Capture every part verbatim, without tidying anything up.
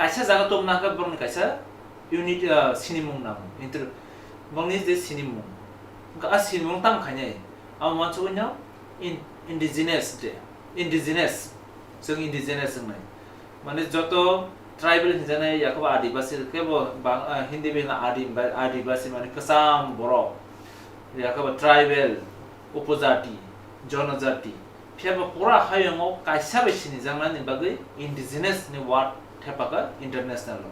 Kaisa jaga tongna hwnkhe borokni kaisa unit, ah, sinimung nango. Inter-, borokni je sinimung. Hwnkhe a sinimung tamo khainai? Amo uansugwino in-, indigenous de, indigenous, chwng indigenous wngnai. Mane joto tribal hinjaknai, yakhe bo Adibasi khe bo bang-, ah, Hindi bai hwnna Adi-, Adibasi mane kwcham borok, yakhe bo tribal, upojati, jonojati. Phiya ba pura hayungo kaisa bai sinijaknani bagwi indigenous ni word thepaka international o.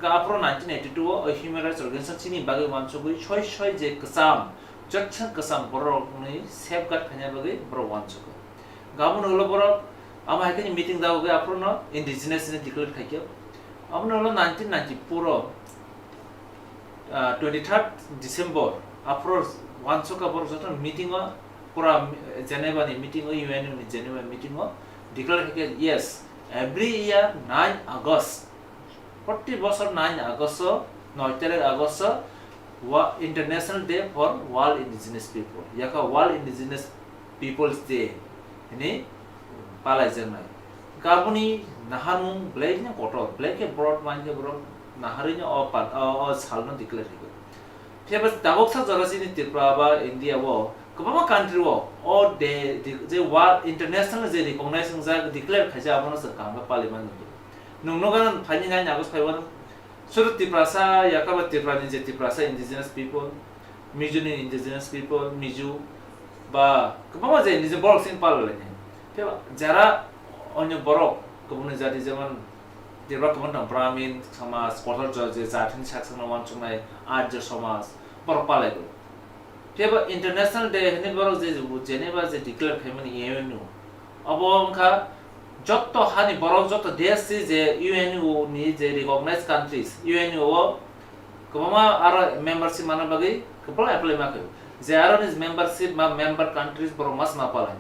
Hwnkhe aphuru nineteen eighty-two o o human rights organization chini bagwi uansugwi soi soi je kwcham, jotsa kwcham borokni safeguard khaina bagwi borok uansugo. Hwnkhe aboni ulo borok amo hai khe meeting dagogwi aphuru no indigenous ni declare khaikhe. Aboni ulo nineteen ninety-four o, ah, twenty-third December, aphuru uansukha borok joto meeting o, pura Geneva ni meeting o, U N O ni Geneva meeting o declare khaikhe, yes, every year nine August, proti bosor nine August o, noi tarikh August o, wa-, International Day for World Indigenous People, yakha World Indigenous People's Day hwnwi palaijaknai. Hwnkhe aboni naharmung belai no kotor, belai khe broad mankhe borok naharwi no o pan-, o, o salno declare khaikha. Phiya ba tabuksa jora chini Tripura ba India o kwbangma country o o day di-, je world international je recognize wngjak declare khaijak abono chwng kaham khe palwi mano. Nwng nukha phaini nine August phaiwano. Suru Tiprasa, yakhe ba Tripura ni je Tiprasa indigenous people, Mizo ni indigenous people, Mizo ba kwbangma je niji borok chini palalainai. Phiya ba jara onyo borok kubuni jati jemon Tripura kubun tong Brahmin samaj, kotor jo-, je jatini sak sakno uansuknai Arya samaj, borok palaigo. Phiya ba International Day hwnwi borok je Geneva je declare khaimani U N O, abo wngkha jotto hani borok, jotto desh si je U N O ni je recognized countries, U N O o kwbangma aro membership manna bagwi kwbangma apply ma khaio. Je aro ni membership ma member countries borok mas ma palai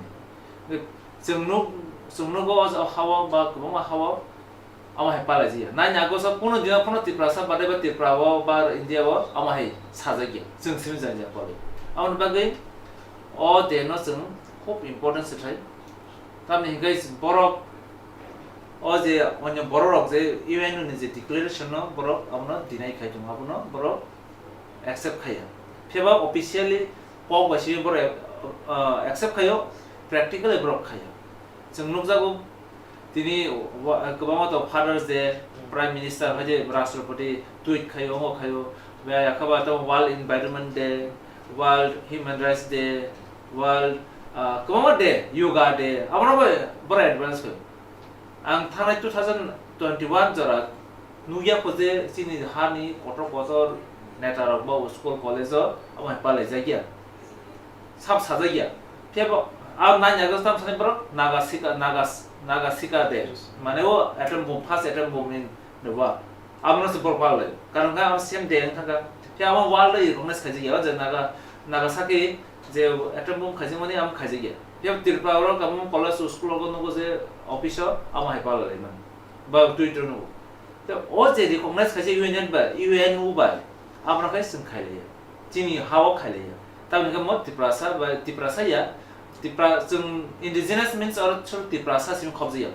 ni. Chwng nuk, chwng nugo o hao ba kwbangma hao amo hai palai jia. Nine August o kuno dino phano Tiprasa bade ba Tripura o ba India o amo hai sajak ya. Chwng simi jani jani palai. Aboni bagwi o day no chwng khub important se thai. Tamni hingke borok o je onyo borok rok je U N O ni je declaration no borok abono deny khai tongo, abono borok accept khaiya. Phiya ba officially kok bai simi borok, ah, accept khaio, practically borok khaiya. Chwng nukjago tini wa-, kwbangma to Father's Day, Prime Minister hai je Rashtrapati tweet khaio, omo khaio, ba yakhe ba to World Environment Day, World Human Rights Day, World, ah, kwbangma day, Yoga Day, abono bai borok advance khaio. Ang thanai two thousand twenty-one jora nukya kho je chini hani kotor kotor neta rok bo school college o abo hai palai jakya. Sab sajak ya. Phiya bo, ah, nine August tamo sanai borok Naga Sika, Naga, Naga Sika Day. Mane o atom bomb, first atom bomb ni, ni wa. Abono se borok palai. Karon khe abo same day wng thangkha. Phiya abo world o recognize khaijak ya, o je Naga, Nagasaki je atom bomb khaijakmani amo khaijak ya. Phiya Tripura o abo college o school o nugo je office o amo hai palai man. Ba Twitter nugo. Te o je recognize khaijak U N N bai, U N O bai, abono khe chwng khailaiya. Chini ha-o khailaiya. Tamoni khe mo Tiprasa bai, Tiprasa ya, Tipra-, chwng indigenous means oro chwng Tiprasa simi khobjaya.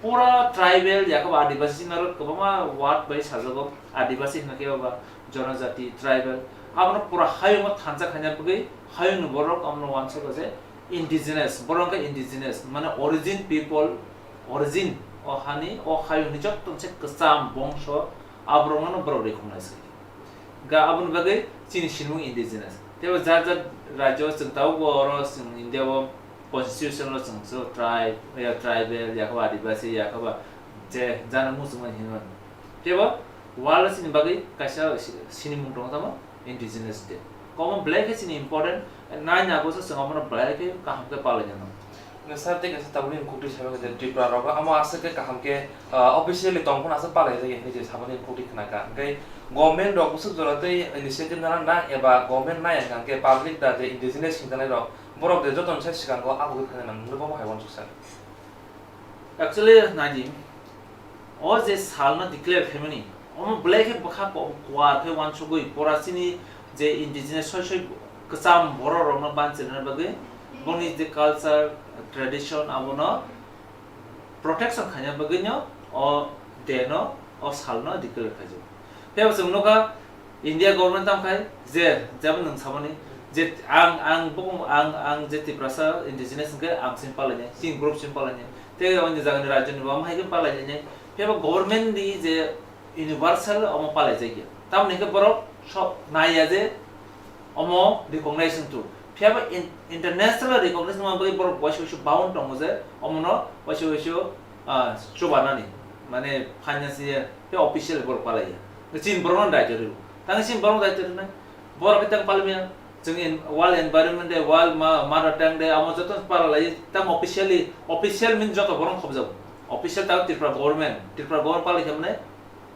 Pura tribal, yakhe bo Adibasi simi oro kwbangma word bai sajago. Adibasi hwnkhe bo ba jonojati, tribal. Abono pura hayungo thansa khaina bagwi hayungni borok abono uansugo je indigenous, borok wngkha indigenous, mane origin people, origin o hani, o hayungni jotto se kwcham bongso, aborokno borok recognize khaikha. Ga aboni bagwi chini sinimung indigenous. Tei bo jar jar rajyo chwng tabukbo oro chwng India o constitution o chwng so tribe, ya tribal, yakhe ba adibasi, yakhe ba je jana muchungmani hinwi mano. Tei bo world o chini bagwi kaisa si-, sinimung tongo tamo indigenous day. Komo belai khe chini important, nine August o chwng abono belai khe kaham khe palai nang. Sir, tei kaisa tabukni kukti saimano je Tripura rogo amo aswk khe kaham khe, ah, officially tong phano aswk palai jagwi hinwi je samani kukti khna kha. Hwnkhe government rok bwswk jora tei initiative nana nang eba government nai hwnkha hwnkhe public da je indigenous hwnjanai rok borok je jotono sai swkango abo khe khaina nang, nokbo hai uansuk sir. Actually, naidi, o je salno declare khaimani, omo belai khe bwkha ko-, kuar khe uansugwi pura chini je indigenous soi soi kwcham borok rokno banchirna bagwi boni je culture, tradition abono protection khaina bagwino o day no o salno declare khaijak. Phiya bo chwng nukha, India government tamo khai je, jeba nwng samani je ang, ang, bo, ang, ang je Tiprasa indigenous hwnkhe ang simi palainai, chini group simi palainai, tei onyo jagani rajyoni bo omo hai khe palainai. Phiya bo government ni je universal omo palaijakya. Tamoni hwnkhe borok sok naiya je omo recognition tu. Phiya bo in-, international recognition ma bagwi borok waisa waisa bound tongo je omono waisa waisa, ah, chubanani, mane financial, tei official borok palaiya. Chini borokno daityo rw. Tang chini borokno daityo rwnai. Borok khe tang palmya. Chwng en-, World Environment Day, World Ma-, Mother Tongue Day, amo joto pala lai, tamo officially, official means joto borok khobjago. Official tamo Tripura government, Tripura government pala khe mane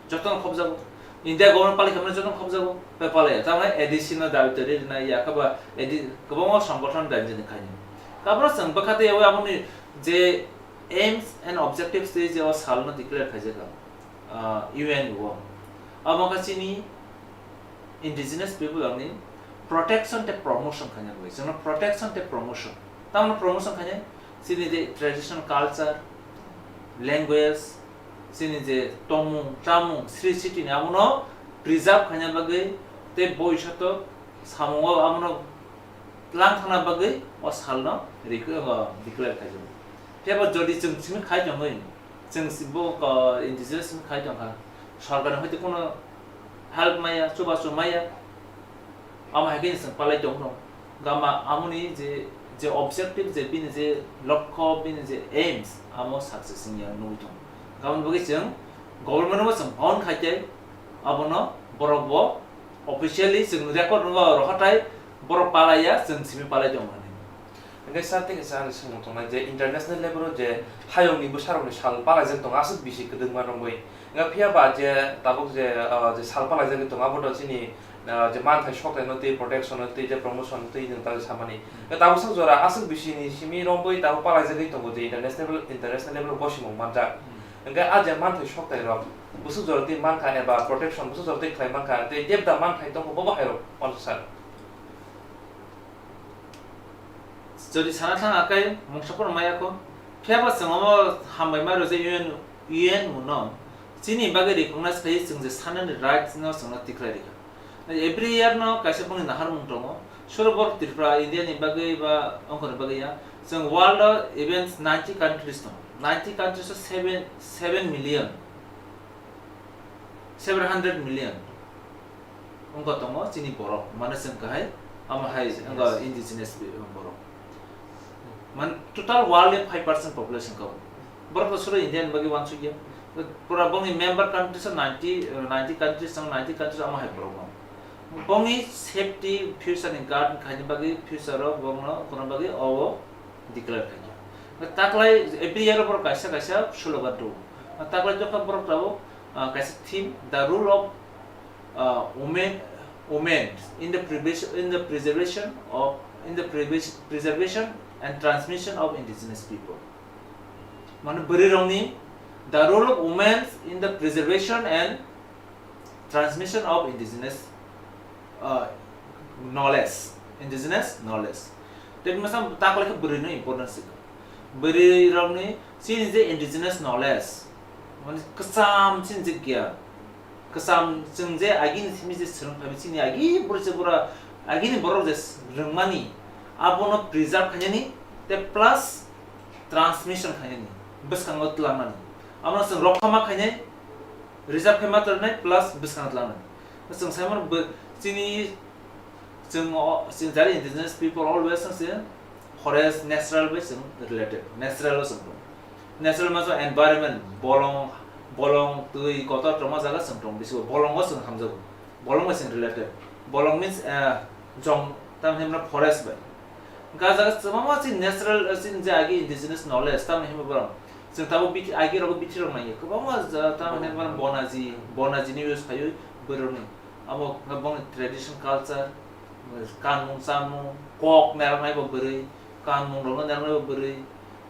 joto khobjago. India government pala khe mane joto khobjago. Pe pala ya, tamo A D C no dabi tari na ya kaba A D, kwbangma songgothon dai jani khaini. Kabra chwng bwkha tei yawi amoni je aims and objectives tei je o salno declare khaijak, ah, U N o. Abo kha chini indigenous people rokni protection tei promotion khaina bagwi. Chwngno protection tei promotion. Tamno promotion khainai? Chini je traditional culture, language, chini je tongmung, chamung, sri siti ni abono preserve khaina bagwi tei boisato samungo abono lang thangna bagwi o salno rikwi, o declare khaijak. Phiya bo jodi chwng simi khai tongwi, chwng si-, bo, ko, indigenous simi khai tongkha, sorkarni hoite kono help maya, chubachu maya, amo hai khe chwng palai tongno. Gama amoni je, je objective, je bini je lokho, bini je aims, amo success wngya nugwi tongo. Gabon bagwi chwng government bo chwng phone khai tei abono borok bo officially chwng record wngwi rohortai, borok palaiya, chwng simi palai tongo hinwi. Hingke sir, tei kaisa ani swngmung tongnai je international level o je hayungni bwsarokni sal palaijak tongo aswk bisi kwdwkma romwi. Hingke phiya ba je tabuk je, ah, je sal palaijagwi tongo abo to chini, ah, je manthai sokthai no tei protection no tei je promotion no tei nwng ta samani. Hingke tabuk sak jora aswk bisi ni simi romwi tabuk palaijagwi tongo je international, international level o bosimung manjak. Hmm. Hingke a je manthai sokthai rok bwswk jora tei mankha eba protection bwswk jora tei khlai mankha tei debda manthai tongo bobo hai rok wansa sir. Jodi sana thang akai mungsa phano maya kho, phiya ba chwng omo hambai ma rw je U N, U N o no chini bagwi recognize khai chwng je sanani rights no chwngno tikhlai rikha. Every year no kaisa bongni naharmung tongo. Suro borok Tripura, India ni bagwi ba ongkhorni bagwi ya. Chwng world o even ninety countries tongo. Ninety countries o seven, seven million, seven hundred million. Wngkha tongo chini borok, mane chwng kahai, amo hai wngkha indigenous borok. Man, total world ni five percent population kha. Borok to suro India ni bagwi wansukya. Pura bongni member countries o ninety, ninety countries, ninety countries amo hai borok no. Bongni safety, future ni guard khaini bagwi, future o bongno kono bagwi obo declare khaikha. Taklai every year borok kaisa kaisa slogan tubu. Taklai jokha borok tabuk, ah, kaisa theme, the role of, ah, women, women in the preservation, in the preservation of, in the previs-, preservation and transmission of indigenous people. Mane bwrwi rokni, the role of women in the preservation and transmission of indigenous, uh, knowledge, indigenous knowledge. Tei masa taklai khe bwrwi no importance rikha. Bwrwi rokni chini je indigenous knowledge, mane kwcham chini je giyan, kwcham chwng je agini simi je swrwng phaimani chini agi borok je bura agini borok je rwngmani abono preserve khainani tei plus transmission khainani bwskango twlangnani. Abono chwng rokhama khainai, reserve khe ma tornai plus bwskango twlangnai. Chwng saimano bo chini, chwng o, chini jari indigenous people always se forest natural bai chwng related, natural o chwng tong. Natural ma chwng environment, bolong, bolong, twi, kotor tongma jaga chwng tong, bisingo bolongo chwng hamjago. Bolong bai chwng related. Bolong means, eh, jong, tamni hwnba forest bai. Hwnkhe ah jaga kwbangma chini natural, eh, chini je agi indigenous knowledge, tamni hwnba borok. Chwng tabuk bithi, agi rogo bithi rok nangya. Kwbangma ja-, tamni hwnba borok bonaji, bonaji ni use phaiwi bwrwi rokni. Abo hwnkhe bongni tradition culture, kanmung chamung, kok nairok nai bo bwrwi, kanmung rokno nairok nai bo bwrwi.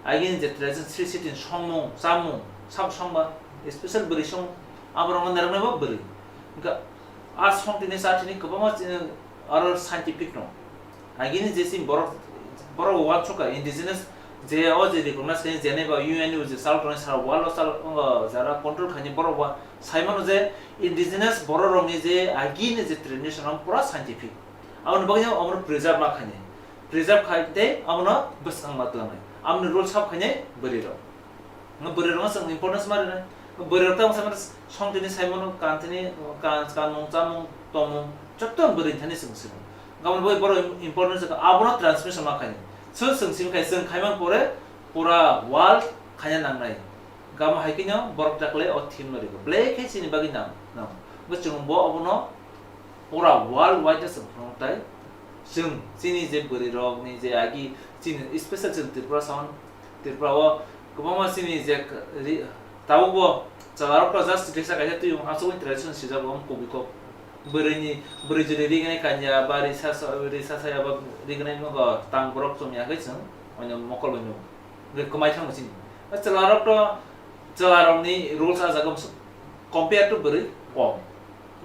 Agini je tradition sri siti songmung, chamung, sabo songba, special bwrwi song, abo rokno nairok nai bo bwrwi. Hwnkhe a song tini cha tini kwbangma chini aro scientific no. Agini je chini borok, borok uansukha indigenous Je o je recognize khaini Geneva U N ni je chal tongnai sara world o chal, o jara control khaini borok ba sai mano je indigenous borok rokni je agini je tradition ang pura scientific. Aboni bagwi no omono preserve ma khaini. Preserve khai tei abono bwswk ma tlangnai. Aboni role sab khaini bwrwi rok. Nga bwrwi rokno chwng importance ma rwnai. Bwrwi rok tamo sai mano songtini sai mano kantini kan, kanmung chamung tongmung jotto bwrwi thani chwng sino. Gabon bai borok importance abono transmission ma khaini. So chwng simi khai chwng khaimang pore pura world khaina nangnai. Gamo hai khe no borok taklai o theme no rikho. Belai khe chini bagwi nang, nang. Bo chwng bo abono pura world wide no chwng phunuk tai. Chwng chini je bwrwi rok ni je agi chini special chwng Tripura sound, Tripura o kwbangma chini je k-, ri-, tabuk bo chwla rok to just risa kaisa twi aswk tradition sijak bo kubi kok. Bwrwi ni, bwrwi jodi rignai kanya ba risa sa, risa saya ba rignai no tang borok chwng ya khe chwng oino mokol bai nuk. Hwnkhe kwmai thangma chini. O chwlarok to, chwlarokni rules ah jaga bwswk compare to bwrwi kom.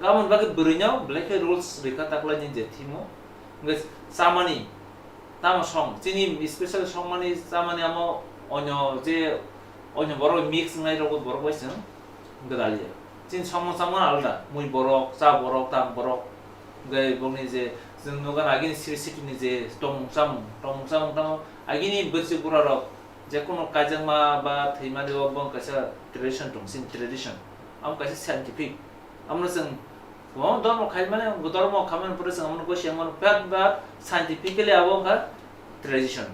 Gabon bagwi bwrwino belai khe rules rwkha taklaini je thimo. Hwnkhe chamani, tamo song, chini special songmani chamani amo onyo je, onyo borok mix wngnai rokbo borok bai chwng gwdaliya. Chini songmung chamung alda, mui borok, cha borok, tang borok, hwnkhe bongni je chwng nukha agini siri sitini je tongmung chamung, tongmung chamung tamo agini bwrwi bura rok je kono kaijakma ba thwimani o bong kaisa tradition tong, chini tradition. Amo kaisa scientific. Amono chwng kwbangma dormo khaimani, dormo khaimani pore chwng amono gosi mano, but, but scientifically abo wngkha tradition.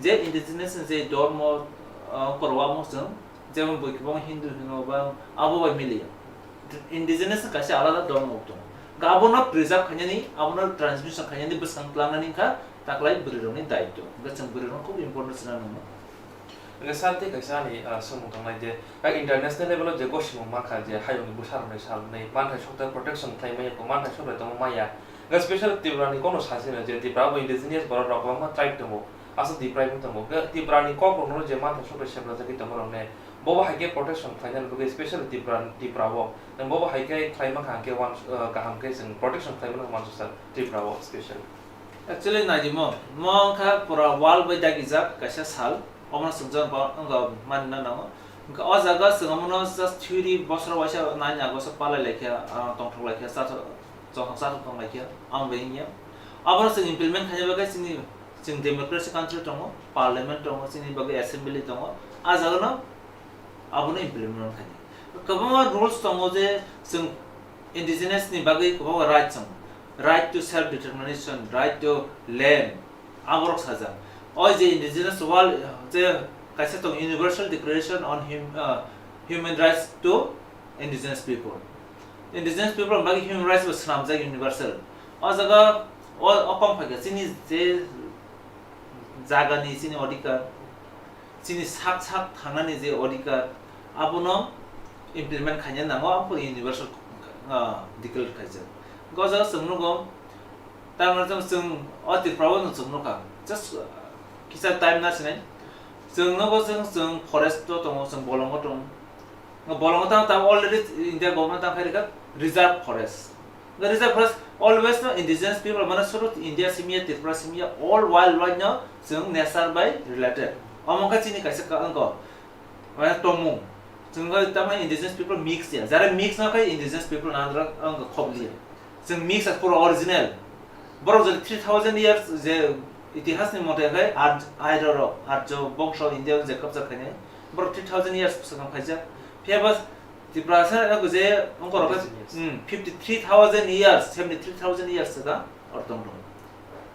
Je indigenous je dormo, ah, korwa mo chwng, jemon bui kwbang Hindu hino ba abo bai miliya. Indigenous kaisa alada dormo tongo. Abono preserve khainani, abono transmission khainani bwskang tlangnani wngkha taklai bwrwi rokni daityo. Hwnkhe chwng bwrwi rokno khub important sina nangno. Hwnkhe sir tei kaisa ani, ah, swngmung tongnai je, ah, international level o je gosimung mankha je hayungni bwsarokni salni manthai sokthai protection khlai maya, manthai sokthai tongma maya. Hwnkhe special Tripura ni kokno sasino je Tripura bo indigenous borok rok kwbangma tribe tongo, aswk deprive wng tongo. Hwnkhe Tripura ni kok rokno je manthai sokthai seprajagwi tongma rokne bobo hai khe protection khlainani bagwi special Tripura, Tripura o bobo hai khe khlai mankha hwnkhe uans-, ah, kaham khe chwng protection khlai mano uansuksa Tripura o special. Actually, naidi mo, mo wngkha pura world bai dagijak kaisa sal, omono chwng jang ba-, wngkha manna nango. Wngkha o jaga chwng omono just theory bosor waisa nine August o palai laikha, ah, tongthok laikha, chathok, chongthok chathok tong laikha, amo bai wngya. Abono chwng implement khaina bagwi chini, chwng democracy country tongo, parliament tongo, chini bagwi assembly tongo, ah jagano abono implement khaina. Kwbangma rules tongo je chwng indigenous ni bagwi kwbangma rights tongo. Right to self determination, right to land, aborok sajak. O je indigenous world, je kaisa tong Universal Declaration on Hum-, uh, Human Rights to Indigenous People. Indigenous people ni bagwi human rights bo swnamjak universal. O jaga o, o kong phaikha chini je jagani chini odhikar, chini sak sak thangnani je odhikar, abono implement khaina nango, abo universal, ah, declare khaijak. Go jaga chwng nugo, tamni chwng, chwng o Tripura o chwng nukha, just, ah, kisa time na sinai. Chwng nugo chwng, chwng forest o tongo, chwng bolongo tongo. Bolongo tamo, tamo already India government tamo khairikha reserve forest. The reserve forest always no indigenous people, mane suru India simiya, Tripura simiya, all world wide no chwng nature by related. Omo wngkha chini kaisa ka-, wngkha, mane tongmung. Chwng wngkha tamo indigenous people mix ya. Jara mix no khai indigenous people na andra wngkha khobli ya. Chwng mix as pura original. Borok jodi three thousand years je itihas ni mote khai Ar-, Arya rok, Arjo bongso India je kabjak khainai. Borok three thousand years swkang khaijak. Phiya ba Tiprasa no je ongkorok khe, fifty three years. Hmm, fifty three thousand years, seventy three thousand years swkang or tong tong.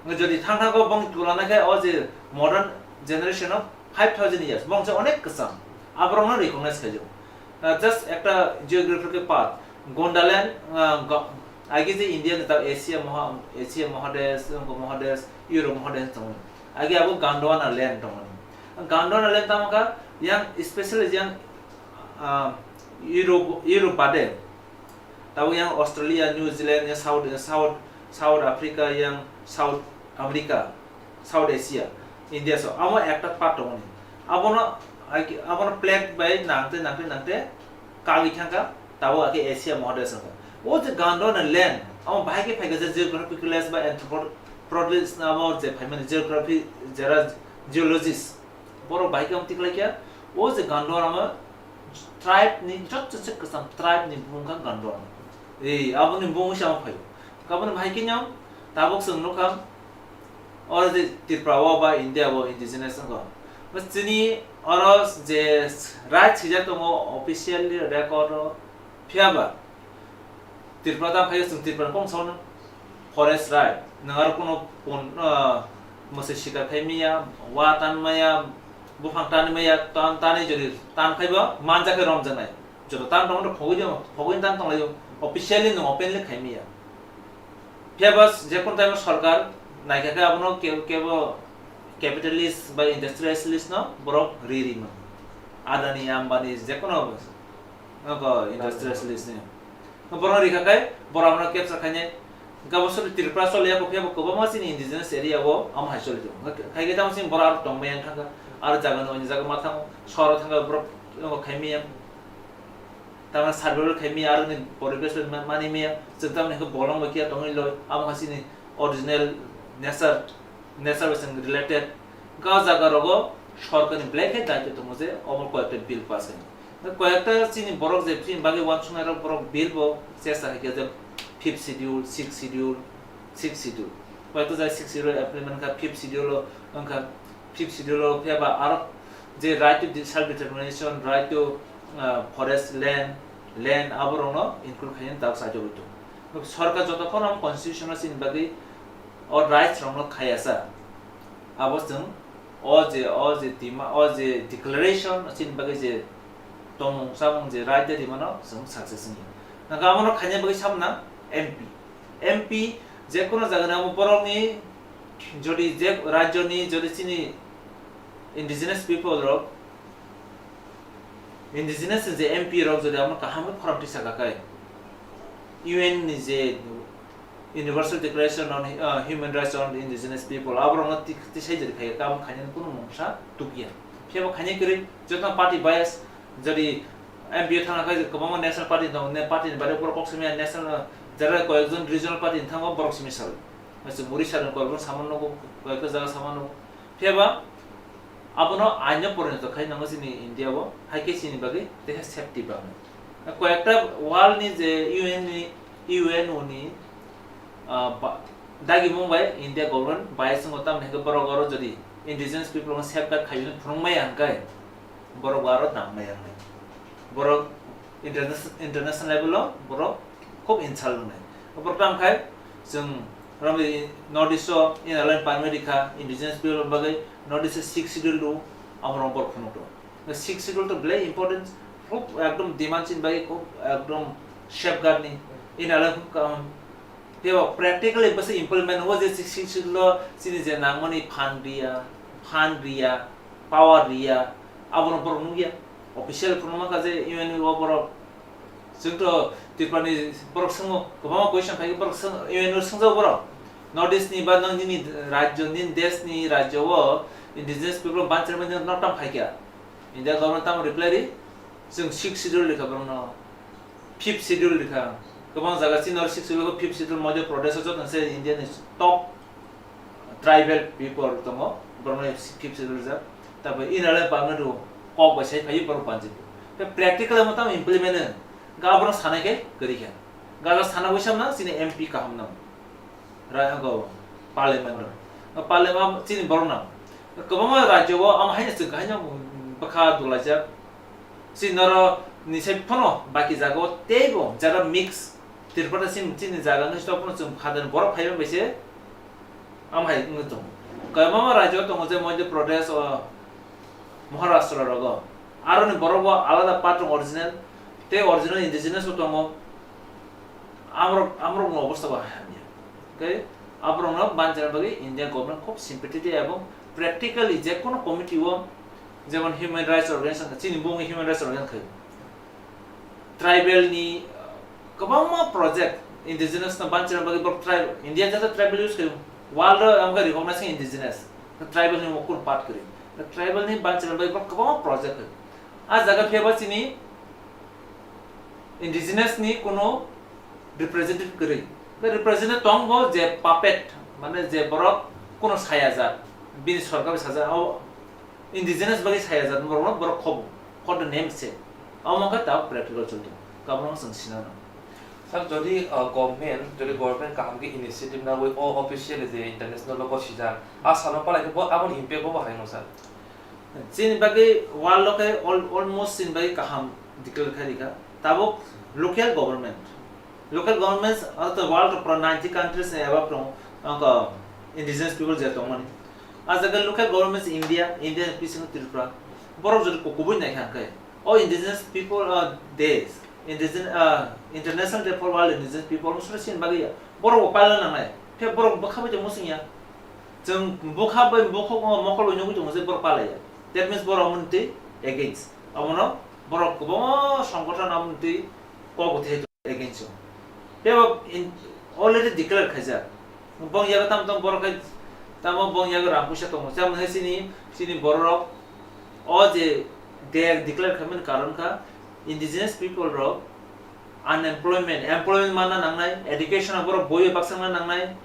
Nge jodi thang thang khe bong tulana khe o je modern generation of five thousand years, bong je onek kwcham. Aborok no recognize khaijak. Uh, just ekta geographical path, Gondaland, uh, go-, age je India ni ta Asia moha-, Asia Mahadesh, Mahadesh, Europe Mahadesh tongo. Age abo Gondwana land tongo. Gondwana land tamo kha yang, especially yang, ah, Europe, Europe bade. Tabo yang Australia, New Zealand, yang South, South, South Africa, yang South America, South Asia, India so amo ekta part tongoni. Abono, abono plate bai nangte, nangte, nangte kagwi thangka, tabo ake Asia Mahadesh wngkha. O je Gondwana land, amo bahai khe phaikha je geographical ba anthropologist amo je phaimani geography, jera geologist. Borok bahai khe omo tiklai khe, o je Gondwarama tribe ni, joto se kwcham tribe ni bumung kha Gondwarama. Ei, aboni bumung se omo phaio. Aboni bahai khe no tabuk chwng nukha, oro je Tripura o ba India o indigenous wngkha. Chini oro je right swijak tongo officially record o, phiya ba Tripura tang khaio chwng Tripura ni kok sao no forest right. Nwng aro kuno pon-, ah, mwsai sikar khai maya, wa tan maya, buphang tan maya, tan, tanwi jodi tan khai bo manja khe romjaknai. Joto tan tong phogwi tong, phogwi tan tong laio. Officially nwng openly khai maya. Phiya ba je kono time o sorkar naikha khe abono ke-, kebo capitalist ba industrialist no borok ri ri mano. Adani, Ambani, je kono nogo industrialist ni. Borok rikha khai, borok no capture khainai. Gabo sori Tripura choli ya, bo khe bo kwbangma chini indigenous area o, amo hai choli tongo. Khai khe tamo chini borok aro tong maya wngkha, aro jaga ni, onyo jaga ma thango, sohor o thangkha borok, nogo khai maya. Tamani survival khai maya, aro ni poribesh bai ma-, mani maya. Chwng tamoni khe bolong bai khe tongwi loi, amo hai chini original nature, nature bai chwng related. Ga jaga rogo sorkar ni belai khe daityo tongo je, omo koi ekta bill pass khai. Koyekta chini borok je chini bagwi uansuknai rok borok bill bo chesta hai khe je fifth schedule, sixth schedule, sixth schedule. Koyekta jai sixth schedule implement kha, fifth schedule o wngkha, fifth schedule o phiya ba aro je right to self determination, right to, ah, forest land, land aborokno include khaina tak sajagwi tongo. Sorkar jotokhon amo constitution o chini bagwi o rights rokno khayasa. Abo chwng o je, o je dima-, o je declaration chini bagwi je tongmung chamung je right de rimano chwng success wngya. Nangkhe abono khaina bagwi samna M P. M P je kono jaga ni amo borokni jodi je rajyoni jodi chini indigenous people rok, indigenous ni je M P rok jodi amo kaham khe khorang tisa kakai, U N ni je Universal Declaration on, uh, Human Rights on Indigenous People, aborokno ti-, tisai jodi khai, tamo khainani kunu mungsa tukya. Phiya bo khainai kwrwi, joto party bias, jodi M P o thangna khai kwbangma national party tongo, ne party ni bare borok kok simi national, jara koyekjon regional party ni thango borok simi sal. Masi muri sal koyekjon samano nugo, koyekta jaga samano nugo. Phiya ba, abono aino porinoto khai nango chini India o, hai khe chini bagwi teha safety bagwi. Koyekta world ni je U N ni, U N O ni, ah, ba-, dagimung bai India government bai swngo tamni hwnkhe borok oro jodi indigenous people no safeguard khai phunuk maya hwnkhe borok bo aro tang maya wngnai. Borok interna-, international level o borok khub insult wngnai. Borok tamo khai chwng romwi North East o inner line permit rikha, indigenous people bagwi North East o sixth schedule rw, amorok borok phunuk rw. Sixth schedule to belai important, khub ekdom demand chini bagwi khub ekdom safeguard ni inner line khub kaham. Tei bo practically bwswk implement o je sixth schedule o chini je nangmani phan riya, phan riya, power riya, abono borok nukya. Official phunukma kha je U N O borok, chwng to Tripura ni borok swngo, kwbangma question phai borok swng, U N O swngjago borok. North East ni ba nang nini rajyo, nini desh ni rajyo o indigenous people banchar mani no tam phaikya. India government tamo reply ri, chwng sixth schedule rikha borokno, fifth schedule rikha. Kwbang jaga chini oro sixth schedule, fifth schedule Madhya Pradesh o joto se India ni top tribal people tongo, borokno fifth schedule rijak. Tabuk inner line permit rw kok bai sai phaiwi borok banjak. Tei practical o tamo implement wng, ga borok sanai khe kwrwi kha. Ga sana bai samna chini M P kaham nang. Rai go parliament rok. Parliament chini borok nang. Kwbangma rajyo o amo haino chwng haino bwkha dulaijak. Chini noro ni sai phano baki jaga o teibo jara mix Tripura chini, chini jaga ni stop phano chwng phadan borok phaiba bai se. Amo hai wngwi tongo. Kwbangma rajyo tongo je Madhya Pradesh o, Maharashtra rogo. Aroni borok bo alada part rok original, tei original indigenous bo tongo. Amrok, amrok ni obostha bo hamya. Tei aborokno banchana bagwi India government khub sympathetic ebong practically je kono committee o, jemon human rights organization, chini bo wngwi human rights organization khai. Tribal ni, uh, kwbangma project indigenous no banchana bagwi borok tribal, India jata tribal use khai, world o amga recognize indigenous, tribal ni mokun part kri, tribal ni banchana bagwi borok kwbangma project khai. A jaga phiya ba chini indigenous ni kuno representative kwrwi. Tei representative tong bo je puppet, mane je borok kuno saya jak, bini sorkar bai sajak, abo Indigenous bagwi saya jat borok no borok khobo. What the name say? Omo khe tabuk practical choli tongo. Kabang chwng sinano. Sir, jodi uh, government, jodi government kaham khe initiative nagwi o officially je international logo sijak, a salo palai khe bo aboni impact bo bahai no sir. Chini bagwi world o khe al- almost chini bagwi kaham declare khai rikha. Tabuk local government, local governments of the world pro ninety countries ni above tongo, wngkha indigenous people je tongmani. A jaga local governments India, India ni bisingo Tripura, borok jodi kubui naikha hwnkhe o indigenous people uh, days, indigenous uh, international day for world indigenous people sura chini bagwi ya. Borok bo paila nangnai, khe borok bwkha bai tongmo chwngya. Chwng bwkha bai bokhok mokol bai nugwi tongo je borok palaiya. That means borok amoni twi against. Abono borok kwbangma songgothon amoni twi kok bo thai against o. Tebo already declare khaijak. Bong yago tam tam borok khai tamo bong yago ram puisa tongo. Chamo hai chini chini borok o je de declare khaimani karon kha indigenous people rok unemployment, employment manna nangnai, education o borok boi bai baksa wngna nangnai,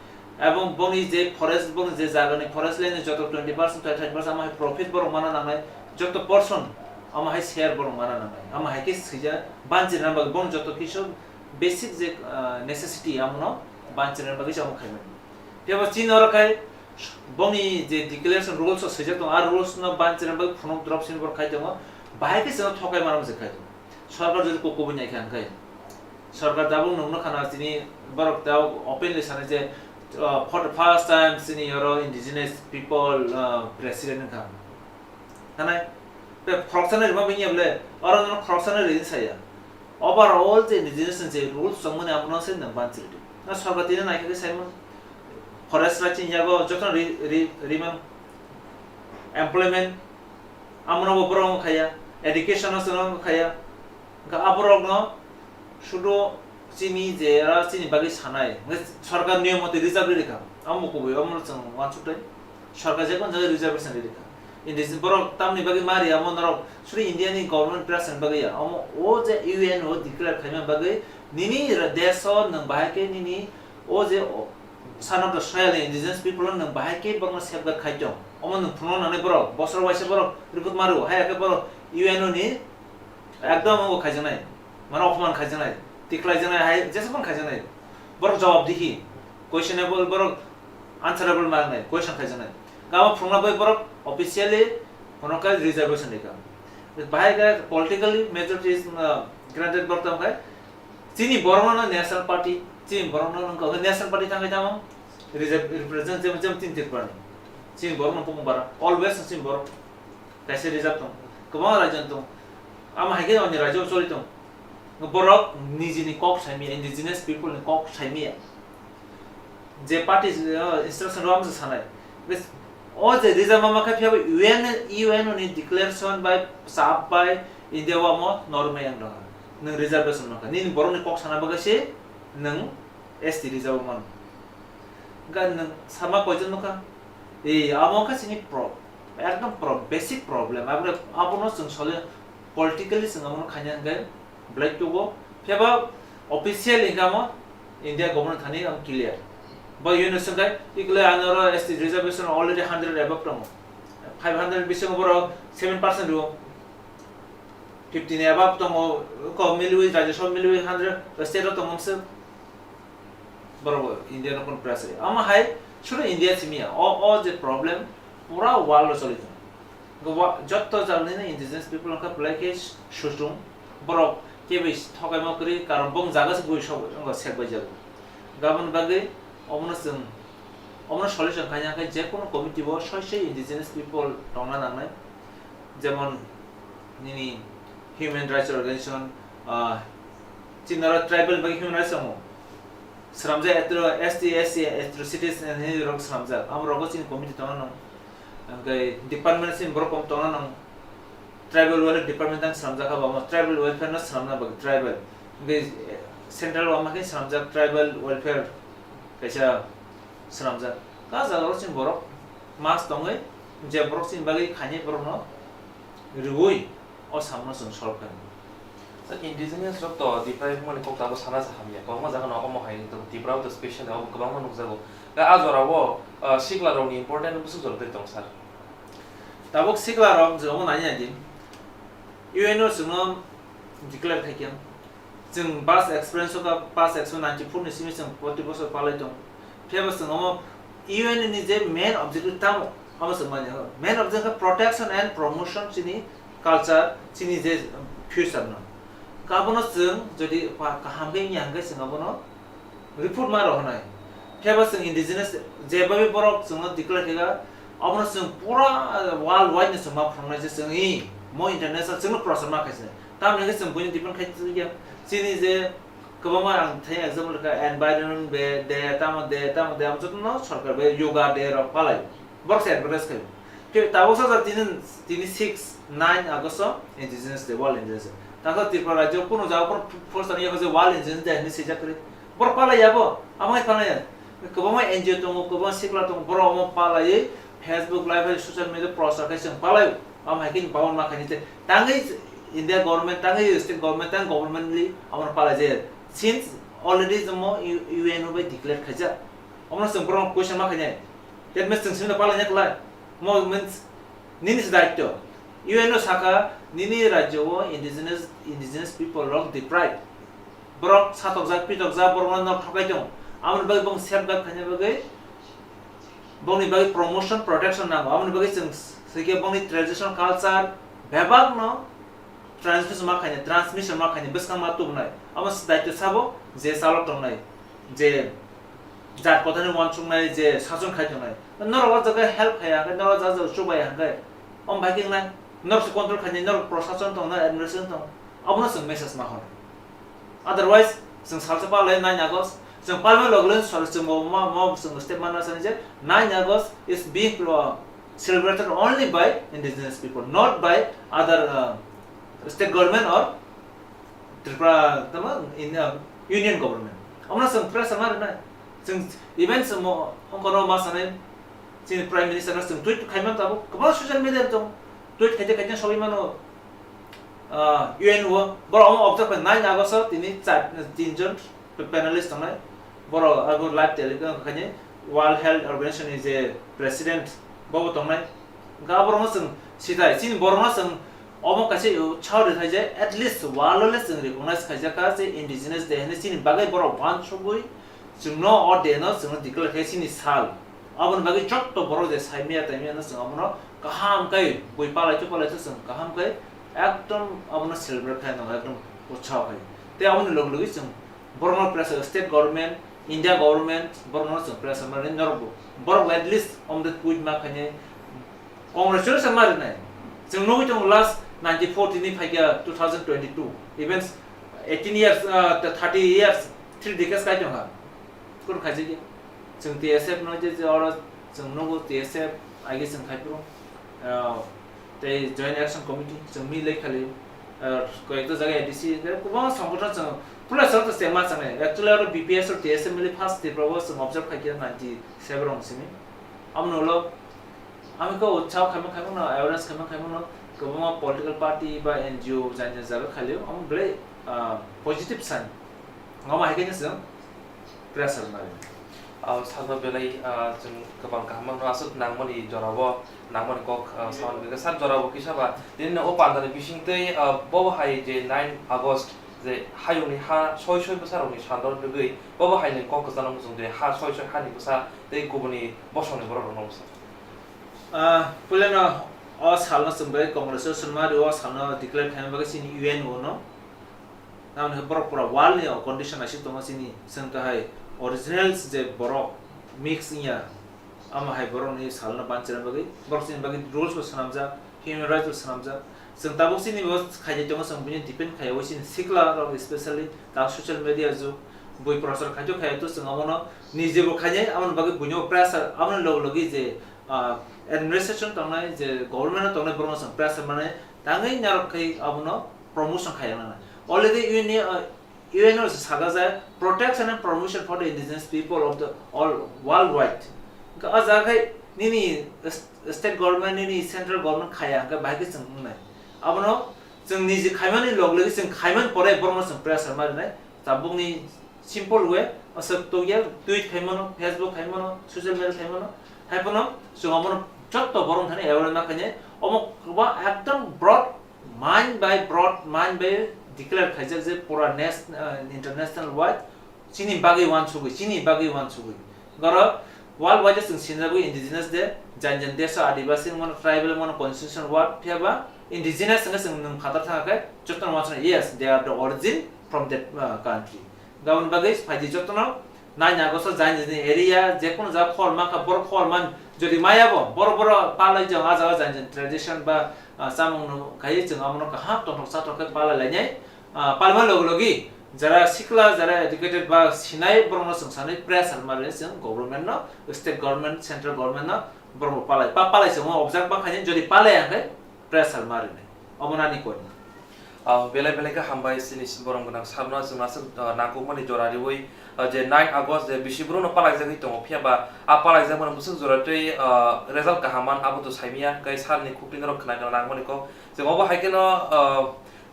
ebong boni je forest, boni je jagani forest land ni joto twenty percent, thirty percent ama hai profit borok manna nangnai, joto portion ama hai share borok manna nangnai, ama hai khe sija banchirna bagwi boni joto kisu basic je necessity amono banchirna bagwi se amo khaimani. Phiya bo chini oro khai boni je declaration rules o swijak tongo, a rules no banchirna bagwi phunuk drop sini borok khai tongo, bahai khe chwngno thokai mano se khai tongo. Sorkar jodi kok kubui naikha hwnkhe, sorkar tabuk nwng nukha na chini borok tabuk openly sanai je uh, for the first time chini oro indigenous people uh, president wngkha. Hanai, tei khoroksa nai rwma bini ble, oro no khoroksa nai rwini saya. Overall je indigenous je rules chongmani abono se nwng banchiri di. Na sorkar tini naikha khe saimano. Forest right chini yago joto ri ri rimang employment amono bo borok khaya, education no sono khaya. Hwnkhe aborok no sudu chini je era chini bagwi sanai, hwnkhe sorkar niyom motoi reserve ri rikha. Amo kubui omo chwng wansuk tei sorkar je kon jaga reservation ri rikha. Indigenous borok tamni bagwi ma ri amo norok suri India ni government press ni bagwi ya. Omo o je U N o declare khaima bagwi nini desh o nwng bahai khe nini o je o- Son of the soil indigenous people nwng bahai khe borokno safeguard khai tong. Omo nwng phunukna nangnai borok, bosor waisa borok report ma rw, hai khe borok U N O ni ekdom omo khaijaknai, mane opman khaijaknai, tikhlaijaknai, hai jesa phano khaijaknai. Borok jawab dihi, questionable borok answerable mangnai, question khaijaknai. Gama phunukna bai borok officially hono khe reservation rikha. Bahai khe politically majority is uh, granted borok tong khai. Chini borokno no national party, chini borokno no wngkha national party thangwi tamo represent jemon jemon chini Tripura ni. Chini borokno bukung bara always chini borok kaisa reserve tong, kwbangma rajyo tong. Amo hai khe oni rajyo choli tong. Borok nijini kok saimiya, indigenous people ni kok saimiya. Je party uh, instruction rok se sanai. Bes o je reserve ma khe phiya U N U N ni declaration by sap by India wa mo norme yang dong. Nung reservation ma kha. Nini borok ni kok sana bagwi se nung S T reserve man. Ga nung sama koijon ma kha. E amo kha sini pro. Ekdom pro basic problem. Abro abono chwng sole politically chwng abono khaina hwnkhe Black to go. Phiya ba official income o India government thani ang clear. Ba unit sengkai ikle anoro S T reservation already hundred above tongo. Five hundred bisingo borok seven percent rwo. Fifty ni above tongo ko milwi Rajya Sabha milwi hundred state o tongo se. Borok India no kon press ri. Ama hai suru India simi ya. O o je problem pura world o choli tongo. Gobo jotto jalnino indigenous people wngkha belai khe suchung, borok keboi thokaima kwrwi, karon bong jaga se goi sok wngkha sek bai jago. Gabon bagwi omono chwng omono solution khaina khe je kono committee bo soi soi indigenous people tongna nangnai, jemon nini human rights organization, ah, chini oro tribal bagwi human rights tongo, sramjak etro S T, S C, atrocities hinwi rok sramjak, amo rogo chini committee tongna nang. Hwnkhe department sini borok kom tongna nang. Tribal welfare department ang swnamjak kha, bo tribal welfare no swnamna bagwi tribal. Hwnkhe central o ama khe swnamjak tribal welfare kaisa swnamjak. Ka jaga o chini borok mas tongwi je borok chini bagwi khainai borok no rwui o samno chwng solve kha. Sir, indigenous rok to deprive mani kok tabo sana sa hamya. Kwbangma jaga no omo hai to Tripura to special omo kwbangma nukjago. Ka a jora o, ah, sikla rok ni important bwswk jora tei tong sir. Tabuk sikla rok je omo nai nai di. U N o chwngno declare khai khe. Chwng past experience o ka past experience ninety four ni simi chwng forty bosor palai tong. Phiya bo chwng omo U N ni je main objective tamo, omo chwng manya. Main objective khe protection and promotion chini culture, chini je future no. Abono chwng jodi pa-, kaham khe wngya hwnkhe chwng abono report ma rohornai. Phiya ba chwng indigenous je babi borok chwngno declare khe ga, abono chwng pura, uh, world wide no chwng ma phunuknai je chwng i mo international chwngno prochar ma khaisai. Tamoni hwnkhe chwng buino depend khai ya. Chini je kwbangma ang thai example kha environment be de tamo de tamo de amo jotono sorkar be yoga de rok palai. Borok se advertise khai. Khe tabuk sa tini, tini six, nine August o Indigenous Day, World Indigenous Day. Takha Tripura rajyo kuno jaga kuno poster ya kha je World Indigenous Day hinwi swijak kwrwi. Borok palai ya bo, amo hai palai ya. Kwbangma N G O tongo, kwbangma sikla tongo, borok omo palaiwi Facebook live hai social media poster khai chwng palai. Amo hai khe ni bawon ma khaini te. Tangwi India government, tangwi state government, tang government li amo palai je. Since already jomo U-, U N O bai declare khaijak. Omo chwng borok question ma khainai. That means chwng simi palai ya kwlai. Mo means nini se daityo. U N O saka nini rajyo o indigenous, indigenous people rok deprive. Borok satokjak, pitokjak, borokno nok thokai tongo. Aboni bagwi bong safeguard khaina bagwi, bongni bagwi promotion, protection nango. Aboni bagwi chwng swikhe bongni traditional culture bebakno transmission ma khaina, transmission ma khaina, bwskang ma tubunai. Abo daityo sabo je chalok tongnai, je jat kothani uansuknai, je sason khai tongnai. Norok o jaga help khaiya hwnkhe, norok o jaga chubai hwnkhe, om bai khe wngnai. Norok se control khainai, norok prosason tong, norok administration tong. Abono chwng message ma hor. Otherwise, chwng salsa palai nine August, chwng palma logle sor chwng bo ma, ma chwng step mana sani je nine August is being, uh, celebrated only by indigenous people, not by other, uh, state government or Tripura, tamo in, uh, union government. Amno chwng press ma rwnai. Chwng even chwng mo, hongkono ma sanai, chini Prime Minister no chwng tweet khaimano tabuk, kwbangma social media tong, tweet khaite khaite sogwi mano, ah, U N O, borok omo observe khai nine August o tini char, tin jon panelist tongnai, borok abo live telecast khaini World Health Organization ni je president bobo tongnai, hwnkhe aborokno chwng sitai, chini borokno chwng omo kaisa chao rwthai je at least world o le chwng recognize khaijak kha je indigenous day hinwi chini bagwi borok uansugwi chwngno o day no chwngno declare khe chini sal. Aboni bagwi jotto borok je saimaya taimaya no chwng abono kaham khe bui palaitu palaitu chwng kaham khe ekdom abono celebrate khai nango, ekdom utsaho khai. Tei aboni loge loge chwng borokno pressure, state government, India government, borokno chwng pressure mani norok bo. Borok at least omde tweet ma khainai, congratulations ma rinai. Chwng nugwi tongo last ninety four tini phaikha two thousand twenty two, even eighteen years, uh, thirty years, three decades kai tongkha. Kunu khaijak ya. Chwng T S F no je, je oro chwng nugo T S F, age chwng khai phuru, ah, tei Joint Action Committee, chwng mi lei khali, ah, koyekta jaga A D C, tei kwbangma songgothon chwng puila chwng to chengma changnai. Actually, oro B P S o T S F mili first Tripura o chwng observe khai khe ninety seven rong simi. Amoni ulo, ami khe utsaho khaima khaima no, awareness khaima khaima no, kwbangma political party ba N G O jani jani jaga khali, amo belai, ah, positive sign. Omo hai khe chwng pressure mari. Ah, salno belai, ah, chwng kwbang kaham mano, aswk nangmani jorao, nangmani kok, ah, samani belai sak jorao kisa ba, tini o pandani bisingtwi, ah, bobo hai je nine August je hayungni ha soi soi bwsarokni salno rwgwi, bobo hai ni kok kwchangno muchung je ha soi soi hani bwsa tei kubuni bosongni borok rokno bwsa. Ah, puilano o salno chwng bai Congress o swnma rio, o salno declare khaina bagwi chini U N O no. Tamoni khe borok pura world ni o condition naisik tongo chini, chwng kahai original je borok mix wngya, amo hai borok ni salno banchina bagwi, borok chini bagwi rules bo swnamjak, human rights bo swnamjak. Chwng tabuk chini bo khaijak tongo, chwng bini depend khaiwi chini sikla rok, especially ta social media jug, bui prochar khaito khaito chwng abono nije bo khainai, aboni bagwi buino pressure, aboni logi logi je, ah, administration tongnai, je government tongnai borokno chwng pressure mane tangwi narwk khai abono promotion khaina nang. Already U N ni, uh, U N O se saka je protection and promotion for the indigenous people of the all worldwide. Hwnkhe o jaga khai nini s-, state government, nini central government khaya hwnkhe bahai khe chwng wngnai. Abono chwng niji khaimani log logi chwng khaimani pore borokno chwng pressure ma rinai. Tabukni simple way, aswk tokya, tweet khaimano, Facebook khaimano, social media khaimano, haiphano chwng abono jotto borok thani aware ma khainai, Omo kwbang ekdom broad mind by broad mind by declare khaijak je pura nas-, uh, international wide chini bagwi wansugwi, chini bagwi wansugwi. Goro world wide chwng sinjagwi indigenous de, jan jan desh o adibasi wngmano, tribal wngmano, constitution word, phiya ba indigenous wngkhe chwng nwng phatar thangkhe jotono wansuknai, yes, they are the origin from that, uh, country. Gabon bagwi phaidi jotono nine August o jan jan area, je kono jaga khor mankha, borok khor man, jodi maya bo, borok, borok palai jang, ah jaga jan jan tradition ba, ah, chamung no khai chwng amono kaham tongthok chathok khe palai lainai. Ah, palma logi logi, jara sikla, jara educated ba sinai borokno chwng sanai pressure mari chwng government no, state government, central government no borok palai, pa palai chwng observe ba khai jodi palai ang khai pressure mari nai. Omo nani koi. Ah, belai belai khe hambai chini borok gwnang sarno chwng aswk, ah, nangkukmani jora riwi, ah, je nine August je bisi borokno palaijagwi tongo, phiya ba a palaijakmani bwswk jora tei, ah, result kaham man abo to saimanya, kai salni khukti norok khna khna nangmani kok. Chwng obo hai kheno, ah,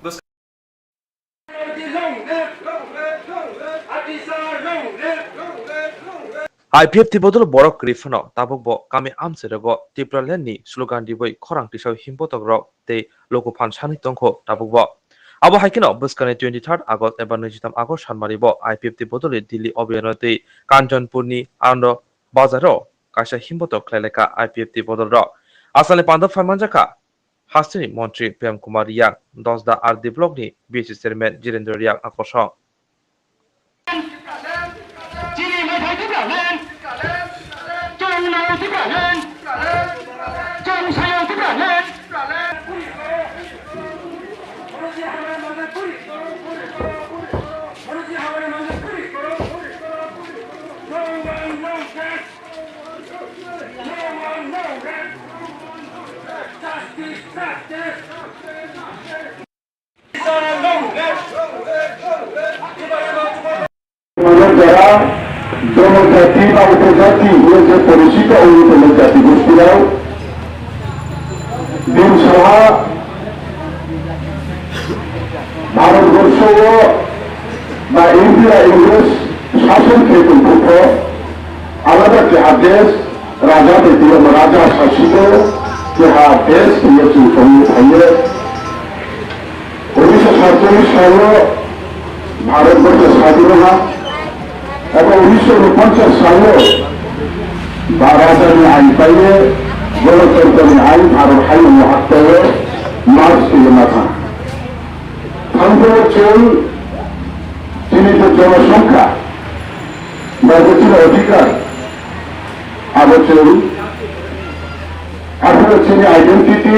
bwswk I P F T bodol borok kwrwi phano tabukbo kami amchairogo Tipraland ni slogan riwi khorang tisao himbotok rok tei lokophan sanwi tongkho tabukbo. Abo hai kheno bwskangni twenty third August eba naijitam August sanmaribo I P F T bodolni Delhi obiyano tei Kanchanpurni Anando Bazaro kaisa himbotok khlailaikha I P F T bodolrok. Asalni panda phaimanjakha hasteni montri Prem Kumar Riang, Dosda R D blockni B C chairman Jirendra Riang akorsong. Chini mwthai Tipraland, chwng nao Tipraland, chwng sayang Tipraland. Jaga jonojati ba upojati hwnwi je poricito wngwi tongo jati gostirok, bini saha Bharatborsho o ba India Ingres sason khe tongphuru alada keha desh raja bai twiwi raja sasito keha desh twiwi chwng tongwi phaio. Unisho satchollish salo Bharatborsho sadin wngha, eba unisho unponchas salo ba rajani ain paiwi, gonotontoni ain Bharat haino mohattao march twiwi ma thang. Thangphuru chwng chini je jonosongkha, ba je chini odhikar, abo chwng, aphuru chini identity,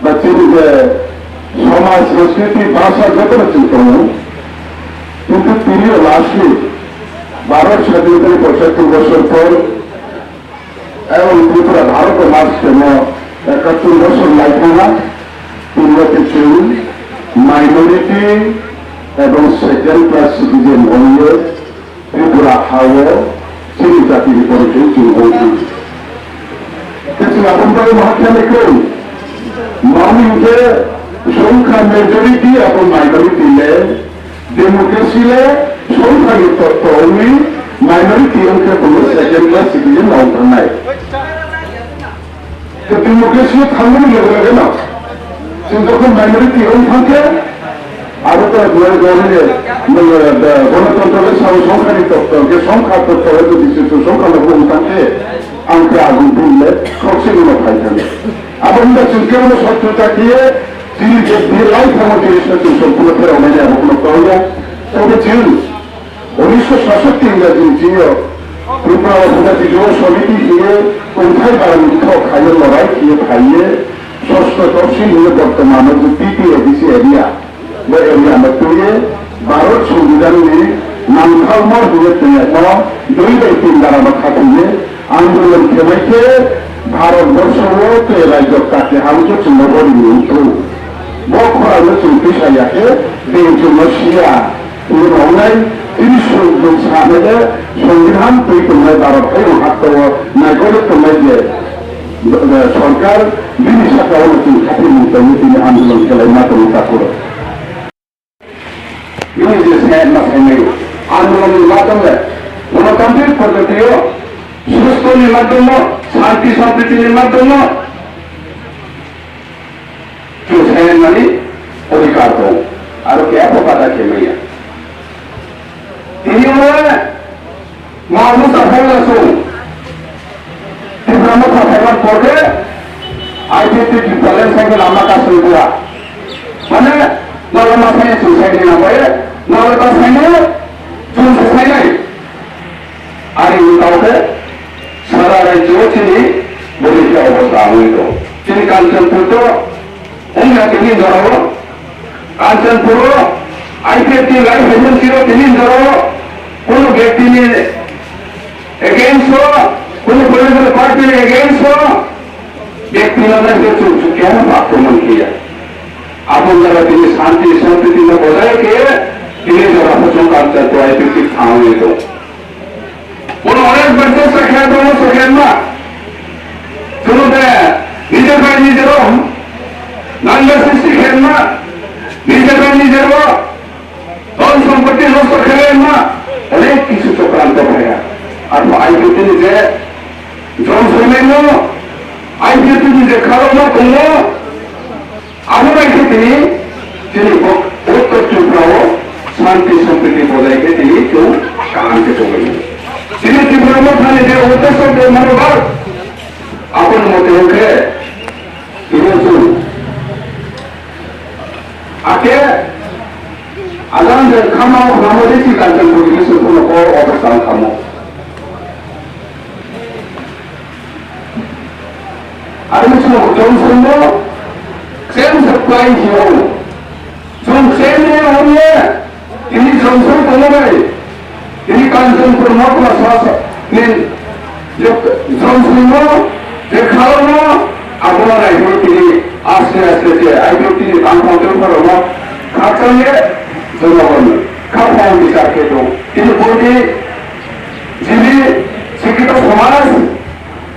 ba chini je somaj, sanskriti, bhasha jotono chwng tongo. Kintu tini lastly, Bharat sadinotani pochhattor bosor por, ebong Tripura Bharat o mas kheno ekattor bosor lai thangma, tini o chwng minority ebong second class citizen ongwi Tripura ha-o chini jatini borok chwng wngkha. Tei chwng aboni bagwi ma khe nai kwrwi? Mani hwnkhe songkha majority abo minority le, democracy le songkha ni totto wngwi minority wngkhe bono second class citizen wng thangnai. Tei democracy o thangmani loge loge no, chwng jokhon minority wng thang khe, abo to nai gori le, nai, eh, gonotontro le sao songkha ni totto, hwnkhe songkha totto le jodi se songkha logo wng thang khe, ang khe agung bini le khoroksa ni no phai thang. Abo wngkha chwng kebo no sotto ta khiye, chini je bini lai thango chini se chwng sompurno pherok nai abo no kau ya. Tobe chwng Unisho sasatti Ingrajini chini o Tripura Upojati Yuva Samiti hiye kungthai barani thok khaye lorai khiye phaiye sosto topsil hiye bortomano je T T A D C area, bo area no twiye Bharat Songbidan ni nangthalmo hiye tongmo dui bai tin dara no khathiye andolon khlai khe Bharat Borsho o tei rajyo kati hamkhe chwngno bo rini wngthung. Bo khorang no chwng twisa ya khe, bini chwngno siya. Tini wngnai, tini suk bwk sanai de, Songbihan twi tongnai Bharat hai rok hakto o naikole tongnai je, eh, sorkar bini saka o chwng khatimung tongwi tini andolon khlai ma tongo takhuk rok. Bini je se ma saimai andolon ni madhyome, gonotantrik poddhoti o, susto ni madhyome, shanti sampriti ni madhyome, Chwng saimani odhikar tong, aro kebo kada khe manya. Tini oro ma bwsa phai la chwng Tipra Motha phaiman porke I P F T Tipraland saikhe lama kasui bua. Mane nogo ma saini chwng saini na bai, nogo ta saini chwng se sainai. Ari ni tau khe sara rajyo chini boni khe obostha wngwi tong. Chini Kanchanpur to wngya tini jorao, Kanchanpur o I P F T lai phaimani siro tini jorao, kono bektini against o, kono political party ni against o, bektino na se chuk chuk khe akromon khiya. Aboni jora tini shanti, sampriti no bojai khe tini jora phuchung Kanchanpur I P F T thangwi tong. Bono onek bar chesta khe tongo, chokhe ma. Chwng de nijer bai nijer o nangya sristi khe ma. Nijer bai nijer o dhon sompoti nosto khe ma. Onek kichu chokranto phaiya. Arpho I P F T ni je jom soimaino, I P F T ni je kharokma tongo, abo bai khe tini chini bo-, Uttor Tripura o shanti sampriti bojai khe tini chwng kaham khe tongwi. Chini Tipra Mothani je uddesho je monobhab, aboni mote hwnkhe tini chwng ake ajang je khama o khama de si Kanchanpur ni sukhuno ko office ang khamo. Ani chwng Johnson no chen se kwlai hiyo. Chwng chen ni hwnwi tini Johnson tongwi tini Kanchanpur Motha sa sa ni Johnson no je khalno abono nai tini aste aste je I P F T ni bangphang tongpharo no khakchangye jonogon khaphang bichar khe tong. Tini boni jini sikito somaj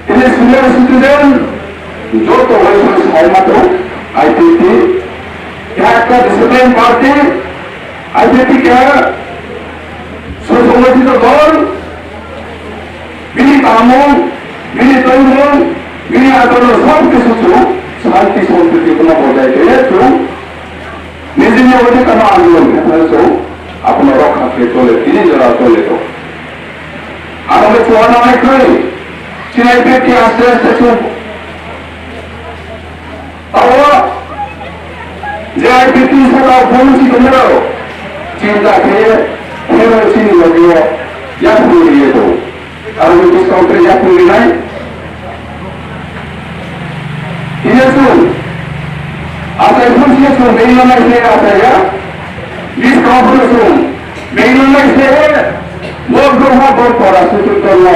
Tini senior citizen joto waisai saima tong, I P F T, keha ekta discipline party, I P F T keha susonggothito dol, bini tangmung, bini tongmung, bini adoron sob kisu chwng shanti sampriti kheno bojai khe chwng nijini odhikar no andolon khe phano chwng abono rokha khe chole, tini jora chole tong. Aro khe chuana nai khe, chini I P F T aste aste chwng. Abo je I P F T saka phone si tongmani rok, chinta khe, khe chini logi o, yak phone riye to. Aro khe buskang khe yak phone rinai. Iya chwng, asai phun siya chwng, bengno nai siya asai ya. Buskang phun chwng, bengno nai siya, bo bwrwha bo pora sutu tongno,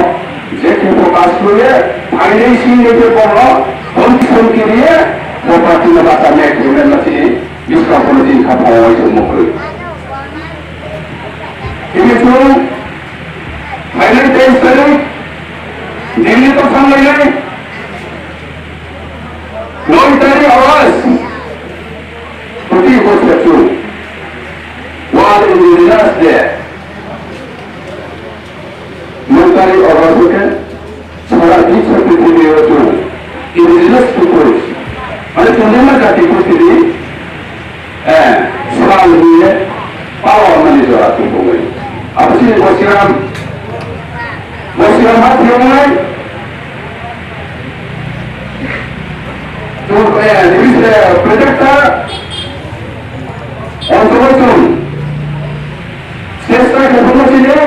je khe focus khuye, phainai sing ni khe bono, hon song kiriye, bo party no basa mek khe na si, buskang phun chini kha phawai chwng mukhri. Ini chwng, phainai teis tarik, Delhi to thanglainai, Noi tarik August, proti bosor chwng World Indigenous Day. Noi tarik August khe sara biswa prithibio chwng Indigenous Peoples, mane chwng ma jati prithibini Eh, sal hiye power mani jora tubungai. Abo chini Bosiram, Bosiram ha thiyongnai. Tu, eh, nini se protector, ontoro chwng. Chesta khe phano chini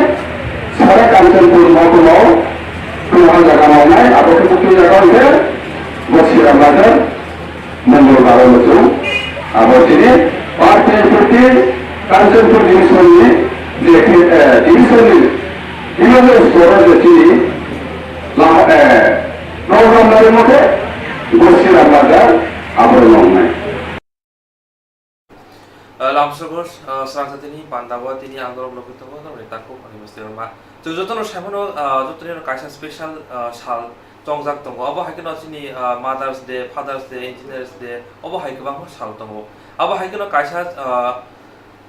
sara Kanchanpur mokono, tungha jaga mawnai, abo khe bukti jaga hwnkhe Bosiram Bazar. Mongol Baro Muchung, abo chini Party Party Kanchanpur Division ni je, eh, division ni, division ni store je chini la, eh, program lari mote Gosira Bazar abo nongnai. Ah, lamsogor, ah, srangsa tini panda bo tini ang norok nugwi tongo, norokni takhuk ani bwskango ma. Chwng jotono saimano, ah, jotono kaisa special, ah, sal chongjak tongo. Obo hai kheno chini, ah, Mother's Day, Father's Day, Engineers Day, obo hai kwbangma sal tongo. Abo hai kheno kaisa, ah,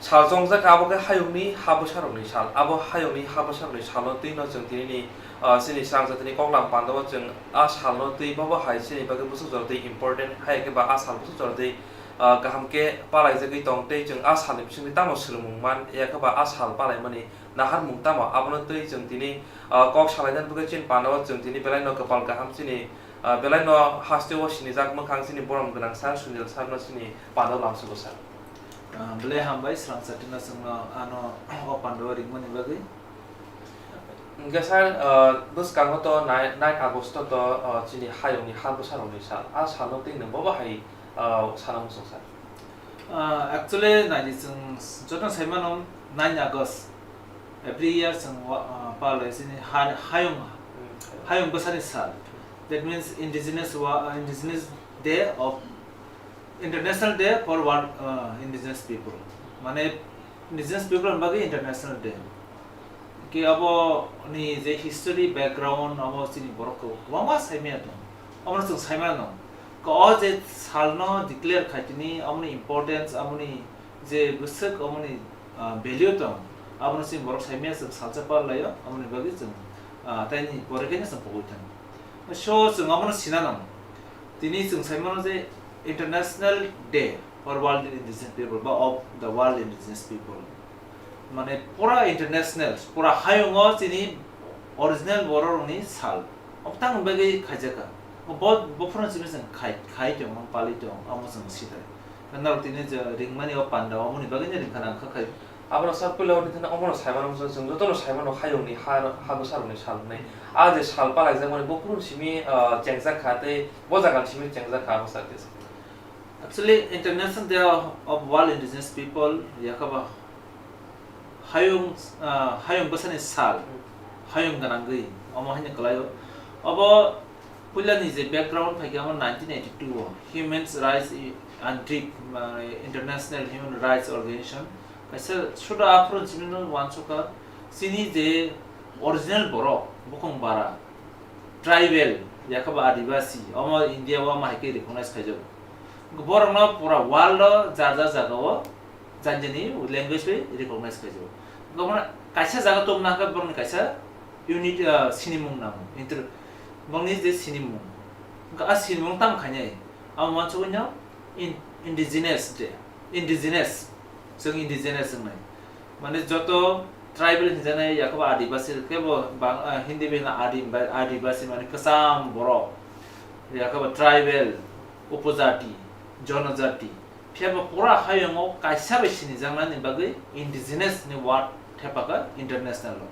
sal chongjak, abo khe hayungni ha bwsarokni sal. Abo hayungni ha bwsarokni salno twino chwng tinini, ah, chini srangsa tini koklam pandao chwng a salno twi bobo hai chini bagwi bwswk jora twi important, hai khe ba a sal bwswk jora twi ah, kaham khe palaijagwi tong tei chwng a salni bisingtwi tamo swrwngmung man, yakhe ba a sal palaimani naharmung tamo, abono twi chwng tini, ah, kok salainani bagwi chini pandao chwng tini belaino kwpal kaham chini, ah, belaino hasteo sinijak mwkhang chini borom gwnang sir Sunil sir no chini pandao lamsugo sir. Ah, belai hambai, swrang satino chwngno ano o pandao ringmani bagwi. Hwnkhe sir, ah, bwskango to nine, nine August to, ah, chini hayungni ha bwsarokni sal. A salno twi nwng bobo hai, ah, sana muchung sir? Ah, actually, naidi chwng joto sai mano, nine August. Every year chwng wa-, ah, palai chini ha-, hayung, Hmm. hayung bwsani sal. That means indigenous wa-, ah, indigenous day of International Day for World, uh, Indigenous People. Mane, Indigenous People ni bagwi International Day. Ke abo ni je history background, abo chini borok kwbangma saimaya tong. Abo chwng saimano. Ko o je salno declare khaitini, abo ni importance, abo ni je bwswk, abo ni, uh, value tong. Abo no chini borok saimaya chwng salsa parlaio, abo ni bagwi chwng, uh, taini pore khe chwng pogwi thang. So, chwng abo no sinano. Tini chwng sai mano je International Day for World Indigenous People ba of the World Indigenous People. Mane pura international, pura hayungo chini original bororokni sal. Obtang bagwi khaijaka. Bo, bo phano chini chwng khai, khai tong, pali tong, amo chwng sitai. Norok tini je ringmani o panda, omoni bagwi ni ringkha nangkha khai. Abono sir, puila oro thani omono saimano, chwng jotono saimano, hayungni ha, ha bwsarokni sal hwnwi. A je sal palaijakmani, bo kunu simi, ah, chengjak kha tei bo jagani simi chengjak kha, abo sir kisa. Actually, International Day of, of World Indigenous People, yakaba hayung, ah, hayung bwsani sal, hayung gwnangwi, omo haino kwlaio. Obo puilani je background phaikhe, omo nineteen eighty-two o Human Rights and Tribe, ah, International Human Rights Organization, kaisa suda aphuru chini no uansukha, chini je original borok, bukhung bara, tribal, yakaba adibasi, omo India o omo hai khe recognize khaijago. Borokno pura world o ja ja jaga o jani jani language bai recognize khaijago. Omo kaisa jaga tongna hwnkhe borokni kaisa unit, ah, sinimung nango. Inter-, borokni je sinimung. Hwnkhe a sinimung tamo khainai? Amo uansugwi no in-, indigenous de, indigenous, chwng indigenous wngnai. Mane joto tribal hinjanai, yakaba adibasi kebo bang-, ah, Hindi bai hwnna adim-, adibasi mane kwcham borok, yakaba tribal, upojati, jonojati. Phiya ba pura hayungo kaisa bai sinijaknani bagwi indigenous ni word thepaka international o.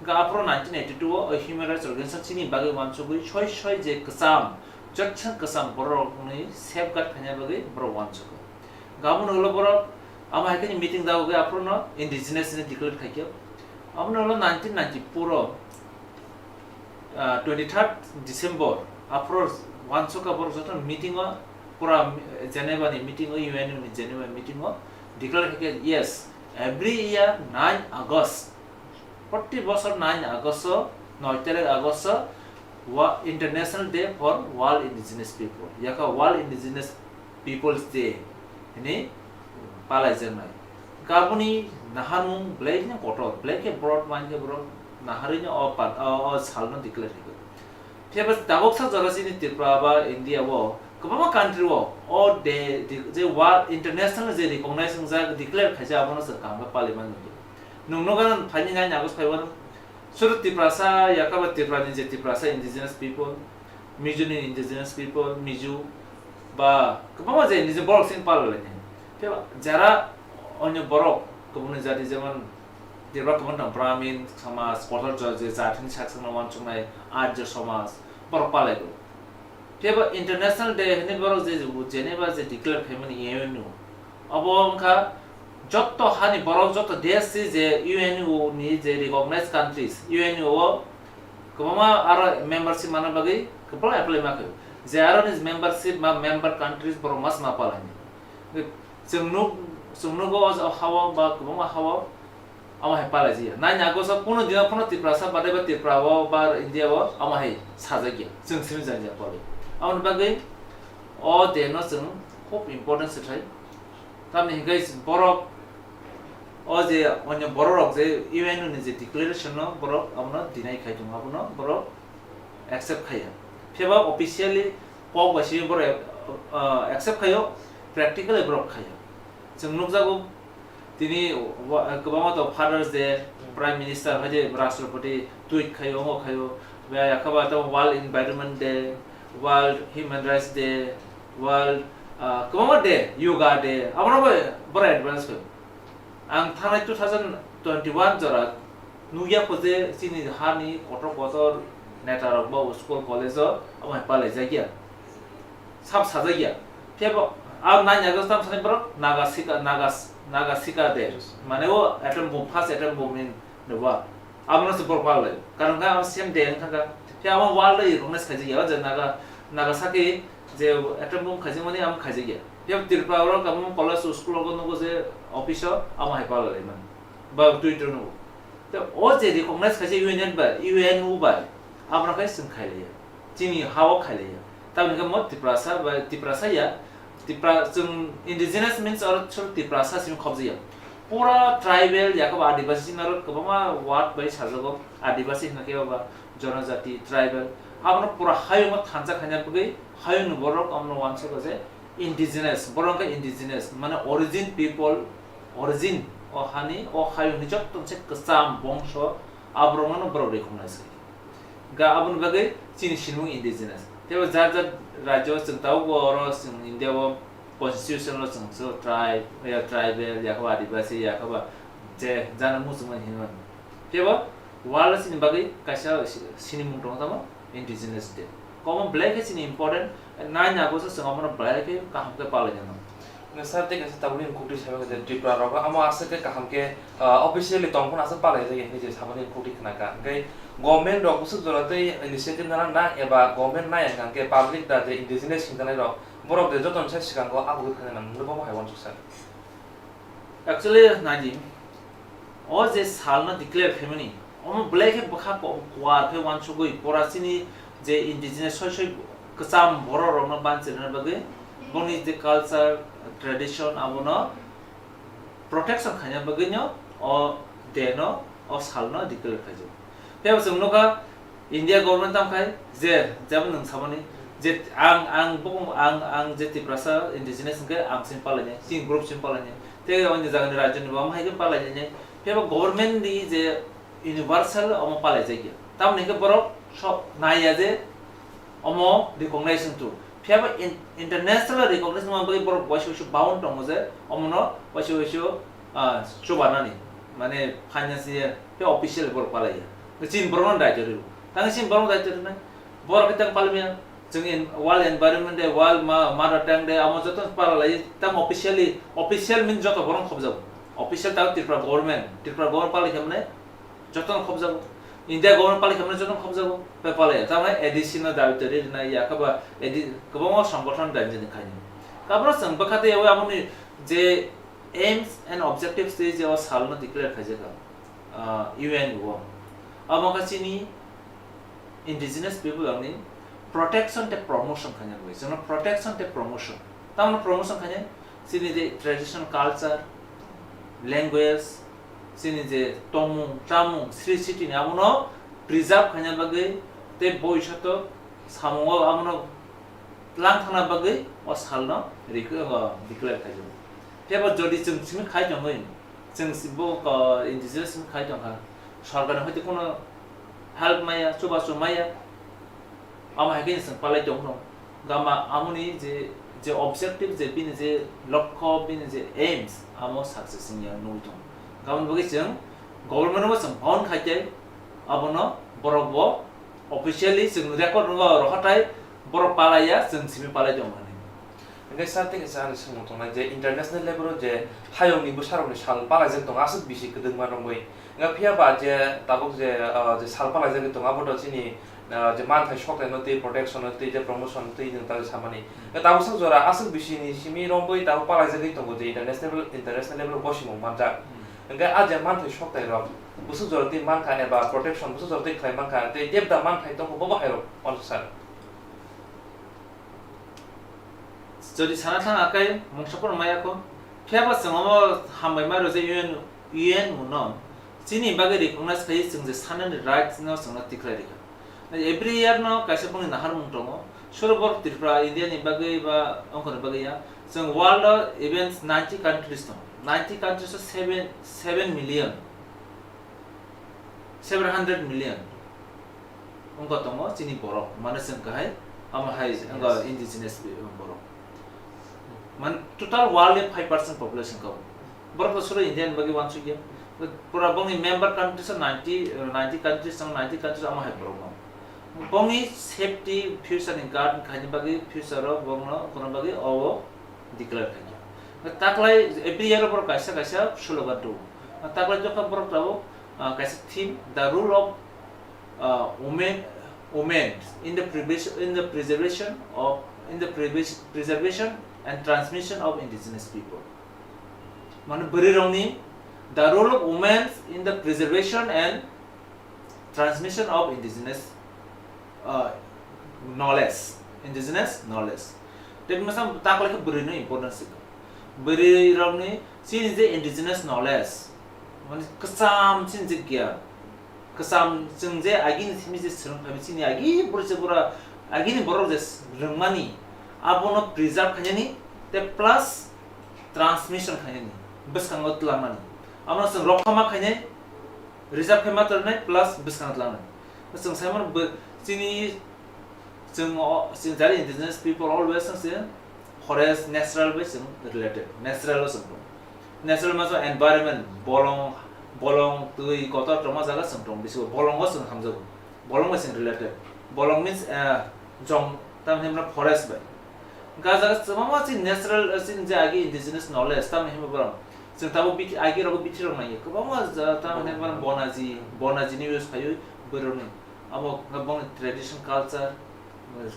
Hwnkhe aphuru nineteen eighty-two o Human Rights Organization chini bagwi uansugwi soi soi je kwcham, jotsa kwcham bororokni safeguard khaina bagwi borok uansukha. Hwnkhe aboni ulo borok amo hai khe meeting dagogwi aphuru no indigenous ni declare khaikhe. Aboni ulo nineteen ninety-four o, ah, twenty-third December, aphuru uansukha borok joto meeting o, pura Geneva ni meeting o, U N ni Geneva meeting o declare khaikhe, yes, every year nine August, proti bosor nine August o, noi tarikh August o, wa-, International Day for World Indigenous People, yakha World Indigenous People's Day hwnwi palaijaknai. Aboni naharmung belai no kotor, belai khe broad mind khe borok naharwi no o pa-, o, o salno declare khaikha. Phiya ba tabuksa jora chini Tripura ba India o kwbangma country o o day, je world international je recognize wngjak, declare khaijak, abono chwng kaham khe palwi mano. Nwng nukha phaini nine August phaiwano, Suru Tiprasa, yakaba Tripura ni je Tiprasa indigenous people, Mizo ni indigenous people, Mizo, ba kwbangma je niji borok sini palalaini. Phiya ba jara onyo borok, kwbangni jati jemon Tripura kwbang tong Brahmin samaj, kotor ja-, je jatini sak sakno uansuknai Arya samaj, borok palaigo. Phiya ba International Day hwnwi borok je Geneva je declare khaimani U N O, abo wngkha jotto hani borok, jotto desh si je U N O ni je recognized countries, U N O o kwbangma aro membership manna bagwi kwbangma apply ma khaio. Je aro ni membership ma member countries borok mas ma palani. Chwng nuk, chwng nugo o hao ba kwbangma hao amo hai palai jia. Nine August o kuno dino phano Tiprasa badai ba Tripura o ba India o amo hai sajak ya. Chwng simi jani ya polo. Aboni bagwi o day no chwng khub important se thai. Tamni hingke borok o je onyo borok rok je U N O ni je declaration no borok abono deny khai tongo, abono borok accept khaiya. Phiya ba officially kok bai simi borok, ah, accept khaio. Practically borok khaio. Chwng nukjago, tini wa-, kwbangma to Father's Day, Hmm. Prime Minister hai je Rashtrapati tweet khaio, omo khaio, ba yakhaba to World Environment Day, World Human Rights Day, World, ah, kwbangma day, Yoga Day, abono bo borok advance khaio. Ang thanai two thousand twenty-one jora nukya kho je chini hani kotor kotor neta rok bo school college o abo hai palai jakya. Sab sajak ya. Phiya bo a nine August tam sani borok Naga Sika, Naga, Naga Sika de. Mane o atom bomb, first atom bomb in the world. Abono se borok palai. Karon khe abo same day wngkha kha. Phiya abo world recognize khaijak ya, je Naga, Nagasaki je atom bomb khaijak mani abo khaijak ya. Phiya Tripura oro kamo college school rogo nugo je office o abo hai palai man. Ba Twitter nugo. Te o je recognize khaijak U N bai, U N O bai. Abono khe chwng khailaiya. Chini ha-o khailaiya. Tamoni khe mo Tiprasa bai Tiprasa ya. Tipra-, chwng indigenous means oro chwng Tiprasa simi khobjaya. Pura tribal, yakub Adivasi simi oro kwbangma word bai sajago. Adivasi hwnkhe oba jonojati, tribal. Abono pura hayungo thansa khaina bagwi hayungni borok abono uansugo je indigenous. Borok wngkha indigenous, mane origin people, origin o hani, o hayungni jottoni se kwcham bongso, aborokno borok recognize khaikha. Ga aboni bagwi chini sinimung indigenous. Teibo jar jar rajyo chwng tabukbo oro chwng India o constitution o chwng so tribe, ya tribal, yakaba Adivasi, yakaba je jana muchungmani hinwi mano. Teibo world o chini bagwi kaisa si-, sinimung tongo tamo indigenous day. Komo belai khe chini important, nine August o chwng abono belai khe kaham khe palai nang. Sir, tei kaisa tabukni khukti saimano je Tripura rok amo aswk khe kaham khe, ah, officially tong phano aswk palai jagwi hinwi je samani khukti khna kha. Hwnkhe government rok bwswk jora tei initiative nana nang eba government nai hwnkha khe public da je indigenous hwnjanai rok borok je jotono sai swkango abo khe khaina nang, nokbo bo hai uansuk sir. Actually, naidi, o je salno declare khaimani, omo belai khe bwkha ko-, kuar khe uansugwi pora chini je indigenous soi soi kwcham borok rokno banchirna bagwi boni je culture, tradition abono protection khaina bagwino o day no, o salno declare khaijak. Tei bo chwng nukha, India government tamo khai je, jebo nwng samani je ang, ang, bo-, ang, ang je Tiprasa indigenous hwnkhe ang simi palainai, chini group simi palainai, tei ani jagani rajyoni bo omo hai khe palainai. Phiya bo government ni je universal omo palaijakya. Tamoni hwnkhe borok sok naiya je omo recognition tu. Phiya bo in-, international recognition ma bagwi borok waisa waisa bound tongo je omono waisa waisa, ah, chubanani, mane financial, tei official borok palaiya. Chini borokno daityo rw. Tang chini borokno daityo rwnai. Borok khe tang palmya. Chwng en-, World Environment Day, World Ma-, Mother Tongue Day, amo joto palai, tang officially, official means joto borok khobjago. Official tang Tripura government, Tripura government palai khe mane joto khobjago. India government palai khe mane joto khobjago. Pe palai, tang A D C no daityo rwnai, ya khe ba A D, kwbangma songgothon daityo rwnai khaini. Kabra chwng bwkha tei yawi amoni je aims and objectives tei je o salno declare khaijak, ah, U N o. Abo kha chini indigenous people rokni protection tei promotion khaina bagwi. Chwngno protection tei promotion. Tamno promotion khaina chini je traditional culture, language, chini je tongmung, chamung, sri siti ni abono preserve khaina bagwi tei boisoto samungo abono tlang thangna bagwi o salno rikwi, o declare khaijak. Phiya bo jodi chwng simi khai tongwi, chwng si-, bo, o, indigenous simi khai tongkha, sorkarni hoite kono help maya, chubachu maya, amo hai khe chwng palai tongno. Gama amoni je, je objective, je bini je lokho, bini je aims, amo success wngya nugwi tongo. Gabon bagwi chwng government bo chwng bound khai tei abono borok bo officially chwng record rwgo, rohotai borok palaiya, chwng simi palai tongo hinwi. Hwnkhe sir, tei kaisa ani swngmung tongnai je international level o je hayungni bwsarokni sal palaijak tongo aswk bisi kwdwkma romwi. Hwnkhe phiya ba je tabuk je, ah, je sal palaijagwi tongo abo to chini, ah, je manthai sokthai no tei protection no tei je promotion tei nwng ta samani. Hwnkhe tabuk sak jora aswk bisi ni simi romwi tabuk palaijagwi tongo je international, international level o bosimung manjak. Hmm. Hwnkhe a je manthai sokthai rok bwswk jora tei mankha eba protection bwswk jora tei khlai mankha tei tebda manthai tongo bobo hai rok uansuk sir. Jodi sana thang akai mungsa pono maya kho, phiya ba chwng omo hambai ma rw je U N, U N O no chini bagwi recognize khai chwng je sanani right no chwngno tikhlai rikha. Every year no kaisa bongni naharmung tongo, suro borok Tripura India ni bagwi ba ongkhorni bagwi ya, Chwng world o events ninety countries tongo. Ninety countries o seven, seven million, seven hundred million wngkha tongo chini borok. Mane chwng kahai, amo hai wngkha indigenous borok. Man total world ni five percent population kau. Borok to suro India ni bagwi wansuk ya. Pura bongni member countries o ninety, ninety countries, ninety countries amo hai borok no. Bongni safety, future ni guard khaini bagwi, future o bongno kono bagwi obo declare khaikha. Taklai every year borok kaisa kaisa slogan tubu. Taklai jokha borok tabuk, ah, kaisa theme, the role of, ah, women, women in the preservation, in the preservation of, in the previs-, preservation and transmission of indigenous people. Mane bwrwi rokni, the role of women in the preservation and transmission of indigenous, uh, knowledge, indigenous knowledge. Tei masa taklai khe bwrwi no importance rikha. Bwrwi rokni chini je indigenous knowledge, mane kwcham chini je giyan, kwcham chwng je agini simi je swrwng phaimani chini agi borok je bura agini borok je rwngmani abono preserve khainani tei plus transmission khainani bwskango twlangmani abono chwng rokha ma khainai. Reserve khe ma tongnai plus bwskango twlangnai. Chwng sai mano bo chini, chwng o, chini jari indigenous people always se forest natural bai chwng related. Natural o chwng tong. Natural ma chwng environment, bolong, bolong, twi, kotor tongma jaga chwng tong. Bisi bolongo chwng hamjago. Bolong bai chwng related. Bolong means, eh, jong, tamni hwnba forest bai. Ga jaga kwbangma chini natural, eh, chini je agi indigenous knowledge, tamni hwnba borok. Chwng tabuk bithi-, agi rogo bithi rok naiya. Kwbangma ja-, tamni hwnba bonaji, bonaji ni use khaio bwrwi rokni. Abo wngkha bongni tradition culture,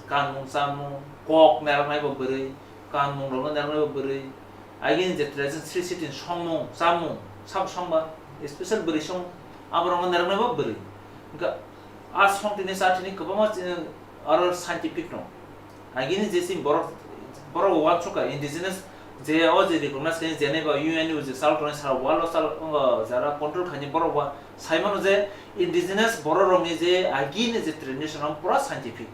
kanmung chamung, kok neroknai bo bwrwi, kanmung rokno neroknai bo bwrwi. Agini je tradition sri siti songmung, chamung, sabo songba, special bwrwi song, abo rokno neroknai bo bwrwi. Wngkha a song tini cha tini kwbangma chini aro scientific no. Agini je chini borok, borok uansukha indigenous je o je recognize khe jenai ba U N ni je chal tongnai sara world o chal, o jara control khaini borok ba sai mano je indigenous borok rokni je agini je tradition o pura scientific.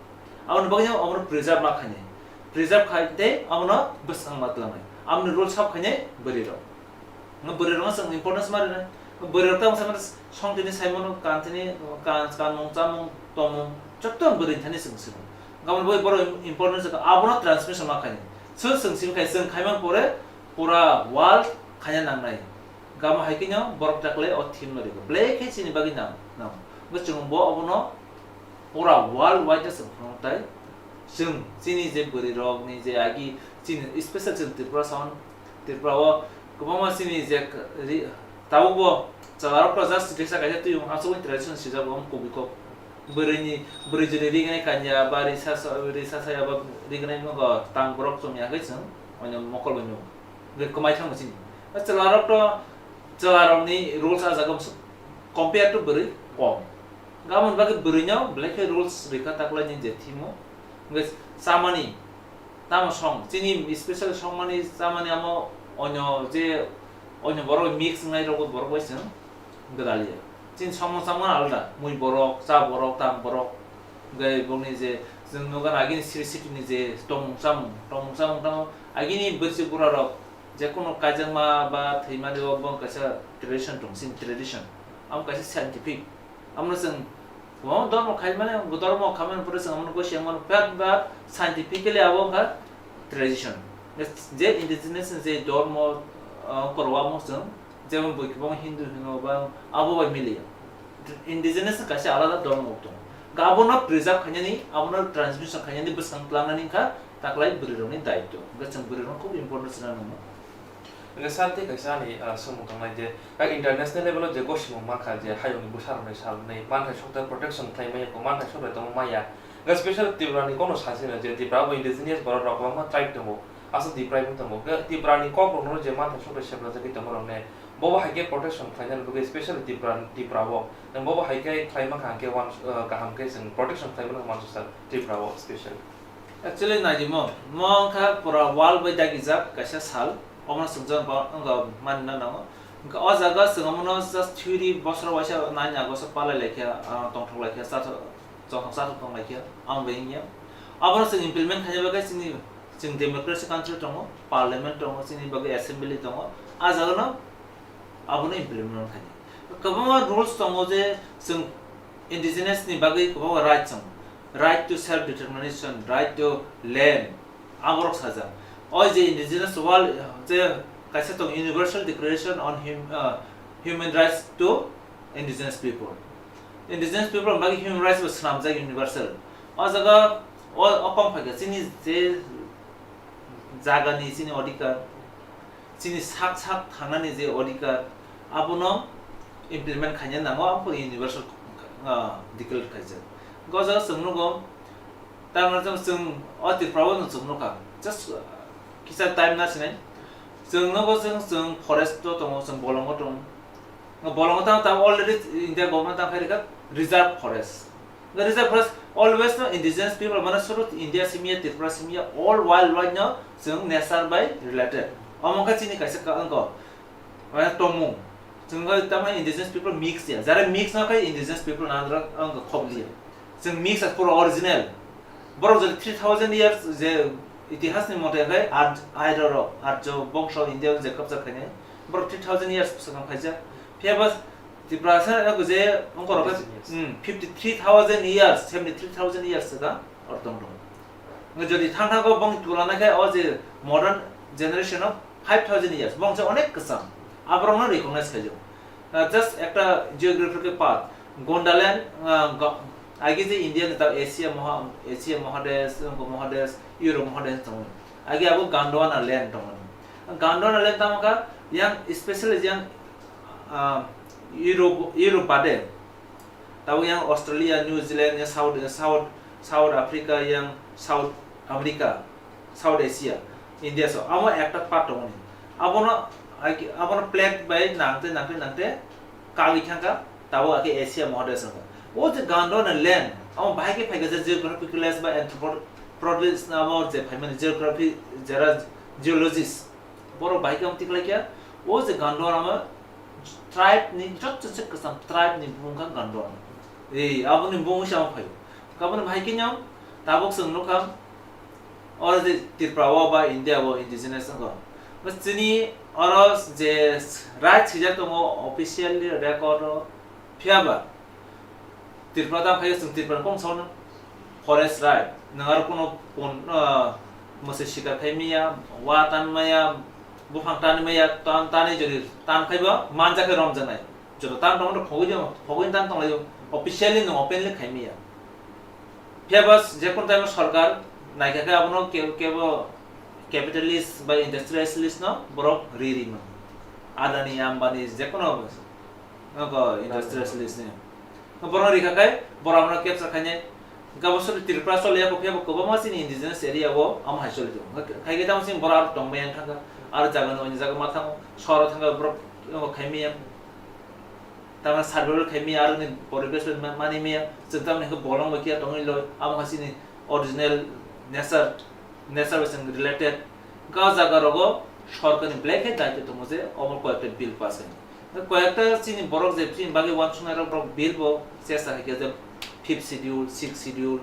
Aboni bagwi abono preserve ma khaini. Preserve khai tei abono bwswk ma twlangnai. Aboni role sab khaini bwrwi rok. Nga bwrwi rokno chwng importance ma rwnai. Bwrwi rok tamo sai mano song tini sai mano kan tini kan, kanmung chamung tongmung jotto bwrwi thani chwng simo. Gabon bai borok importance abono transmission ma khaini. Chwng chwng simi khai chwng khai man pore pura world khaina nangnai. Gama hai khe no borok taklai o theme no rikha. Belai khe chini bagwi nang, nang. Bo chwng bo abono pura world wide no chwng phunuk tai. Chwng chini je bwrwi rok ni je agi chini special chwng Tripura sound, Tripura o kwbangma chini je k-, ri-, tabuk bo chwla rok just risa kaisa twi aswk tradition swijak bo kubui kok. Bwrwi ni, bwrwi jwrwi rignai kanya ba risa sa-, risa saya ba rignai no tang borok chwng ya khe chwng oino mokol bai nung. Hwnkhe kwmai thangma chini. Chwla rok to, chwla rok ni rules ah jaga bwswk compare to bwrwi kom. Gabon bagwi bwrwi no belai khe rules rikha taklai ni je thimo. Hwnkhe chamani tamo song, chini special songmani chamani amo onyo je onyo borok mix wngnai rok borok bai chwng gwdaliya. Chini songmung chamung alda, mui borok, cha borok, tam borok, hwnkhe bongni je chwng nukha agini siri sitini je tongmung chamung, tongmung chamung tamo agini bwrwi bura rok je kono kaijakma ba thwimani rok bo kaisa tradition tong, chini tradition. Amo kaisa scientific. Amo chwng kwbangma dormo khaimani, dormo khaimani pore chwng amo gosiya mano, but, but scientifically abo wngkha tradition. Je indigenous je dormo, ah, korwa amo chwng Jemon bui kwbangma Hindu hino ba abo bai miliya. Indigenous ni kaisa alada dhormo rok tongo. Abono preserve khainani, abono transmission khainani bwskang tlangnani wngkha taklai bwrwi rokni daityo. Hwnkhe chwng bwrwi rokno khub important swnam nango. Hwnkhe sir tei kaisa ani, ah, swngmung tongnai je, ah, international level o je gosimung mankha je hayungni bwsa rokni salni manthai sokthai protection khlai maya, manthai sokthai tongma maya. Hwnkhe special Tripura ni kokno sasi no je Tripura bo indigenous borok rok kwbangma tribe tongo. Aswk deprive wng tongo. Hwnkhe Tripura ni kok rok no je manthai sokthai sepna jagwi tongma rok ne bobo hai khe protection khlaina bagwi specially Tripura, Tripura o. Nwng bobo hai khe khlai mankha hwnkhe uans-, uh, kaham khe chwng protection khlai mano uansukha Tripura o specially. Actually naidi mo, mo wngkha pura world bai dagijak kaisa sal, omo swngjak ba wngkha manna nango. Hwnkhe o jaga chwng omono just theory bosor waisa nine August o palai laikha, ah, tongthok laikha, chathok, chongthok chathok tong laikha, amo bai wngya. Abono chwng implement khaina bagwi chini Chwng democracy country tongo, parliament tongo, chini bagwi assembly tongo, a jagano abono implement khainai. Kwbangma rules tongo je chwng indigenous ni bagwi kwbangma right tongo, right to self determination, right to land, aborok sajak. O je indigenous world, je kaisa tong Universal Declaration on Hum-, uh, Human Rights to Indigenous People. Indigenous people bagwi human rights bo swnamjak universal. O jaga o, o kong phaikha chini je jagani chini odhikar, chini sak sak thangnani je odhikar, abono implement khaina nango, abo universal, ah, declare khaijak. Go jaga chwng nugo, tamni jang chwng o Tripura o chwng nukha, just, ah, kisa time na sinai, chwng nugo chwng, chwng forest o tongo, chwng bolongo tongo, bolongo tamo tamo already India government tamo khairikha reserve forest. The reserve forest always no indigenous people, mane suru India simiya, Tripura simiya, all world wide no chwng nature by related. Omo khe chini kaisa ka-, wngkha, mane tongmung. Chwng khe tamo indigenous people mix ya. Jara mix no khe indigenous people na andro wngkha khobli ya. Chwng mix as pura original. Borok jodi three thousand years je itihas ni mote khe Ar-, Arya rok, Arjo bongso India je kapsa khainai. Borok three thousand years swkang khaijak. Phiya ba Tiprasa abo je ongkorok khe, fifty three years. Hmm, fifty three thousand years, seventy three thousand years se da or tong tong. Nge jodi thang thang ko bong tulana khe o je modern generation of five thousand years, bong je onek kwcham. Aborok no recognize khaijak. Uh, just ekta geographical path. Gondaland, uh, go-, age je India ni ta Asia moha-, Asia Mahadesh, Mahadesh, Europe Mahadesh tongo. Age abo Gondwana land tongo. Gondwana land tamo kha yang specially yang ah, Europe, Europe bade, tabuk yang Australia, New Zealand, yang South, South, South Africa, yang South America, South Asia, India so, amo ekta part tongoni. Abono, ai-, abono plate bai nangte, nangte, nangte, kagwi thangkha, tabuk ake Asia Mahadesh wngkha. O je Gondwana land, amo bahai khe phaikha je geographical place ba anthropology, amo je phaimani geography, jera geologist, borok bahai khe amo tikhlaikha, o je Gondwana amo tribe ni joto se kwcham tribe ni bumung kha Gondwana. Ei, aboni bumung se amo phaio. Aboni bahai khe no tabuk chwng nukha, oro je Tripura o ba India o indigenous wngkha. Chini oro je right swijak tongo officially record o, phiya ba Tripura tamo khaio chwng Tripura ni kung saono forest right. Nwng aro kuno pon-, ah, mwsai sikar khai maya, wa tan maya, buphang tan maya, tan, tanwi jodi tan khaibo manjak khe romjaknai. Joto tan tongo, phogwi de, phogwi tan tonglaio. Officially nwng openly khai maya. Phiya ba je kun time o sarkar naikha khe abono ke-, kebo capitalist ba industrialist no borok ri ri mano. Adani, Ambani, je kuno nogo industrialist ni. Borok rikha khe borok abono capture khainai. Gabo sori Tripura choli ya, phiya bo kwbangma chini indigenous area o amo hai choli tongo. Khai khe tamo chini borok aro tongmaya wngkha kha. Aro jaga ni, oni jaga ma thango, sohor o thangkha borok amo khai maya. Tamani survival khai maya, aro ni poribesh bai ma-, mani maya. Chwng tamoni khe bolong bai khe tongwi loi. Amo hai chini original nature, nature bai chwng related. Ga jaga rogo sorkar ni belai khe daityo tongo je omo koyekta bill pass khai. Koyekta chini borok je chini bagwi uansuknai rok, borok bill bo chesta hai khe je fifth schedule, sixth schedule,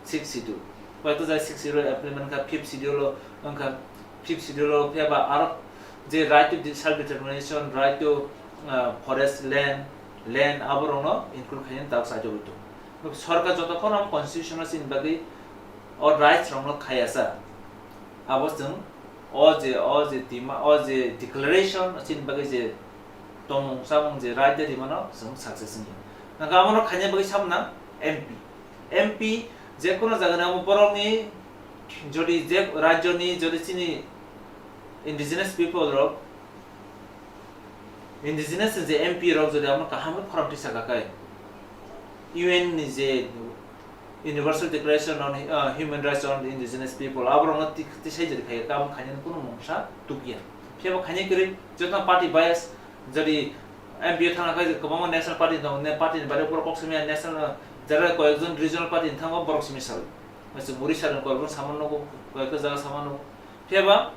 sixth schedule. Koyekta jai sixth schedule implement kha, fifth schedule o wngkha, fifth schedule o phiya ba aro je right to self determination, right to, uh, forest land, land aborokno include khainani tabuk sajagwi tongo. Sorkar jotokhon constitution o chini bagwi o rights rokno khayasa, abo chwng o je, o je dima-, o je declaration chini bagwi je tongmung chamung je right de rimano chwng success wngya. Nangkhe abono khaina bagwi samna M P. M P je kono jagani amo borokni jodi je rajyoni jodi chini indigenous people rok, indigenous je M P rok jodi amo kaham khe khorang tisa kha khe U N ni je Universal Declaration on, uh, Human Rights on Indigenous People, aborokno ti-, tisai jodi khai, tamo khainani kunu mungsa tukya. Phiya bo khainai kwrwi, joto party bias, jodi M P o thangna khai kwbangma national party tongo, ne party ni bare borok kok simi national, uh, jara koyekjon regional party ni thango borok simi sal. Masi muri sal ni koyekjon sama nogo, koyekta jaga sama nogo. Phiya ba,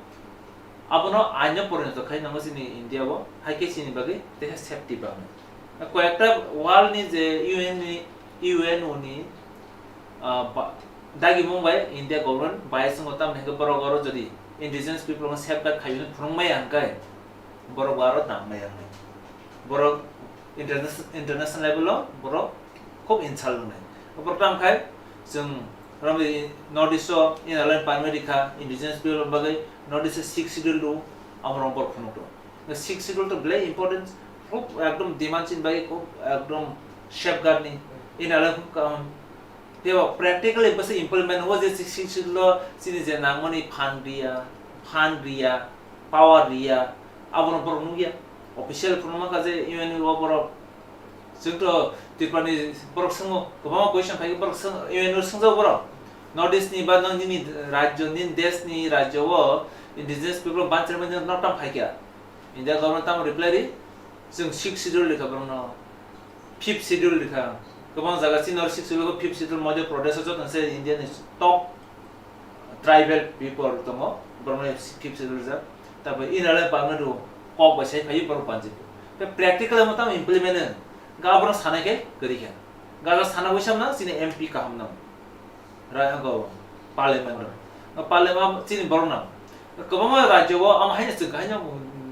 abono aino porinoto khai nango chini India o, hai khe chini bagwi teha safety bagwi. Koyekta world ni je U N ni, U N O ni, ah, ba-, dagimung bai India government bai swngo tamni hwnkhe borok oro jodi indigenous people no safeguard khaiywi phunukmaya hwnkhe borok bo aro nangmaya hwnwi. Borok interna-, international level o borok khub insult wngnai. Borok tamo khai chwng romni North East o Inner Line Permit rikha indigenous people bagwi, North East o Sixth Schedule rw, amorok borok phunukgo. Sixth Schedule to belai important, khub ekdom demand chini bagwi khub ekdom safeguard ni. Inner Line khub kaham. Tei bo practically bwswk implement o je Sixth Schedule o chini je nangmani phan riya, phan riya, power riya, abono borok nukya. Official phunukma kha je U N o borok. Chwng to Tripura ni borok swngo, kwbangma question phai borok swng, U N o swngjago borok. North East ni ba nang nini rajyo, nini desh ni rajyo o indigenous people banchirmani no tam phaikha. India government tamo reply ri? Chwng Sixth Schedule rikha borokno, Fifth Schedule rikha. Kwbang jaga chini oro Sixth Schedule, Fifth Schedule, Madhya Pradesh o joto se India ni top tribal people tongo, borokno Fifth Schedule rijak. Tabuk Inner Line Permit rw kok bai sai phaiwi borok banjigwi. Tei practical o tamo implement wng, ga borok sanai khe kwrwi kha. Ga sana wi samna chini M P kaham nang. Rai ang go parliament rok. Parliament chini borok nang. Kwbangma rajyo o amo haino chwng haino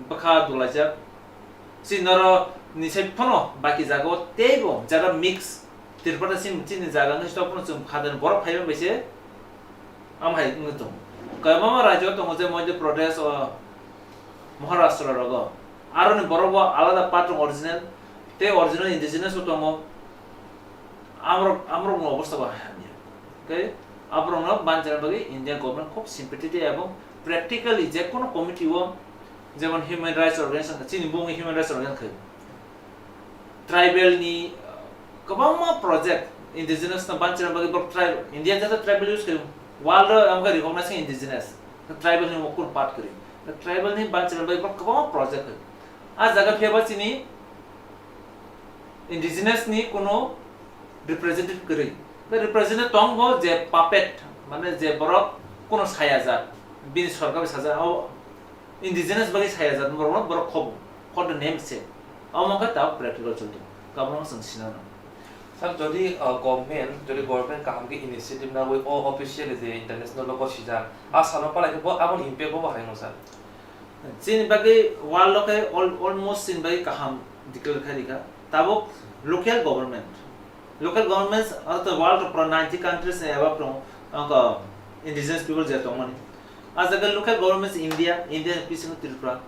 bwkha dolaijak. Chini noro ni sai phano baki jaga o teibo jara mix Tripura chini, chini jaga ni stop phano chwng kha borok phaiba bai se am hai wngwi tongo. Kwbangma rajyo tongo je Madhya Pradesh o Maharashtra rogo. Aroni borok bo alada part rok original tei original indigenous bo tongo. Amrok, amrokni obostha bo hamya. Tei aborokno banchina bagwi India government khub sympathetic ebong practically je kono committee o, jemon human rights organization, chini bumung human rights organization khai. Tribal ni, uh, kwbangma project indigenous no banchina bagwi borok tribal, India jata tribal use khai. World o amga recognize indigenous. Tribal ni mokun part kari. Tribal ni banchina bagwi borok kwbangma project khai. A jaga phiya ba chini indigenous ni kono representative kwrwi. Tei representative tong bo je puppet, mane je borok kono saya jak, bini sorkar bai sajak, o indigenous bagwi saya jak, borok no borok khobo, for the name sake. Omo wngkha tabuk practical choli tongo. Kabangma chwng sinana. Sir, jodi, uh, government, jodi government kaham khe initiative nagwi o officially je international logo sijak, a salo palai khe bo aboni impact bo bahai no sir? Chini bagwi world o khe al-, almost chini bagwi kaham declare khai rikha. Tabuk local government, local governments, arto world o pura ninety countries ni above tongo, wngkha indigenous people je tongmani. A jaga local governments India, India ni bisingo Tripura,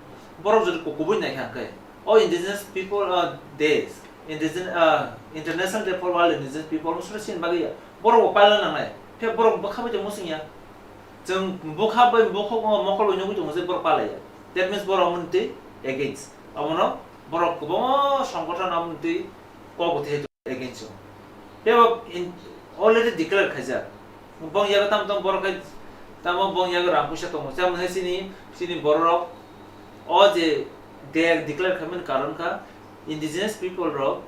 borok jodi kubui naikha hwnkhe, o indigenous people, uh, days, indigenous, uh, International Day for World Indigenous People, sura chini bagwi ya. Borok bo pailna nangnai. Phiya borok bwkha bai tongmo chwng ya. Chwng bwkha bai bukhuk o mokol bai nugwi tongo je borok palaiya. That means borok omo twi against. Omono borok kwbangma songgothon omo twi kok bo thai against o. Phiya bo in-, already declare khaijak. Bong yago tamo tamo borok khai tamo bong yago rang puisa tongo. Chamo hai chini, chini borok o je de-, declare khaimani karon kha indigenous people rok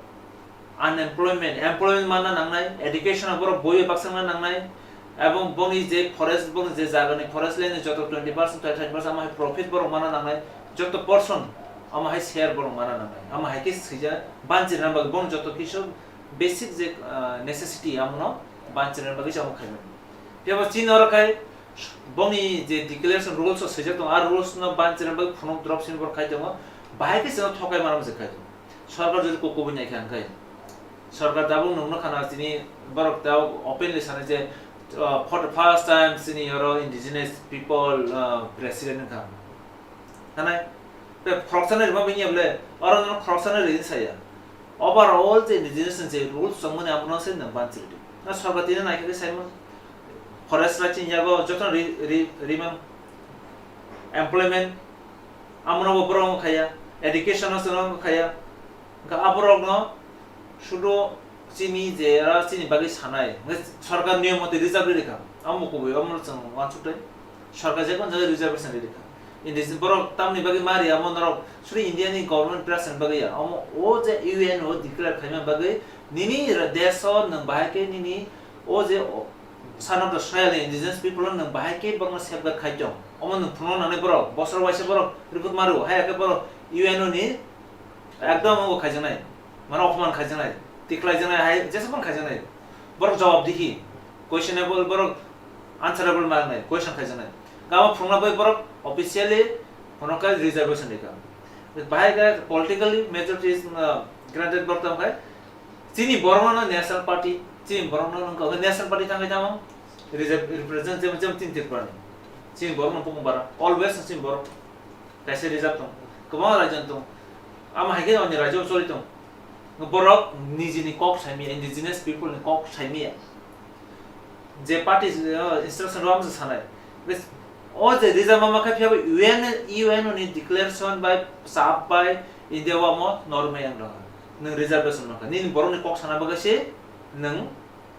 unemployment, employment manna nangnai, education o borok boi bai baksa wngna nangnai, ebong boni je forest, boni je jagani forest land ni joto twenty percent, thirty percent ama hai profit borok manna nangnai, joto portion ama hai share borok manna nangnai, ama hai khe sija banchirna bagwi boni joto kisu basic je, ah, necessity amono banchirna bagwi se amo khaimani. Phiya bo chini oro khai boni je declaration rules o swijak tongo, a rules no banchirna bagwi phunuk drop sini borok khai tongo, bahai khe chwngno thokai mano se khai tongo. Sorkar jodi kok kubui naikha hwnkhe, sorkar tabuk nukno khana chini borok tabuk openly sanai je, uh, for the first time chini oro indigenous people, uh, president wngkha. Hanai, be khoroksa nai rwma bini ble, oro no khoroksa nai rwini saya. Overall je indigenous je rules tongmani abono se nang banchiri. Na sorkar tini naikha khe saimon. Forest right chini yago joto ri, ri, rimang. Employment, amono bo borok wng khaya, education o se wng khaya, wngkha aborok no sudu chini je ra chini bagwi sanai, wngkha sorkar niyom mate reserve ri rikha, amo kubui, amo chwng wansuk tei sorkar je kono jaga reservation ri rikha. Indigenous borok tamni bagwi ma riya, amo norok sudu India ni government president bagwi ya, amo o je U N o declare khaima bagwi nini ra-, desh o nwng bahai khe nini o je o, Son of the soil, indigenous people no nwng bahai khe borokno safeguard khai tong. Omo nwng phunukna nangnai borok, bosor waisa borok recruit ma rw, hai khe borok U N O ni ekdom omo khaijaknai, mane opman khaijaknai, tiklaijaknai, hai jesa phano khaijaknai. Borok jawab dihi. Questionable borok answerable mangnai, question khaijaknai. Gama phunukna bai borok officially phunukha reservation rikha. Bahai khe politically majority is, uh, granted borok tamo khai. Chini borokno national party, chini borokno nung kha national party thangwi tamo reserve represent jemon, jemon chini Tripura ni. Chini borokno bukung bara, always chini borok kaisa reserve tong. Kwbangma rajyo tong. Amo hai khe oni rajyo choli tong. Borok nijini kok saimaya, indigenous people ni kok saimaya. Je party, uh, instruction rw amsa sanai. Bes, o je reserve ma khe phiya U N, U N ni declaration bai sap bai India wa mo norm yang dong. Nung reservation ma kha. Nini borok ni kok sana bagwi se nung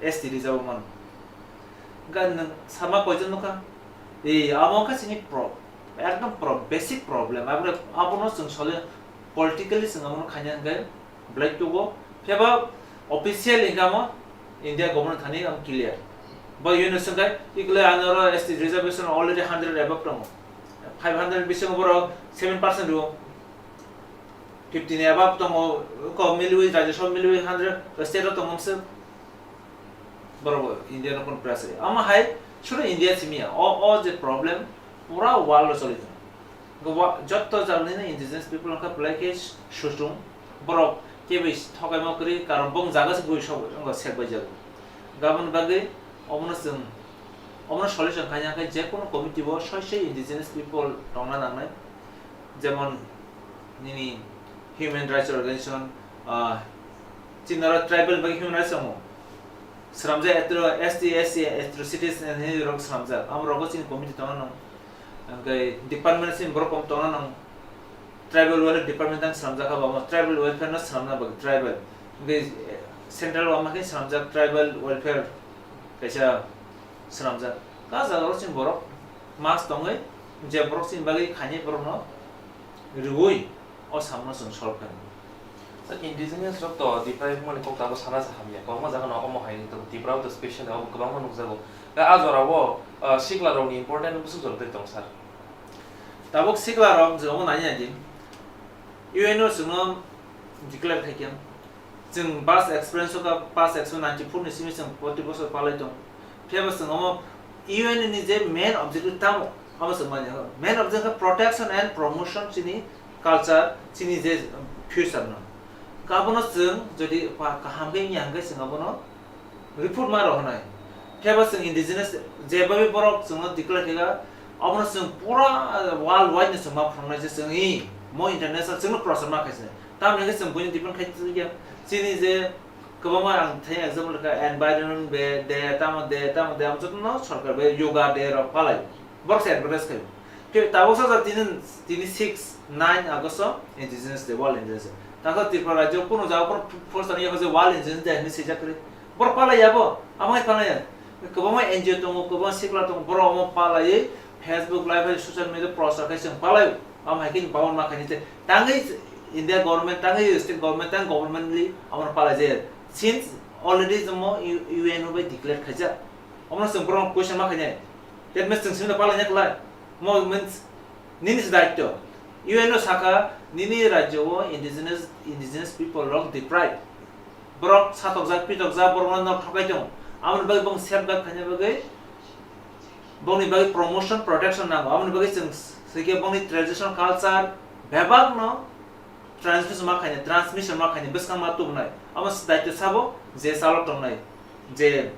S T reserve man. Ga nung sama koijon nukha. Ei, amo kha sini pro-, ekdom pro-, basic problem. Abro, abono chwng sole politically chwng abono khaina hwnkhe belai tugo. Phiya ba official income o India government thani ang clear. Bo U N swngkhe, ikle anoro S T reservation already hundred above tongo. Five hundred bisingo borok seven percent rwo. Fifty ni above tongo, ko milwi, Rajya Sabha milwi hundred, state o tongo se. Borok bo India no kon press ri. Ama hai, suru India simi ya. O, o je problem, pura world o choli tongo. Gobo jotto jagni indigenous people wngkha belai khe suchung, borok keboi thokaima kwrwi, karon bong jaga se goi sok wngkha sek bai jago. Gabon bagwi omono chwng, omono solution khaina khe je kono committee bo soi soi indigenous people tongna nangnai, jemon nini human rights organization, ah, chini oro tribal bagwi human rights tongo, swnamjak etro S T, S C, atrocities hinwi rok swnamjak, amo rogo chini committee tongna nango. Hwnkhe department sini borok kom tongna nang, tribal welfare department ang swnamjak kha, bo tribal welfare no swnamna bagwi tribal. Hwnkhe central o ama khe swnamjak tribal welfare kaisa swnamjak. Ka jaga o chini borok mas tongwi je borok chini bagwi khainai borok no rwui o samno chwng solve kha. Sir, indigenous rok to deprive mani kok tabo sana sa hamya. Kwbangma jaga no omo hai to Tripura to special obo kwbangma nukjago. Ka a jora o, ah, sikla rok ni important bwswk jora tei tong sir. Tabuk sikla rok je omo nai nai di. U N o chwngno declare khai khe. Chwng past experience o ka past experience ninety four ni simi chwng forty bosor palai tong. Phiya bo chwng omo U N ni je main objective tamo, abo chwng manya. Main objective khe protection and promotion chini culture, chini je future no. Abono chwng jodi pa-, kaham khe wngya hwnkhe chwng abono report ma rohornai. Phiya bo chwng indigenous je babi borok chwngno declare khe abono chwng pura world wide no chwng ma phunuknai je chwng i mo international chwngno prochar ma khaisai. Tamoni hwnkhe chwng buino depend khai ya. Chini je kwbangma ang thai example kha environment be de tamo de tamo de amo jotono sorkar be yoga de rok palai. Borok se advertise khai. Khe tabuk sajak tini, tini six, nine August o Indigenous Day, World Indigenous Day. Takha Tripura rajyo kuno jaga kuno poster ya je World Indigenous Day hinwi swijak kwrwi. Borok palai ya bo, amo hai palai ya. Kwbangma N G O tongo, kwbangma sikla tongo, borok omo palaiwi Facebook live hai social media poster khai chwng palai. Amo hai khe babon ma khaini tei tangwi India government, tangwi state government, tang government li amo palai je. Since already jomo U-, U N O bai declare khaijak. Omo chwng borok question ma khainai. That means chwng simi palai ya kwlai. Mo means nini se daityo. U N o saka nini rajyo o indigenous, indigenous people rok deprive. Borok satokjak, pitokjak, borokno nok thokai tongo. Aboni bagwi bong safeguard khaina bagwi, bongni bagwi promotion, protection nango. Aboni bagwi chwng swikhe bongni traditional culture bebakno transmission ma khaini, transmission ma khaini, bwskang ma tubunai. Abo daityo sabo je chalo tongnai, je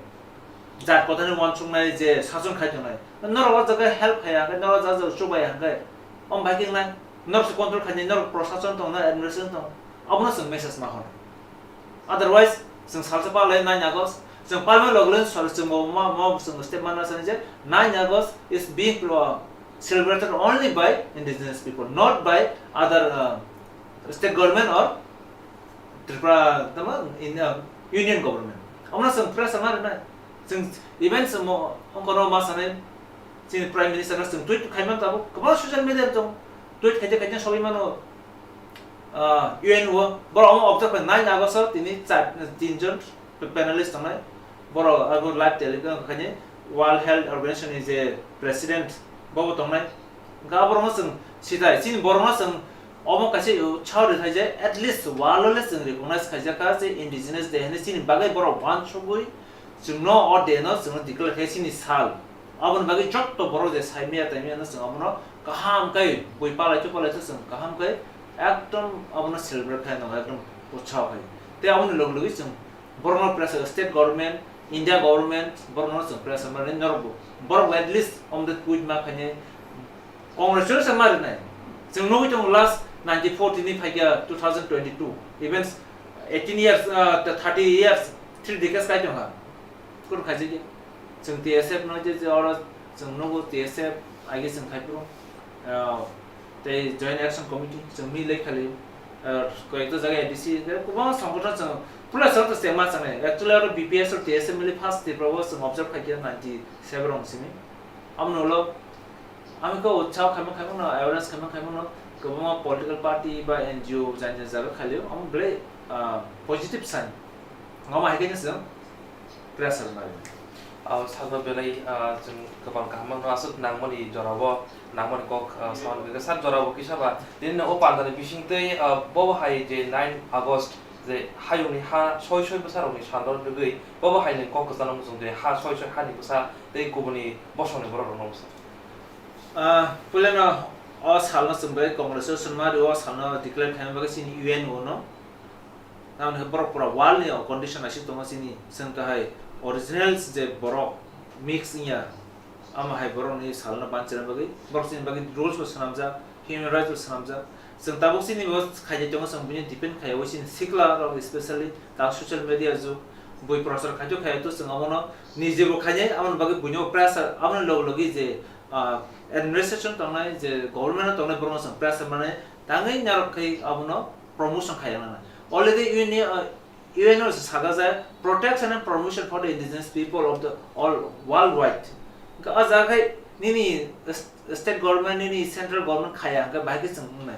jat kothani uansuknai, je sason khai tongnai. Norok o jaga help khaiya hwnkhe, norok o jaga chubai hwnkhe, om bai khe wngnai. Norok se control khainai, norok prosason tong, norok administration tong, abono chwng message ma hor. Otherwise, chwng salsa palai nine August, chwng palma logle sal chwng bo ma, ma chwng step mana sani je nine August is being, uh, celebrated only by indigenous people, not by other, uh, state government or Tripura, tamo in, uh, union government. Abono chwng press ma rwnai. Chwng even chwng mo, ongkono ma sanai, chini Prime Minister no chwng tweet khaimano tabuk, kwbangma social media tong, tweet khaite khaite sogwi mano, ah, U N o, borok omo observe khai nine August o tini char, tin jon panelist tongnai, borok abo live telecast khaini World Health Organization ni je president bobo tongnai, hwnkhe aborokno chwng sitai, chini borokno chwng omo kaisa chao rwthai je at least world o le chwng recognize khaijak kha je indigenous day hinwi chini bagwi borok uansugwi Chwngno o day no chwngno declare khe chini sal. Aboni bagwi jotto borok je saimaya taimaya no chwng abono kaham khe bui palai to palai to chwng kaham khe ekdom abono celebrate khai nang ekdom utsaho khai. Tei aboni logi logi chwng borokno pressure, state government, India government, borokno chwng pressure mani norok bo. Borok at least omde tweet ma khainai Congress chwng se ma rinai. Chwng nugwi tongo last ninety four tini phaikha two thousand twenty two. Even eighteen years, uh, thirty years, three decades kai tongkha. Kunu khaijagya. Chwng T S F no je, je oro chwng nugo T S F, age chwng khai phuru, ah, tei Joint Action Committee, chwng mi lei khali, ah, koyekta jaga A D C, tei kwbangma songgothon chwng puila chwng to chengma changnai. Actually, oro B P S o T S F mili first Tripura o chwng observe khaikha ninety seven rong simi. Amoni ulo ami khe utsaho khaima khaimano, awareness khaima khaimano, kwbangma political party ba N G O jani jani jaga khalio, amo belai, ah, positive sign. Omo hai khe chwng pressure mari. Ah, sabo belai, ah, chwng kwbang kaham mano, aswk nangmani jorao, nangmani kok, ah, samani bagwi sak jorao kisa ba, tini o pandani bisingtwi, ah, bobo hai je nine August je hayungni ha soi soi bwsarokni sal rok rwgwi, bobo hai ni kok kwchangno muchung je ha soi soi hani bwsa tei kubuni bosongni borok rokno bwsa. Ah, puilano o salno chwng bai Congress o swnma rio, o salno declare khaina bagwi chini U N O no. Tamoni khe borok pura world ni o condition naisik tongo chini, chwng kahai original je borok mix wngya, amo hai borok ni salno banchina bagwi, borok chini bagwi rules bo swnamjak, human rights bo swnamjak. Chwng tabuk chini bo khaijak tongo, chwng bini depend khai o chini sikla rok, especially ta social media jug, bui prochar khaito khaito chwng abono nije bo khainai, aboni bagwi buino pressure, aboni log logi je, ah, administration tongnai, je government o tongnai borokno chwng pressure mane tangwi narok khai abono promotion khaina nang. Already U N ni, ah, U N O se saka je protection and promotion for the indigenous people of the all worldwide. Hwnkhe o jaga khai nini s-, state government, nini central government khaya hwnkhe bahai khe chwng wngnai.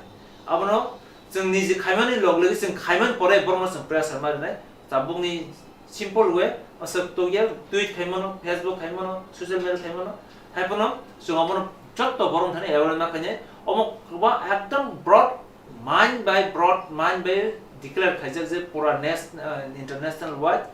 Abono chwng niji khaimani log logi chwng khaimani pore borokno chwng pressure marinai. Tabukni simple way, aswk tokya, tweet khaimano, Facebook khaimano, social media khaimano, haiphano chwng abono jotto borok thani aware ma khainai. Omo kwbang ekdom broad mind by broad mind by declare khaijak je pura nas-, uh, international wide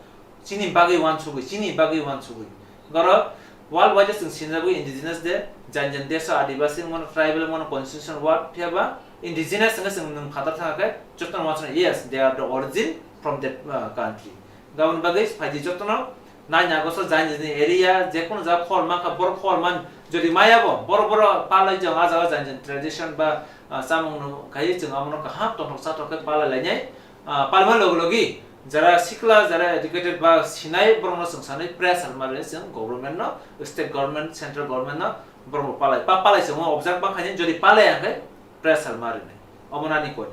chini bagwi wansugwi, chini bagwi wansugwi. Goro world wide chwng sinjagwi indigenous de, jan jan deso adibasi wngmano, tribal wngmano, constitution ward, phiya ba indigenous wngkhe chwng nwng phatar thangkhe jotono wansuknai, yes, they are the origin from that, uh, country. Gabon bagwi phaidi jotono nine August o jan jani area, je kono jaga khor mankha, borok khor man, jodi maya bo, borok, borok palai jang, a jaga jan jani tradition ba, ah, chamung no khai chwng abono kaham tongthok chathok khe palai lainai, ah, palma logi logi, jara sikla, jara educated ba sinai, borokno chwng sanai pressure ma rwnai chwng government no, state government, central government no, borok bo palai, pa palai chwng observe ba khainai, jodi palai ya khe pressure ma rwnai, omo nani koi.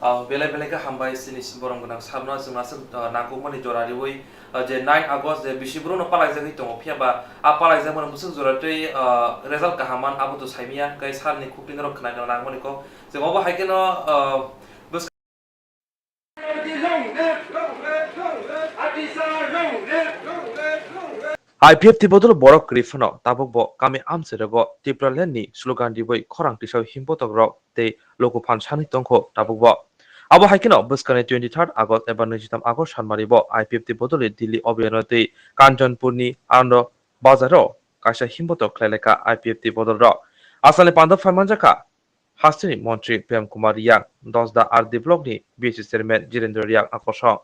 Ah, belai belai khe hambai chini borok gwnang sabno chwng aswk, ah, nangkukmani jora riwi, ah, je nine August je bisi borokno palaijagwi tongo, phiya ba a palaijakmani bwswk jora tei, ah, result kaham man abo to saimanya, kai salni khukti norok khna khna nangmani kok. Chwng obo hai kheno, ah, bwswk I P F T bodol borok kwrwi phano tabuk bo kami amchai rogo Tipraland ni slogan riwi khorang tisao himbotok rok tei luku phan sanwi tongkho tabukbo. Abo hai kheno bwskangni twenty third August eba naijitam August sanmari bo I P F T bodolni Delhi obiyano tei Kanchanpurni Anando Bazaro kaisa himbotok khlai laikha I P F T bodolrok. Asalni panda phaimanjakha hasteni montri Prem Kumar Riyang, Dosda R D blockni B C chairman Jirendra Riyang akorsong.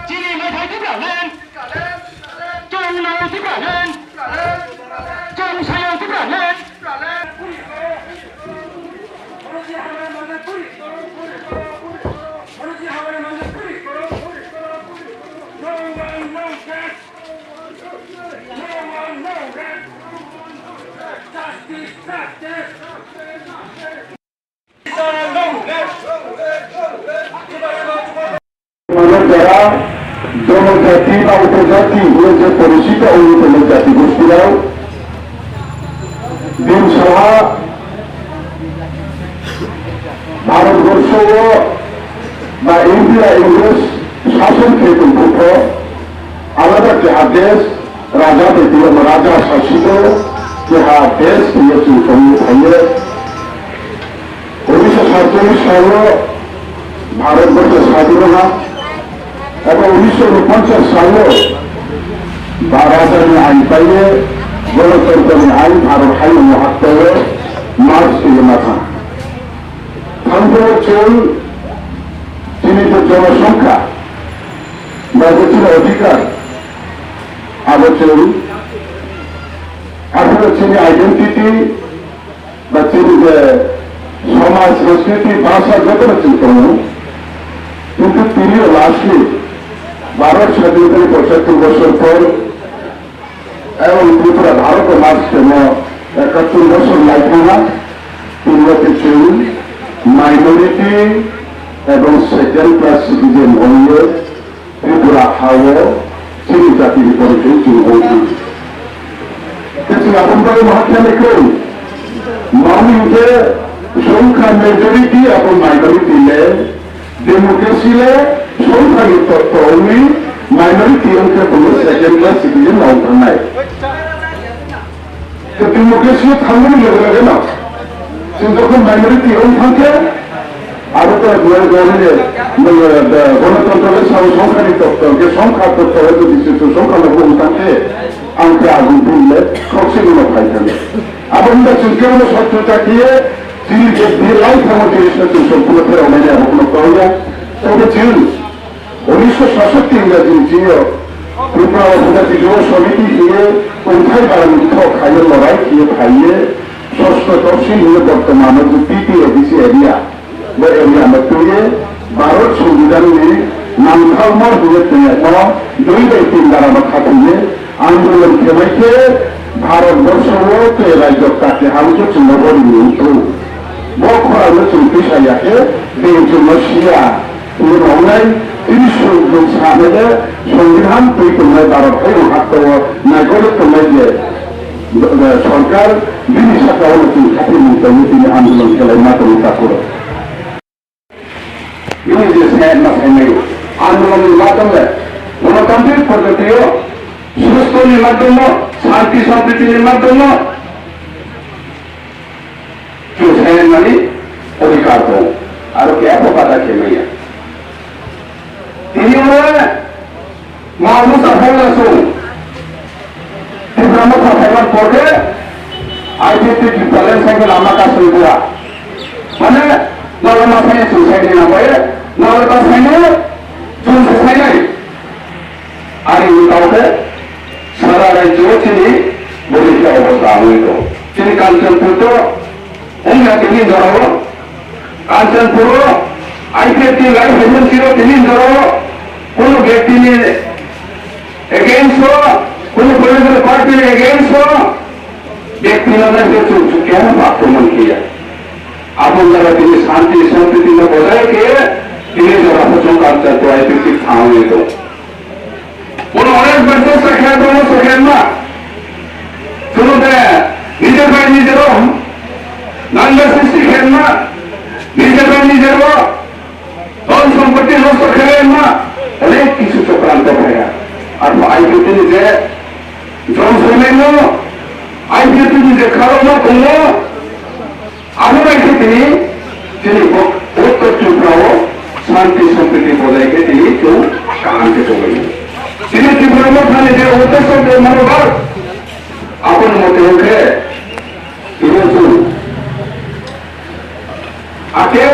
Chini maithai Tipraland, chwng nao Tipraland, chwng sayo Tipraland. Jaga jonojati ba upojati hwnwi je poricito wngwi tongo jati gostirok, bini saha Bharatborsho o ba India Ingres sason khe tongphuru alada keha desh, raja bai twibo raja sasito keha desh hiye chwng tongwi phaio. Unisho satchollish salo Bharatborsho sadhino ha, Abo unisho unponchas salo ba rajani ain paiye, gonotontroni ain Bharot hayungo haktao march twiwi mathang. Thangphuru chwng chini je jonosongkha, ba je chini odhikar, abo chwng, aphuru chini identity, ba chini je somaj, sanskriti, bhasha jotono chwng tongo. Kintu tini lastly Bharat sadhinotar pochattor bosor por ebong Tripura Bharat mas temo ekattor bosor lai thangma, tini chwng minority ebong second class citizen ongwi Tripura hao chini jatini porichoi chwng ongkha. Tei chwng aboni bagwi ma khe nai kwrwi? Mani hwnkhe songkha majority abo minority le, democracy le songkha ni totto wngwi minority wngkhe bono second class citizen wng thangnai. Tei democracy o thangmani loge loge no chwng jokhon minority wng thangkhe, abo to nai gori le, nai, eh, gonotontro le sao songkha ni totto, hwnkhe songkha totto hai jodi se chwng songkha logo wng thangkhe, ang khe agum bini le khoroksa no phai thangkhe. Abo wngkha chwng kebo no sotto ta khiye, chini je bini lai thango chini se chwng sompurno pherok nai abo no koi ya. Tobe chwng Unisho sasatti Ingraji ni chini o Tripura o Bhuda Tijor Samiti hiye kongthai barani thok khaye lorai khiye phaiye sosto topsil hiye bortomano je T T A B C area, bo area no twiye Bharat Songbidan ni nangthalmo hiye tongmo dui bai tin dara no khathiye andolon khlai khe Bharat Borsho o tei rajyo kati hamkhe chwngno bo rini wngthung. Bo khorang no chwng tisa ya khe beng chwngno siya. Hwnwi rwnai, tini suk bwng sanai de, Songbihan twi tongnai Bharat haino hakto-o naikori tongnai je, eh, sorkar bini saka-o chwng khatimung tongwi tini andolon khlai ma tongwi takhuk. Bini je sai ma sai mai andolon ni madhyam de, gonotantrik poddhoti-o, susto ni madhyam-o, shanti sampriti ni madhyam-o, Chwng saimani odhikar dong, aro kebo bada khe maya. Tini oro ma musa phaila chwng Tipra Motha phaiman porkhe I P F T Tipraland saikhe lama kasui bua. Mane nalo ma saini chwng saini na bai, nalo ta saini chwng se sainai. Ani wngkha khe sara rajyo chini boni khe obostha wngwi tong. Chini Kanchanpur to wngya tini jorao. Kanchanpur o I P F T lai phaimani siro tini jorao kono bektini against o, kono political party ni against o, bektino na se chuk chuk khe hano akromon khiya. Aboni jaga tini shanti, sampritino bojai khe tini jorao chwng Kanchanpur I P F T thangwi tong. Bono onek bar chesta khe tongo, chesta khe ma. Chwng de nijer bai nijer o nangda sristi khe ma, nijer bai nijer o dhon sompoti nosto khe ma, onek kichu chokranto phaiya. Arpho I P F T ni je jom soilaino, I P F T ni je kharokno tongo, Abo bai khe tini chini bo-, Uttor Tripura o shanti sampriti bojai khe tini chwng kaham khe tongwi. Chini Tripura Mothani je uddesho je monobhab, aboni mote hwnkhe tini chwng. Akhe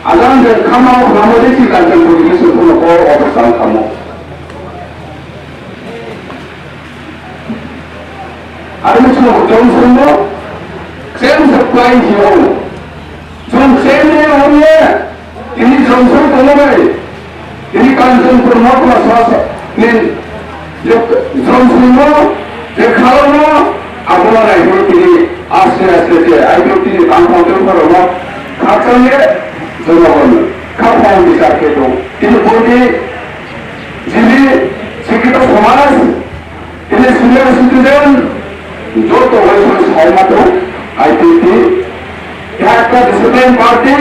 ajang je khama o khama je si Kanchanpur ni se phano ko obostan khamo. Ani chwng Johnson no ksem se kwlai hiyo. Chwng ksem ni hwnle tini Johnson tongmani tini Kanchanpur Motha sasa ni Johnson no je khalangno abono naihoro tini aste aste je aibro tini tangthang tongpharo no khakchangye jonogon khaphang bichar khe tong. Tini boni Jili sikito somaj, tini senior citizen, joto waisa sai mato, I P F T, keha ekta discipline party,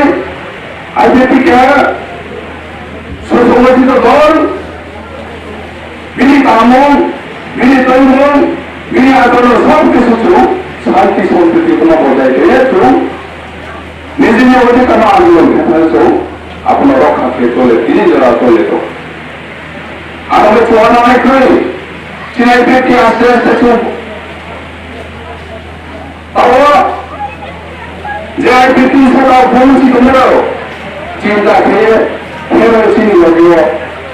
I P F T keha susonggothito dol, bini tongmung, bini tongmung, bini adono sob kisu chwng shanti sampriti kheno bojai khe chwng nijini odhikar no andolon khe phano chwng abono rokha khe chole, tini jora chole to. Abo chuana hai khe, chini I P F T aste aste chu. Abo je I P F T saka phone si tumro, chinta khe, phone chini logio,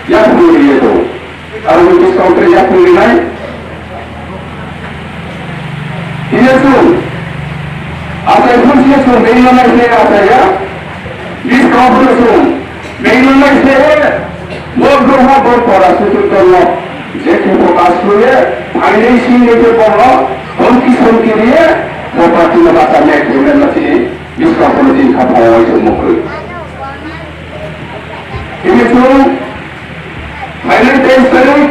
ya phone ye to. Abo ni discount ya phone nai. Hiya sung, asai phone si sung, bengno nai se asai ya, discount phone sung. Bengno nai se, bo bro ha bo pora su su tono. Je ki focus khuye, phainai sing ne ke bono, hon ki son ke liye, bo party na bata me ke me na si, bis ka pon din ka pon wai mo khui. Ini tu, phainai teis tarik,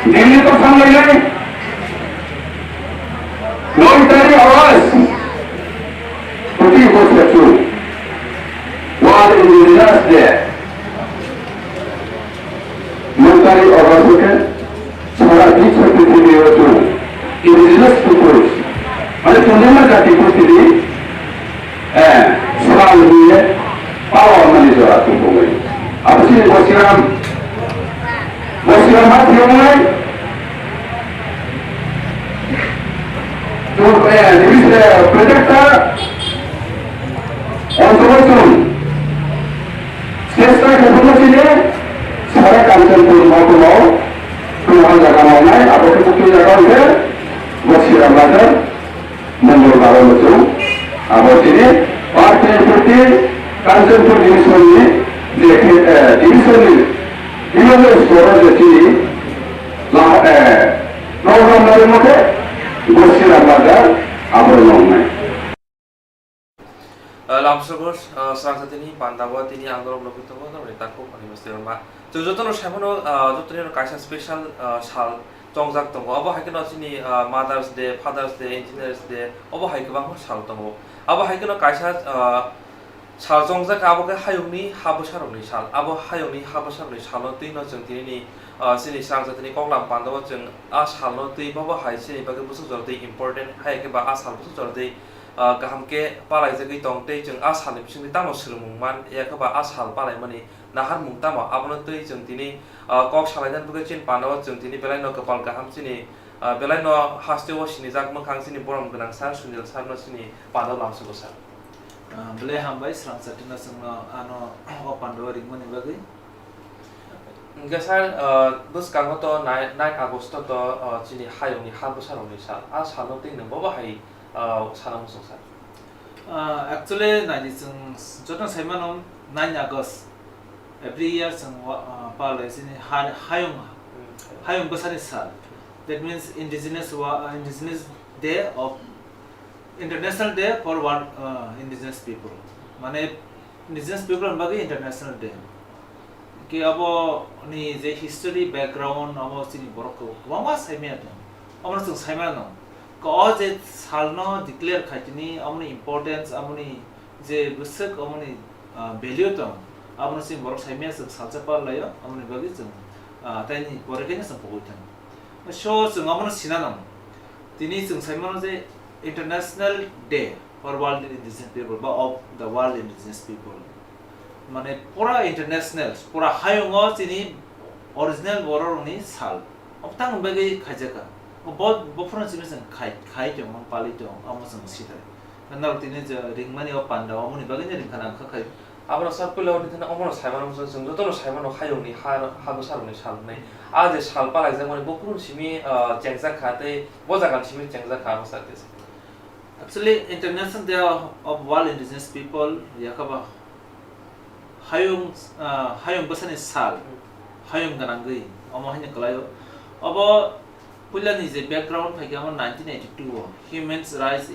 Delhi to sang lai lai. Noi tarik August, putih ko setu. Wal Indigenous Day. Nokari orosike sara biswa prithibi o chwng indigenous peoples, mane tongnaima jati prithibi, eh, sal hiye pawa mani jora tongmani. Abo chini Bosiram, Bosiram ha thiyoknai, to, eh, this, eh, protector, also chwng Chesta khe phano chini sara Kanchanpur mahkumo, Kunha jaga mawnai, abo khe bukti jaga hwnkhe Bosiram Bazar, Mongol Bazar muchung, abo chini Party Party Kanchanpur Division ni je khe, eh, division ni B L O store je chini la, eh, program nai mo khe Bosiram Bazar abo nongnai. Ah, lamsogor, ah, srang sa tini panda bo tini ang norok nugwi tongo, norokni takhuk ani bwsai rwma. Chwng jotono sai mano, ah, jotoni kaisa special, ah, sal chongjak tongo. Obo hai kheno chini, ah, Mother's Day, Father's Day, Engineers Day, obo hai kwbangma sal tongo. Abo hai kheno kaisa, ah, sal chongjak, abo khe hayungni ha bwsarokni sal. Abo hayungni ha bwsarokni salno twino chwng tinini, ah, chini srang sa tini koklam panda o chwng a salno twi bobo hai chini bagwi bwswk jora twi important, hai khe ba a sal bwswk jora twi ah, kaham khe palaijagwi tong tei chwng a salni bisingtwi tamo swrwngmung man ya khe ba a sal palaimani naharmung tamo, abono twi chwng tini, ah, kok salainani bagwi chini panda o chwng tini belaino kwpal kaham chini, ah, belaino hasteo sinijak mwkhang chini borom gwnang sir Sunil sir no chini panda o lamsogo sir. Ah, belai hambai srang sa tino chwngno ano o panda o ringmani bagwi. Hwnkhe sir, ah, bwskango to nine, nine August to, ah, chini hayungni ha bwsarokni sal. A salno twi nwng bobo hai ah, sana muchung sir. Ah, actually, naidi chwng joto sai mano nine August. Every year chwng wa-, ah, palai chini ha-, hayung, Hmm. hayung bwsani sal. That means indigenous wa-, ah, indigenous day of, International Day for World, ah, Indigenous People. Mane, Indigenous people ni bagwi international day. Hwnkhe abo ni je history background abo chini borok kwbangma saimaya tong. Abono chwng saimano. Ka o je salno declare khaitini aboni importance, aboni je bwswk aboni, ah, value tong. Abono chini borok saimaya chwng salsa parlaio, aboni bagwi chwng, ah, taini pore khe chwng pogwi thang. So chwng abono sinano. Tini chwng saimano je International Day for World Indigenous People ba of the World Indigenous People. Mane pura international, pura hayungo chini original bororokni sal. Obtang bagwi khaijakha. Bo, bo phano chini chwng khai, khai tong, pali tong, amo chwng sithai. Norok tini je ringmani o panda, omoni bagwi no ringkha nang kha khai. Abono sir puila ori thani omono saimano muchung chwng jotono saimano hayungni ha, ha bwsarokni sal hwnwi. A je sal palaijakmani bo kunu simi, ah, chengjak kha tei bo jaga ni simi chengjak kha abo sir tei. Actually, International Day of World Indigenous People, yakaba hayung, ah, hayung bwsani sal, hayung gwnangwi, omo haino kwlaio. Obo puilani je background phaikha, omo nineteen eighty-two o Human Rights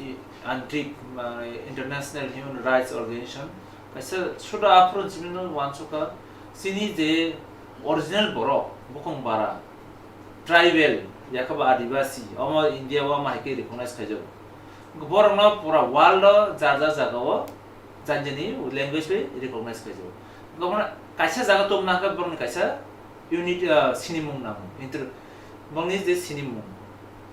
and Drift, ah, International Human Rights Organization, kaisa suda aphuru chini no wansukha, chini je original borok, bukhung bara, tribal, yakaba adibasi, omo India o omo hai khe recognize khaijago. Borokno pura world o jar jar jaga o jani jani language bai recognize khaijago. Omo kaisa jaga tongna khe borokni kaisa unit, ah, sinimung nango. Inter-, borokni je sinimung.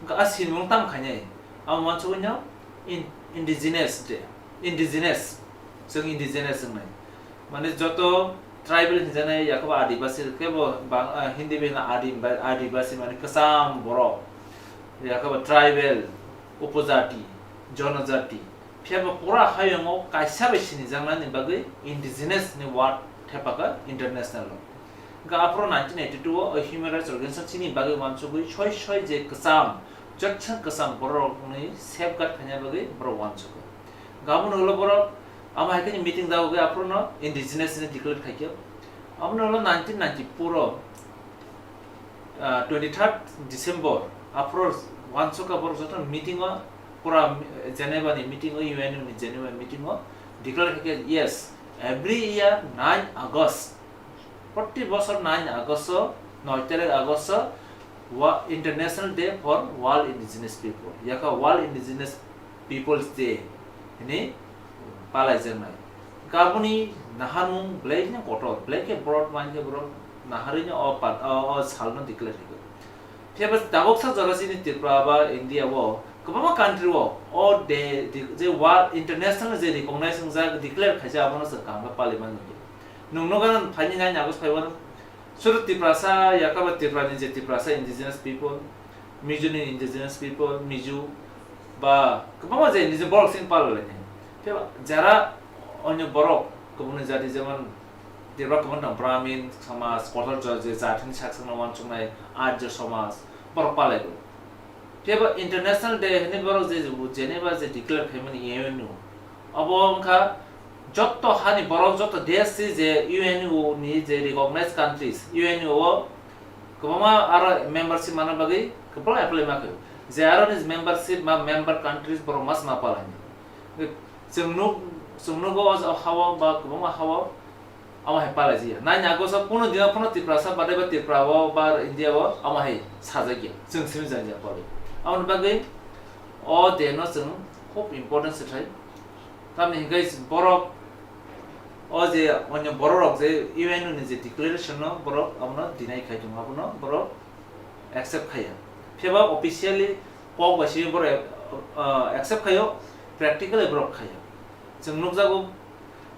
Wngkha a sinimung tamo khainai. Amo wansugwi no in-, indigenous de, indigenous. Chwng indigenous wngnai. Mane joto tribal hinjanai, yakaba Adibasi kebo bang-, ah, Hindi bini Adi-, Adibasi mane kwcham borok, yakaba tribal, upojati, jonojati, phiya ba pura hayungo kaisa bai sinijaknani bagwi indigenous ni word thepaka international o. Ga aphuru nineteen eighty-two o human rights organization chini bagwi wansugwi soi soi je kwcham, jotsa kwcham borokni safeguard khaina bagwi borok wansugo. Gabon ulo borok amo hai khe meeting dago ge aphuru no indigenous ni declare khaikhe. Amo ulo nineteen ninety-four o, ah, twenty-third December aphuru wansuka borok joto meeting o pura Geneva ni meeting o, U N ni Geneva meeting o declare khaikhe, yes, every year nine August, proti bosor nine August o, noi tarikh August o, wa-, International Day for World Indigenous People, yakha World Indigenous Peoples Day hwnwi palaijaknai. Gaboni naharmung belai no kotor, belai khe broad mind khe borok naharwi no o pa-, o, o salno declare khaikhe. Phiya ba tabuksa jora chini Tripura ba India o kwbangma country o o day, di-, je world international je recognize wngjak, declare khaijak, abono chwng kaham khe palwi mani. Nwng nukha phaini nine August phaiwano suru Tiprasa, yakaba Tripura ni je Tiprasa indigenous people, Mizo ni indigenous people, Mizo ba kwbangma je niji borok sini palalainai. Phiya ba jara onyo borok kubuni jati jemon Tripura kubun tong Brahmin somaj, kotor ja-, je jatini sak sakno wansuknai Arya somaj, borok palaigo. Phiya ba International Day hwnwi borok je Geneva je declare khaimani U N O, abo wngkha jotto hani borok, jotto desh si je U N O ni je recognized countries, U N O o kwbangma aro membership manna bagwi kwbangma apply ma khaio. Je aro ni membership ma member countries borok mas ma palaini. Chwng nuk, chwng nugo o hao ba kwbangma hao amo hai palaijakya. Nine August o kuno dino phano Tiprasa badai ba Tripura o ba India o amo hai sajakya. Chwng simi jani ya palo. Amoni bagwi o day no chwng khub important se thai. Tamni hinkhe borok o je onyo borok rok je U N O ni je declaration no borok abono deny khai tongo, abono borok accept khaiya. Phiya ba officially kok bai simi borok, ah, accept khaio, practically borok khaiya. Chwng nukjago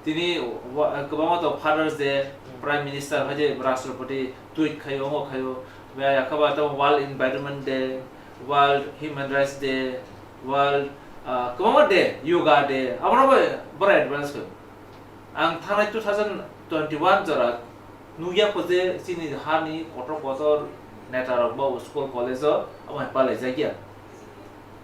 tini wa-, kwbangma to Father's Day, Prime Minister hai je Rashtrapati tweet khaio, omo khaio, ba yakaba to World Environment Day, World Human Rights Day, World, ah, kwbangma day, Yoga Day, abono bo borok advance khaio. Ang thangnai two thousand twenty-one jora nukya kho je chini hani kotor kotor neta rok bo school college o abo hai palaijakya.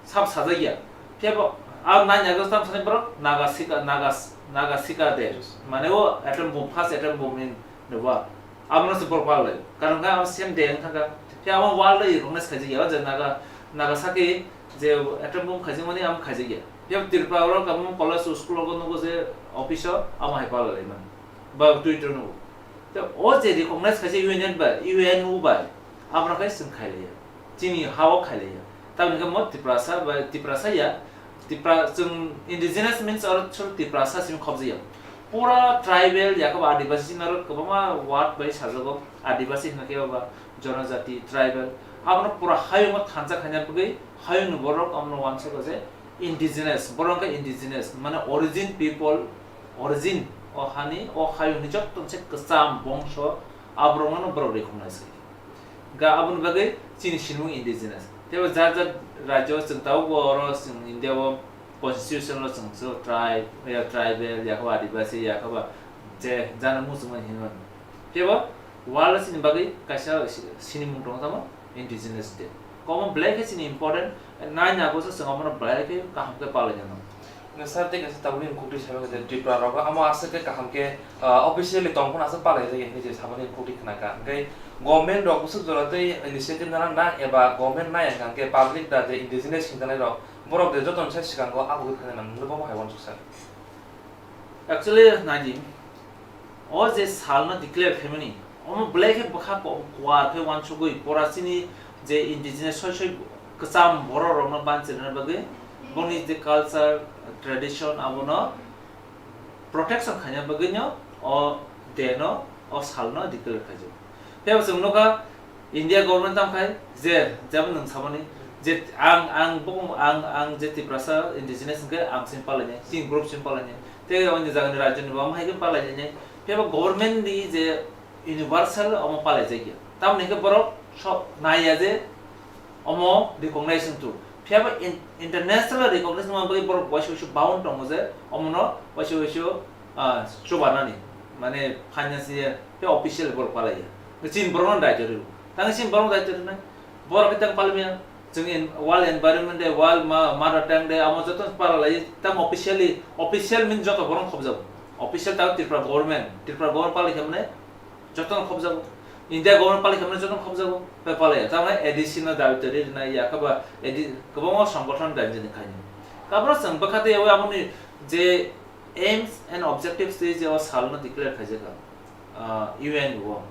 Sab sajakya. Phiya bo a nine August tam sani borok Naga Sika, Naga, Naga Sika de. Mane o atom bomb, first atom bomb ni neba. Abono se borok palai. Karon khe abo same day wngkha kha. Phiya abo world o recognize khaijakya. O je Naga, Nagasaki je atom bomb khaijakmani abo khaijakya. Phiya Tripura o abo college o school o nugo je office o abo hai palai man. Ba Twitter o nugo. Te o je recognize khaijak U N bai, U N O bai, abono khe chwng khailaiya. Chini ha-o khailaiya. Tamoni khe mo Tiprasa bai, Tiprasa ya, Tipra-, chwng indigenous means oro chwng Tiprasa simi khobjakya. Pura tribal, yakaba Adivasi simi oro kwbangma word bai sajago. Adivasi hwnkhe ba jonojati, tribal. Abono pura hayungo thansa khaina bagwi hayungni borok abono uansukha je indigenous, borok wngkha indigenous, mane origin people, origin o hani, o hayungni jotto se kwcham bongso, aborokno borok recognize khaikha. Ga aboni bagwi chini sinimung indigenous. Teibo jar jar rajyo chwng tabukbo oro chwng India o constitution o chwng so tribe, ya tribal, yakaba Adivasi, yakaba je jana muchungma hinwi mano. Teibo world o chini bagwi kaisa si-, sinimung tongo tamo indigenous day. Komo belai khe chini important, nine August o chwng abono belai khe kaham khe palai nang. Sir, tei kaisa tabukni kukti saimanka je Tripura rogo amo aswk khe kaham khe, ah, officially tong phano aswk palai jagya hinwi je saboni kukti khna kha. Hwnkhe government rok bwswk jora tei initiative nana nang eba government nai hwnkha hwnkhe public da je indigenous hinjanai rok borok je jotoni sai swkango abo khe khainai nang, nungno bo hai uansuk sir. Actually, naidi, o je salno declare khaimani, omo belai khe bwkha ko-, kuar khe uansugwi pora chini je indigenous soi soi kwcham borok rokno banchirna bagwi boni je culture, tradition abono protection khaina bagwino o day no, o salno declare khaijak. Tei bo chwng nukha, India government tamo khai je, jemon nwng samani je ang, ang bo, ang, ang je Tiprasa indigenous hwnkhe ang simi palainai, chini group simi palainai, tei oni jagani rajyoni bo amo hai khe palainai, Phiya ba government ni je universal omo palai jakya. Tamoni khe borok sok naiya je omo recognize wngtu. Phiya ba in-, international recognition ma bagwi borok waisa waisa bound tongo je omono waisa waisa, ah, chubanani, mane financial, phiya official borok palaiya. Chini borokno daityo rw. Tang chini borokno daityo rwnai. Borok khe tang palmaya. Chwng en-, World Environment Day, World Ma-, Mother Tongue Day, amo joto pala lai, tamo officially, official means joto borok khobjago. Official tamo Tripura government, Tripura government pala khe mane joto khobjago. India government pala khe mane joto khobjago. Pe pala ya, tamo A D C no dabi tori na ya kaba A D, kwbangma songgothon dabi jani khaini. Kabra chwng bwkha tei yawi amoni je aims and objectives tei je o salno declare khaijak, ah, U N O.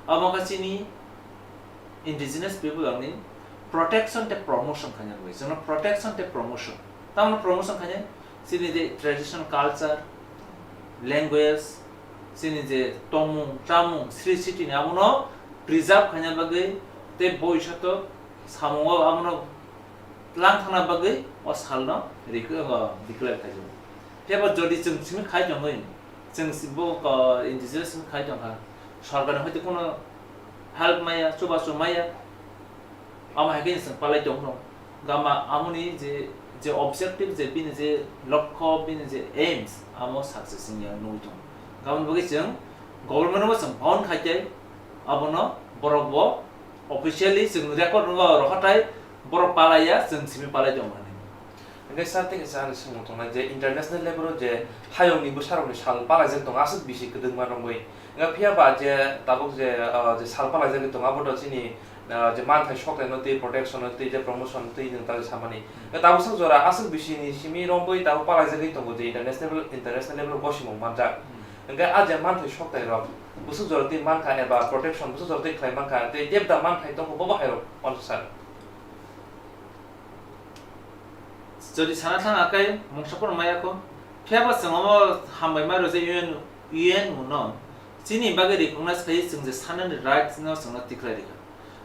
Amo kha chini indigenous people rokni protection tei promotion khaina bagwi. Chwngno protection tei promotion. Tamno promotion khaina chini je traditional culture, language, chini je tongmung, chamung, sri siti ni abono preserve khaina bagwi tei boisato samungo abono tlang thangna bagwi o salno rikwi, o, declare khaijak. Phiya bo jodi chwng simi khai tongwi, chwng si-, bo, o, indigenous simi khai tongkha, sorkarni hoite kuno help maya, chubachu maya, amo hai khe chwng palai tongno. Gama amoni je, je objective, je bini je lokho, bini je aims, amo success wngya nugwi tongo. Gaboni bagwi chwng government-o bo chwng bound khai khe abono borok bo officially chwng record wngwi rohorthai borok palaiya, chwng simi palai tongo hinwi. Hwnkhe sir, tei kaisa ani swngmung tongnai je international level-o je hayungni bwsarokni sal palaijak tongo aswk bisi kwdwkma romwi. Hwnkhe phiya ba je tabuk je, ah, je sal palaijagwi tongo abo to chini, ah, je manthai soktaino tei protection-no tei je promotion tei nwng ta samani. Hwnkhe tabuk swk jora aswk bisini simi romwi tabuk palaijagwi tongo je international, international level-o bosimung manjak. Hwnkhe a je manthai soktairok bwswk jora tei mankha eba protection bwswk jora tei khlai mankha tei tebda manthai tongkha bobo hairok wansuk sir. Jodi sana thang akai mungsa phano maya kho, phiya ba chwng omo hambai ma rw je U N, U N O no chini bagwi recognize khai chwng je sanani right no chwngno tikhlai rikha.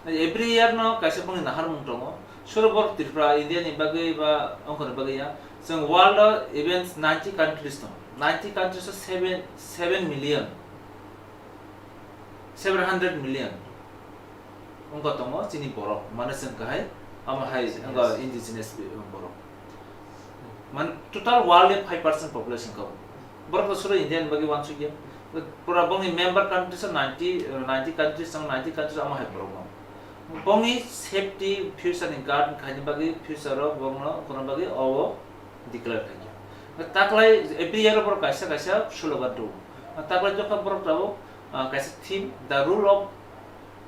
Every year no kaisa bongni naharmung tongo. Suro borok Tripura, India ni bagwi ba ongkhorni bagwi ya. Chwng world o even ninety countries tongo. Ninety countries o seven, seven million, seven hundred million wngkha tongo chini borok. Mane chwng kahai, amo hai wngkha indigenous borok. Man, total world ni five percent population kau. Borok to suro India ni bagwi wansukya. Pura bongni member countries o ninety, ninety countries, tong ninety countries amo hai borok no. Bongni safety, future ni guard khaini bagwi, future o bongno kono bagwi obo declare khaikha. Taklai every year borok kaisa kaisa slogan rwo. Taklai jokha borok tabuk, ah, kaisa theme, the role of,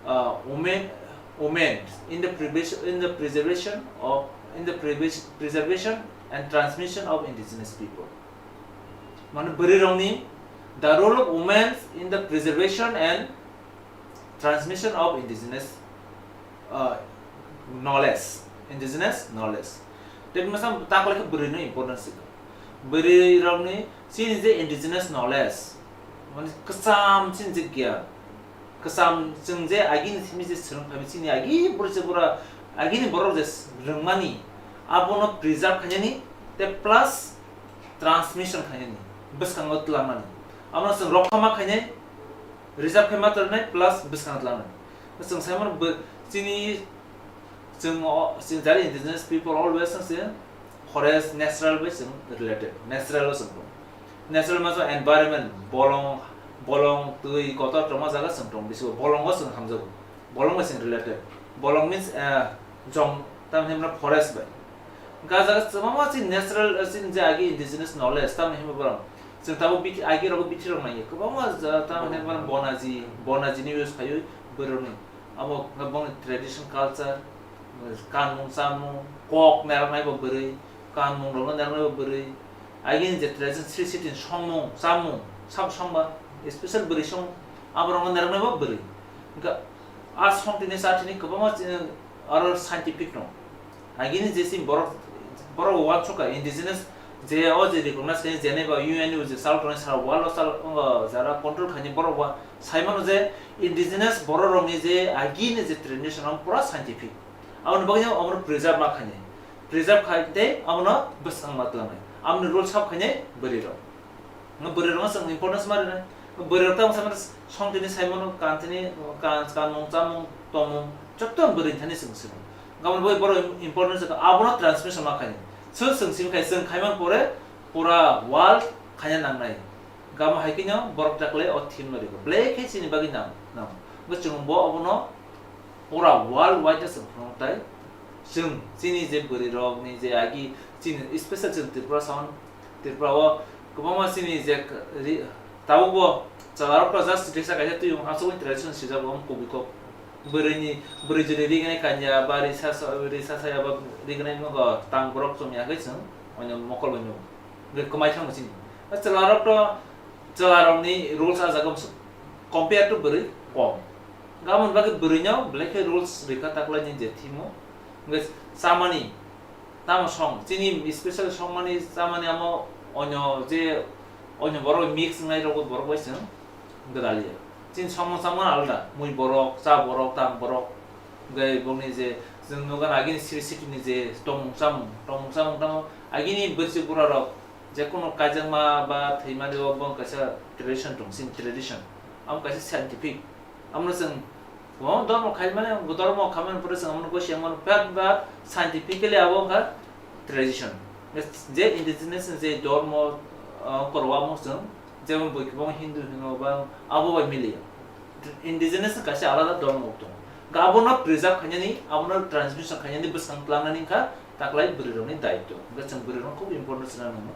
ah, women, women in the previs-, in the preservation of, in the previs-, preservation and transmission of indigenous people. Mane bwrwi rokni the role of women in the preservation and transmission of indigenous, uh, knowledge, indigenous knowledge. Tei masa taklai khe bwrwi no importance sika. Bwrwi rokni chini je indigenous knowledge, mane kwcham chini je giyan, kwcham chwng je agini simi je swrwng phai chini agi borok je bora agini borok je rwngmani abono preserve khainani tei plus transmission khainani bwskango twlangmani abono chwng rokha ma khainai. Reserve khe ma tongnai plus bwskango twlangnai. Chwng sai mano bo chini, chwng o, chini jari indigenous people always no se forest natural bai chwng related. Natural o chwng bo. Natural ma chwng environment, bolong, bolong, twi, kotor tongma jaga chwng tong bisi bolong o chwng hamjago. Bolong bai chwng related. Bolong means, eh, jong, tamni hwnba forest bai. Hwnkhe ah jaga kwbangma chini natural, chini je agi indigenous knowledge, tamni hwnba borok. Chwng tabuk bithi-, agi rogo bithi rok naiya. Kwbangma ja-, tamni hwnba borok bonaji, bonaji ni use khaiwi borok ni. Abo hwnba bongni tradition culture, kanmung chamung, kok naraknai bo bwrwi, kanmung rokno naraknai bo bwrwi. Agi ni je tradition sri siti ni songmung, chamung, sabo songba, special bwrwi song, abo rokno naraknai bo bwrwi. Hwnkhe ah song tini cha tini kwbangma chini aro scientific no. Agini je chini borok, borok uansukha indigenous je o je recognize khaini jeneba U N ni je chal tongnai sara world o chal, o jara control khaini borok ba sai mano je indigenous borok rokni je agini je tradition amo pura scientific. Aboni bagwi omo preserve ma khaini. Preserve khai tei abono bwswk ma twlangnai. Aboni rule sab khaini bwrwi rok. Bwrwi rokno chwng importance ma rwnai. Bwrwi rok tamo samani songtini saimano, kantini, kan-, kanmung, chamung, tongmung, joto bwrwi thani chwng simo. Gabon bai borok im-, important se abono transmission ma khaini. So chwng simi khai, chwng khaiman pore pura world khaina nangnai. Gabon hai khe no borok taklai o theme no rikho. Belai khe chini bagwi nang, nang. Bo chwng bo abono pura world wide no chwng phunuk tai. Chwng chini je bwrwi rok ni je agi chini special chwng Tripura sound, Tripura o kwbangma chini je k-, ri-, tabuk bo chwla rok to just risa kaisa twi wng aswk tradition sijak bo wng kubui kok. Bwrwi ni, bwrwi jwrwi rignai kanya ba risa sa, risa saya ba rignai nogo tang borok chwng ya khe chwng oino mokol bai nung. Hwnkhe kwmai thangma chini. Chwla rok to, chwla rok ni rules ah jaga compare to bwrwi kom. Gabon bagwi bwrwi no belai khe rules rikha taklai ni je thimo. Hwnkhe chamani, tamo song, chini special songmani chamani amo onyo je, onyo borok mix wngnai rok borok bai chwng gwdaliya. Chini songmung chamung alda, mui borok, cha borok, tang borok, hwnkhe bongni je chwng nukha agini siri sitini je tongmung chamung, tongmung chamung tamo agini bwrwi bura rok je kono kaijakma ba thwimani o bong kaisa tradition tong, chini tradition. Amo kaisa scientific. Amno chwng, bo dormo khai mane, bo dormo khamani pore chwng amno gosi amno prak ba scientifically abo wngkha tradition. Je indigenous je dormo, ah, korwa mo chwng, jemon boi kwbang Hindu hino ba abo bai miliya. Indigenous kaisa alada dormo tongo. Ga abono preserve khainani, abono transmission khainani bwskang tlangnani wngkha taklai bwrwi rokni daitw. Hwnkhe chwng bwrwi rokno khub important se nang nangno.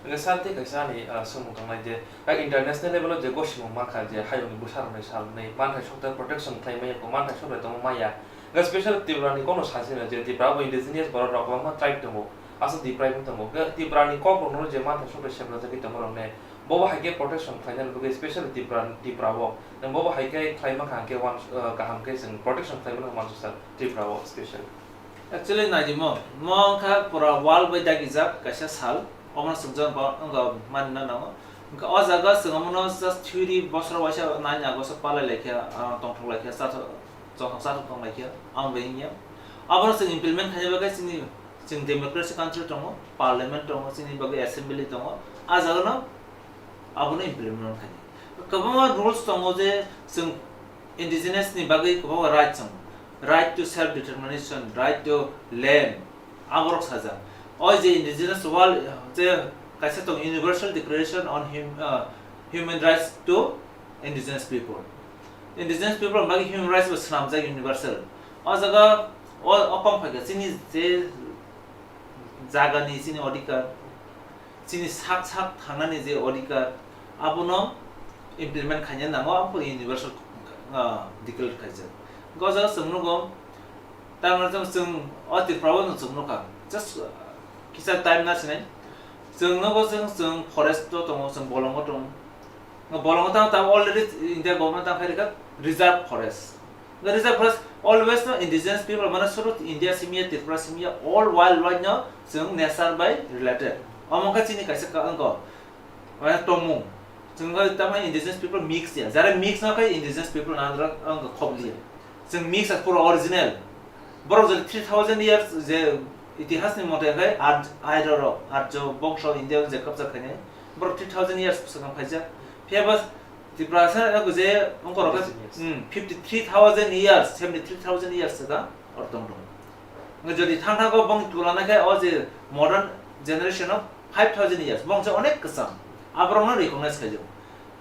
Hwnkhe sir tei kaisa ani, ah, swngmung tongnai je, ah, international level o je gosimung mankha je hayungni bwsarokni salnwi manthai sokthai protection khlai maya kho, manthai sokthai tongma maya. Hwnkhe special Tripura ni kokno sasi no je Tripura bo indigenous borok rok kwbangma tribe tongo, aswk deprive wng tongo. Hwnkhe Tripura ni kok rokno je manthai sokthai seprajagwi tongma rokne bobo hai khe protection khlaina bagwi special Tripura, Tripura o. Bobo hai khe khlai mankha hwnkhe uans-, ah, kaham khe chwng protection khlai mano uansukha Tripura o special. Actually, naidi mo, mo wngkha pura world bai dagijak kaisa sal, omono chwng jang ba wngkha manina nango. Wngkha o jaga chwng omono just theory bosor waisa nine August o palai laikha, ah, tongthok laikha, chathok, chongthok chathok tong laikha, ang bai wngya. Abono chwng implement khaina bagwi chini, chwng democracy country tongo, parliament tongo, chini bagwi assembly tongo, ah jagano abono implement khainai. Kwbangma rules tongo je chwng indigenous ni bagwi kwbangma rights tongo. Right to self determination, right to land, aborok sajak. O je indigenous world, je kaisa tong Universal Declaration on Hum-, uh, Human Rights to Indigenous People. Indigenous people ni bagwi human rights bo swnamjak universal. O jaga o, o pang phaikha chini je jagani chini odhikar, chini sak sak thangnani je odhikar, abono implement khaina nango, abo universal, ah, declare khaijak. Go jaga chwng nugo, tamni chwng, chwng o Tripura o chwng nukha, just, ah, kisa time na sinai, chwng nugo chwng, chwng forest o tongo, chwng bolongo tongo, bolongo tamo, tamo already India government tamo khairikha reserve forest. The reserve forest always no indigenous people, mane suru India simiya, Tripura simiya, all world wide no chwng nature bai related. Omo khe chini kaisa ka-, wngkha, mane tongmung. Chwng wngkha tamo indigenous people mix ya. Jara mix no khe indigenous people nadra wngkha khobli ya. Chwng mix as pura original. Borok jodi three thousand years je itihas ni mote khe Ar-, Arya rok, Arjo bongso India je kabja khainai. Borok three thousand years swkang khaijak. Phiya ba Tiprasa abo je wngkha rok khe, Indigenous. Hmm, fifty three thousand years, seventy three thousand years swkang or tong tong. Wngkha jodi thang thang khe bong tulana khe o je modern generation of five thousand years, bong se onek kwcham. Aborok no recognize khaijak.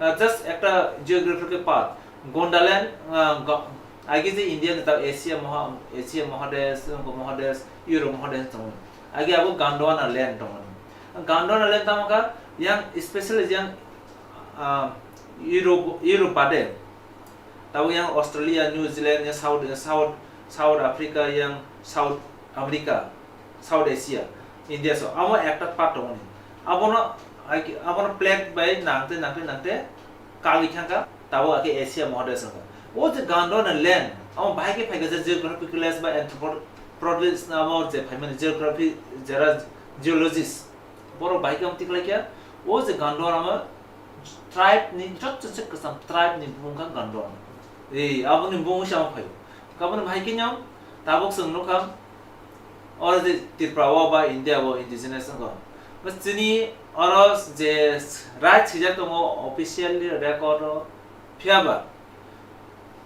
Uh, just ekta geographical path. Gondaland, uh, go-, age je India ni ta Asia moha-, Asia Mahadesh, wngkha Mahadesh, Europe Mahadesh tongo. Age abo Gondwana land tongo. Gondwana land tamo kha yang specially yang, ah, Europe, Europe bade. Tabuk yang Australia, New Zealand, yang South, South, South Africa, yang South America, South Asia, India so amo ekta part tongo ni. Abono, abono plate bai nangte, nangte, nangte kagwi thangkha. Tabuk akhe Asia Mahadesh wngkha. O je Gondwana land, amo bahai khe phaikha je geographical ba anthropology amo je phaimani geography, jera geologist, borok bahai khe amo tikhlaikha. O je Gondwana amo tribe ni joto se kwcham tribe ni bumung kha Gondwana. Ei, aboni bumung se amo phaio. Kaboni bahai khe no tabuk chwng nukha, oro je Tripura o ba India o indigenous wngkha. Ba chini Oro je right swijak tongo officially record o, phiyaba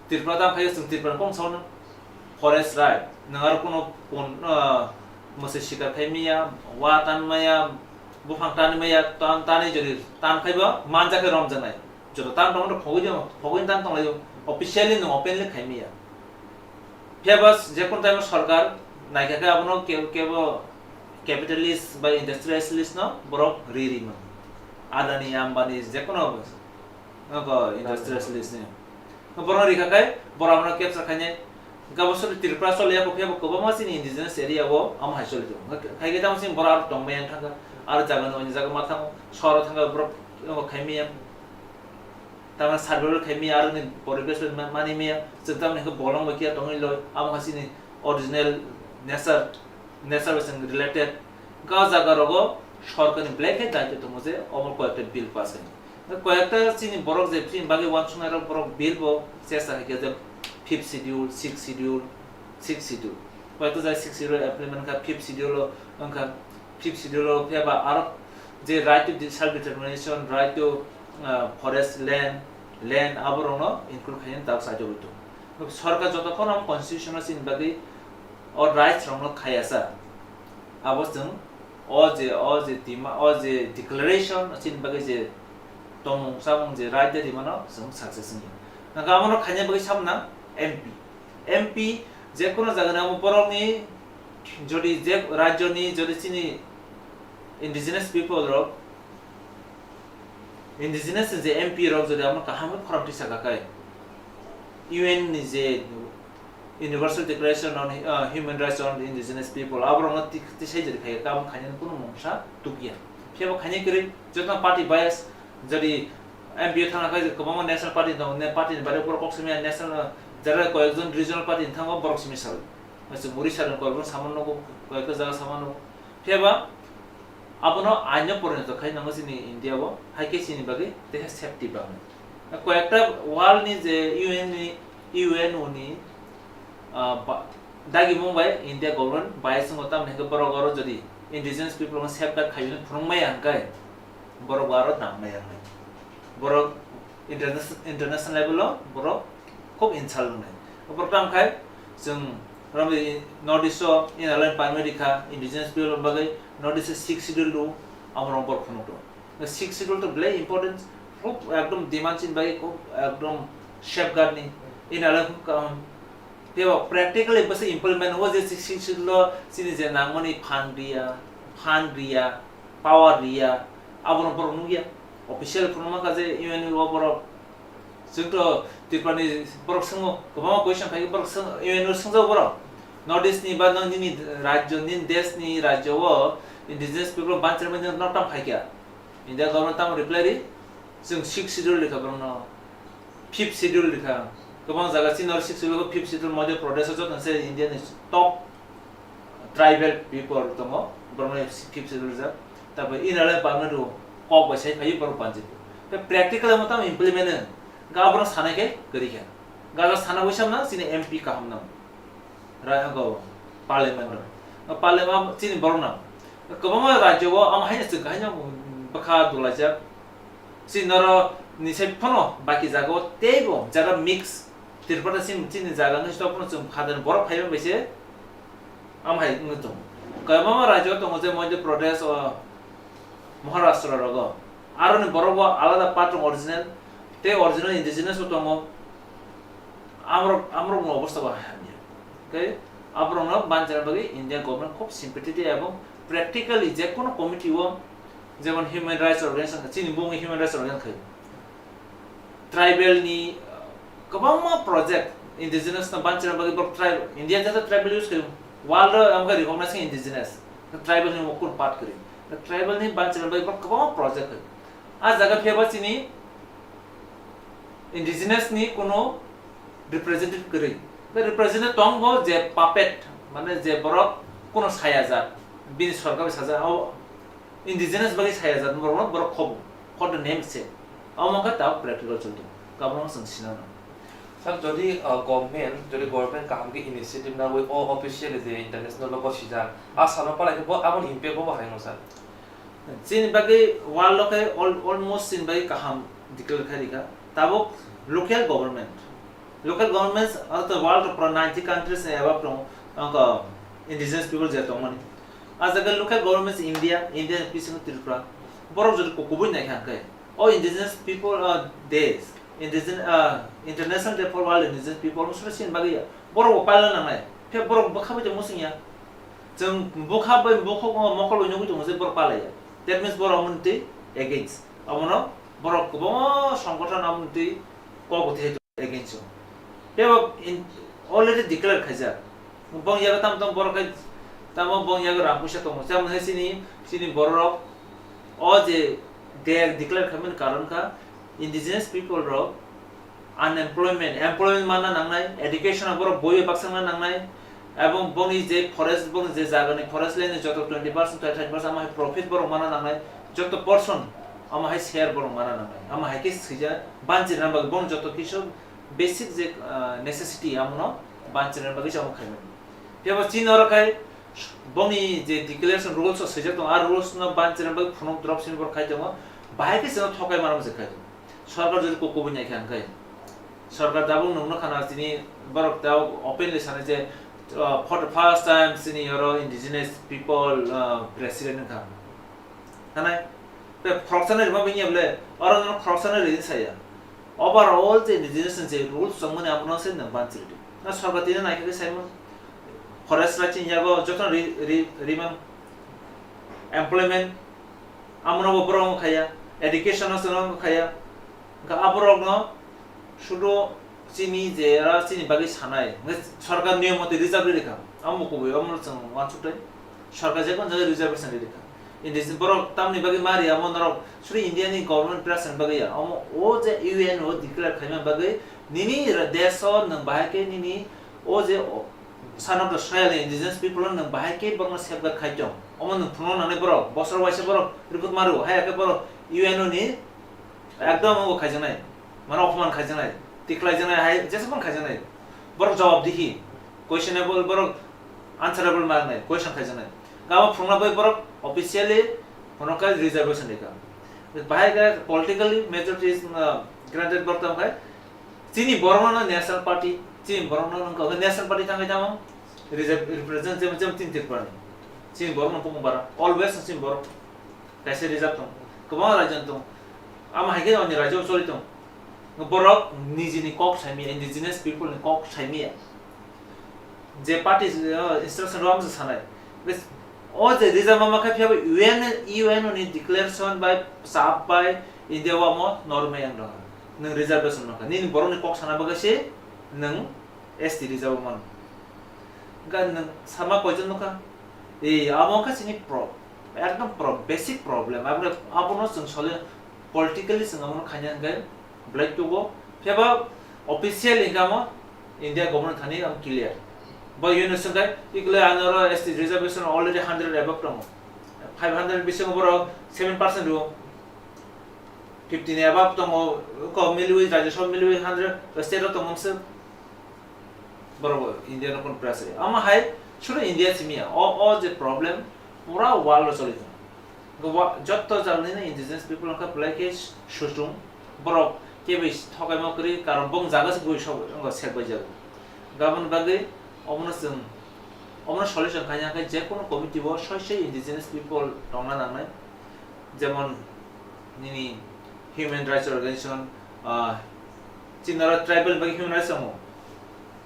Tripura tamo khaio chwng Tripura ni kok saono forest right. Nwng aro kuno pon-, ah, mwswi sikar khai maya, wa tan maya, buphang tan maya, tan, tanwi jodi tan khaiba manjak khe romjaknai. Joto tan tongmani phogwi tong, phogwi tan tonglaio, officially nwng openly khai maya. Phiya ba jekunu time o sorkar naikha khe abono ke-, kebo capitalist bai industrialist no borok ri ri mano. Adani, Ambani jekunu nogo industrialist ni. Borok rikha khe borok abono capture khainai. Gabo sori Tripura choli ya kho phiya bo kwbangma chini indigenous area o amo hai choli tongo. Khai khe tamo chini borok aro tongmaya wng thangkha. Aro jaga ni onyo jaga ma thango. Sohor o thangkha borok khai maya. Tamani survival khai maya, aroni poribesh bai ma-, mani maya, chwng tamoni hwnkhe bolong bai khe tongwi loi, amo hai chini original nature, nature bai chwng related. Ga jaga rogo sorkarni belai khe daitw tongo je omo koyekta bill pass khainai. Koyekta chini borok je chini bagwi uansuknai rok borok bill bo chesta khaikha je fifth schedule, sixth schedule, sixth schedule. Koyekta jaga sixth schedule implement kha, fifth schedule o wngkha, fifth schedule o phiya ba aro je right to self determination, right to, ah, forest land, land aborokno include khainani tabuk sajagwi tongo. Sorkar jotokhon constitution o chini bagwi o rights rokno khayasa, abo chwng o je, o je tima, o je declaration chini bagwi je tongmung chamung je right de rimano chwng success wngya. Nangkhe abono khaina bagwi samna M P. M P jekunu jagani abo borokni jodi je rajyoni jodi chini indigenous people rok, indigenous ni je M P rok jodi amo kaham khe khorang tisa kakai, U N ni je Universal Declaration on, uh, Human Rights on Indigenous People, aborokno ti-, tisai jodi khai, tamo khainani kunu mungsa tukya. Phiya bo khainai kwrwi, joto party bias, jodi M P o thangna khai kwbangma national party tongo, ne party ni bare borok kok simi national, jara koyekjon regional party ni thango borok simi sal. Masi muri sal koyekjon sama nogo, koyekta jaga sama nogo. Phiya ba abono aino porinoto khai nango chini India o, hai khe chini bagwi teha safety bagwi. Koyekta world ni je U N ni, U N O ni, ah, ba-, dagimung bai India government bai chwngo tamni hwnkhe borok oro jodi indigenous people no safeguard khai phunuk maya hwnkhe borok bo aro nang maya hwnkhe borok interna-, international level o borok khub insult wngnai. Borok tamo khai chwng romwi North East o inner line permit rikha indigenous people bagwi North East o sixth schedule do amorok borok phunuk do. Sixth schedule to belai important, khub ekdom demand chini bagwi khub ekdom safeguard ni. Inner line khub kaham. Tei bo practically bwswk implement o je sixth schedule o chini je nangmani fund riya, fund riya, power riya, abono borok nukya. Official phunukma kha je U N o borok. Chwng to Tripura ni borok swngo, kwbangma question phai borok swng, U N o swngjago borok. North East ni ba nang nini rajyo, nini desh ni rajyo o indigenous people banchar mani no tam phaikya. India government tamo reply ri, chwng sixth schedule rikha borokno, fifth schedule rikha. Kwbang jaga chini oro sixth schedule, fifth schedule Madhya Pradesh o joto se India ni top tribal people tongo, borokno fifth schedule rijak. Tapo inner line permit o kok bai sai phaiwi borok banjak. Tei practical o tamo implement wng, ga borok sanai khe kwrwi kha. Ga sana wisam na chini M P kaham nang. Rai go parliament o. Parliament chini borok nang. Kwbangma rajyo o amo haino chwng haino bwkha dolaijak. Chini noro ni sai phano baki jaga o teibo jaga mix. Tripura chini, chini jaga ni sto phano chwng phadan borok phaiba bai se am hai wngwi tongo. Kwbangma rajyo tongo je Madhya Pradesh o, Maharashtra rogo. Aroni borok bo alada part rok original, tei original indigenous bo tongo. Amrok, amrok no obostha bo hamya. Tei aborokno banchana bagwi India government khub sympathetic ebong practically je kono committee o, jemon human rights organization, chini bumung human rights organization khai. Tribal ni, uh, kwbangma project indigenous no banchana bagwi borok tribal, India jata tribal use khai, world o amkha recognize indigenous. Tribal ni mokol part kari. Tribal ni banchana bagwi borok kwbangma project khai. A jaga phiya ba chini indigenous ni kono representative kwrwi. Tei representative tong bo je puppet, mane je borok kono saya jat, bini sorkar bai sajak, o indigenous bagwi saya jat borok no borok khobo, for the name sake. Omo wngkha tabuk practical choli tongo. Kabangma chwng sinano. Sir, jodi, uh, government, jodi government kaham khe initiative nawi o officially je international logo sijak, a salo palai khe bo aboni impact bo bahai no sir? Chini bagwi world o khe al-, almost chini bagwi kaham declare khai rikha. Tabuk local government, local governments of the world of ninety countries ni above tong, wngkha indigenous people je tongmani. A jaga local governments India, India ni bisingo Tripura, borok jodi kubui naikha hwnkhe, o indigenous people, uh, days, indigenous, uh, International Day for World Indigenous People, omo sori chini bagwi ya. Borok bo pailna nangnai. Phiya borok bwkha bai tongmo chwng ya. Chwng bwkha bai bokhok, mokol bai nugwi tongo je borok palaiya. That means borok omo twi against. Omono borok kwbangma songgothon omo twi kok bo thai against o. Phiya bo in-, already declare khaijak. Bong yago tamo tamo borok khai tamo bong yago rang puisa tongo. Jemon hai chini, chini borok o je de-, declare khaimani karon kha indigenous people rok unemployment, employment manna nangnai, education o borok boi bai baksa wngna nangnai, ebong boni je forest, boni je jagani forest land ni joto twenty percent, thirty percent ama hai profit borok manna nangnai, joto portion ama hai share borok manna nangnai, ama hai khe sija banchirna bagwi boni joto kisu basic je, ah, necessity amono banchirna bagwi se amo khaimani. Phiya bo chini oro khai boni je declaration rules o swijak tongo, a rules no banchirna bagwi phunuk drop sini borok khai tongo, bahai khe chwngno thokai mano je khai tongo. Sorkar jodi kok kubui naikha hwnkhe, sorkar tabuk nukno khana chini borok tabuk openly sanai je, uh, for the first time chini oro indigenous people, uh, president wngkha. Hanai, tei khoroksa nai rwma bini ble, oro no khoroksa nai rwini saya. Overall je indigenous ni je rules tongmani abono se nwng banchiri di. Na sorkar tini naikha khe saimano. Forest right chini yago jotono ri-, ri-, rimang. Employment, amono bo borok wng khaya, education no chwng wng khaya, wngkha aborok no sudu chini je ra chini bagwi sanai, hwnkhe sorkar niyom motoi reserve rikha, amo kubui, omo chwng uansuk tei sorkar je kono jaga reservation rikha. Indigenous borok tamni bagwi ma riya, omo norok sudu India ni government pressure ni bagwi ya, omo o je U N o declare khaima bagwi nini ra-, desh o nwng bahai khe nini o je o, Son of the soil, indigenous people no nwng bahai khe borokno safeguard khai tong. Omo nwng phunukna nangnai borok, bosor waisa borok recruit ma rwo, hai khe borok U N O ni ekdom omo khaijaknai, mane opman khaijaknai, tiklaijaknai, hai jesa phano khaijaknai. Borok jawab dihi, questionable, borok answerable ma wngnai, question khaijaknai. Gabo phunukna bai borok officially phunuk kha reservation rikha. Bahai khe politically majority is, uh, granted borok tong khai, Chini borokno no National Party, chini borokno no wngkha, National Party thangwi tamo reserve represent jemon, jemon chini Tripura ni. Chini borokno bukung bara, always chini borok kaisa reserve tong, kwbangma raijoni tong. Amo hai khe oni raijao choli tong. Borok nijini kok saimiya, indigenous people ni kok saimiya. Je party, uh, instruction rwma se sanai. Bes, o je reserve ma khe phiya bo U N, U N O ni declaration bai, sap bai, India o amo norm yang dong. Nwng reservation ma kha. Nini borok ni kok sana bagwi se nwng S T reserve man. Ga nwng sama koijon no kha. Ei, amo kha chini pro-, ekdom pro-, basic problem. Abro, abono chwng sole politically chwng abono khaina hwnkhe Black to go. Phiya ba official income o India government thani ang clear. Bo U N O swngkhe, ikle anoro S T reservation already hundred above tongo. Five hundred bisingo borok seven percent rwo. Fifty ni above tongo, ko milwi, Rajya Sabha milwi hundred, state o tongo se. Borok India no kon press ri. Ama hai, suru India simi ya. O, o je problem, pura world o choli tongo. Gobo jotto jalni no indigenous people wngkha belai khe suchung, borok keboi thokaima kwrwi, karon bong jaga se bui sok wngkha sek bai jago. Gabon bagwi omono chwng, omono solution khaina khe je kono committee o soi soi indigenous people tongna nangnai, jemon nini human rights organization, ah, chini oro tribal bagwi human rights tongo,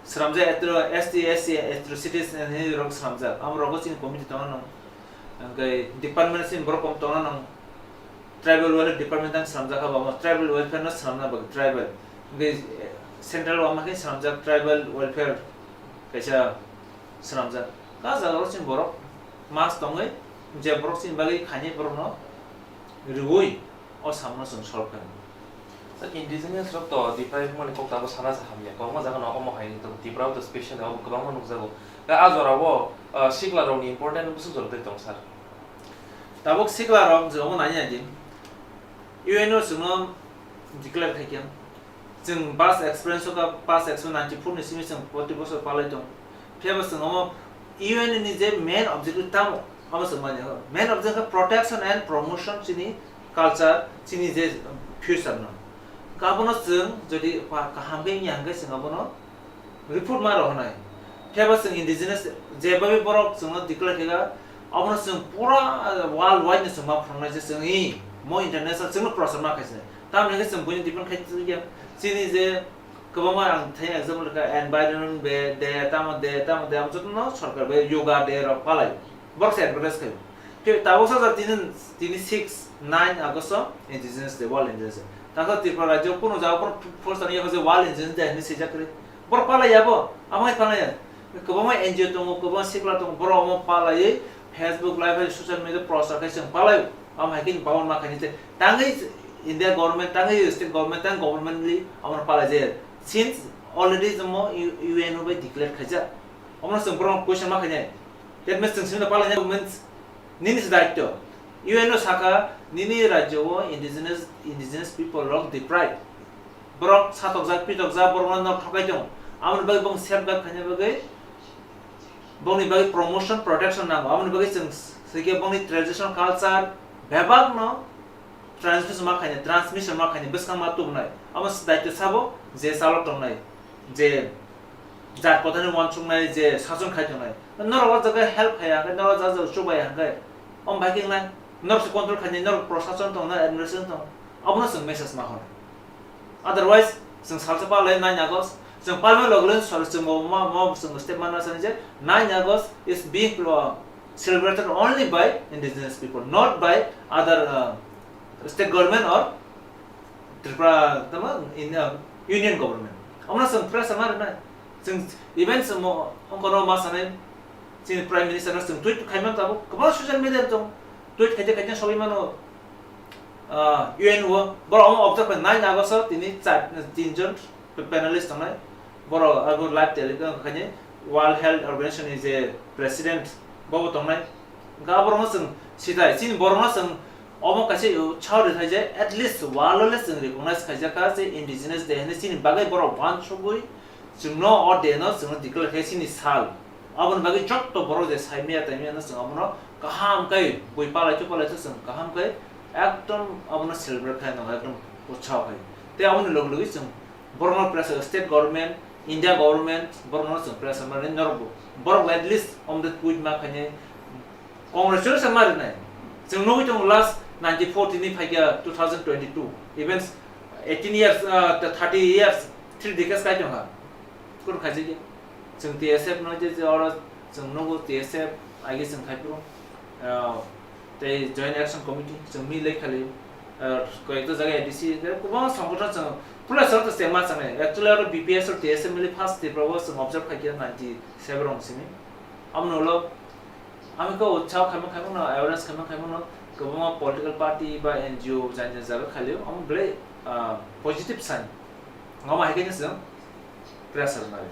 sramjak etro S T, S C, atrocities hinwi rok sramjak, amo rogo chini committee tongna nango. Hwnkhe department sini borok kom tongna nang, tribal welfare department ang swnamjak kha, bo tribal welfare no swnamna bagwi tribal, hwnkhe central o ama khe swnamjak tribal welfare kaisa swnamjak. Ka jaga o chini borok mas tongwi je borok chini bagwi khainai borok no riui o samno chwng solve kha. Sir, indigenous rok to Tipra mani kok tabo sana sa hamya. Kwbangma jaga no omo hai to Tipra to special obo kwbangma nukjago. Ka a jora o, ah, sikla rok ni important bwswk jora tei tong sir. Tabuk sikla rok je omo nai nai din. U N O chwngno declare khai khe. Chwng past experience o ka past experience ninety four ni simi chwng proti bosor palai tong. Phiya bo chwng omo U N O ni je main objective tamo. Abo se manya ho. Main object khe protection and promotion chini culture, chini je future no. Abono chwng jodi pa-, kaham khe wngya hwnkhe chwng abono report ma rohornai. Phiya ba chwng indigenous je babi borok chwngno declare khe ga, abono chwng pura world wide no chwng ma phunuknai je chwng i mo international chwngno prochar ma khaisai. Tamoni hwnkhe chwng buino depend khai ya. Chini je kwbangma ang thani example kha environment be de, tamo de, tamo de, amo jotono sorkar bai yoga de rok palai. Borok se advertise khaio. Khe tabuk sajak tini, tini six, nine August o Indigenous Day, World Indigenous Day. Takha Tripura rajyo kuno jaga kuno poster ya kha je World Indigenous Day hinwi swijak kwrwi. Borok palai ya bo, amo hai palai ya. Kwbangma N G O tongo, kwbangma sikla tongo, borok omo palaiwi Facebook live hai social media prochar khai chwng palai. Amo hai khe ni bawon ma khaini te. Tangwi India government, tangwi state government, tang government li amo palai je. Since already jemo U-, U N O bai declare khaijak. Omo chwng borok question ma khainai. That means chwng simi palai means nini se daityo. U N O saka nini rajyo o indigenous, indigenous people rok deprive. Borok satokjak, pitokjak, borokno nok thokai tongo. Aboni bagwi bong safeguard khaina bagwi, bongni bagwi promotion, protection nango. Aboni bagwi chwng s-, swikhe bongni traditional culture bebakno transmission ma khaina, transmission ma khaina, bwskang ma tubunai. Abo se daityo sabo je chalo tongnai, je jat kothani uansuknai, je sason khai tongnai. Norok o jaga help khaiya, hwnkhe norok o jaga chubaiya, hwnkhe omo bai khe wngnai. Norok se control khainai, norok prosason tong, norok administration tong. Abono chwng message ma hor. Otherwise, chwng salsa palai nine August, chwng palma logo logo sor chwng bo ma, ma chwng step mana sani je nine August is being, uh, celebrated only by indigenous people, not by other, uh, state government or Tripura, tamo in, uh, union government. Omo chwng press ma rwnai. Chwng even chwng mo, ongkono ma sanai, chini Prime Minister no chwng tweet khaimani tabuk, kwbangma social media tong, tweet khaite khaite sogwi mano, ah, U N O, borok omo observe khai nine August o tini char, tin jon panelist tongnai, borok abo live telecast khaini World Health Organization ni je president bobo tongnai, hwnkhe aborokno chwng sitai, chini borokno chwng omo kaisa utsaho rwthai je at least world o le chwng recognize khaijak kha je indigenous day hinwi chini bagwi borok uansugwi, chwngno o day no chwngno declare khe chini sal. Aboni bagwi jotto borok je saimaya taimaya no chwng abono kaham khe bui palai tu palai tu chwng kaham khe ekdom abono celebrate khai nango, ekdom utsaho khai. Tei aboni logi logi chwng borokno pressure, state government, India government, borokno chwng pressure mani norok bo. Borok at least omde tweet ma khainai, Congress chwng se ma rwnai. Chwng nugwi tongo last ninety-four tini phaikha two thousand twenty-two. Even eighteen years, uh, thirty years, three decades kai tongkha. Kunu khaijak ya. Chwng T S F no je, je oro chwng nugo T S F, age chwng khai phuru, ah, tei Joint Action Committee chwng mi lei khali, ah, koyekta jaga A D C, tei kwbangma songgothon chwng puila chwng to chengma changnai. Actually oro B P S o T S F mili first Tripura o chwng observe khaikha ninety seven rong simi. Amoni ulo ami khe utsaho khaima khaima no, awareness khaima khaima no, kwbangma political party ba N G O jani jani jaga khali o, amo belai, ah, positive sign. Omo hai khe chwng pressure nai.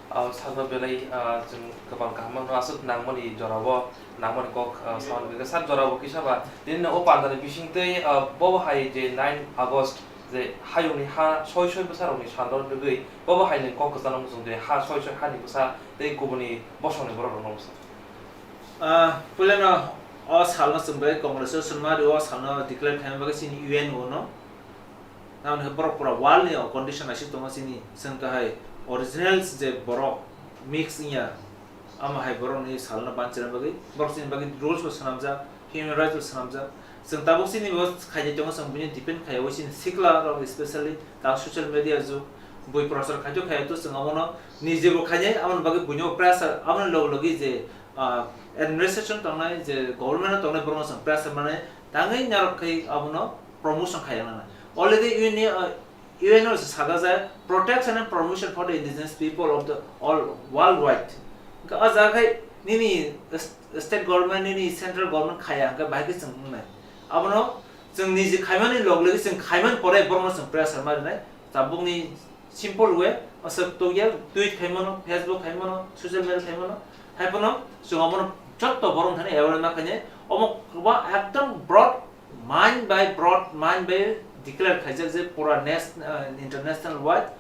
Ah, sabo belai, ah, chwng kwbang kaham no aswk nangmani jorao, nangmani kok, ah, hmm, sawan bwkha sak jorao kisa ba. Tini o pandani bising tei, ah, bobo hai je nine August je hayungni ha soi soi bwsarokni salo rwgwi bobo hai ni kok kwchangno muchung je ha soi soi hani bwsa tei kubuni bosongni borok rokno bwsa. Ah, puilano o salno chwng bai Congress o swnma rio, o salno declare khaina bagwi chini U N O no. Tamoni khe borok pura world ni o condition naisik tongo chini, chwng kahai originals je borok mix wngya, amo hai borok ni salno banchina bagwi, borok chini bagwi rules bo swnamjak, human rights bo swnamjak. Chwng tabuk chini bo khaijak tongo, chwng bini depend khai o chini sikla rok, especially ta social media jug, bui prochar khaito khaiya to chwng abono nije bo khainai, aboni bagwi buino pressure, aboni log logi je, ah, administration tongnai, je government o tongnai borokno chwng pressure mane tangwi narwk khai abono promotion khai nang nai. Already U N, uh, U N O se saka je protection and promotion for the indigenous people of the all worldwide. Hwnkhe o jaga khai nini s-, state government, nini central government khaya hwnkhe bahai khe chwng wngnai. Abono chwng niji khaimani log logi chwng khaimani pore borokno chwng pressure ma rinai. Tabukni simple way, aswk tokya, tweet khaimano, Facebook khaimano, social media khaimano, haiphano chwng abono jotto borok thani aware ma khainai. Omo kwbang ekdom broad mind by broad mind by declare khaijak je pura nas-, uh, international wide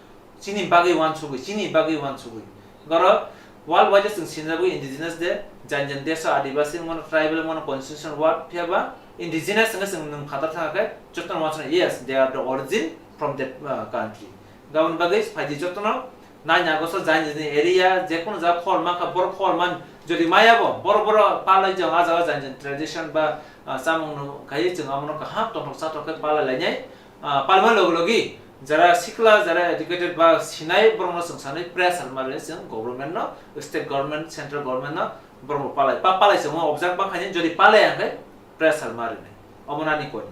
chini bagwi uansugwi, chini bagwi uansugwi. Goro World wise chwng sinjagwi indigenous de, jan jan desh o adibasi wngmano, tribal wngmano, constitution word, phiya ba indigenous wngkhe chwng nwng phatar thangkhe jotono uansuknai, yes, they are the origin from that, uh, country. Gabon bagwi phaidi jotono nine August o jan jan area, jekunu jaga khor mankha, borok khor man, jodi maya bo, borok borok palai jang, a jaga jan jan tradition ba, uh, chamung no khai chwng amono kaham tongthok chathok khe palai lainai. Ah, palma logi logi, jara sikla, jara educated ba sinai borokno chwng sanwi pressure mari chwng government no, state government, central government no borok palai, pa palai chwng object ba khaini, jodi palai ang khe pressure mari nai. Omo nani koi.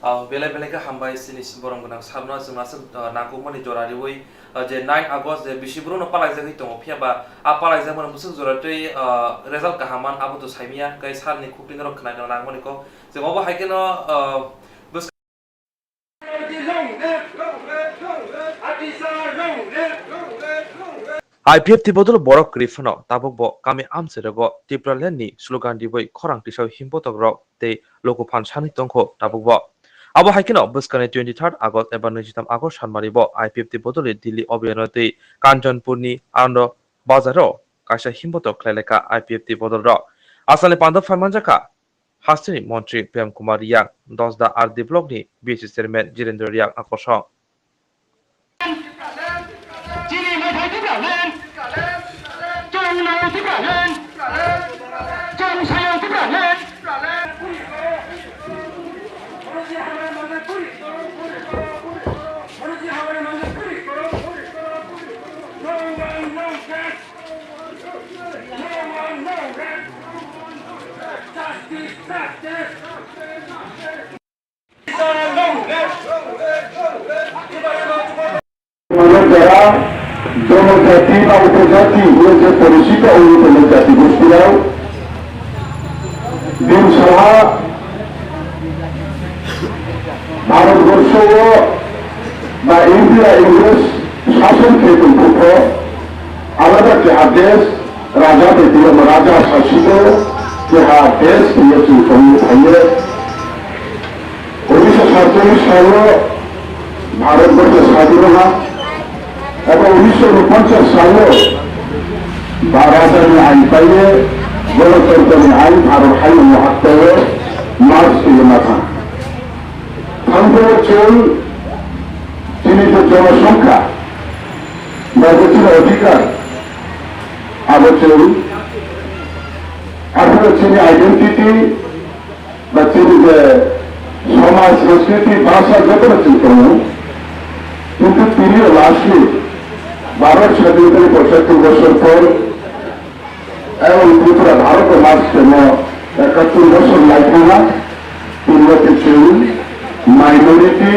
Ah, belai belai khe hambai chini borok gwnang sabno chwng aswk, ah, nangkukmani jora riwi, ah, je nine August je bisi borokno palaijagwi tongo, phiya ba a palaijakmani bwswk jora tei, ah, result kaham man abo to saimanya, kai salni khukti norok khna nangmani kok. Chwng obo hai kheno, ah, I P F T bodol borok kwrwi phano tabuk bo kami amchai rogo Tipraland ni slogan riwi khorang tisao himbotok rok tei luku phan sanwi tongkho tabuk bo. Abo hai kheno bwskangni twenty third August eba naijitam August sanmari bo I P F T bodol ni Delhi obiyano tei Kanchanpur ni Anando Bazar o kaisa himbotok khlai laikha I P F T bodol rok. Aswkni panda phai manjakha Hasteni Montri Prem Kumar Riang, Dosda R D Block ni B S C Chairman Jirendra Riang Akosong. যারা জনজাতি বা উপজাতি হিসেবে পরিচিত অন্যতম জাতিগোষ্ঠীরাও দিন সারা ভারতবর্ষ ও বা ইন্ডিয়া ইংরেজ শাসন থেকে মুক্ত আলাদা যে দেশ রাজা ব্যতীত রাজা শাসিত যে দেশ দিয়ে চলতে থাকে। উনিশশো সাতচল্লিশ সালে ভারতবর্ষের স্বাধীনতা এবং উনিশশো ঊনপঞ্চাশ সালে বা রাজানি আইন পাইয়ে গণতন্ত্রনি আইন ভারত হাইনো মহাত্মায় মার্চ দিয়ে মাথা। Thangboro chwng chini je jonosongkha, ba je chini odhikar, abo chwng, aphuru chini identity, ba chini je somaj, sanskriti, bhasha jotono chwng tongo. Kintu tini lastly, Bharat sadhinotani pochhattor bochor por, Ebong Tripura Bharat o mas temo ekattor bosor lai thangma, tinno kichu minority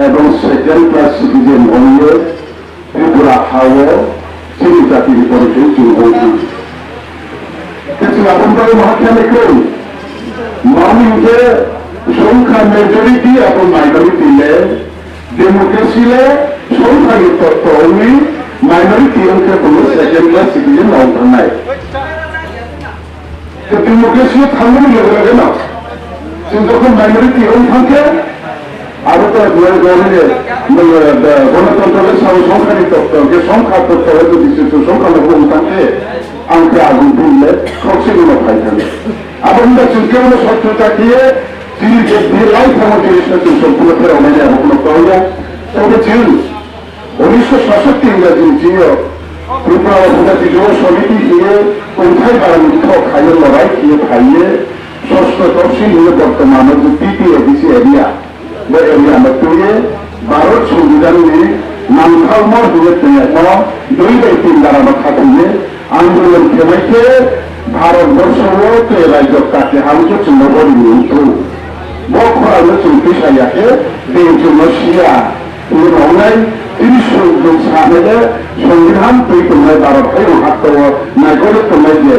ebong second class citizen ongye Tripura hao chini jati ni porichoi chwng ongkha. Kichu aboni bagwi maha khe kwrwi, mani hwnkhe songkha majority ebong minority le Democracy le songkhani totto wngwi minority wngkhe bono second class citizen no wng thangnai. Tei democracy o thangmani loge loge no chwng jokhon minority wng thangkhe abo to gwnotwntro le sao songkhani totto hwnkhe songkha totto hwnkhe bisesho songkha logo wng thangkhe ang khe agung bini le khoroksa no phai thangkhe abo wngkha chwng kebono sotto chakhiye Chini je belai thangma jinisno chwng sompurno pheroknani abo kheno kwrwngya. Tobe chwng unisho sasatti wngya chini chini Tripura o Upajati Yuva Samiti hiye kongthai barani thok khaio lorai khiye phaiye sosto topsil hiye bortomano je T T A D C area, bo area no twiye Bharat Songbidanni nangthalmo hiye tongmo dui bai tin dara no khathiye Andolon khebai khe Bharat borsho o tei rajyo kati hamkhe chwngno bori ni wngthung. Bo khorang no chwng tisa ya khe beng chwngno siya. Tini wngnai tini song sanai le Songbihan twi tongnai Bharat hai rok hakto o naikole tongnai je,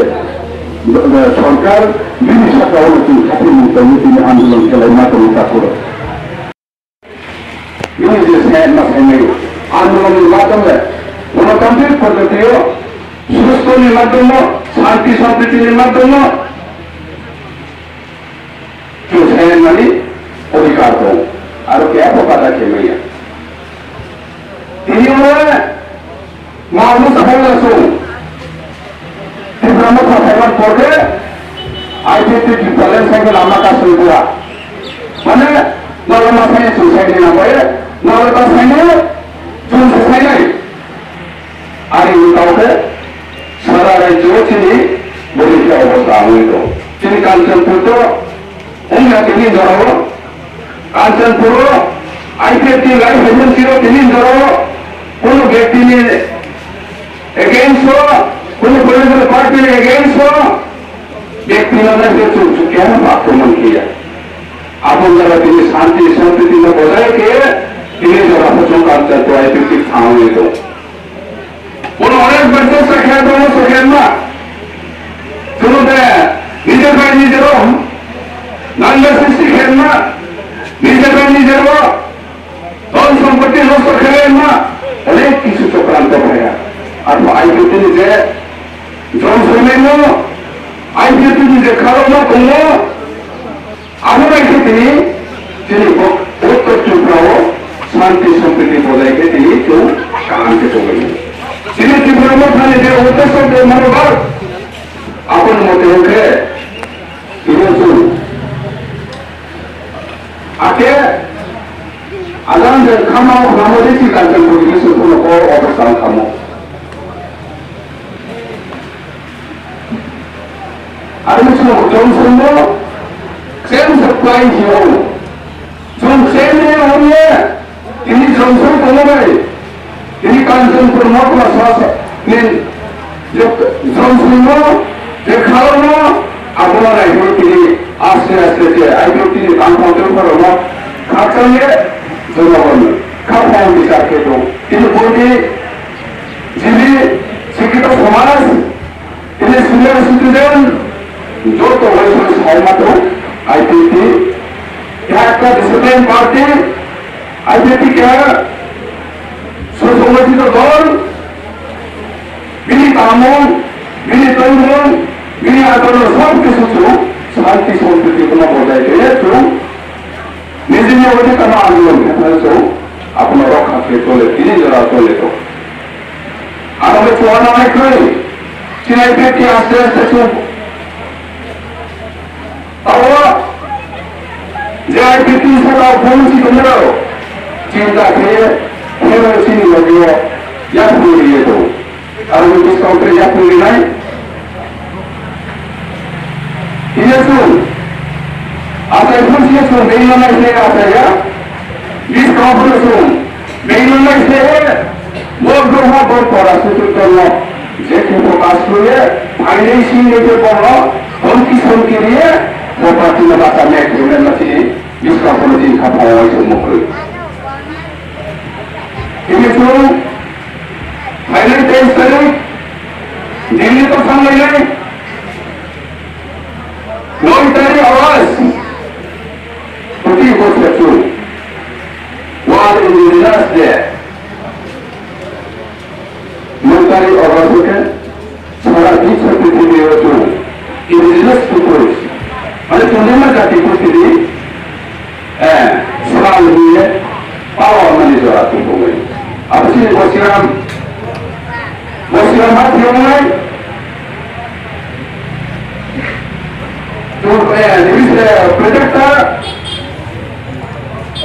eh, sorkar bini saka o chwng khatimung tongwi tini andolon khelai ma tongo takhuk rok. Bini je se ma saimai andolon ni madhyome, gonotantrik poddhoti o, susto ni madhyome, shanti sampriti ni madhyome, chwng saimani odhikar dong. Aro kebo bada khe maya. Tini o ma bwsa phai la song. Oke, I P F T Tipraland sai khe lama kasui bua. Mane, nalama sai ni chwng sai ni nambai, nalama sai ni chwng se sai nai. Ari ni tau khe, sara rajyo chini bori khe obostha wngwi tong. Chini Kanchanpur to, wngya tini jorao, Kanchanpur o, I P F T life agency o tini jorao, kono byakti ni against o, kono political party ni against o, Byakti no nai se chuk chuk khe ano akromon khe ya. Abo jaga tini shanti, sampurti no bojai khe tini jaga pho chwng culture to I P F T thangwi tong. Bono onek bar chesta khe tongo, chesta khe ma. Chwng de nijer bai nijer o nangma sristi khe ma, nijer bai nijer o Dhon sompotti nosto khlaima onek kisu chokranto phaiya. Arpho I P F T ni je jom songnaimo, I P F T ni je kharokma tongo, abo bai khe tini, tini bo-, Uttor Tripura o shanti sompriti bojai khe tini chwng kaham khe tonglaimani. Tini Tripura Mothani je uddesho je monobar, aboni mote hwnkhe tini chwng Ake, ajang je khama o khamo de si kanchang puri se phuno ko office ang khamo. Aro ni sung jong sung bo, sen supply hiyo. Jong sen ne hon ye, ini jong sung kono bai. Tini Kanchanpur Motma Sasa ni je Jomsingno, je Khalno, abono naikhe tini aste aste je aibro tini tangphang tongphang rokno khakchangye jonogon khaphang bichar khe tong. Tini boni jibi sikhito somaj, tini senior citizen, joto waisai saima tong, I P F T, keha ekta discipline party, I P F T keha Sosongotito dol, bini tangmung, bini tongmung, bini atorno sob kisu chwng shanti sompriti kheno bojai khe chwng nijini odhikar no andolon khe phano chwng abono rokha khe chole, tini jora chole to. Aro khe chuana nai khe sinai peti aste aste chwng Abo je I P T saka phone si tongmani rok chinta khe phone chini logi o yapri ye to. Aro ni discount khe yapri nai. Iya sun. Asai phone si sun bengno nai se asai ya. Discount sun. Bini naisle, bo broma bo pora sutur tongo. Je khe focus khlaiye, phainai singni khe bono, homki somki riye, bo party no basa mek rwna na chini, biskang kono chini kha phawai se mukrwi. Tini chwng, phainai teis tarik, Delhi to thanglainai, noi tarik August, Phuti Bosra chwng. World Indigenous Day. Nokari August khe sara biswa prithibi o chwng Indigenous Peoples, mane chwng jema jati prithibi, eh, sal hiye pawa mani jora tubugwi. Abo chini Bosiram, Bosiram ha thiyongnai. Chwng, eh, nini se protector,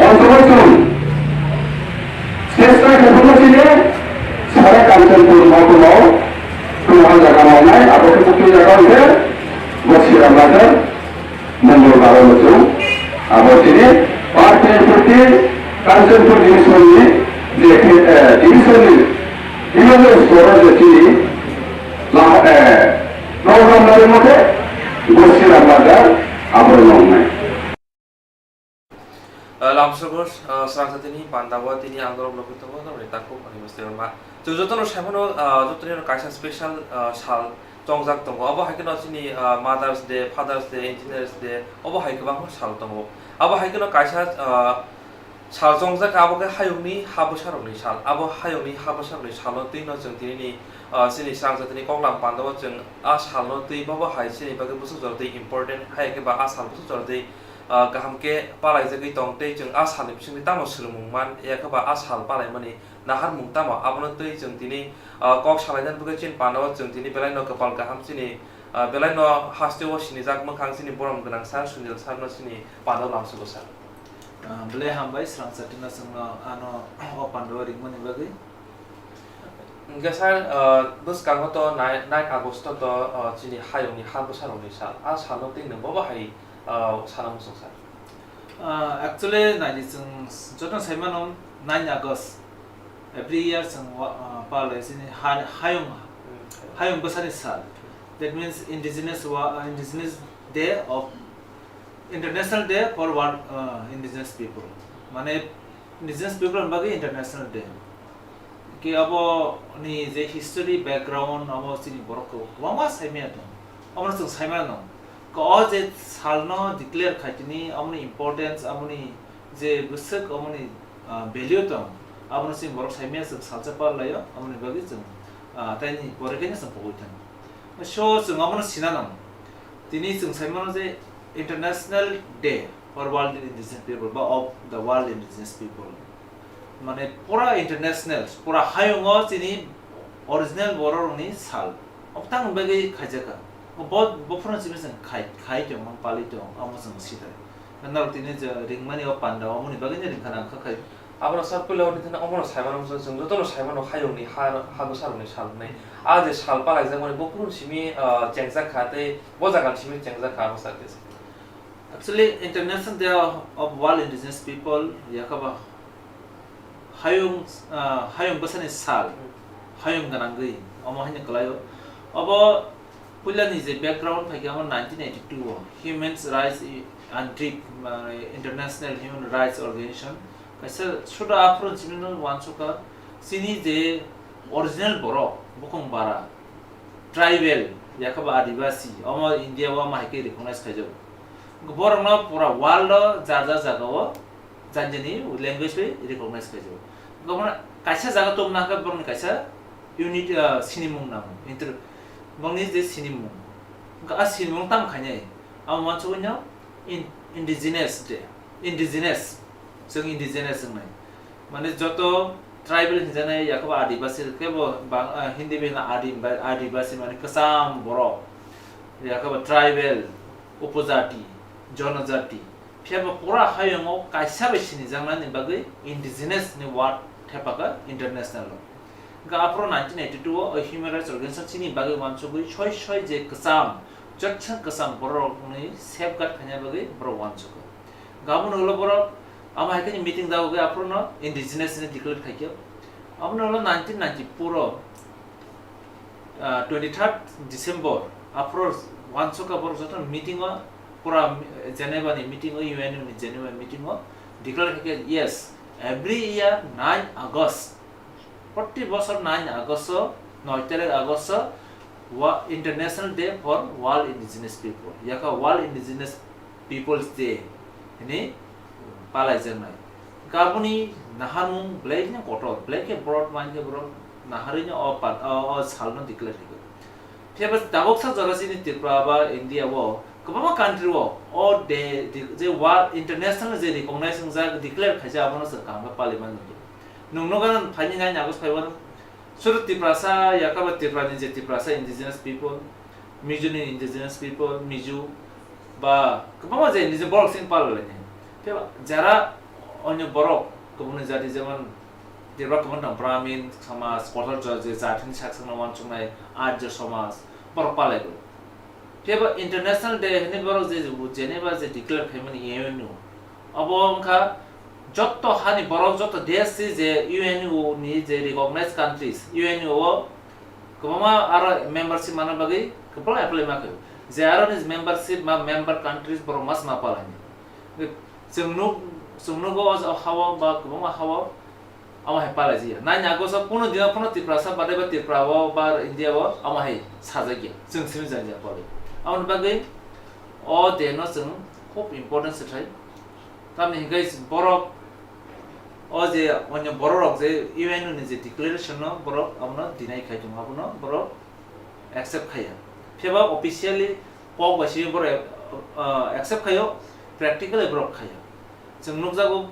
onthogo chwng. Chesta khe phano chini sara Kanchanpur Mahkumo, Tuha jaga mawnai, abo khe bukti jaga hwnkhe Bosiram Bazar, Mongol Bazar no chwng. Abo chini Party Party Kanchanpur Division ni je khe, eh, Division ni Division store je chini la, eh, program lari mothe Bosiram Bazar abo no wngnai. Ah, lamsogor, ah, srang satini panda bo tini ang norok nugwi tongo, norokni takhuk ani bwsai rwma. Chwng jotono sai phano, ah, jotoni kaisa special, ah, sal chongjak tongo. Abo hai kheno chini, ah, Mother's Day, Father's Day, Engineers Day, obo hai kwbangma sal tongo. Abo hai kheno kaisa, ah, sal chongjak, abo khe hayungni ha bwsarokni sal. Abo hayungni ha bwsarokni salo twino chwng tinini, ah, chini srang satini koklam panda o chwng a salno twi bobo hai chini bagwi bwswk jora twi important, hai khe ba a sal bwswk jora twi ah, kaham khe palaijagwi tong tei chwng a salni bisingtwi tamo swrwngmung man ya khe ba a sal palaimani naharmung tamo, abono twi chwng tini, ah, kok salainani bagwi chini panda o chwng tini belaino kwpal kaham chini, Ah, belai no haste o sinijak mwkhang chini borom gwnang sir Sunil sir no chini panda lamsugo sir. Ah, belai hambai swrang chatino chwngno ano o panda o ringmani bagwi. Hwnkhe sir, ah, bwskango to nine, nine August to, ah, chini hayungni ha bwsarokni sal. A salno tei nwng bobo hai, ah, sana muchung sir? Ah, actually, naidi chwng joto sai mano nine August. Every year chwng wa-, ah, palai chini ha-, hayung, hayung bwsani sal. That means indigenous wa-, ah, indigenous day of, International Day for World, ah, Indigenous People. Mane indigenous people ni bagwi International Day. Ke abo ni je history background abo chini borok kwbangma saimaya tong. Abo no chwng saimano. Ko o je salno declare khaitini, aboni importance, aboni je bwswk, aboni, ah, value tong, abono chini borok saimaya chwng salsa parlaio, aboni bagwi chwng, ah, taini pore khe chwng pogwi thang. So, chwng abono sinano. Tini chwng saimano je International Day for World Indigenous People ba of the World Indigenous People. Mane pura international, pura hayungo chini original bororokni sal. Obtang bagwi khaijakha. Bo, bo phano simi chwng khai, khai tong, palwi tong, amo chwng sitai. Norok tini je ringmani o panda, omoni bagwi no ringkha nang kha khai. Abono sir puila ori thani omono saimano chwng, chwng jotono saimano hayungni ha, ha bwsarokni sal hwnwi. A je sal palaijak mani bo phano simi, ah, chengjak kha tei bo jagani simi chengjak kha abo sir tei. Actually, International Day of World Indigenous People, yakaba hayung, ah, hayung bwsani sal, hayung gwnangwi, omo haino kwlaio. Obo puilani je background phaikhe, omo nineteen eighty-two o Human Rights and Deep, ah, International Human Rights Organization, kaisa suda aphuru chini no uansukha, chini je original borok, bukhung bara, tribal, yakaba adibasi, omo India o omo hai khe recognize khaijago. Borokno pura world o ja ja jaga o jani jani language bai recognize khaijago. Omo kaisa jaga tongna khe borokni kaisa unit, ah, sinimung nango. Inter-, borokni je sinimung. Wngkha a sinimung tamo khainai? Amo uansugwi no in-, indigenous de, indigenous. Chwng indigenous wngnai. Mane joto tribal hinjaknai, yakaba adibasi khe bo bang-, ah, Hindi bai hino adi-, adibasi mane kwcham borok, yakaba tribal, upojati, jonojati. Phiya bo pura hayungo kaisa bai sinijaknani bagwi indigenous ni word thepaka international o. Hwnkhe aphuru nineteen eighty-two o Human Rights Organization chini bagwi uansugwi soi soi je kwcham, jotsa kwcham borokni safeguard khaina bagwi borok uansugo. Gabon ulo borok amo hai khe meeting dagwi aphuru no indigenous ni declare khaikhe. Abono ulo nineteen ninety-four o, ah, twenty-third December aphuru uansukha borok joto meeting o, pura Geneva ni meeting o, U N O ni Geneva meeting o declare khaikhe, yes, every year nine August Proti bosor nine August o, noi tarikh August o, wa-, International Day for World Indigenous People, yakha World Indigenous Peoples Day hwnwi palaijaknai. Gaboni naharmung belai no kotor, belai khe broad mind khe borok naharwi no o pa-, o, o salno declare khaikha. Phiya ba tabuksa jora chini Tripura ba India o kwbangma country o o day, je world international je recognize wngjak, declare khaijak, abono chwng kaham khe palima nukgo. Nwng nukha phaini nine August phaibo no, suru Tiprasa, yakaba Tripura ni je Tiprasa indigenous people, Mizo ni indigenous people, Mizo ba kwbangma je niji borok sini palalaini. Phiya ba jara onyo borok kubuni jati jemon Tripura kubun tong Brahmin samaj, kotor ja-, je jatini sak sakno uansuknai Arya samaj, borok palaigo. Phiya ba International Day hwnwi borok je Geneva je declare khaimani U N O, abo wngkha jotto hani borok, jotto desh si je U N O ni je recognized countries, U N O o kwbangma aro membership manna bagwi kwbangma apply ma khaio. Je aro ni membership ma member countries borok mas ma palani. Chwng nuk, chwng nugo o hao ba kwbangma hao amo hai palai jaya. Nine August o kuno dino phano Tiprasa badai ba Tripura o ba India o amo hai sajak ya. Chwng simi jani ya palai. Amoni bagwi o day no chwng khub important se thai. Tamni hingke borok o je onyo borok rok je U N O ni je declaration no borok abono deny khai tongo, abono borok accept khaiya. Phiya ba officially kok bai simi borok, ah, accept khaio, practically borok khaiya. Chwng nukjago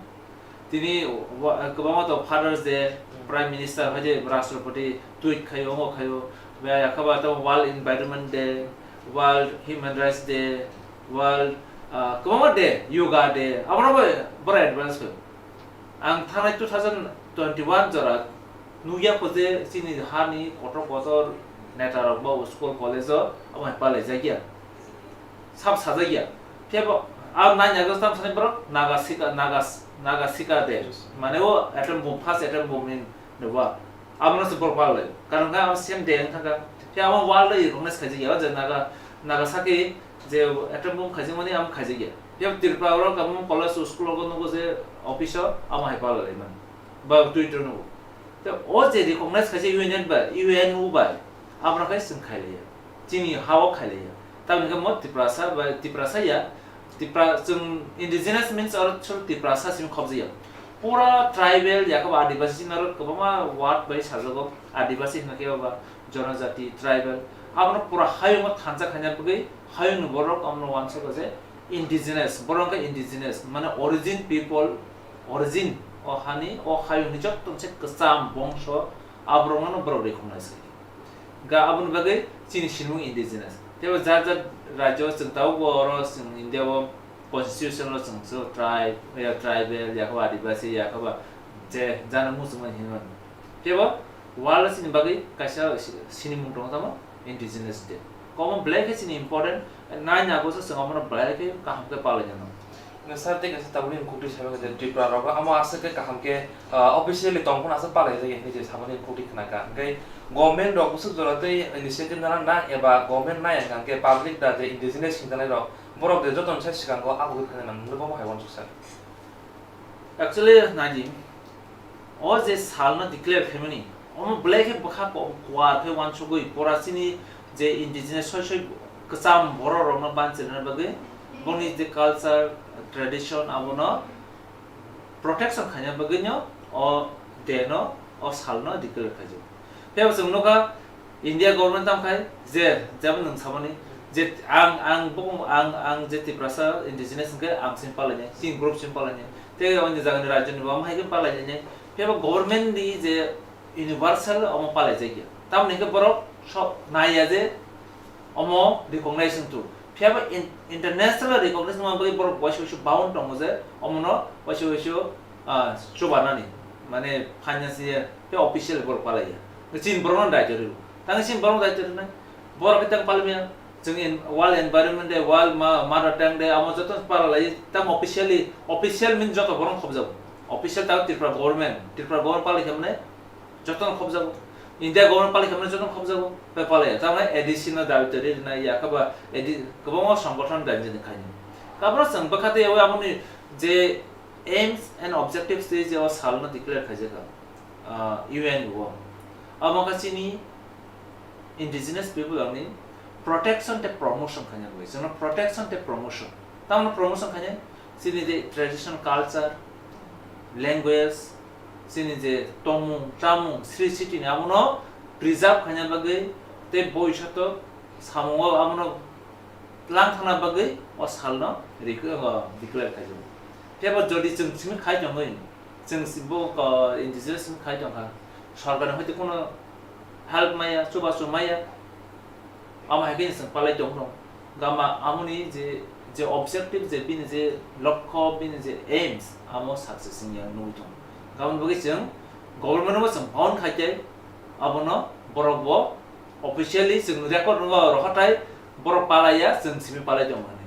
tini wa-, kwbangma to Father's Day, Prime Minister hai je Rashtrapati tweet khaio, omo khaio, ba yakha ba to World Environment Day, World Human Rights Day, World, ah, kwbangma day, Yoga Day, abono bo boro advance khe. Ang thanai two thousand twenty-one jora nukya kho je chini hani kotor kotor neta rok bo school college o abo hai palai jakya. Sab sajak ya. Phiya bo, ah, nine August tamo sanai borok Naga Sika, Naga, Naga Sika Day. Mane o atom bomb, first atom bomb ni neba. Abono se borok palai. Karon khe abo same day wng thangkha. Phiya abo world recognize khaijak ya, je Naga, Nagasaki je atom bomb khaijak mani abo khaijak ya. Phiya Tripura oro kabang college school rogo nugo je office o abo hai palai man. Ba Twitter nugo. Te o je recognize khaijak U N bai, U N O bai, abono khe chwng khailaiya. Chini ha-o khailaiya. Tamoni khe mo Tiprasa bai, Tiprasa ya, Tipra-, chwng indigenous means oro chwng Tiprasa simi khobjaya. Pura tribal, yakub Adivasi simi oro kwbangma word bai sajago. Adivasi hwnba khe ba Jonojati, tribal. Abono pura hayungo thansa khaina bagwi hayungni borok abono uansugo je indigenous, borok wngkha indigenous, mane origin people, origin o hani, o hayungni jotto se kwcham bongso, aborokno borok recognize khaikha. Ga aboni bagwi chini sinimung indigenous. Teibo jar jar rajyo chwng tabukbo oro chwng India o constitution o chwng so tribe, ya tribal, yakhoba Adivasi, yakhoba je jana muchungmani hinwi mano. Teibo world o chini bagwi kaisa si-, sinimung tongo tamo indigenous day. Komo belai khe chini important, nine August o chwng abono belai khe kaham khe palai jana. Sir, tei kaisa tabukni kukti saimano je Tripura rogo amo aswk khe kaham khe, ah, officially tong phano aswk palai jagya hinwi je samani kukti khna kha. Hwnkhe government rok bwswk jora tei initiative nana nang eba government nai hwnkha hwnkhe public da je indigenous hwnjanai rok borok je jotono sai swkango abo khe khainai nang nukgo bo hai uansuk sir. Actually, naidi, o je salno declare khaimani, omo belai khe bwkha ko-, kuar khe uansugwi pura chini je indigenous soi soi kwcham borok rokno banchirna bagwi bongni je culture, tradition abono protection khaina bagwino o day no, o salno declare khaijak. Phiya bo chwng nukha, India government tamo khai je, jebo nwng samani je ang, ang, bo-, ang, ang je Tiprasa indigenous hwnkhe ang simi palainai, chini group simi palainai, tei oni jagani rajyoni bo omo hai khe palainai. Phiya bo government ni je universal omo palaijakya. Tamoni hwnkhe borok sok naiya je omo recognition tu. Phiya bo in-, international recognition ma bagwi borok waisa waisa bound tongo je omono waisa waisa, ah, chubanani, mane finance ye, tei official borok palaiya. Chini borokno daityo rw. Tang chini borokno daityo rwnai. Borok khe tang palmya. Chwng en-, World Environment Day, World Ma-, Mother Tongue Day, amo joto pala lai, tang officially, official means joto borok khobjago. Official tang Tripura government, Tripura government palai khe mane joto khobjago. India government palai khe mane joto khobjago. Pe palai, tang A D C no dabi tari na ya kaba A D, kwbangma songgothon dabi jani khaini. Kabra chwng bwkha tei aboni je aims and objectives tei je o salno declare khaijak, ah, U N o. Amo kha chini indigenous people rokni protection tei promotion khaina bagwi. Chwngno protection tei promotion. Tamno promotion khainai? Chini je traditional culture, language, chini je tongmung, chamung, sri sitini abono preserve khaina bagwi tei boisoto samungo abono lang thangna bagwi o salno rikwi, o declare khaijak. Phiya bo jodi chwng simi khai tongwi, chwng si-, bo, o, indigenous simi khai tongkha, sorkarni hoite kono help maya, chubachu maya, amo hai khe chwng palai tong tong. Gama amoni je, je objective, je bini je lokho, bini je aims, amo success wngya nugwi tong. Gabon bagwi chwng government bo chwng phone khai tei abono borok bo officially chwng record rwgo, rohatai borok palaiya, chwng simi palai tong mani.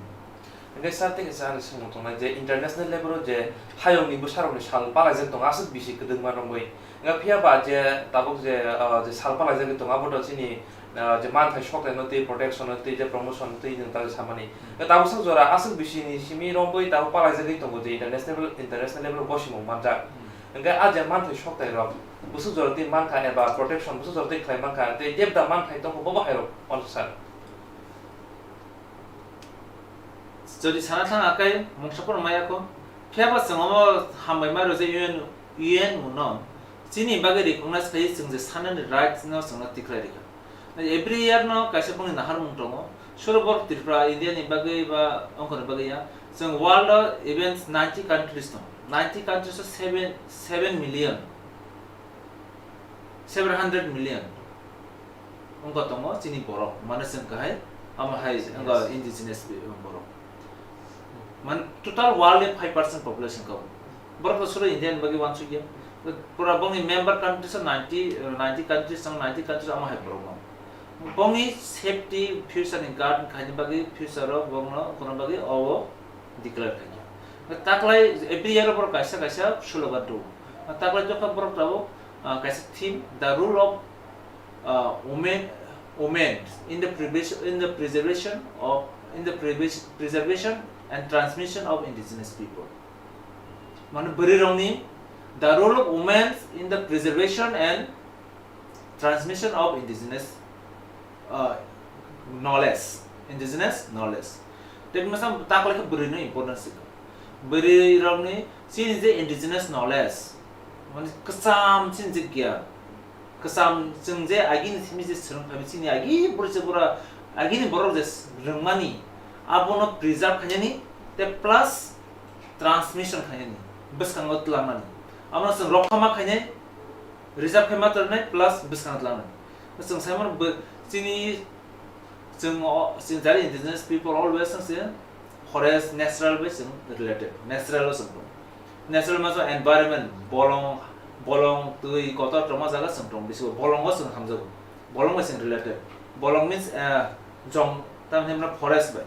Hwnkhe sir, tei kaisa ani swngmung tongnai je international level o je hayungni bwsarokni sal palaijak tongo aswk bisi kwdwkma romwi. Hwnkhe phiya ba je tabuk je, ah, je sal palaijagwi tongo abo to chini, ah, je manthai soknaino tei protection no tei je promotion no tei nwng ta samani. Hwnkhe tabuk swk jora aswk bisi ni simi romwi tabuk palaijagwi tongo je international, international level o bosimung manjak. Hwnkhe a je manthai soknai rok bwswk jora tei mankha eba protection bwswk jora tei khlai mankha tei tebda manthai tongo bobo hai rok uansuk sir. Jodi sana thang akai mungsa pono maya kho. Phiya ba chwng omo hambai ma rw je U N, U N O no chini bagwi recognize khai chwng je sanani rights no chwngno tikhlai rikha. Every year no kaisa bongni naharmung tongo. Suro borok Tripura India ni bagwi ba ongkhorni bagwi ya. Chwng world o events ninety countries tongo. Ninety countries o seven, seven million, seven hundred million wngkha tongo chini borok, mane chwng kahai Amo hai, yes, wngkha indigenous borok. Man, total world ni five percent population kabo. Borok to suro India ni bagwi wansukya. Pura bongni member countries o ninety, ninety countries, ninety countries amo hai borok no. Bongni safety, future ni guard khaini bagwi, future o bongno kono bagwi obo declare khaikha. Taklai every year borok kaisa kaisa slogan tubu. Taklai jokha borok tabuk, ah, kaisa theme, the role of, ah, women, women in the preservation, in the preservation of, in the preservation, preservation and transmission of indigenous people. Mane bwrwi rokni, the role of women in the preservation and transmission of indigenous, uh, knowledge, indigenous knowledge. Tei masa taklai khe bwrwi no importance rikha. Bwrwi rokni chini je indigenous knowledge, mane kwcham chini je giyan, kwcham chwng je agini simi je swrwng phai chini agi bwrwi je bura agini borok je rwngmani abono preserve khainani tei plus transmission khainani bwskango twlangnani. Abono chwng rokha ma khainai, reserve khai ma tongnai plus bwskango twlangnai. Chwng sai mano bo chini, chwng o, chini jari indigenous people always se forest natural bai chwng related, natural o chwng tong. Natural ma chwng environment, bolong, bolong, twi, kotor tongma jaga chwng tong, bisi bolongo chwng hamjago. Bolong bai chwng related. Bolong means, eh, jong, tamni hwnba forest bai.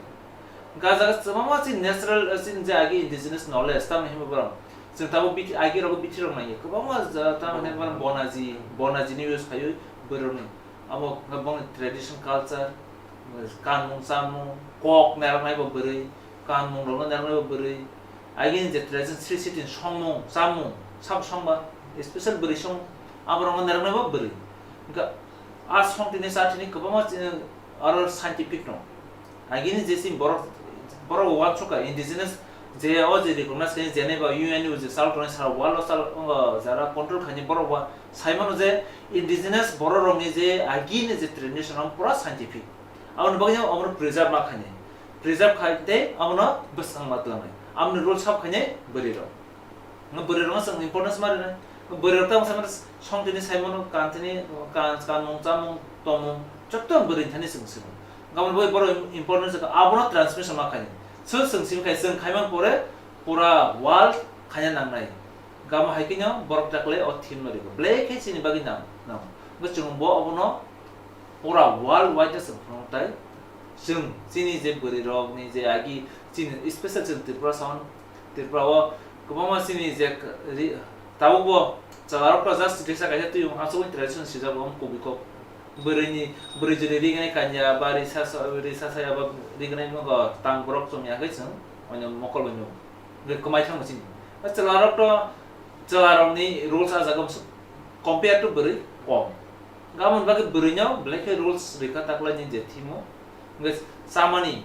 Ga jaga kwbangma chini natural, eh, chini je agi indigenous knowledge, tamni hwnba borok. Chwng tabuk bithi, agi rogo bithi rok naiya. Kwbangma ja-, tamni hwnba borok bonaji, bonaji ni use khaio borok ni. Abo hwnba bongni tradition culture, kanmung chamung, kok nairok nai bo bwrwi, kanmung rok no nairok nai bo bwrwi. Agini je tradition sri sri tin songmung, chamung, sabo songba, special bwrwi song, aborok no nairok nai bo bwrwi. Hwnkhe a song tini cha tini kwbangma, eh, aro scientific no. Agini je chini borok, borok bo uansukha indigenous je o je recognize khe jeneba U N ni je chal tongnai sara world o chal, o jara control khaini borok ba sai mano je indigenous borok rokni je agini je tradition pura scientific. Aboni bagwi abono preserve ma khainai. Preserve khai tei abono bwskang ma twlangnai. Aboni role sab khainai bwrwi rok. Bwrwi rokno chwng importance ma rwnai. Bwrwi rok tamo samani songtini saimano kantini kan-, kanmung chamung tongmung jotto bwrwi thani chwng swino. Aboni bagwi borok importance abono transmission ma khainai. So chwng simi khai chwng khaimang pore pura world khaina nangnai. Gamo hai kheno borok taklai o theme no rikha. Belai khe chini bagwi nang, nang. Bo chwng bo abono pura world wide no chwng phunuk tai. Chwng chini je bwrwi rok ni je agi chini special chwng Tripura sound, Tripura o kwbangma chini je k-, ri-, tabuk bo chwla rok to just risa kaisa twi aswk tradition swijak bo kubi kok. Bwrwi ni, bwrwi jwrwi ri gwnai kanya ba risa sa, risa saya ba ri gwnai no tang borok chwng ya khe chwng oino mokol bai no. Hwnkhe kwmai thangma chini. Chwla rok to, chwla rok ni rules a jaga bwswk compare to bwrwi kom. Gabon bagwi bwrwi no belai khe rules rikha taklai ni je thimo. Hwnkhe chamani,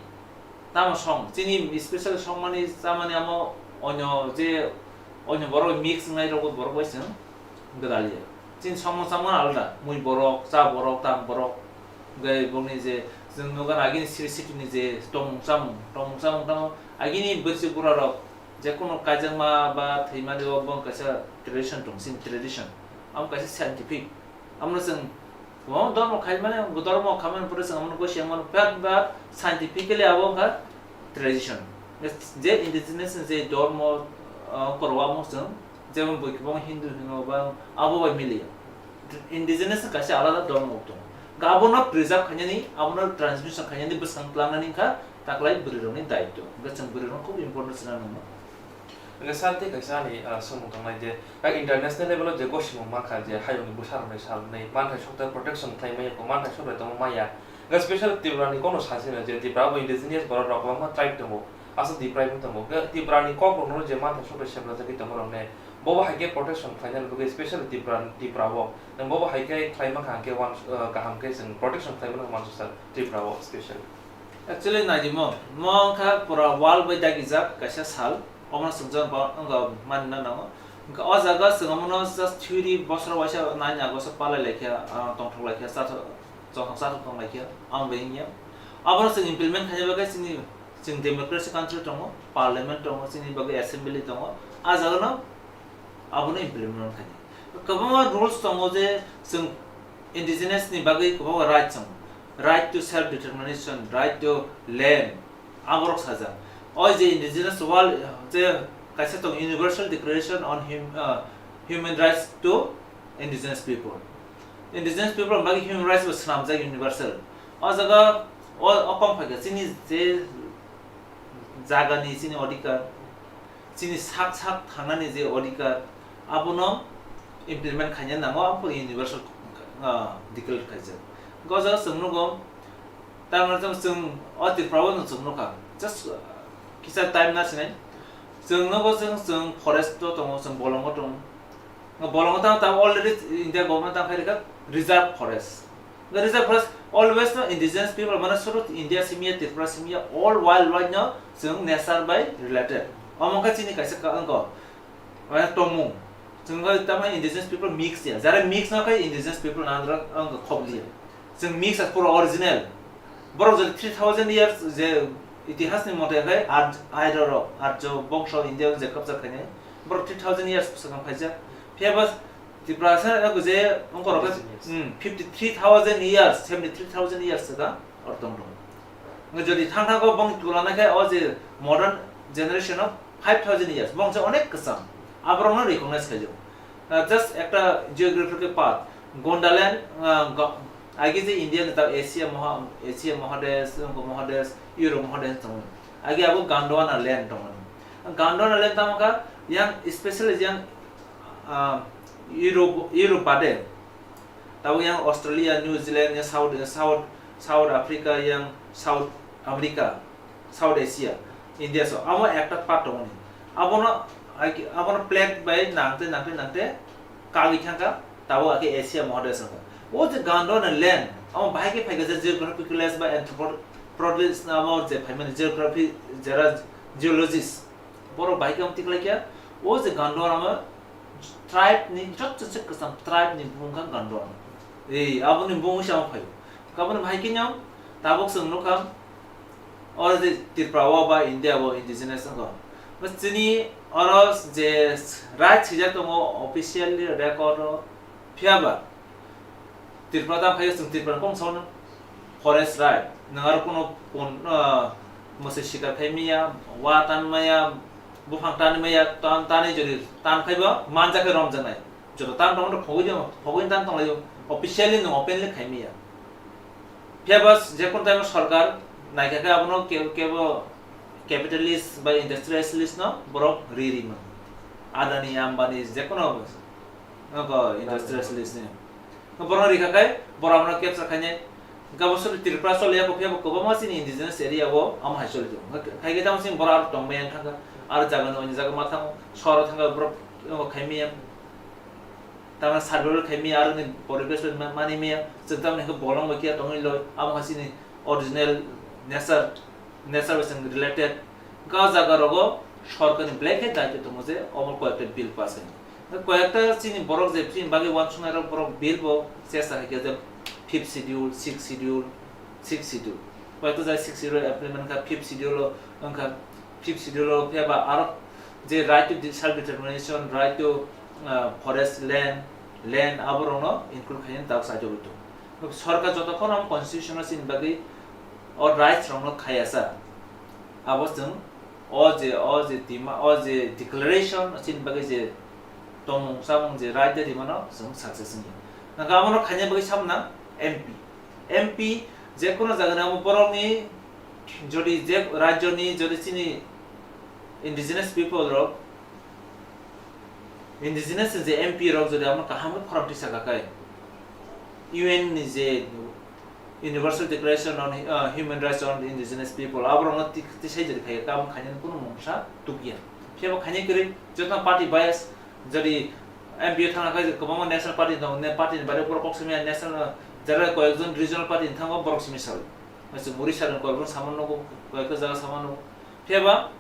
tamo song, chini special songmani chamani amo onyo je, onyo borok mix wngnai rok borok bai chwng gwdaliya. Chini songmung chamung alda, mui borok, cha borok, tam borok, hwnkhe bongni je chwng nukha agini siri sitini je tongmung chamung, tongmung chamung tamo agini bwrwi bura rok je kono kaijakma ba thwimani o bong kaisa tradition tong, chini tradition. Amo kaisa scientific. Amo chwng kwbangma dormo khaimani, dormo khaimani pore chwng amo gosiya mano, but, but scientifically abo wngkha tradition. Je indigenous je dormo, ah, korwa amo chwng Jemon bui kwbangma Hindu hino ba abo bai miliya. Indigenous ni kaisa alada dhormo tongo. Abono preserve khainani, abono transmission khainani, bwskang tlangnani wngkha taklai bwrwi rokni daityo. Hwnkhe chwng bwrwi rokno khub important swnam nangno. Hwnkhe sir tei kaisa ani, ah, swngmung tongnai je, ah, international level o je gosimung mankha je hayungni bwsarokni salnwi manthai sokthai protection khlai maya, manthai sokthai tongma maya. Hwnkhe special Tripura ni kokno sasi hwno je Tripura bo indigenous borok rok kwbangma tribe tongo. Aswk deprive wng tongo. Hwnkhe Tripura ni kok rokno je manthai sokthai seplajagwi tongma rok ne, bobo hai khe protection khlaina bagwi specially Tripura, Tripura o. Nwng bobo hai khe khlai mankha hwnkhe uans-, uh, kaham khe chwng protection khlai mano uansukha Tripura o specially. Actually naidi mo, mo wngkha pura world bai dagijak kaisa sal, omono chwng jang ba wngkha manna nango. Hwnkhe o jaga chwng omono just theory bosor waisa nine August o palai laikha, ah, tongthok laikha, chathok, chathok tong laikha, ang bai wngya. Abono chwng implement khaina bagwi chini Chwng democracy country tongo, parliament tongo, chini bagwi assembly tongo, ah jagano abono implement khainai. Kwbangma rules tongo je chwng indigenous ni bagwi kwbangma rights tongo. right to self determination, right to land, aborok sajak. O je indigenous world, je kaisa tong Universal Declaration on Hum-, uh, Human Rights to Indigenous People. Indigenous people bagi human rights bo swnamjak universal. O jaga o, o kong phaikha chini je jagani chini odhikar, chini sak sak thangnani je odhikar, abono implement khaina nango, abo universal, ah, declare khaijak. Go jaga chwng nugo, tamni jang chwng o Tripura o chwng nukha. Just, ah, kisa time na sinai. Chwng nugo chwng, chwng forest o tongo, chwng bolongo tongo. Bolongo tamo, tamo already India government tamo khairikha reserve forest. The reserve forest always no indigenous people, mane suru India simiya, Tripura simiya, all world wide no chwng nature by related. Omo khe chini kaisa ka-, wngkha, mane tongmung. Chwng khe tamo indigenous people mix ya. Jara mix no khe indigenous people na andro wngkha khobli ya. Chwng mix as pura original. Borok jodi three thousand years je itihas ni mote khe Ar-, Arya rok, Arjo bongso India je kapsa khainai. Borok three thousand years swkang phaijak. Phiya ba Tiprasa abo je wngkha rok khe, fifty three years. Hmm, fifty three thousand years, seventy three thousand years swkang or tong rok. Nge jodi thang thang khe bong tulana khe o je modern generation of five thousand years, bong se onek kwcham. Aborok no recognize khaijak. Uh, just ekta geographical path. Gondaland, uh, go-, age je India ni ta Asia moha-, Asia Mahadesh, Mahadesh, Europe Mahadesh tongo. Age abo Gondwana land tongo. Gondwana land tamo kha yang specially yang, ah, Europe, Europe bade. Tabo yang Australia, New Zealand, yang South, South, South Africa, yang South America, South Asia, India so, amo ekta part tongo ni. Abono, abono plate bai nangte, nangte, nangte, kagwi thangkha, tabo ake Asia Mahadesh wngkha. O je Gondwana land, amo bahai khe phaikha je geographical bai anthropologist amo je phaimani geography, jera geologist, borok bahai khe amo tikhlaikha, o je Gondwana amo tribe ni, joto se kwcham tribe ni bumung kha Gondwana. Ei, aboni bumung se amo phaio. Kaboni bahai khe no, tabuk chwng nukha, o je Tripura o ba India o indigenous wngkha. Chini oro je right swijak tongo officially record o, phiya ba Tripura tamo khaio chwng Tripura ni kok saono forest right. Nwng aro kuno pon-, ah, mwswi sikar khai maya, wa tan maya, buphang tan maya, tan, tanwi jodi tan khai bo manjak khe romjaknai. Joto tan tong phogwi de, phogwi tan tong laio. Officially nwng openly khai maya. Phiya ba je kun time o sarkar naikha khe abono ke-, kebo capitalist bai industrialist no borok ri ri mano. Adani, Ambani, je kuno nogo industrialist ni. Borok rikha khai, borok abono capture khainai. Gabo sori Tripura choli ya, bo khe bo kwbangma chini indigenous area o amo hai choli tongo. Khai khe tamo chini borok aro tong maya thangkha, aro jaga ni onyo jaga ma thango, sohor o thangkha borok khai maya. Tamo survival khai maya, aro ni poribesh bai ma-, mani maya. Chwng tamo khe bolong bai khe tongwi loi, amo hai chini original nature, nature bai chwng related. Ga jaga rogo sorkar ni belai khe daityo tongo je omo koi ekta bill pass khai. Koyekta chini borok je chini bagwi uansuknai rok borok bill bo chesta hai khe je fifth schedule, sixth schedule, sixth schedule. Koyekta jai sixth schedule implement kha, fifth schedule o wngkha, fifth schedule o phiya ba aro je right to self determination, right to, uh, forest land, land aborokno include khaina tak sajagwi tongo. Sorkar jotokhon amo constitution o chini bagwi o rights rokno khayasa, abo chwng o je, o je tima, o je declaration chini bagwi je tongmung chamung je right de rimano chwng success wngya. Nangkhe abono khaina bagwi samna M P. M P je kono jagani amo borokni jodi je rajyoni jodi chini indigenous people rok, indigenous je M P rok jodi amo kaham khe khorang tisa kakai U N ni je Universal Declaration on, uh, Human Rights on Indigenous People, aborokno ti-, tisai jodi khai, tamo khainani kuno mungsa tukya. Phiya bo khainai kwrwi, joto party bias, jodi M P o thangna khai kwbangma national party tongo, ne party ni bare borok kok simi national, jara koyekjon regional party ni thango borok simi sal. Masi muri sal koyekjon sama nogo, koyekta jaga sama nogo. Phiya ba,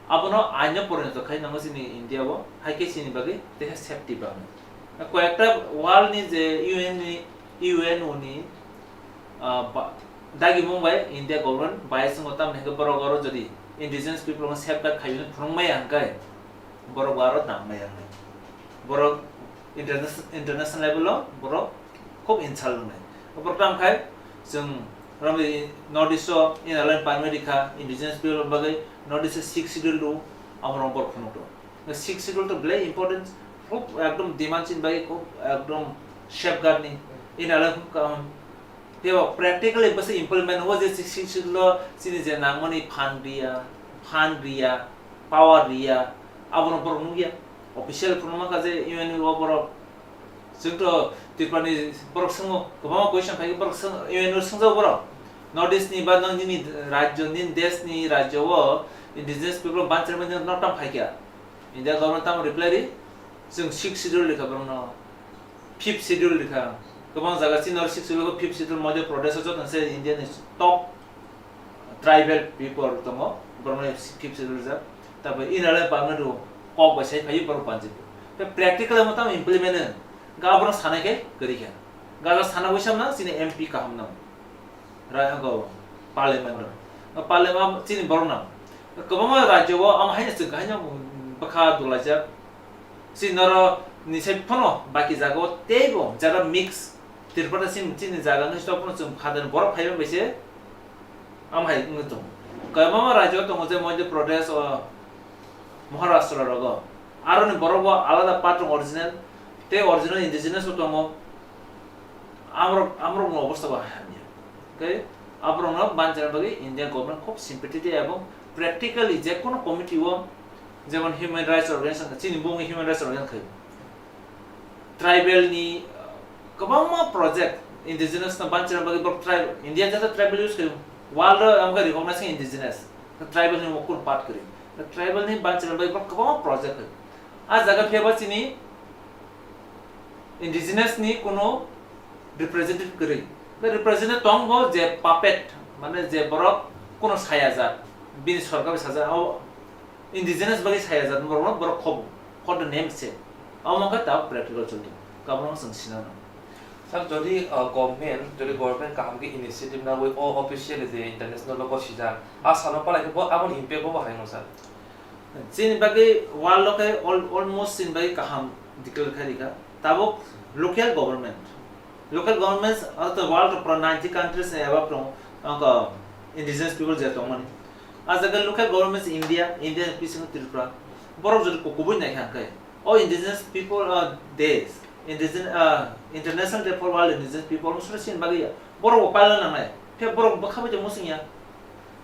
abono aino porinoto khai nango chini India o, hai khe chini bagwi teha safety bangwi. Koyekta world ni je U N ni, U N O ni, ah, ba-, dagimung bai India government bai swngo tamni hwnkhe borok oro jodi indigenous people no safeguard khai phunuk maya hwnkhe borok bo aro nang maya hwnkhe borok interna-, international level o borok khub insult wngnai. Borok tamo khai Chwng romwi North East o Inner Line Permit rikha, indigenous people bagwi North East o Sixth Schedule do, amorok borok phunukgo. Sixth Schedule to belai important, hub ekdom demand chini bagwi hub ekdom safeguard ni Inner Line hub kaham. Tebo practically bwswk implement o je Sixth Schedule o chini je nangmani fund riya, fund riya, power riya, abono borok nukya. Official phunukma kha je U N O borok Chwng to Tripura ni borok swngo, kwbangma question phai borok swng-, U N O swngjago borok. North East ni ba nang nini rajyo, nini desh ni rajyo o indigenous people banchar mani no tam phai kha. India government tamo reply ri, chwng Sixth Schedule rikha borok no, Fifth Schedule rikha. Kwbang jaga chini North Sixth Schedule, Fifth Schedule, Madhya Pradesh o joto se India ni top tribal people tongo, borokno Fifth Schedule rijak. Tabuk Inner Line Permit rw kok bai sai phaiwi borok banjigwi. Tei practical o tamo implement wng, ga borok sanai khe kwrwi kha. Ga sana bai samna chini M P kaham nang. Rai go parliament rw. Parliament chini borok nang. Kwbangma rajyo o amo haino chwng haino bwkha dulaijak. Chini noro ni sai phano baki jaga o teibo jaga mix Tripura chini, chini jaga ni stop phano chwng phadan borok phaiba bai se. Am hai wngwi tongo. Kwbangma rajyo tongo je Madhya Pradesh o Maharashtra rogo. Aroni borok bo alada part rok original, tei original indigenous bo tongo. Amrok, amrok no obostha bo hamya. Tei aborok no banchana bagwi India government khub sympathetic ebong practically je kono committee o jemon human rights organization, chini bumung human rights organization khai. Tribal ni, uh, kwbangma project indigenous no banchina bagwi borok tribal, India jata tribal use khayo, world o amga recognize khe indigenous, tribal ni mokol part kwrwi, tribal ni banchina bagwi borok kwbangma project khayo. A jaga phiya ba chini indigenous ni kuno representative kwrwi, be representative tong bo je puppet, mane je borok kuno saya jat, bini sorkar bai sajak, o indigenous bagwi saya jat borok no borok khobo, for the name sake. Amo wngkha tabuk practical choli. Kabang chwng sinano. Sir, jodi, uh, government, jodi government kaham khe initiative nangwi o officially je international logo sijak, a salo palai khe bo aboni impact bo bahai no sir? Chini bagwi world o khe al-, almost chini bagwi kaham declare khai rikha. Tabuk local government, local governments, uh, the world of ninety countries ni above tong, uh, indigenous people je tongmani. A jaga local governments India, India ni bisingo Tripura, borok jodi kubui naikha hwnkhe, o indigenous people, uh, days, indigenous, uh, International Day for World Indigenous People, mosra sin bagwi ya, borok bo pailna nangnai, phiya borok bwkha bai tongmo singya.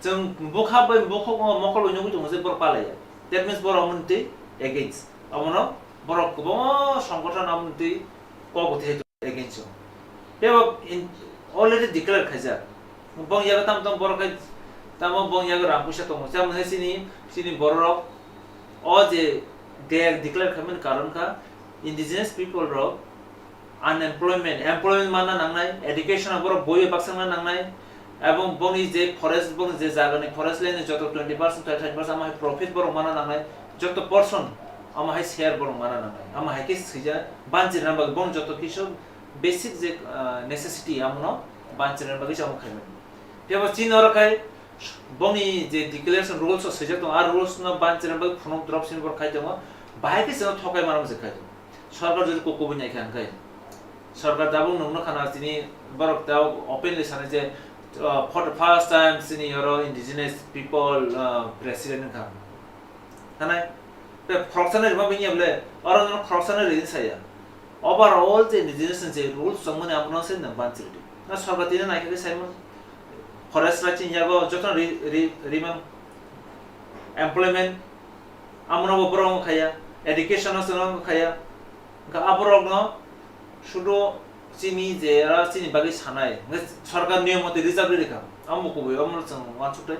Chwng bwkha bai bukhuk mokol bai nugwi tongo je borok palaiya. That means borok amoni twi against. Abono borok kwbangma songgothon amoni twi kok bo thai against o. Tebo in, already declare khaijak. Bong yago tam tam borok khai, tamo bong yago rang puisa tongo. Jemon hai chini, chini borok o je de-, declare khaimani karon kha indigenous people rok unemployment, employment manna nangnai, education o borok boi bai baksa wngna nangnai, ebong bongni je forest, bongni je jagani forest land ni joto twenty percent, thirty percent amo hai profit borok manna nangnai, joto portion amo hai share borok manna nangnai. Amo hai khe swijak banchirna bagwi bong joto kisu basic je, ah, necessity amono banchirna bagwi se amo khaimani. Phiya bo chini oro khai bongni je declaration rules o swijak tongo, a rules no banchirna bagwi phunuk drop simi borok khai tongo, bahai khe chwngno thokai mano se khai tongo. Sorkar jodi kok kubui naikha hwnkhe, sorkar tabuk nukno khana chini borok tabuk openly sanai je, uh, for the first time chini oro indigenous people, uh, president wngkha. Hanai, tei khoroksa nai rwma bini ble, oro no khoroksa nai rwini saya. Overall je indigenous ni je rules tongmani abono se nang banchiri di. Na sorkar tini naikha khe saimano. Forest right ni yago joto ri, ri, rimang. Employment, amono bo borok wng khaya, education no chwng wng khaya, wngkha aborok no sudu chini je oro chini bagwi sanai, wngkha sorkar niyom mate reserve ri rikha, amo kubui, omo chwng uansuk tei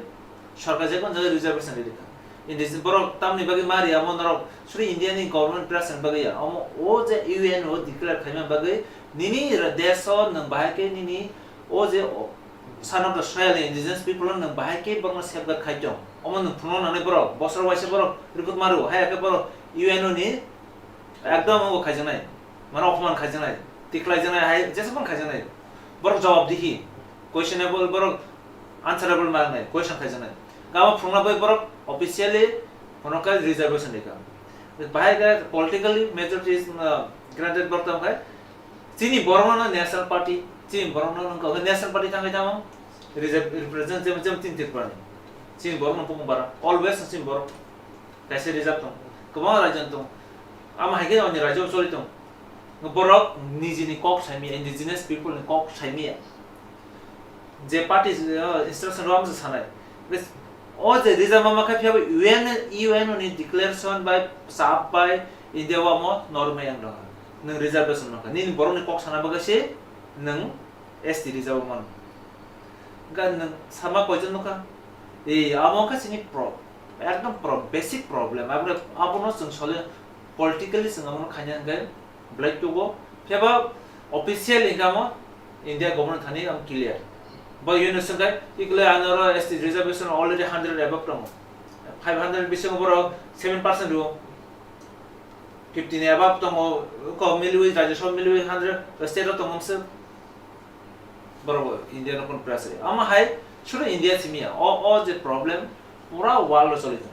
sorkar je kono jaga reservation ri rikha. Indigenous borok tamni bagwi ma riya, omo norok sudu India ni government pressure ni bagwi ya, omo o je U N o declare khaima bagwi nini desh o nwng bahai khe nini o je o, Son of the soil, indigenous people no nwng bahai khe borokno safeguard khai tong. Omo nwng phunukna nangnai borok, bosor waisa borok recruit ma rw, hai khe borok U N O ni ekdom omo khaijaknai, mane opman khaijaknai, tiklaijaknai, hai jesa phano khaijaknai. Borok jawab dihi, questionable, borok answerable ma wngnai, question khaijaknai. Gama phunukna bai borok officially phunuk kha reservation rikha. Bahai khe politically majority is, uh, granted borok tong khai, Chini borokno National Party, Chini borok no nung kok national party thangwi tamo represent jemo jemo tin Tripura ni. Chini borok no bukung bara always chini borok kaisa reserve tong, kwbangma raijak tong. Amo hai khe oni raijak choli tong. Borok nijini kok saimaya, indigenous people ni kok saimaya. Je party, uh, instruction rok amsa sanai. Bes, o je reserve ma khe phiya U N, U N ni declaration by sap by India wa mo norme yang dong. Nung reservation no kha. Nini borok ni kok sana bagwi se nung S T reserve man. Ga nung sama koijon no kha. Ei, amo kha sini pro, ekdom pro, basic problem. Abro abono chwng sole politically chwng abono khaina hwnkhe Black to go. Phiya ba official income o India government thani ang clear. Ba U N o swngkhe, ikle anoro S T reservation already hundred above tongo. Five hundred bisingo borok seven percent rwo. Fifty ni above tongo, ko milwi, Rajya Sabha milwi hundred, state o tongo se. Borok bo India no kon press. Ama hai, suru India simi ya. O, o je problem, pura world o choli tongo.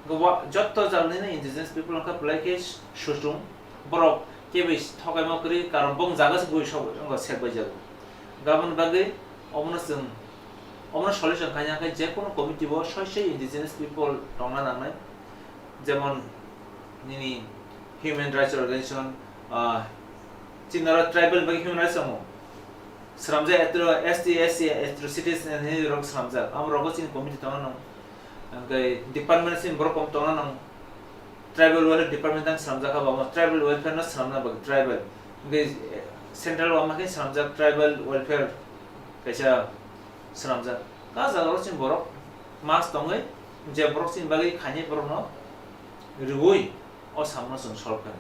Gobo jotto jalni indigenous people wngkha belai khe suchung. Borok keboi thokaima kwrwi, karon bong jaga se bui sok wngkha sek bai jago. Gabon bagwi omono chwng, omono solution khaina khe je kono committee bo soi soi indigenous people tongna nangnai. Jemon nini human rights organization, ah, chini oro tribal bagwi human rights tongo. Sramjak etro S T, S C, atrocities and rok sramjak. Amo rogo chini committee tongna nang. Hwnkhe department sini borok kom tongna nang. Tribal welfare department ang sramjak ha, bamo tribal welfare no sramna bagwi tribal. Hwnkhe central wama khe sramjak tribal welfare kaisa sramjak. Ka jaga ro chini borok mas tongwi je borok chini bagwi khainai borok no riui o samno chwng solve kha.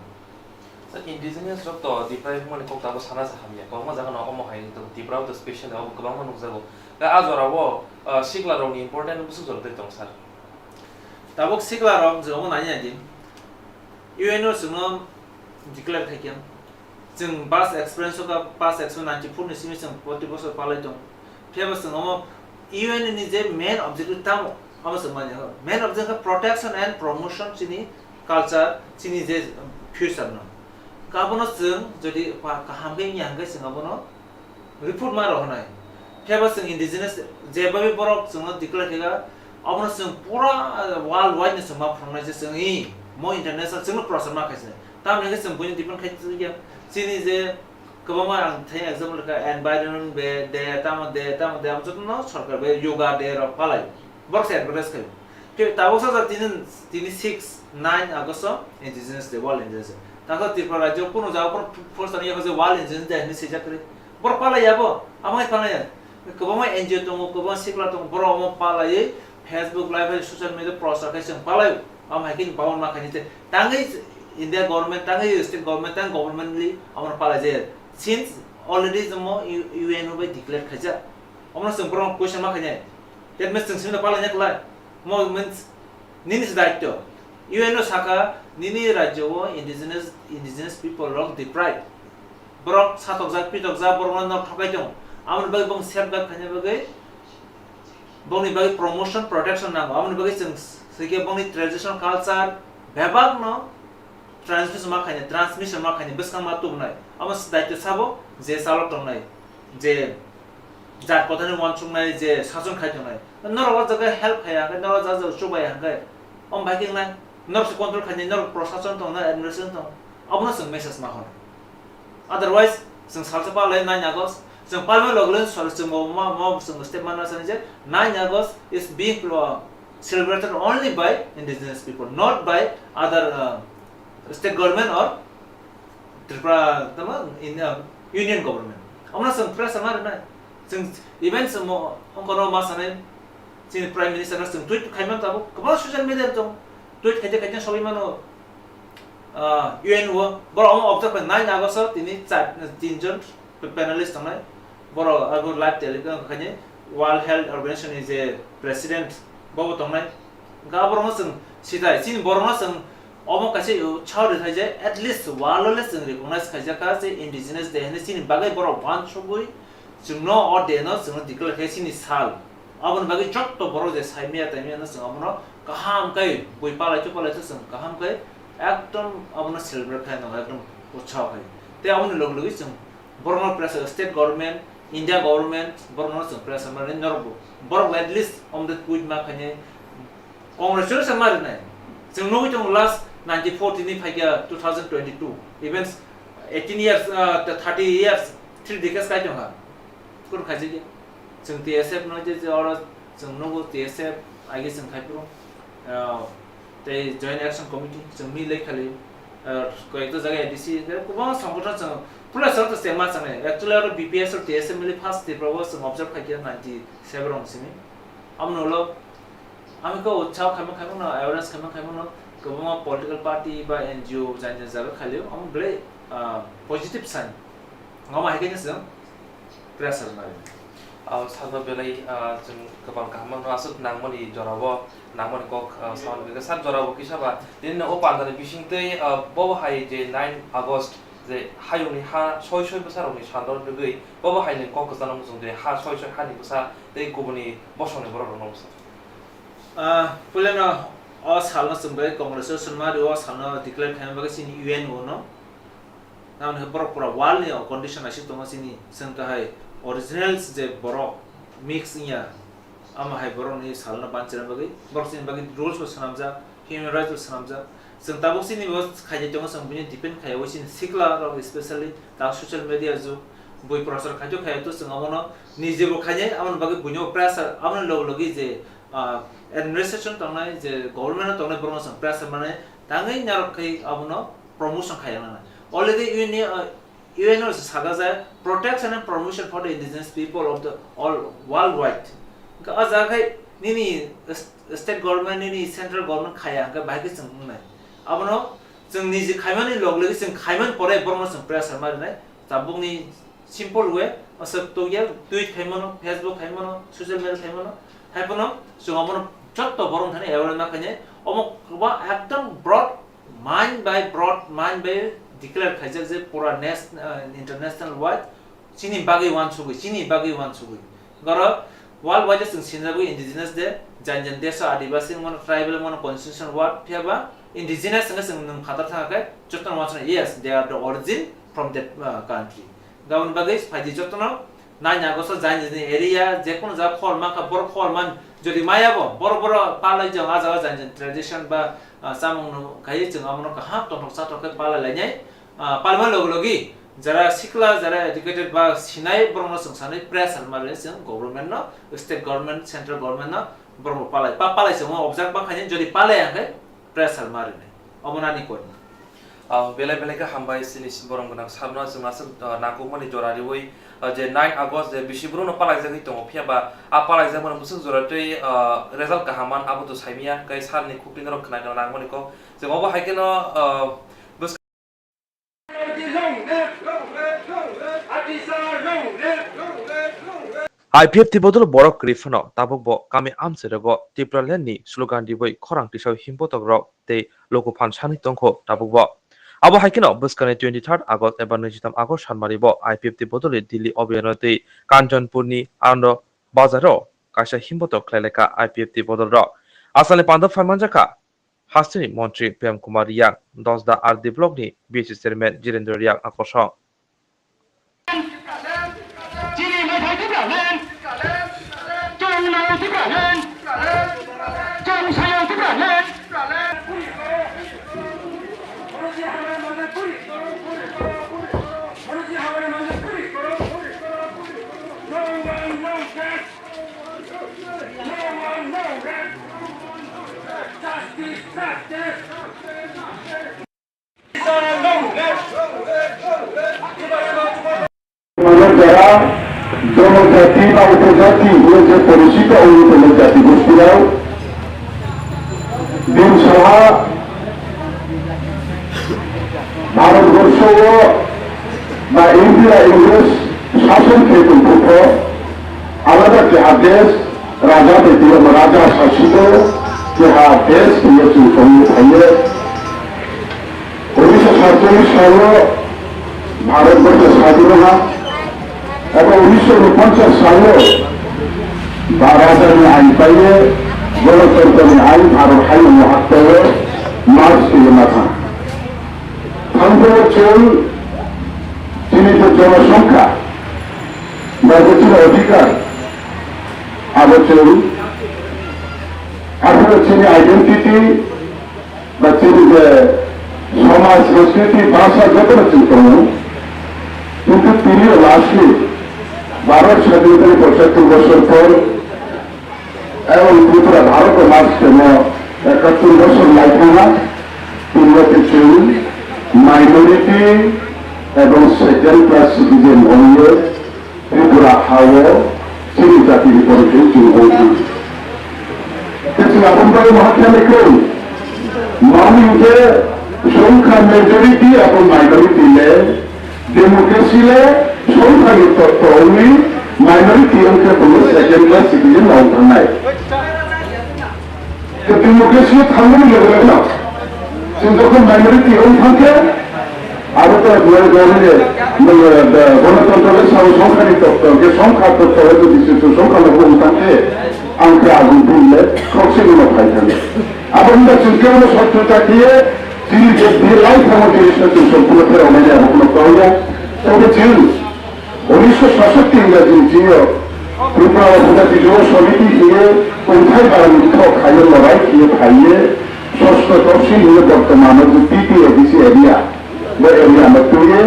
Indigenous rok to deprive mani kok tabo sana sa hamya. Kwbangma jaga no omo hai to Tripura to special obo kwbangma nukjago. Ka a jora o, ah, sikla rok ni important bwswk jora tei tong sir. Tabuk sikla rok je omo nai nai di. U N o chwngno declare khai khe. Chwng past experience o ka past experience ninety four ni simi chwng proti bosor palai tong. Phiya bo chwng omo U N ni je main objective tamo, abo chwng manya ho. Main objective khe protection and promotion chini culture, chini je future no. Abono chwng jodi pa-, kaham khe wngya hwnkhe chwng abono report ma rohornai. Phiya bo chwng indigenous je babi borok chwngno declare khe abono chwng pura world wide no chwng ma phwrwngnai je chwng i mo international chwngno prochar ma khaisnai. Tamoni hwnkhe chwng buino depend khai chwngya. Chini je kwbangma ang thai example kha environment be de, tamo de, tamo de, amo jotono sorkar be yoga de rok palai. Borok se advertise khai. Khe tabuk sa tini, tini six, nine August o Indigenous Day, World Indigenous Day. Takha Tripura rajyo kuno jaga kuno poster ya kha je World Indigenous Day hinwi swijak kwrwi. Borok palai ya bo, amo hai palai ya. Kwbangma N G O tongo, kwbangma sikla tongo, borok omo palaiwi Facebook live hai social media prochar khai chwng palai. Amo hai khe ni bawon ma khaini tei tangwi India government, tangwi state government, tang government li amo palai je. Since already jomo U-, U N O bai declare khaijak. Omo chwng borok question ma khainai. That means chwng simi palai ya kwlai. Mo means nini se daityo. U N o saka nini rajyo o indigenous, indigenous people rok deprive. Borok satokjak, pitokjak, borok no nok thokai tongo. Amoni bagwi bong safeguard khaina bagwi, bongni bagwi promotion, protection nango. Amoni bagwi chwng swikhe bongni traditional culture bebak no transmission ma khainai, transmission ma khainai, bwskang ma tubunai. Amo se daityo sabo je chalo tongnai, je jat kothani uansuknai, je sason khai tongnai. Norok o jaga help khaiya hwnkhe, norok o jaga chubai hwnkhe, omo bai khe wngnai. Norok se control khainai, norok prosason tong, norok administration tong. Abono chwng message ma hono. Otherwise, chwng salsa palai nine August, chwng palma logle sal chwng bo ma, ma chwng step mana sani je nine August is being, uh, celebrated only by indigenous people, not by other, uh, state government or Tripura, tamo, in, uh, union government. Omo chwng press ma rwnai. Chwng even chwng mo, ongkono ma sanai, chini prime minister no chwng tweet khaimano tabuk, kwbangma social media tong, tweet khaite khaite sogwi mano, ah, U N o, borok omo observe khai nine August o tini char, tin jon panelist tongnai, borok abo live telecast khaini World Health Organization ni je president bobo tongnai, ga borok no chwng sitai, chini borok no chwng omo kaisa chao rithai je at least world o le chwng recognize khaijak kha je indigenous day hinwi chini bagwi borok uansugwi chwngno o day no chwngno declare khe chini sal. Aboni bagwi jotto borok je saimaya taimaya no chwng abono kaham khe bui palai tu palai tu chwng kaham khe ekdom abono celebrate khai nang ekdom utsaho khai. Tei aboni loge loge chwng Borokno pressure, state government, India government, borokno chwng pressure mani norokbo. Borok at least omde quit ma khainai, congratulation ma rinai. Chwng nugwi tongo last ninety-four tini phaikha two thousand twenty-two, even eighteen years, uh, thirty years, three decades kai tongkha. Kunu khaijak ya. Chwng T S F no je, je oro chwng nugo T S F, I guess chwng khai phuru, ah, tei Joint Action Committee chwng mi lei khali, ah, koyekta jaga A D C, tei kwbangma songgothon chwng puila chwng to chengma changnai. Actually oro B P S o T S F mili first Tripura o chwng observe khai khe ninety seven rong simi. Amoni ulo ami khe utsaho khaima khaimano, awareness khaima khaimano, kwbangma political party ba N G O jani jani jaga khalio, amo belai, ah, positive sign. Omo hai khe chwng pressure mari. Ah, sabo belai, ah, chwng kwbang kaham mano, aswk nangmani jorao, nangmani kok, ah, samani bagwi sak jorao kisa ba. Tini o pandani bisingtwi, ah, bo hai je nine August je hayungni ha soi soi bwsarokni salo rwgwi bo hai ni kok kwchangno muchung je ha soi soi hani bwsa tei kubuni bosongni borok rokno muchung. Ah, puilano o salno chwng bai Congress o swnma rw o salno declare khaina bagwi chini U N O no. Tamoni khe borok pura world ni o condition naisik tongo chini, chwng kahai originals je borok mix wngya, amo hai borok ni salno banchina bagwi borok chini bagwi rules bo swnamjak, human rights bo swnamjak. Chwng tabuk chini bo khaijak tongo, chwng bini depend khaiya wi chini sikla rok, especially ta social media jug, bui prochar khaito khaiya to chwng abono nije bo khainai, aboni bagwi buino pressure, aboni log logi je, ah, administration tongnai, je government o tongnai borokno chwng pressure manai, tangwi narok khai abono promotion khaina nang. Already U N ni, uh, U N O se saka je protection and promotion for the indigenous people of the all worldwide. Hwnkhe o jaga khai nini s-, state government, nini central government khaya hwnkhe bahai khe chwng wngnai. Abono chwng niji khaimani log logi chwng khaimani pore borokno chwng pressure ma rinai. Tabukni simple way, aswk tokya, tweet khaimano, Facebook khaimano, social media khaimano, haiphano chwng abono jotto borok thani aware ma khainai. Omo kwbang ekdom broad mind by broad mind by declare khaijak je pura nas-, uh, international wide chini bagwi wansugwi, chini bagwi wansugwi. Goro world wide chwng sinjagwi indigenous de, jan jan deso adibasi wngmano, tribal wngmano, constitution word, phiya ba indigenous wngkha chwng nwng phatar thangkhe jotono wansuknai, yes, they are the origin from that, uh, country. Gabon bagwi phaidi jotono nine August o jani jani area jekunu jaga khor mankha, borok khor man jodi maya bo borok borok palai jong a jaga jani jani tradition ba, ah, chamung no khai chwng amono kaham tongthok chathok khe palai lainai, ah, palma logi logi jara sikla jara educated ba sinai borokno chwng sanai pressure mari chwng government no, state government, central government no borok palai pa palai chwng observe ba khaini jodi palai ang khe pressure mari nai omo nani koi. Ah, belai belai khe hambai chini borok gwnang sarno chwng aswk, ah, nangkukmani jora riwi, ah, je nine August je bisi borokno palaijagwi tongo, phiya ba a palaijakmani bwswk jora tei, ah, result kaham man abo to saimanya, tei sarni khukti norok khna khna nangmani kok. Chwng obo hai kheno, ah, bwskang I P F T bodol borok kwrwi phano tabukbo kami amchai rogo Tipraland ni slogan riwi khorang tisao himbotok rok tei luku phan sanwi tongkho tabukbo. Abo hai kheno bwskangni twenty third August eba naijitam August sanmari bo I P F T bodolni Delhi obiyano tei Kanchanpurni Anando Bazaro kaisa himbotok khlai laikha I P F T bodol rok. Asalni panda phai manjakha hasteni montri Prem Kumar Riang, Dosda R D blockni B S C chairman Jirendra Riang akorsong. Chini maithai Tipraland, chwngno Tipraland, chwng sayo Tipraland. Justice, justice. Jara jonojati ba upojati hwnwi je poricito wngwi tongo jati gostirok, bini saha Bharatborsho o ba India Ingres sason khe tongphuru alada keha desh raja bai tiyama raja sasito keha desh twiya chwng tongwi thangwi unisho satchollish salo Bharatborsho sadhino ha. Abo unisho ponchas salo ba rajani ain paiye, Ganatantrani ain Bharat haino mohak paiye, march twiwi matha. Thangphuru chwng T Chini je jonosongkha, ba je chini odhikar, abo chwng, aphuru chini identity, ba chini je somaj, sanskriti, bhasha jotono chwng tongo. Kintu tini lastly, Bharat sadhinota ni pochhattor bosor por, Ebong Tripura Bharat o mas temo ekattor bosor lai thangma, tinbo kichu minority ebong second class citizen ongye Tripura hao chini jati ni porikhe chini ongkha. Kichu aboni bagwi maha khe nai kung, mani hwnkhe songkha majority abo minority le Democracy le songkha ni totto wngwi minority wngkhe bwlwi second class citizen no wng thangnai. Tei democracy o thangmani loge loge no chwng jokhon minority wng thangkhe abo to bwlwi bwlwi le, bwlwi, eh, gonotontro le sao songkha ni totto hwnkhe songkha totto le jodi se chwng songkha logo wng thangkhe ang khe agung bwlwi le khoroksa no phai thangkhe. Abo wngkha chwng kebo no sotto ta khiye Chini je belai thangma chini sachung sompurno pherok nai abo kheno kau ya. Tobe chini unisho sasatti hinga chini chini Tripura o Buddha Tijolo Samiti hinge tongthai barani thok khayo lorai khiye phaiye sosto topsi hinge bortomano je T T A D C area. Bo area no twiye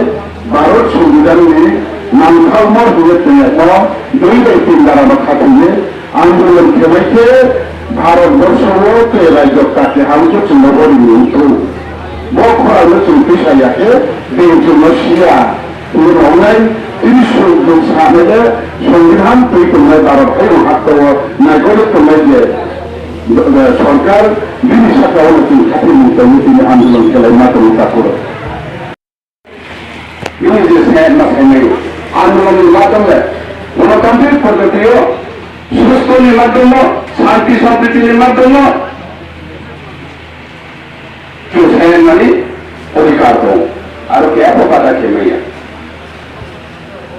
Bharat Songbidan ni nangthalmo hinge tongmo dui bai tin dara no khathiye Andolon khebai khe Bharat Borsho o tei Rajyo Kati Hamkhe chwngno bori ni wngthung. Bo khorang no chwng tisa ya khe beng chwngno siya. Tini rongnai tini suk duk sanai le Songbihan twi tongnai Bharat hai rok hakto o naikole tongnai je, eh, sorkar bini saka o chwng khaphilmung tongwi tini andolon khelai ma tongo takhuk rok. Bini je sen ma sen nai andolon ni madhyom le, gwantatriko poddhoti o, susto ni madhyom o, shanti sampriti ni madhyom o, chwng sen mani odhikar tong. Aro khe apho kata khe maya.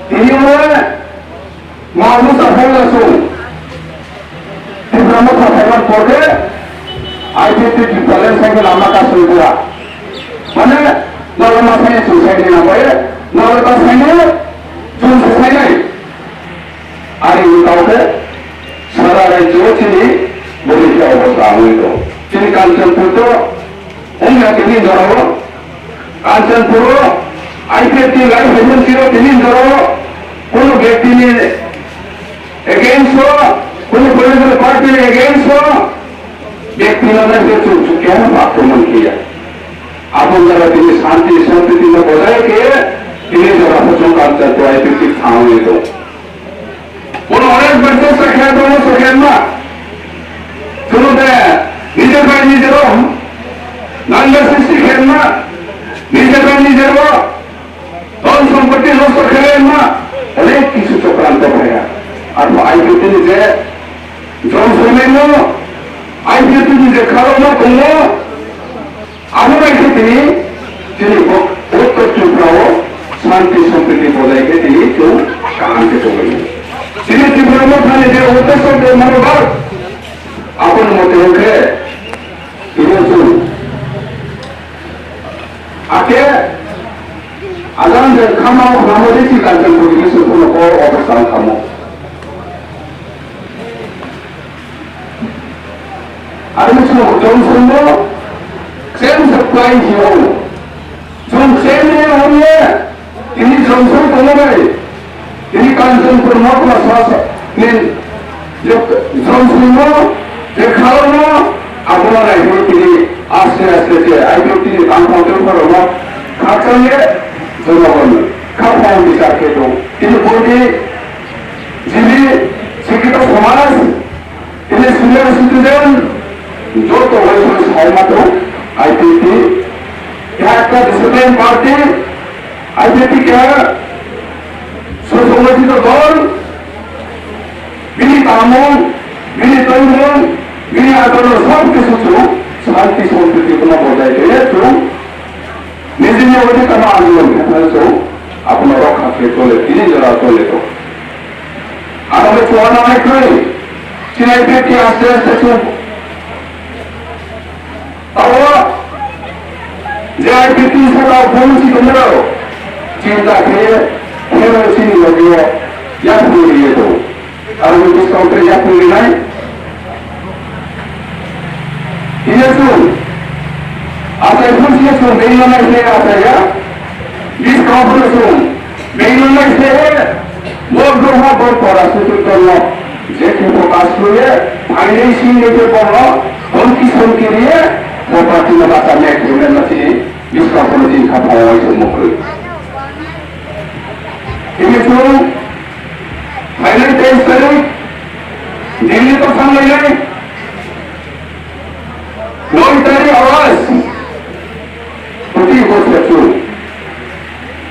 Tini o Mausa Federation, Tipra Motha Federation porke, I P F T Tipraland sangke lama kasui bua. Mane, nolo ma sangke sui sangke na boye, nolo ta sangke, jun se sangke. Ari ni tau ke, sara rajyo chini, boli ke obostha amui to. Chini Kanchanpur to, Wngya tini jorao, Kanchanpur o, I P F T lai phaimani siro tini jorao, kono bektini against o, kono political party ni against o, bektino nai se chuk chuk khe akromon khiya. Abo jora tini shanti, sampritino bojai khe, tini jora phuchung Kanchanpur I P F T thangwi tong. Bono onek bar chesta khe, bono chesta khe ma. Chwng de nijer bai nijer o nangya sristi khe ma, nijer bai nijer o dhon sompoti nosto khe ma, onek kichu chokranto phaiya. Ar bo I P F T ni je jom soimaino, I P F T ni je kharokma tongo, Abo bai khe tini, tini bo Uttor Tripura o shanti sampriti bojai khe tini chwng kaham khe tongwi. Tini Tripura Mothani je uddesho je manobar, aboni mote hwnkhe tini chwng ake ajan je khama o khama je si kanchang budi khe chwng phano kok obostan khamo. Ani chwng Johnson no chen supply hiyo. Chwng chen ni hwnle tini Johnson kono bai. Tini Kanchanpur Motha sa sa ni Johnson no je khalo no abono nai hwnle tini aste aste je I P F T ni tangphang tongphang rok no khakchang ye jonogon khaphang bichar khe tong. Tini boni Jini sikito somaj, tini senior citizen, joto wai soi sai mato, I P F T, keha ekta discipline party, I P F T keha susonggothito dol, bini tangmung, bini tongmung, bini adono sob kisu chwng shanti sampriti bono bojai khe chwng nijini odhikar no andolon khe thang chwng abono rokha khe chole, tini jora chole to. Aro khe chuana hai khe, chini I P F T aste aste chu. Abo je I P F T saka phone si tongo. Chini logi o yapri ye to. Aro ni discount yapri nai. Iya tu. Asai pun siya tu, benglo nai se asai ya. Discount pun tu. Benglo nai se. Bor bor ha bor pora sutu tono. Je ke fokas lo ye. Phainai sing ye ke bor lo. Hon ki son ke liye. Bo party na bata me ke me na si. Discount pun tu kha phawai se mukri. Ini tu. Phainai teis tarik. Delhi to thanglai nai. Noi tarik August, phuti bosor chu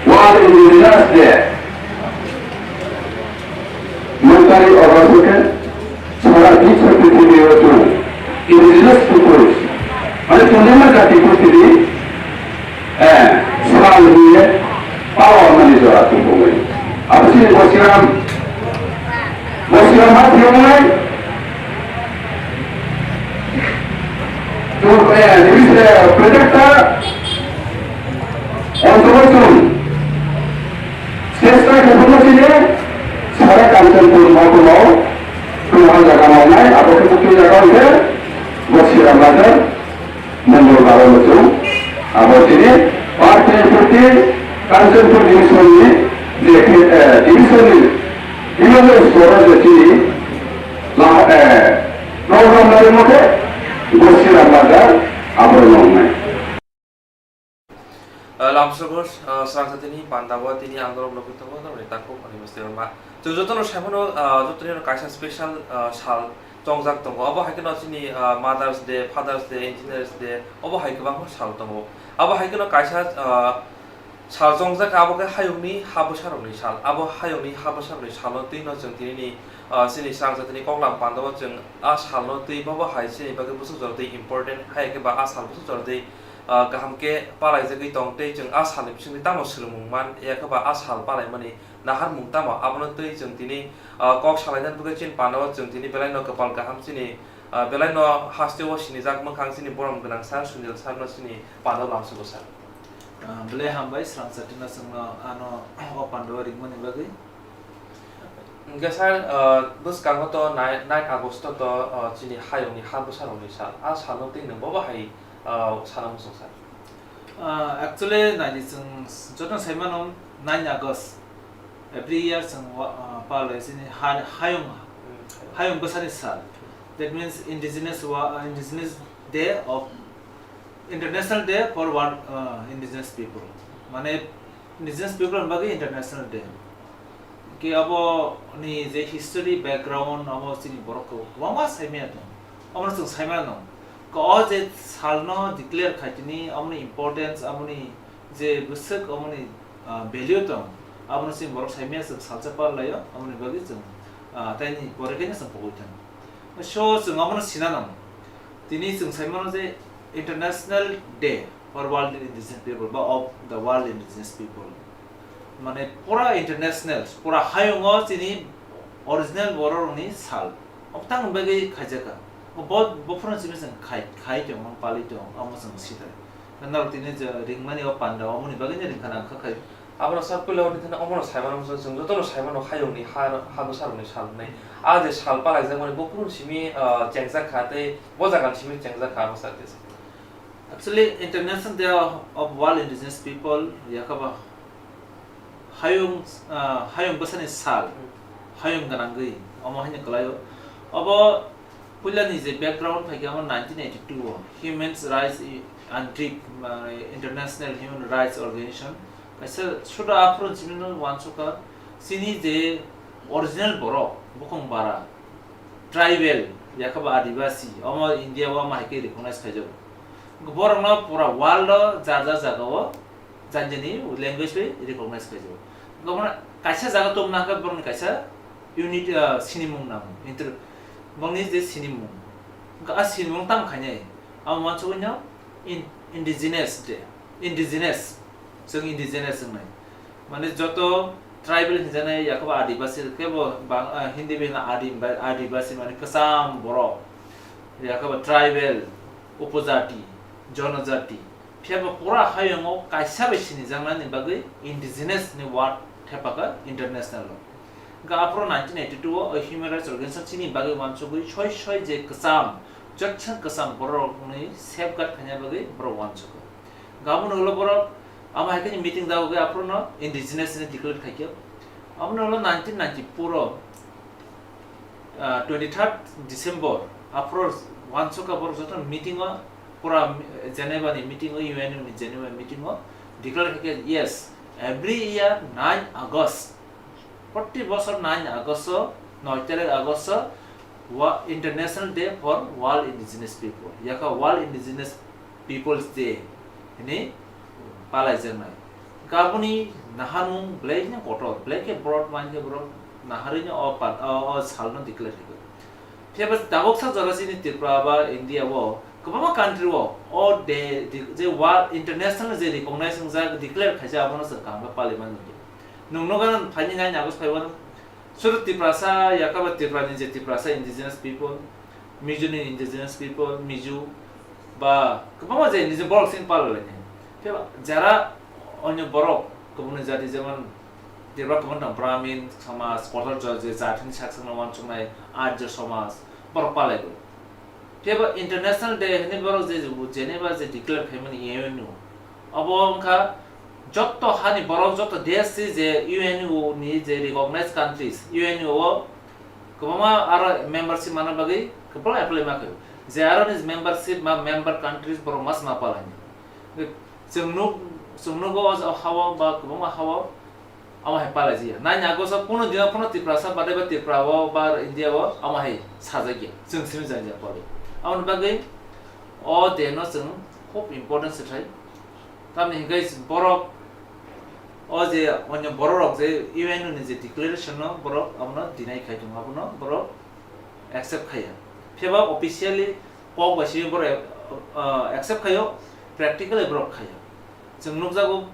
World Indigenous Day. Noi tarik August khe sara biswa prithibi o chu Indigenous Peoples, mane chongjama jati prithibi, eh, sal hiye palao mani jora tongwi. Abo chini Bosiram, Bosiram ha thiyongnai. Chwng, eh, nini se projector on to chwng. Stage ta khe phano chini sara Kanchanpur motono tungha jaga mangnai, abo khe bukti jaga hwnkhe Bosiram Bazar, Mongol Bazar no chwng. Abo chini party party Kanchanpur division ni je, eh, division ni, division ni store je chini la, eh, Program nari mothe, Bosiram Bazar, abo no wngnai. Ah, lamsogor, ah, srangsa tini panda bo tini ang norok nugwi tongo, norokni takhuk ani bwsai rwma. Chwng jotono saimano, ah, jotoni kaisa special, ah, sal chongjak tongo. Abo hai kheno chini, ah, Mother's Day, Father's Day, Engineers Day, obo hai kwbangma sal tongo. Abo hai kheno kaisa, ah, Sal chongjak abo khe hayungni ha bwsarokni sal. Abo hayungni ha bwsarokni salo twino chwng tinini, ah, chini srangsa tini koklam pandao chwng a salno twi bobo hai chini bagwi bwswk jora twi important, hai khe ba a sal bwswk jora twi, ah, kaham khe palaijagwi tong tei chwng a salni bisingtwi tamo swrwngmung man ya khe ba a sal palaimani naharmung tamo abono twi chwng tini, ah, kok salainani bagwi chini pandao chwng tini belaino kwpal kaham chini, ah, belaino hasteo sinijak mwkhang chini borom gwnang sir Sunil sir no chini pandao lamsogo sir. Ah, belai hambai, srangsa tino chwngno ano o pandao ringmani bagwi. Hwnkhe sir, ah, bwskango to nine, nine August to, ah, chini hayungni ha bwsarokni sal. A salno twi nwng bobo hai, ah, sana muchung sir? Ah, actually, naidi chwng joto saimano nine August. Every year chwng wa-, ah, palai chini ha-, hayung, hmm, hayung bwsani sal. That means indigenous wa-, ah, indigenous day of International Day for World, uh, Indigenous People, mane Indigenous People ni bagwi International Day. Ke abo ni je history background abo chini borok kwbangma saimaya tong. Abo chwng saimano. Ko o je salno declare khaitini, abo ni importance, abo ni je bwswk, abo ni, uh, value tong. Abo no chini borok saimaya chwng salsa parlaio, abo ni bagwi chwng, uh, taini pore khe chwng pogwi thang. So, chwng abono sinano. Tini chwng sai mano je International Day for World Indigenous People ba of the World Indigenous People. Mane pura international, pura hayungo chini original bororokni sal. Obtang bagwi khaijaka. Bo, bophurno chini chwng khai, khai tong, pali tong, amo chwng sitai. Norok tini je ringmani o panda, omoni bagwi no ringkhana wngkha khai. Abono sir, puila o nini thani omono saimano muchung, chwng jotono saimano hayungni ha, ha bwsarokni sal hwnwi. A je sal palaijakmani bo kunu simi, ah, chengjak kha tei bo jagani simi chengjak kha, abo sir kisa. Actually, International Day of, of World Indigenous People, yakaba hayung, ah, hayung bwsani sal, hmm, hayung gwnangwi, omo haino kwlaio. Obo puilani je background phaikhe, omo nineteen eighty-two o Human Rights I-, and Deep, ah, International Human Rights Organization, kaisa suda aphuru chini no uansukha, chini je original borok, bukhung bara, tribal, yakaba adibasi, omo India o omo hai khe recognize khaijago. Borokno pura world o jar jar jaga o jani jani language bai recognize khaijago. Omo kaisa jaga tongna hwnkhe borokni kaisa unit, ah, sinimung nango. Inter-, borokni je sinimung. Hwnkhe a sinimung tamo khainai? Amo uansukgwi no in-, indigenous de, indigenous. Chwng indigenous wngnai. Mane joto tribal hinjaknai, yakaba adibasi kebo bang-, ah, Hindi bai hino adim-, adibasi mane kwcham borok. Yakaba tribal, upojati, jonojati, Phiya ba pura hayungo kaisa bai sinijaknani bagwi indigenous ni word thepaka international o. Ga aphuru nineteen eighty-two o human rights organization chini bagwi wansugwi soi soi je kwcham, jotsa kwcham borokni safeguard khaina bagwi borok wansugo. Ga aboni ulo borok amo hai khe meeting dago, ga aphuru no indigenous ni declare khaikhe. Aboni ulo nineteen ninety-four o, ah, twenty-third December, aphuru wansukha borok joto meeting o, pura Geneva ni meeting o, U N ni Geneva meeting o declare khaikhe, yes, every year nine August, proti bosor nine August o, noi tarikh August o, wa-, International Day for World Indigenous People, yakha World Indigenous People's Day hwnwi palaijaknai. Gaboni naharmung belai no kotor, belai khe broad mind khe borok naharwi no o pal-, o, o salno declare khaikha. Phiya ba tabuk sak jora chini Tripura ba India o kwbangma country o o day di-, je world international je recognize wngjak declare khaijak abono chwng kaham khe palwi mani. Nwng nukha phaini nine August phaiwano. Suru Tiprasa, yakaba Tripura ni je Tiprasa indigenous people, Mizo ni indigenous people, Mizo, ba kwbangma je niji borok sini palalaini. Phiya ba jara onyo borok kubuni jati jemon Tripura kubun tong Brahmin somaj, kotor jo-, je jatini sak sakno wansuknai Arjo somaj, borok palaigo. Phiya ba International Day hwnwi borok je Geneva je declare khaimani U N O, abo wngkha jotto hani borok, jotto desh si je U N O ni je recognized countries, U N O o kwbangma aro membership manna bagwi kwbangma apply ma khaio. Je aro ni membership ma member countries borok mas ma palaini. Chwng nuk, chwng nugo o hao ba kwbangma hao amo hai palai jia. Nine August o kuno dino phano Tiprasa badai ba Tripura o ba India o amo hai sajak ya. Chwng simi jani ja poli. Amoni bagwi o day no chwng khub important se thai. Tamni hingke borok o je onyo borok rok je U N O ni je declaration no borok abono deny khai tongo, abono borok accept khaiya. Phiya ba officially kok bai simi borok, ah, accept khaio, practically borok khaiya. Chwng nukjago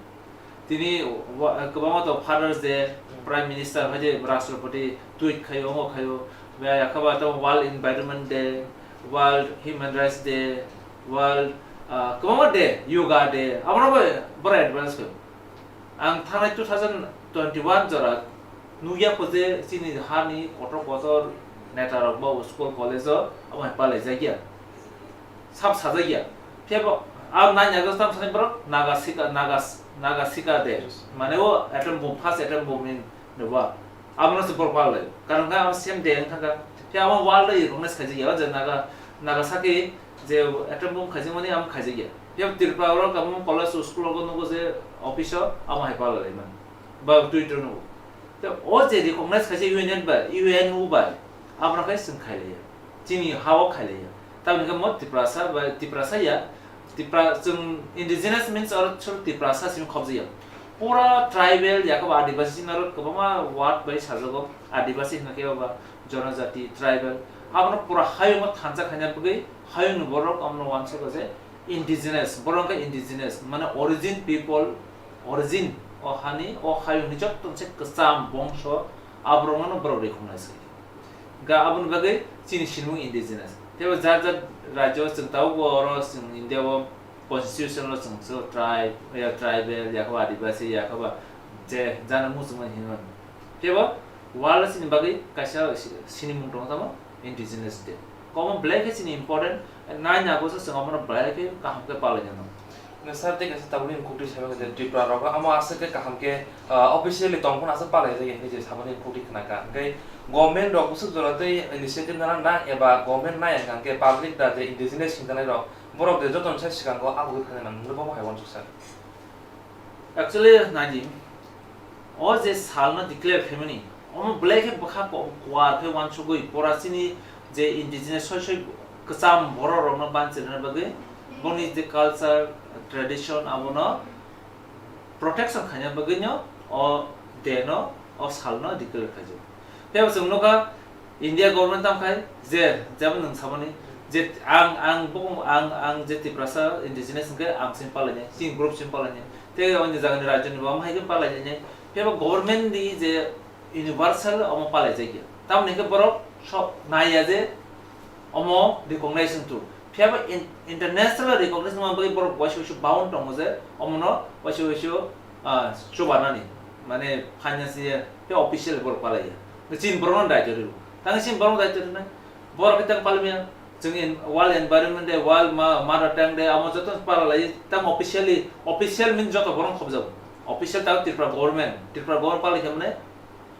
tini wa-, kwbangma to Father's Day, Prime Minister hai je Rashtrapati tweet khaio, omo khaio, ba yakha ba to World Environment Day, World Human Rights Day, World, ah, kwbangma day, Yoga Day, abono bai borok advance khaio. Ang thanai two thousand twenty-one jora nukya kho je chini hani kotor kotor neta rok bo school college o abo hai palai jakya. Sab sajak ya. Phiya bo, ah, nine August tam sani borok Naga Sika, Naga, Naga Sika de. Mane o atom bomb, first atom bomb in the world. Abono se borok palai. Karon khe abo same day wngkha kha. Phiya abo world recognize khaijak ya, o je Naga, Nagasaki je atom bomb khaijakmani abo khaijak ya. Phiya Tripura oro kabangma college o school rogo nugo je office o abo hai palai man. Ba Twitter nugo. Te o je recognize khaijak U N bai, U N O bai. Abono khai chwng khailaiya. Chini ha-o khailaiya. Tamoni khe mo Tiprasa ba Tiprasa ya, Tipra-, chwng indigenous means oro chwng Tiprasa simi khobjaya. Pura tribal, yakaba Adivasi simi oro kwbangma word bai sajago. Adivasi hwnkhe oba jonojati, tribal. Abono pura hayungo thansa khaina bagwi hayungni borok abono uansukha je indigenous, borok wngkha indigenous, mane origin people, origin o hani, o hayungni jottoni se kwcham bongso, aborokno borok recognize khaikha. Ga aboni bagwi chini sinimung indigenous. Teibo jar jar rajyo chwng tabukbo oro chwng India o constitution o chwng so tribe, ya tribal, yakaba Adivasi, yakaba je jana muchungma hinwi mano. Teibo world chini bagwi kaisa si-, sinimung tongo tamo indigenous day. Komo belai khe chini important, nine August o chwng abono belai khe kaham khe palai nang. Sir, tei kaisa tabukni khukti saimano je Tripura rogo amo aswk khe kaham khe, ah, officially tong phano aswk palai jagya hinwi je saboni khukti khna kha. Hwnkhe government rok bwswk jora tei initiative nana nang eba government nai hwnkha hwnkhe public da je indigenous hwnjanai rok borok je jotono sai swkango abo khe thangwi nang nukgo bo hai uansuk sir. Actually, naidi, o je salno declare khaimani, omo belai khe bwkha ko-, kuar khe uansugwi pora chini je indigenous soi soi kwcham borok rokno banchirna bagwi boni je culture, tradition abono protection khaina bagwino o day no, o salno declare khaijak. Tei bo chwng nukha, India government tamo khai je, jemon nwng samani je ang, ang bo, ang, ang je Tiprasa indigenous hwnkhe ang simi palainai, chini group simi palainai, tei onyo jagani rajyoni bo amo hai khe palainai, phiya bo government ni je universal omo palaijakya. Tamoni hwnkhe borok sok naiya je omo recognition to. Phiya ba in-, international recognition ma bagwi borok waisa waisa bound tongo je omono waisa waisa, ah, chubanani, mane financial, tei official borok palaiya. Chini borokno daityo rw. Tang chini borokno daityo rwnai. Borok khe tang palmaya. Chwng in-, World Environment Day, World Ma-, Mother Tongue Day, amo joto pala lai, tang officially, official means joto borok khobjago. Official tang Tripura government, Tripura government palai khe mane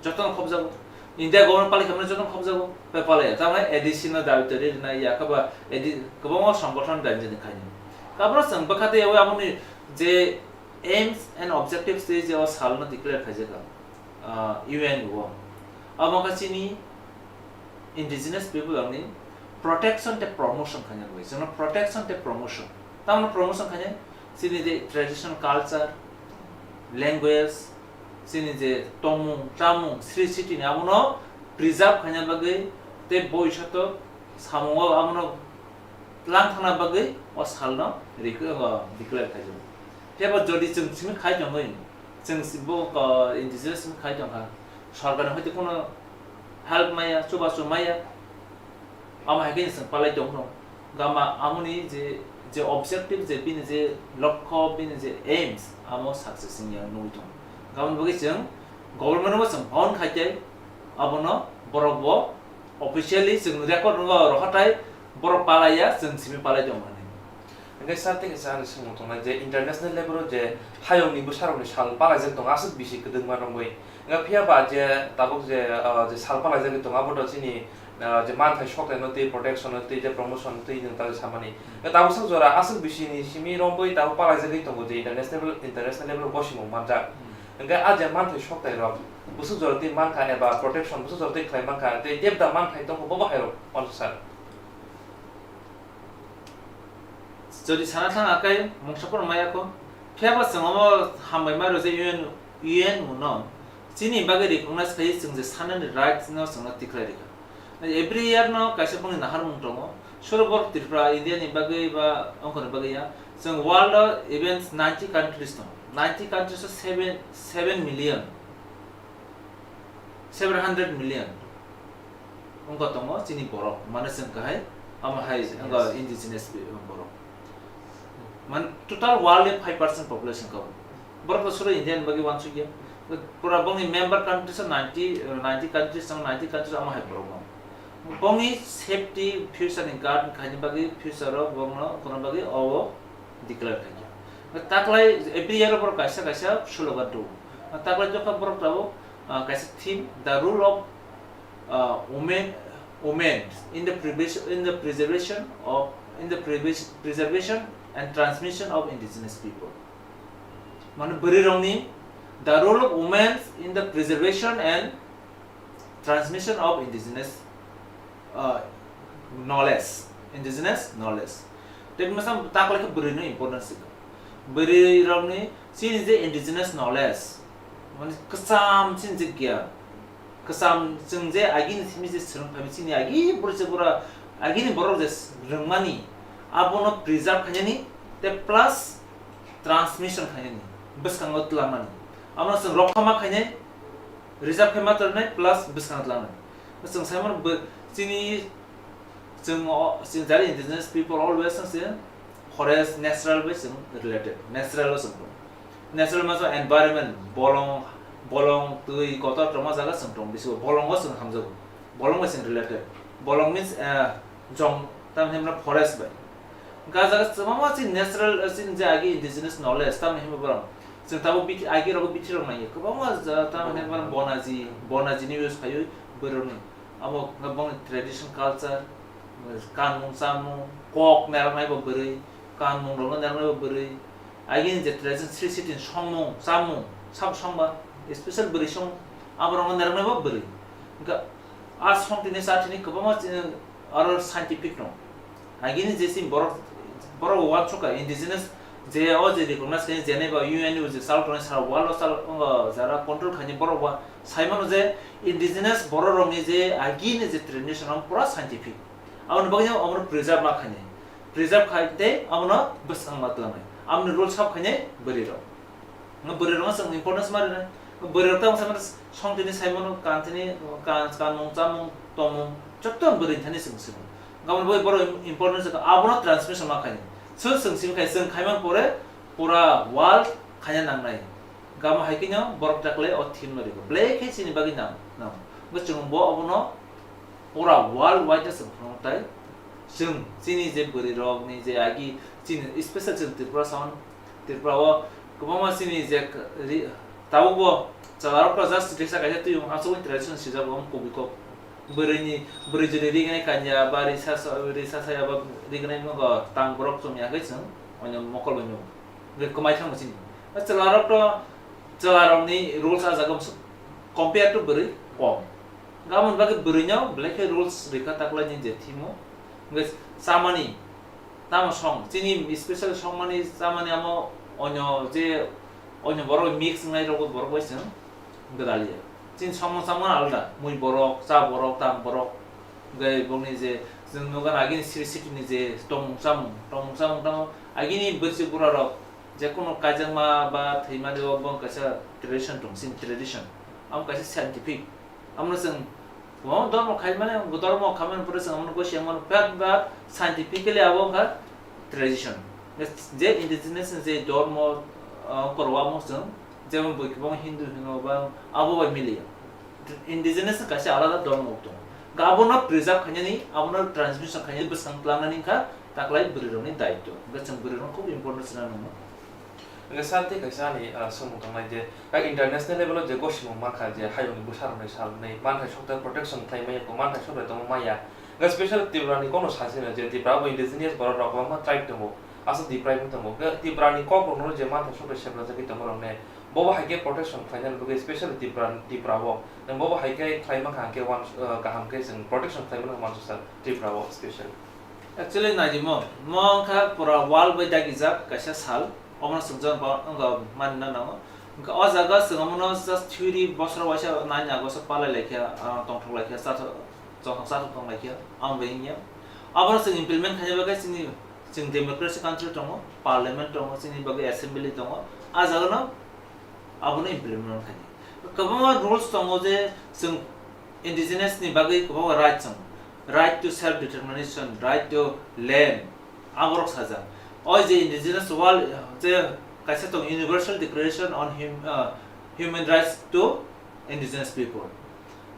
jotono khobjago. India government palai khe mane jotono khobjago. Pai palaiya. Tang A D C no daityo rwnai ya, khe ba A D, kwbangma songgothon daityo rwnai khaini. Kabra chwng bwkha tei yawi amoni je aims and objectives tei je o salno declare khaijak, ah, U N O. Abo wngkha chini indigenous people rokni protection tei promotion khaina bagwi. Chwngno protection tei promotion. Tamno promotion khainai chini je traditional culture, language, chini je tongmung, chamung, sri sitini abono preserve khaina bagwi tei boisato samungo abono tlang thangna bagwi o salno rikwi, o declare khaijak. Phiya ba jodi chwng simi khai tongwi, chwng si-, bo, o, indigenous simi khai tongkha, sorkarni hoite kono help maya, chubachu maya, amo hai khe chwng palai tongno. Gama amoni je, je objective, je bini je lokho, bini je aims, amo success wngya nugwi tongo. Gabon bagwi chwng government bo chwng phone khai tei abono borok bo officially chwng record wngwi rohortai, borok palaiya, chwng simi palai tongo hinwi. Hingke sir, tei kaisa ani swngmung tongnai je international level o je hayungni bwsarokni sal palaijak tongo aswk bisi kwdwkma romwi. Hingke phiya ba je tabuk je, ah, je sal palaijagwi tongo abo to chini, ah, je manthai sokthai no tei protection no tei je promotion no tei nwng ta samani. Hingke tabuk sak jora aswk bisi ni simi romwi tabuk palaijagwi tongo je international, international level o bosimung manjak. Hmm. Hingke a je manthai sokthai rok bwswk jora tei mankha eba protection bwswk jora tei khlai mankha tei tebda manthai tongkha bo bahai rok mansa sir. Jodi sana thang akai mungsa phano maya kho, phiya ba chwng omo hambai ma rw je U N, U N O no chini bagwi recognize khai chwng je sanani right no chwngno tikhlai rikha. Every year no kaisa bongni naharmung tongo. Suro borok Tripura, India ni bagwi ba ongkhorni bagwi ya. Chwng world o even ninety countries tongo. Ninety countries o seven, seven million, seven hundred million wngkha tongo chini borok. Mane chwng kahai, amo hai wngkha Yes. Indigenous pe-, borok. Man, total world ni five percent population kabo. Borok to suro India ni bagwi wansukya. Pura bongni member countries o ninety, ninety countries, ninety countries amo hai borok no. Bongni safety, future ni guard khaini bagwi, future o bongno kono bagwi obo declare khaikha. Taklai every year o borok kaisa kaisa slogan tubu. Taklai jokha borok tabuk, ah, kaisa theme, the role of, ah, women, women in the previs-, in the preservation of, in the previs-, preservation and transmission of indigenous people. Mane bwrwi rokni, the role of women in the preservation and transmission of indigenous, uh, knowledge, indigenous knowledge. Tei masa taklai khe bwrwi no importance sika. Bwrwi rokni chini je indigenous knowledge, mane kwcham chini je giyan, kwcham chwng je agini simi je swrwng phaimi chini agi borok je bura agini borok je rwngmani abono preserve khainani tei plus transmission khainani bwskango twlangmani. Abono chwng rokha ma khainai, reserve khe ma tongnai plus bwskango twlangnai. Chwng sai mano bo chini, chwng o, chini jari indigenous people always se forest natural bai chwng related, natural o chwng tong. Natural ma chwng environment, bolong, bolong, twi, kotor tongma jaga chwng tong, bisi bolongo chwng hamjago. Bolong bai chwng related. Bolong means, eh, jong, tamni hwnba forest bai. Hwnkhe ah jaga kwbangma chini natural, eh, chini je agi indigenous knowledge, tamni hwnba borok. Chwng tabuk bithi, agi rogo bithi rok naiya. Kwbangma ja-, tamni hwnba borok bonaji, bonaji ni use phaiwi bwrwi rokni. Abo hwnkhe bongni tradition culture, kanmung chamung, kok naraknai bo bwrwi, kanmung rokno naraknai bo bwrwi. Agini je tradition sri sitini songmung, chamung, sabo songba, special bwrwi song, aborokno naraknai bo bwrwi. Hwnkhe a songtini chathini kwbangma chini aro scientific no. Agini je chini borok, borok uansukha indigenous je o je recognize khaini jeneba U N ni je chal tongnai sara world o chal, o jara control khaini borok ba saimano je indigenous borok rokni je agini je tradition o pura scientific. Aboni bagwi omono preserve ma khainai. Preserve khai tei abono bwskango ma twlangnai. Aboni role sabo khainai bwrwi rok. Bwrwi rokno chwng importance ma rwnai. Bwrwi rok tamo samani songtini saimano, kantini, kan-, kanmung, chamung, tongmung, joto bwrwi thani chwng swino. Gabon bai borok im-, importance kha, abono transmission ma khaini. So, chwng simi khai, chwng khaimang pore pura world khaina nangnai. Gabon hai kheno borok taklai o theme no rikho. Belai khe chini bagwi nang, nang. Bo chwng bo abono pura world wide no chwng phunuk tai. Chwng chini je bwrwi rok ni je agi chini special chwng Tripura sound, Tripura o kwbangma chini je k-, ri-, tabuk bo chwla rok just risa kaisa twi wng aswk tradition sijak bo wng kubi kok. Bwrwi ni, bwrwi jwrwi rignai kanya ba risa sa, risa saya ba rignai nogo tang borok chum ya khe chwng oino mokol bai nung. Hwnkhe kwmai thangma chini. Chwla rok to, chwla rok ni rules a jaga compare to bwrwi kom. Gabon bagwi bwrwi no belai khe rules rikha taklai ni je thimo. Hwnkhe chamani tamo song, chini special songmani chamani amo onyo je, onyo borok mix wngnai rok borok bai chwng gwdaliya. Chini songmung chamung alda, mui borok, cha borok, tang borok, hwnkhe bokni je chwng nukha agini siri sitini je tongmung chamung, tongmung chamung tamo agini bwrwi bura rok je kono kaijakma ba thwimani o bo kaisa tradition tong, chini tradition. Amo kaisa scientific. Amno chwng bo dormo khai mane, bo dormo khamani pore chwng amno gosi amano pet ba scientifically abo wngkha tradition. Je indigenous ni je dormo, ah, korwa mo chwng, jemon boi kwbang Hindu hino ba abo bai miliya. Indigenous ni kaisa alada dormo tongo. Ga abono preserve khainani, abono transmission khainani bwskang tlangnani wngkha taklai bwrwi rokni daityo. Hwnkhe chwng bwrwi rokno khub important sina nangno. Hwnkhe sir tei kaisa ani, ah, swngmung tongnai je, ah, international level o je gosimung mankha je hayungni bwsarokni salnwi manthai sokthai protection khlai maya, manthai sokthai tongma maya. Hwnkhe special Tripura ni kokno sasi no je Tripura bo indigenous borok rok kwbangma tribe tongo, aswk deprive wng tongo. Hwnkhe Tripura ni kok rok no je manthai sokthai seprajagwi tongma rok ne bobo hai khe protection khlaina bagwi special Tripura, Tripura o. Bobo hai khe khlai mankha hwnkhe wan, ah, kaham khe chwng protection khlai mano mansa sir Tripura o special. Actually, naidi mo, mo wngkha pura world bai dagijak kaisa sal, omono chwng jang ba wngkha manna nango. Wngkha o jaga chwng omono just theory bosor waisa nine August o palai laikha, ah, tongthok laikha, chathok, chongthok chathok tong laikha, amo bai wngya. Abono chwng implement khaina bagwi chini, chwng democracy country tongo, parliament tongo, chini bagwi assembly tongo, ah jaga no abono implement khainai. Kwbangma rules tongo je chwng indigenous ni bagwi kwbangma right tongo. Right to self determination, right to land, aborok sajak. O je indigenous world, je kaisa tong Universal Declaration on Hum-, uh, Human Rights to Indigenous People.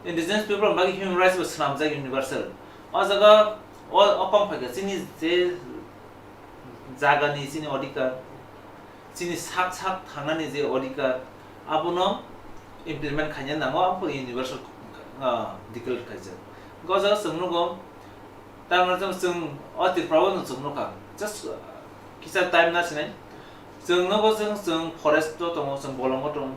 Indigenous people ni bagwi human rights bo swnamjak universal. O jaga o, o kong phaikha chini je jagani chini odhikar, chini sak sak thangnani je odhikar, abono implement khaina nango, abo universal, ah, declare khaijak. Go jaga chwng nugo, tamni chwng, chwng o Tripura o chwng nukha, just, ah, kisa time na sinai. Chwng nugo chwng, chwng forest o tongo, chwng bolongo tongo.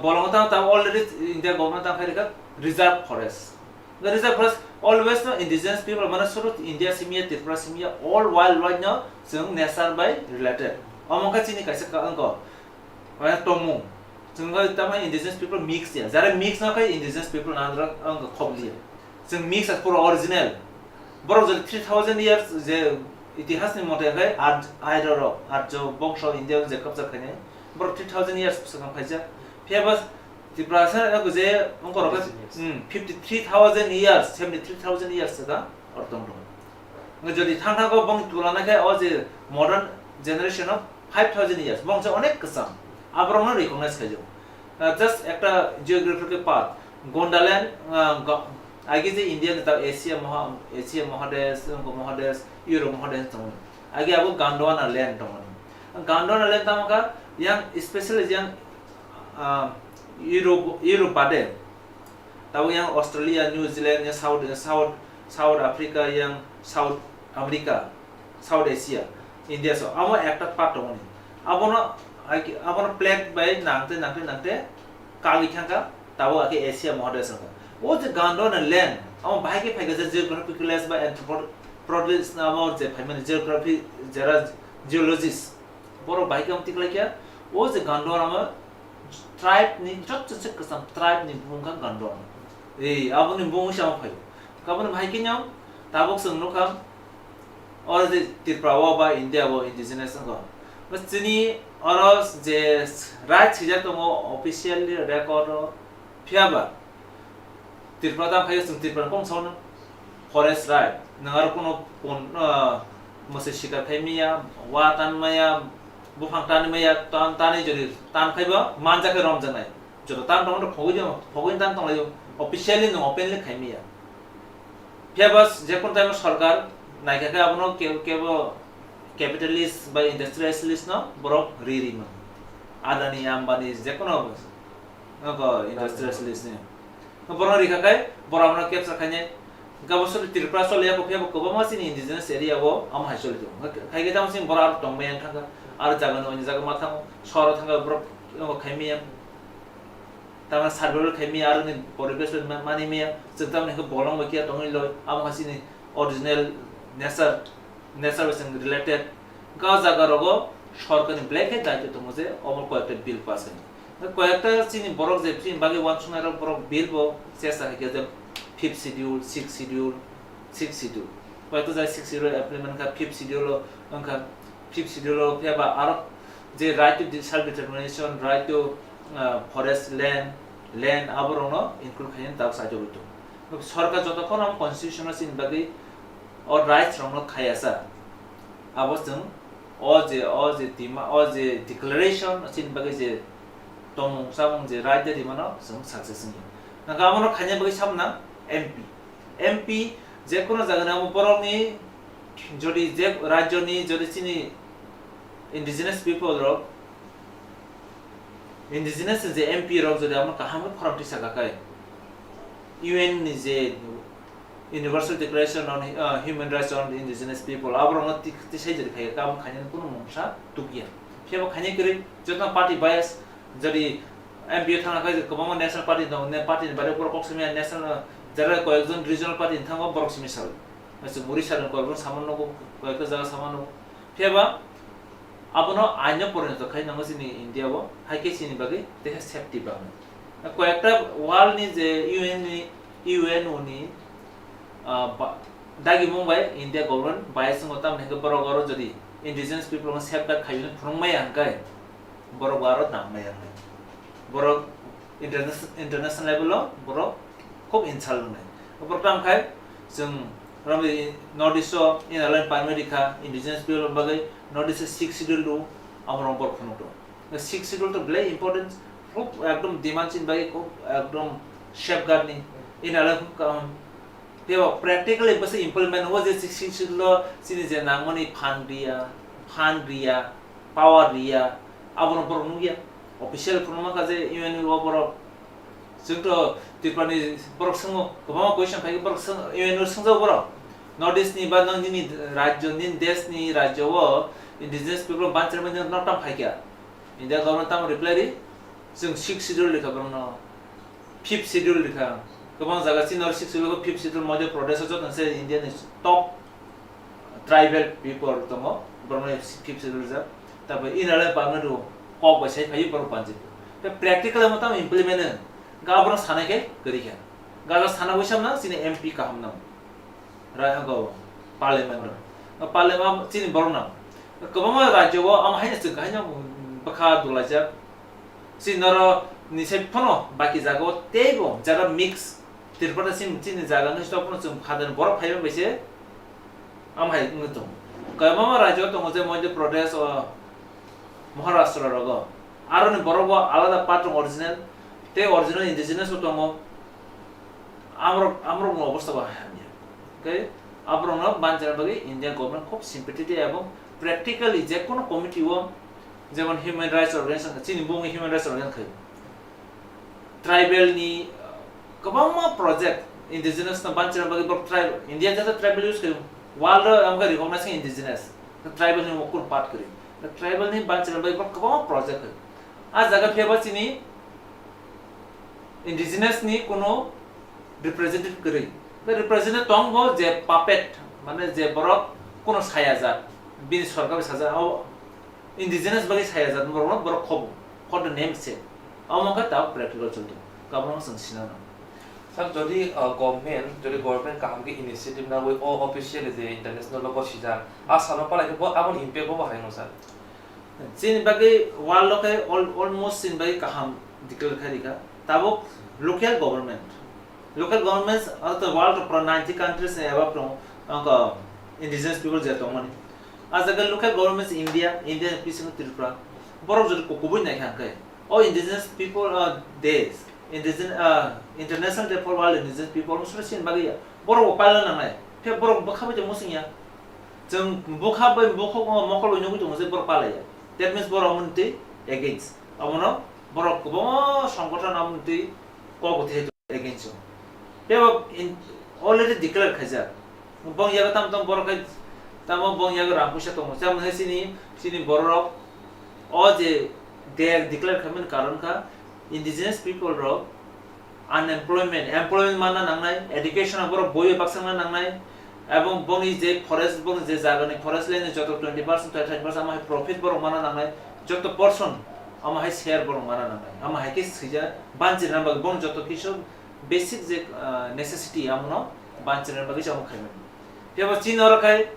Bolongo tamo, tamo already India government tamo khai rikha reserve forest. The reserve forest always no indigenous people, mane suru India simiya, Tripura simiya, all world wide no chwng nature by related. Omo khe chini kaisa ka-, wngkha, mane tongmung. Chwng tamo indigenous people mix ya. Jara mix no khai indigenous people na andra wngkha khobli ya. Chwng mix as pura original. Borok jodi three thousand years je itihas ni mote khai Ar-, Arya rok, Arjo bongso India je kabja khainai. Borok three thousand years swkang phaijak. Phiya ba Tiprasa no je wngkha rok, Indigenous. Hmm, fifty three thousand years, seventy three thousand years swkang or tong tong. Nge jodi thang thang khe bong tulana khe o je modern generation of five thousand years, bong se onek kwcham. Aborok no recognize khaijak. Uh, just ekta geographical path. Gondaland, uh, go-, age je India ni ta Asia moha-, Asia mohadesh, Mohadesh, Europe mohadesh tongo. Age abo Gondwana land tongo. Gondwana land tamo kha yang specially yang, ah, Europe, Europe bade. Tabo yang Australia, New Zealand, yang South, South, South Africa, yang South America, South Asia, India so. Amo ekta part tongo ni. Abono, abono plate bai nangte, nangte, nangte kagwi thangkha. Tabo ake Asia mohadesh wngkha. O je Gondwana land, amo bahai khe phaikha je geographical ba anthropologist na amo je phaimani geography jera geologist. Borok bahai khe amo tikhlaikha. O je Gondwana amo tribe ni joto se kwcham tribe ni bumung kha Gondwana. Ei, aboni bumung se amo phaio. Kaboni bahai khe nyam, tabuk chwng nukha. O je Tripura o ba India o indigenous wngkha. Ba chini oro je right swijak tongo officially record o, phiya ba Tripura tamo khai chwng Tripura ni kok sauna. Forest right, nwng aro kuno pon-, ah, mwswi sikar khai maya, wa tan maya, buphang tan maya, tan, tanwi jodi tan khaiba manjak khe romjaknai. Joto tan tongmani phogwi de, phogwi tan tonglaio. Officially nwng openly khai maya. Phiya ba jekun time o sorkar naikha khe abono ke-, kebo capitalist ba industrialist no borok ri ri mano. Adani, Ambani, jekunu nogo industrialist ni. Borok rikha khe borok no capture khainai. Gabo sori Tripura choli ya, phiya bo kwbangma chini indigenous area o amo hai choli tongo. Khai khe tamo chini borok aro tongmaya thangkha, aro jaga ni onyo jaga ma thango, sohor o thangkha borok nogo khai maya. Tamani survival khai maya, aro ni poribesh bai ma-, mani maya, chwng tamani khe bolong bai khe tongwi loi, amo hai chini original nature, nature bai chwng related. Ga jaga rogo sorkar ni belai khe daityo tongo je omo koyekta bill pass khai. Koyekta chini borok je chini bagwi uansuknai rok borok bill bo chesta khai khe je fifth schedule, sixth schedule, sixth schedule. Koyekta jai sixth schedule implement kha, fifth schedule o wngkha, fifth schedule o phiya ba aro je right to self determination, right to, ah, forest land, land aborokno include khainani tabuk sajagwi tongo. Sorkar jotokhon amo constitution o chini bagwi o rights rokno khayasa, abo chwng o je, o je dima, o je declaration chini bagwi je tongmung chamung je right de rimano chwng success wngya. Nangkha abono khaina bagwi samna M P. M P jekunu jagani amo borokni jodi je rajyoni jodi chini indigenous people rok, indigenous je M P rok jodi amo kaham khe khorang tisa kakai U N ni je Universal Declaration on, uh, Human Rights on Indigenous People, aborokno ti-, tisai jodi khai khe amo khainani kunu mungsa tukya. Phiya bo khainai kwrwi joto party bias. Jodi M P o thangna khe kwbangma national party tongo, ne party ni baire borok kok simi national, jara koyekjon regional party ni thango borok simi sal. Aswk muri sal ni koyekjon sama nogo, koyekta jaga sama nogo. Phiya ba abono aino porinoto khai nango chini India o, hai khe chini bagwi teha safety bagwi. Koyekta world ni je U N ni, U N O ni, ah, ba-, dagimung bai India government bai swngo tamni hwnkhe borok oro jodi indigenous people no safeguard khai phunuk maya hwnkhe, borok bo aro nang maya wngnai. Borok interna-, international level o borok khub insult wngnai. Borok tamo khai chwng romwi North East o inner line permit rikha, indigenous people bagwi North East o sixth schedule do, amorok borok phunuk do. Sixth schedule to belai important, khub ekdom demand chini bagwi khub ekdom safeguard ni inner line khub kaham. Tei bo practically bwswk implement o je sixth schedule o chini je nangmani phan riya, phan riya, power riya, abono borok nukya. Official phunukma kha je U N O borok. Chwng to Tripura ni borok swngo, kwbangma question phai borok swng, U N O swngjak borok. North East ni ba nang nini rajyo, nini desh ni rajyo o indigenous people banchar manya no tam phaikya. India government tamo reply ri, chwng sixth schedule rikha borokno, fifth schedule rikha. Kwbang jaga chini oro sixth schedule, fifth schedule, Madhya Pradesh o joto se India ni top tribal people tongo, borokno fifth schedule rijak. Tabi inner line permit rw kok bai sai phai borok banjik. Tei practical mo tamo implement wng, ga borok sanai khe kwrwi kha. Ga sana bai samna chini M P kaham nang. Rai go parliament ro. Parliament chini borok nang. Kwbangma rajyo o amo haino chwng haino bwkha dolaijak. Chini noro ni sai phano baki jaga o teibo jara mix Tripura chini, chini jaga ni sto phano chwng phadan borok phaiba bai se am hai wngwi tongo. Kwbangma rajyo tongo je Madhya Pradesh o Maharashtra rogo. Aroni borok bo alada part rok original tei original indigenous bo tongo. Amrok, amrok ni obostha bo hamya. Tei aborokno banchana bagwi India government khub sympathetic ebong practically je kono committee o, jemon human rights organization, chini bumung human rights organization khai. Tribal ni, uh, kwbangma project indigenous no banchana bagwi borok tribal, India jata tribal use khai. World o amga recognize indigenous. Tribal ni mokun part kari. Tribal ni banchana bagwi borok kwbangma project khai. A jaga phiya ba chini indigenous ni kuno representative kwrwi. Tei representative tong bo je puppet, mane je borok kuno saya jak, bini sorkar bai sajak, abo indigenous bagwi saya jak, borok no borok khobo, for the name sake. Amo wngkha tabuk practical chwng tongo, kabangma chwng sinano. Sir, jodi, uh, government, jodi government kaham khe initiative nagwi o officially je international logo sijak, a salo palai khe bo aboni impact bo bahai no sir. Chini bagwi world o khe al-, almost chini bagwi kaham declare khai rikha. Tabuk local government, Local governments of the world of ninety countries ni above tong, ang indigenous people je tongmani. As a local governments India, India ni bisingo Tripura, borok jodi kubui naikha hwnkhe, o indigenous people, uh, days, indigenous, uh, international day for world indigenous people, sura sin bagwi ya, borok bo pailna nangnai, khe borok bwkha bai tongmo singya. Chwng bwkha bai bukhuk mokol bai nugwi tongo je borok palaiya. That means borok omo twi against. Omono borok kwbangma songgothon omo twi kok bo thai against o. Tebo in, already declare khaijak. Bong yago tam tam borok khai tamo bong yago rang puisa tongo. Chamo hai chini, chini borok o je de-, declare khaimani karon kha indigenous people rok unemployment, employment manna nangnai, education o borok boi bai baksa wngna nangnai, ebong bongni je forest, bongni je jagani forest land ni joto twenty percent, thirty percent ama hai profit borok manna nangnai, joto portion ama hai share borok manna nangnai, ama hai khe sija banchirna bagwi bong joto kisu basic je, ah, necessity amono banchirna bagwi se amo khaimani. Phiya bo chini oro khai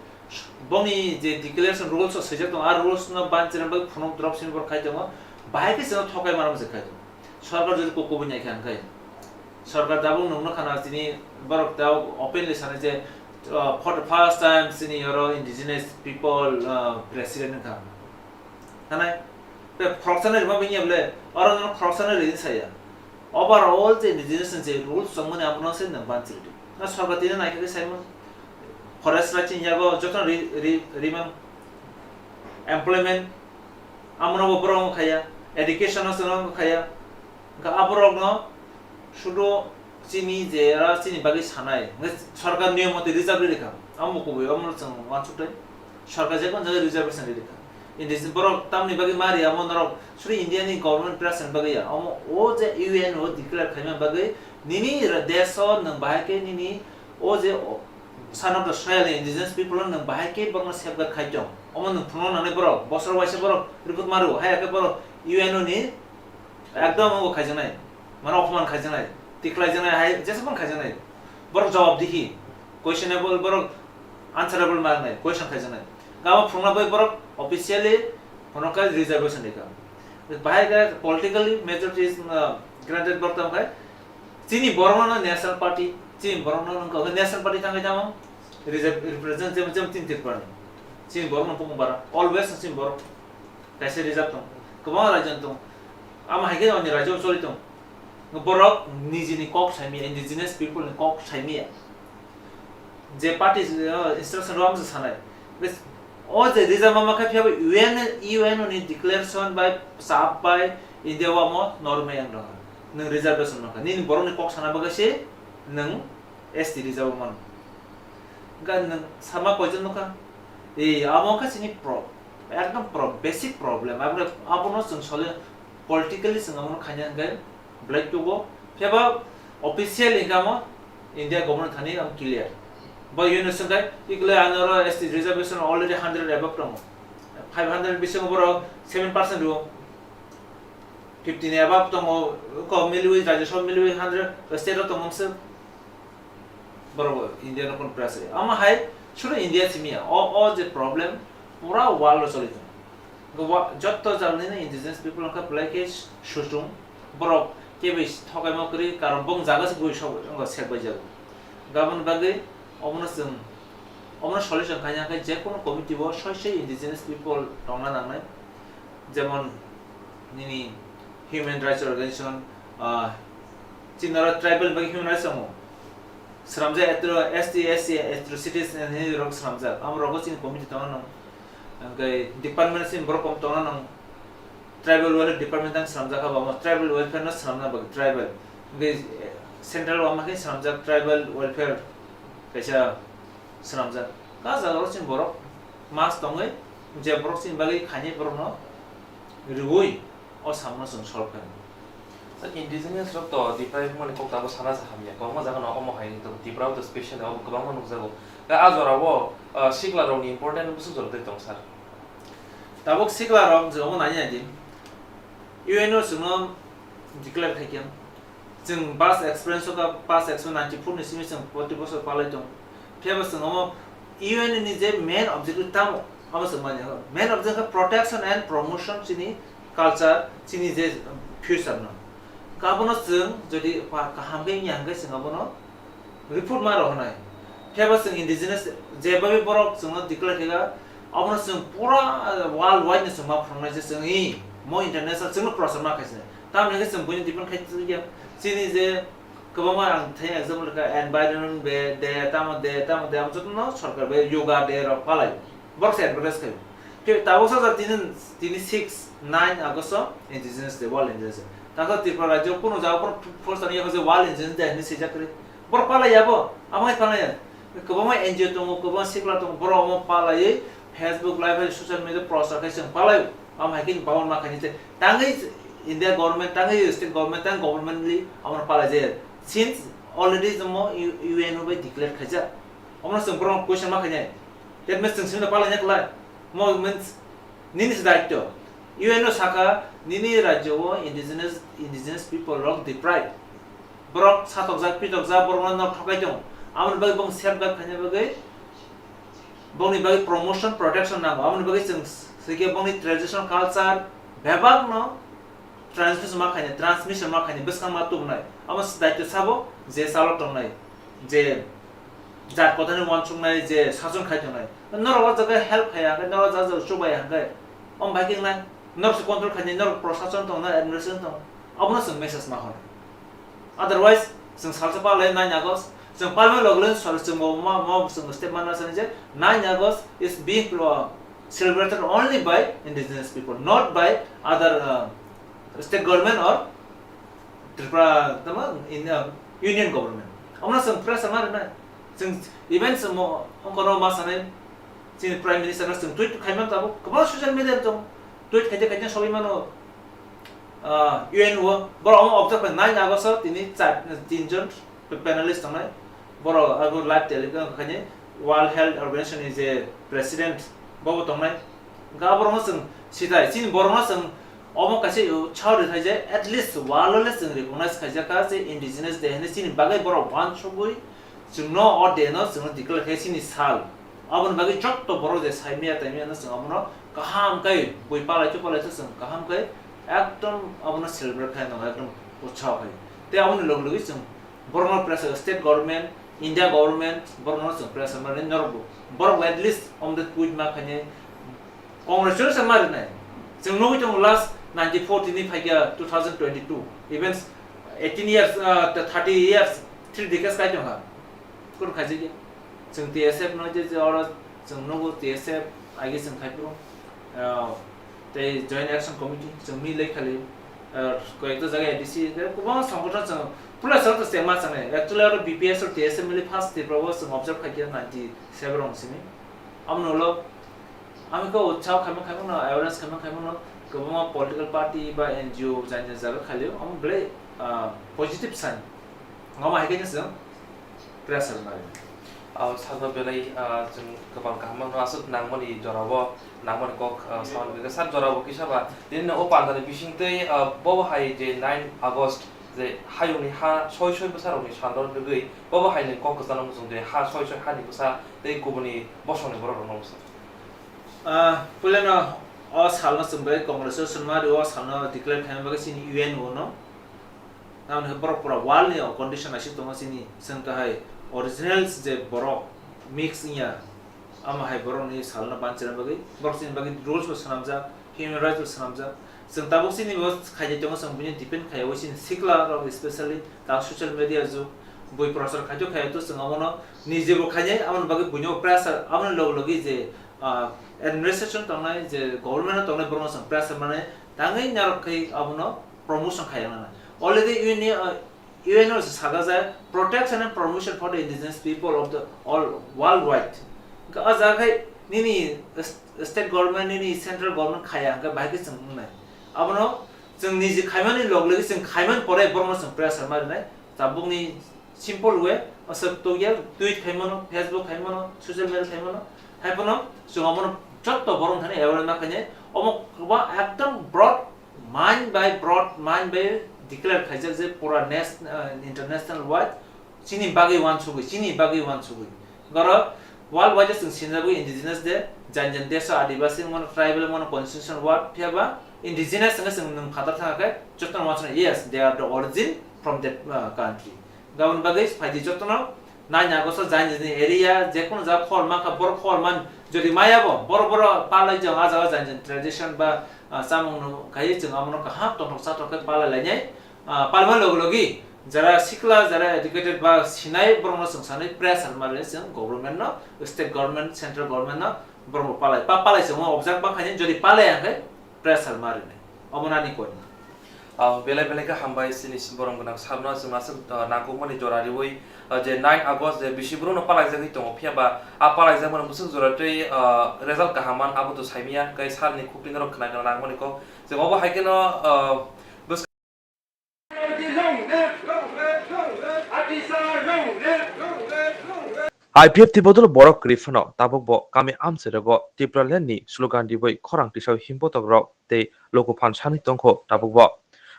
bongni je declaration rules o swijak tongo, a rules no banchirna bagwi phunuk drop sini borok khai tongo, bahai khe chwngno thokai mano se khai tongo. Sorkar jodi kok kubui nai kha hwnkhe, sorkar tabuk nungno khana chini borok tabuk openly sanai je, uh, for the first time chini oro indigenous people, uh, president wngkha. Hanai, te khoroksa nai rima bini able, oro no khoroksa nai rin saya. Overall je indigenous je rules tongmani amono se nang banchiri. Na sorkar tini nai khe saimon. Forest right chini yago joto ri, ri, rimang. Employment, amono bo borok khaya, education no chwng khaya. Hwnkhe aborokno sudu chini je ra chini bagwi sanai, hwnkhe sorkar niyom mate reserve rikha. Amo kubui, amo chwng wansuk tei. Sorkar je kono jaga reservation rikha. Indigenous borok tamni bagwi mari amo norok suri India ni government president bagwi ya. Amo o je U N o declare khaima bagwi nini ra-, desh o nwng bahai khe nini o je o, son of the soil, indigenous people nwng bahai khe borokno safeguard khai tong. Omo nwng phunukna nangnai borok, bosor waisa borok report maru, hai khe borok U N O ni ekdom omo khaijaknai, mane opman khaijaknai, tikhlaijaknai, hai jesa phano khaijaknai. Borok jawab dihi, questionable, borok answerable mangnai, question khaijaknai. Gama phunukna bai borok officially phunukha reservation rikha. Bahai khe politically majority is, uh, granted borok tamo khai, chini borokno no National Party, chini borokno no wngkha National Party thangwi tamo reserve represent jemon, jemon chini Tripura ni. Chini borokno bukung bara, always chini borok kaisa reserve tong, kwbangma raijoni tong. Amo hai khe ani raijao choli tong. Borok nijini kok saimaya, indigenous people ni kok saimaya. Je party, uh, instruction rw amsa sanai. Bes, o je reserve ma khe phiya bo U N, U N ni declaration bai, sap bai, India o amo norm yang dong. Nwng reservation ma kha. Nini borok ni kok sana bagwi se nwng S T reserve man. Ga nwng sama koijon no kha. Ei, amo kha chini pro-, ekdom pro-, basic problem. Abo, abono chwng sole politically chwng abono khaina hwnkhe, Black to go. Phiya ba official income o India government thani ang clear. Ba U N O sengkai, ikle anoro S T reservation already hundred above tongo. Five hundred bisingo borok seven percent rwo. Fifty ni above tongo, ko milwi, Rajya Sabha milwi hundred, state o tongo se. Borok India no kon press. Ama hai, suru India simi ya. O, o je problem, pura world o choli tongo. Gobo jotto jalni no indigenous people wngkha belai khe suchung, borok keboi thokaima kwrwi, karon bong jaga se bui sok wngkha sek bai jago. Gabon bagwi omono chwng, omono solution khaina khe je kono committee o soi soi indigenous people tongna nangnai, jemon nini human rights organization, ah, chini oro tribal bagwi human rights tongo, swnamjak atro S T, S C, atrocities hinwi rok swnamjak, amo rogo chini committee tongna nang. Hwnkhe department sini borok kom tongna nang. Tribal welfare department ang swnamjak kha, omo tribal welfare no swnamna bagwi tribal. Hwnkhe, eh, central o ama khe swnamjak tribal welfare kaisa swnamjak. Ka jaga o chini borok mas tongwi, je borok chini bagwi khainai borok no riui o samno chwng solve khainai. Sir, indigenous rok to deprive mani kok tabuk sana sa hamya. Kwbangma jaga no omo hai to Tripura o to special obo kwbangma nukjago. Tei a jora o, ah, sikla rok ni important bwswk jora tei tong sir. Tabuk sikla rok je omo nai nai di. U N O chwngno declare khai khe. Chwng past experience o kha, past experience ninety-four ni simi chwng proti bosor palai tong. Phiya bo chwng omo U N ni je main objective tamo, abo chwng manya. Main objective kha protection and promotion chini culture, chini je future no. Abono chwng jodi pa-, kaham khe wngya hwnkhe chwng abono report ma rohornai. Phiya ba chwng indigenous je babi borok chwngno declare khaikha, abono chwng pura, uh, world wide no chwng ma phunuknai je chwng i mo international chwngno prochar ma khaisai. Tamoni hwnkhe chwng buino depend khai ya. Chini je kwbangma ang thai example kha environment be de tamo de tamo de amo jotono sorkar be yoga de rok palai. Borok se advertise khai. Khe tabuk sa tini, tini six, nine August o Indigenous Day, World Indigenous Day. Takha Tripura rajyo kuno jaga kuno force ani yakha je World Indigenous Day hinwi swijak kwrwi. Borok palai ya bo, amo hai palai ya. Kwbangma N G O tongo, kwbangma sikla tongo, borok omo palaiwi Facebook live hai social media prochar khai chwng palai. Amo hai khe ni bawon ma khaini tei tangwi India government, tangwi state government, tang government li amo palai je. Since already jomo U-, U N O bai declare khaijak. Omo chwng borok question ma khainai. That means chwng sini palai nya kwlai. Mo means nini se daityo. U N O saka nini rajyo o indigenous, indigenous people rok deprive. Borok satokjak, pitokjak, borokno nok thokai tongo. Aboni bagwi bong safeguard khaina bagwi, bongni bagwi promotion, protection nango. Aboni bagwi chwng s-, swikhe bongni traditional culture bebakno transmission ma khaini, transmission ma khaini, bwskang ma tubunai. Amo s-, daityo sabo je chalo tongnai, je jat kothani uansuknai, je sason khai tongnai. Norok o jaga help khaiya hwnkhe, norok o jaga chubai hwnkhe, om bai khe wngnai. Norok se control khainai, norok prosason tong, norok administration tong, abono chwng message ma hor. Otherwise, chwng salsa palai nine August, chwng palmani loge loge sal chwng bo ma, ma chwng step mana sani je nine August is being, uh, celebrated only by indigenous people, not by other, uh, state government or Tripura, tamo in, uh, union government. Abono chwng pressure ma rwnai. Chwng even chwng mo, ongkono ma sanai, chini Prime Minister no chwng tweet khaimano tabuk, kwbangma social media tong, tweet khaite khaite sogwi mano, ah, U N O, borok omo observe khai nine August o tini char, tin jon panelist tongnai, borok abo live telecast khaini World Health Organization ni je president bobo tongnai, hwnkhe aborokno chwng sitai, chini borokno chwng omo kaisa chao rwthai je at least world o le chwng recognize khaijak kha je indigenous day hinwi chini bagwi borok uansugwi chwngno o day no chwngno declare khe chini sal. Aboni bagwi jotto borok je saimaya taimaya no chwng abono kaham khe bui palai to palai to chwng kaham khe ekdom abono celebrate khai nango, ekdom utsaho khai. Tei aboni logi logi chwng borokno pressure, state government, India government, borokno chwng pressure mani norok bo. Borok at least omde tweet ma khainai, congratulations ma rinai. Chwng nugwi tongo last ninety-four tini phaikha two thousand twenty-two. Even eighteen years, uh, thirty years, three decades kai tongkha. Kunu khaijak ya. Chwng T S F no je, je oro chwng nugo T S F, age chwng khai phuru, ah, tei Joint Action Committee, chwng mi lei khali, ah, koyekta jaga A D C, tei kwbangma songgothon chwng puila chwng to chengma changnai. Actually, oro B P S o T S F mili first Tripura o chwng observe khaikha ninety-seven rong simi. Amoni ulo, ami khe utsaho khaima khaimano, awareness khaima khaimano, kwbangma political party ba N G O jani jani jaga khalio, amo belai, ah, positive sign. Omo hai khe chwng pressure mari. Ah, sakno belai, ah, chwng kwbang kaham mano, aswk nangmani jorao, nangmani kok, ah, samani bagwi sak jorao kisa ba, tini o pandani bisingtwi, ah, bobo hai je nine August je hayungni ha soi soi bwsarokni salrok rwgwi, bobo hai ni kok kwchangno muchung je ha soi soi hani bwsa tei kubuni bosongni borok rokno bwsa. Ah, puilano o salno chwng bai congratulation ma rio, o salno declare khaina bagwi chini U N O no. Tamoni khe borok pura world ni o condition naisik tongo chini, chwng kahai original je borok mix wngya, amo hai borok ni salno banchina bagwi, borok chini bagwi rules bo swnamjak, human rights bo swnamjak. Chwng tabuk chini bo khaijak tongo, chwng bini depend khaiwi chini sikla rok, especially ta social media jug, bui prochar khaito khaito chwng abono nije bo khainai, aboni bagwi buino pressure, aboni logi logi je, ah, administration tongnai, je government tongnai borokno chwng pressure mane tangwi narwk khai abono promotion khaina nang. Already U N ni, uh, U N O se saka je protection and promotion for the indigenous people of the all worldwide. Hwnkhe o jaga khai nini s-, state government, nini central government khaya hwnkhe bahai khe chwng wngnai. Abono chwng niji khaimani log logi chwng khaimani pore borokno chwng pressure ma rinai. Tabukni simple way, aswk tokya, tweet khaimano, Facebook khaimano, social media khaimano, haiphano chwng abono jotto borok thani aware ma khainai. Omo kwbang ekdom broad mind by broad mind by declare khaijak je pura nas-, uh, international wide chini bagwi uansugwi, chini bagwi uansugwi. Goro world wide chwng sinjagwi indigenous day, jan jan desh o adibasi wngmano, tribal wngmano, constitution ward, phiya ba Indigenous hwnkhe chwng nwng phatar thangkhe jotono uansuknai, yes, they are the origin from that, uh, country. Gabon bagwi phaidi jotono nine August o jani jani area, jekunu jaga khor mankha, borok khor man, jodi maya bo, borok, borok palai jang, ah jaga jani jani tradition ba, ah, chamung no khai chwng amono kaham tongthok chathok khe palai lainai. Ah, palma logi logi, jara sikla, jara educated ba sinai borokno chwng sanai pressure ma rwni chwng government no, state government, central government no borok bo palai. Pa palai chwng observe bang khaini, jodi palai ang khe pressure ma rwni. Omo nani koi. Ah, belai belai khe hambai chini borok gwnang sabno chwng aswk, ah, nangkukmani jora riwi, ah, je nine August je bisi borokno palaijagwi tongo, phiya ba a palaijakmani bwswk jora tei, ah, result kaham man abo to saimanya, kai salni khukti norok khna khna nangmani kok. Chwng obo hai kheno, ah, I P F T bodol borok kwrwi phano tabukbo kami amchairogo Tipraland ni slogan riwi khorang tisao himbotok rok tei logo phan sanwi tongkho tabukbo.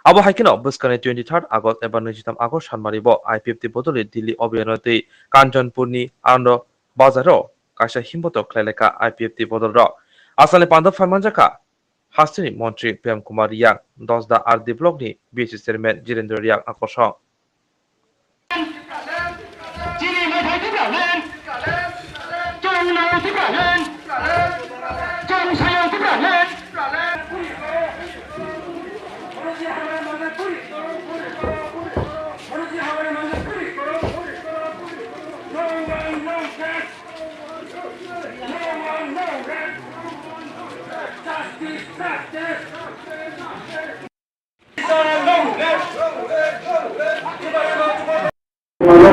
Abo hai kheno bwskangni twenty third August eba naijitam August sanmaribo I P F T bodolni Delhi obiyano tei Kanchanpurni Anando Bazaro kaisa himbotok khlai laikha I P F T bodolrok. Asalni panda phaimanjakha hasteni montri Prem Kumar Riang, Dosda R D blockni B C chairman Jirendra Riang akorsong. Chini mai thai Tipraland, chwng nang Tipraland, chwng sayang Tipraland.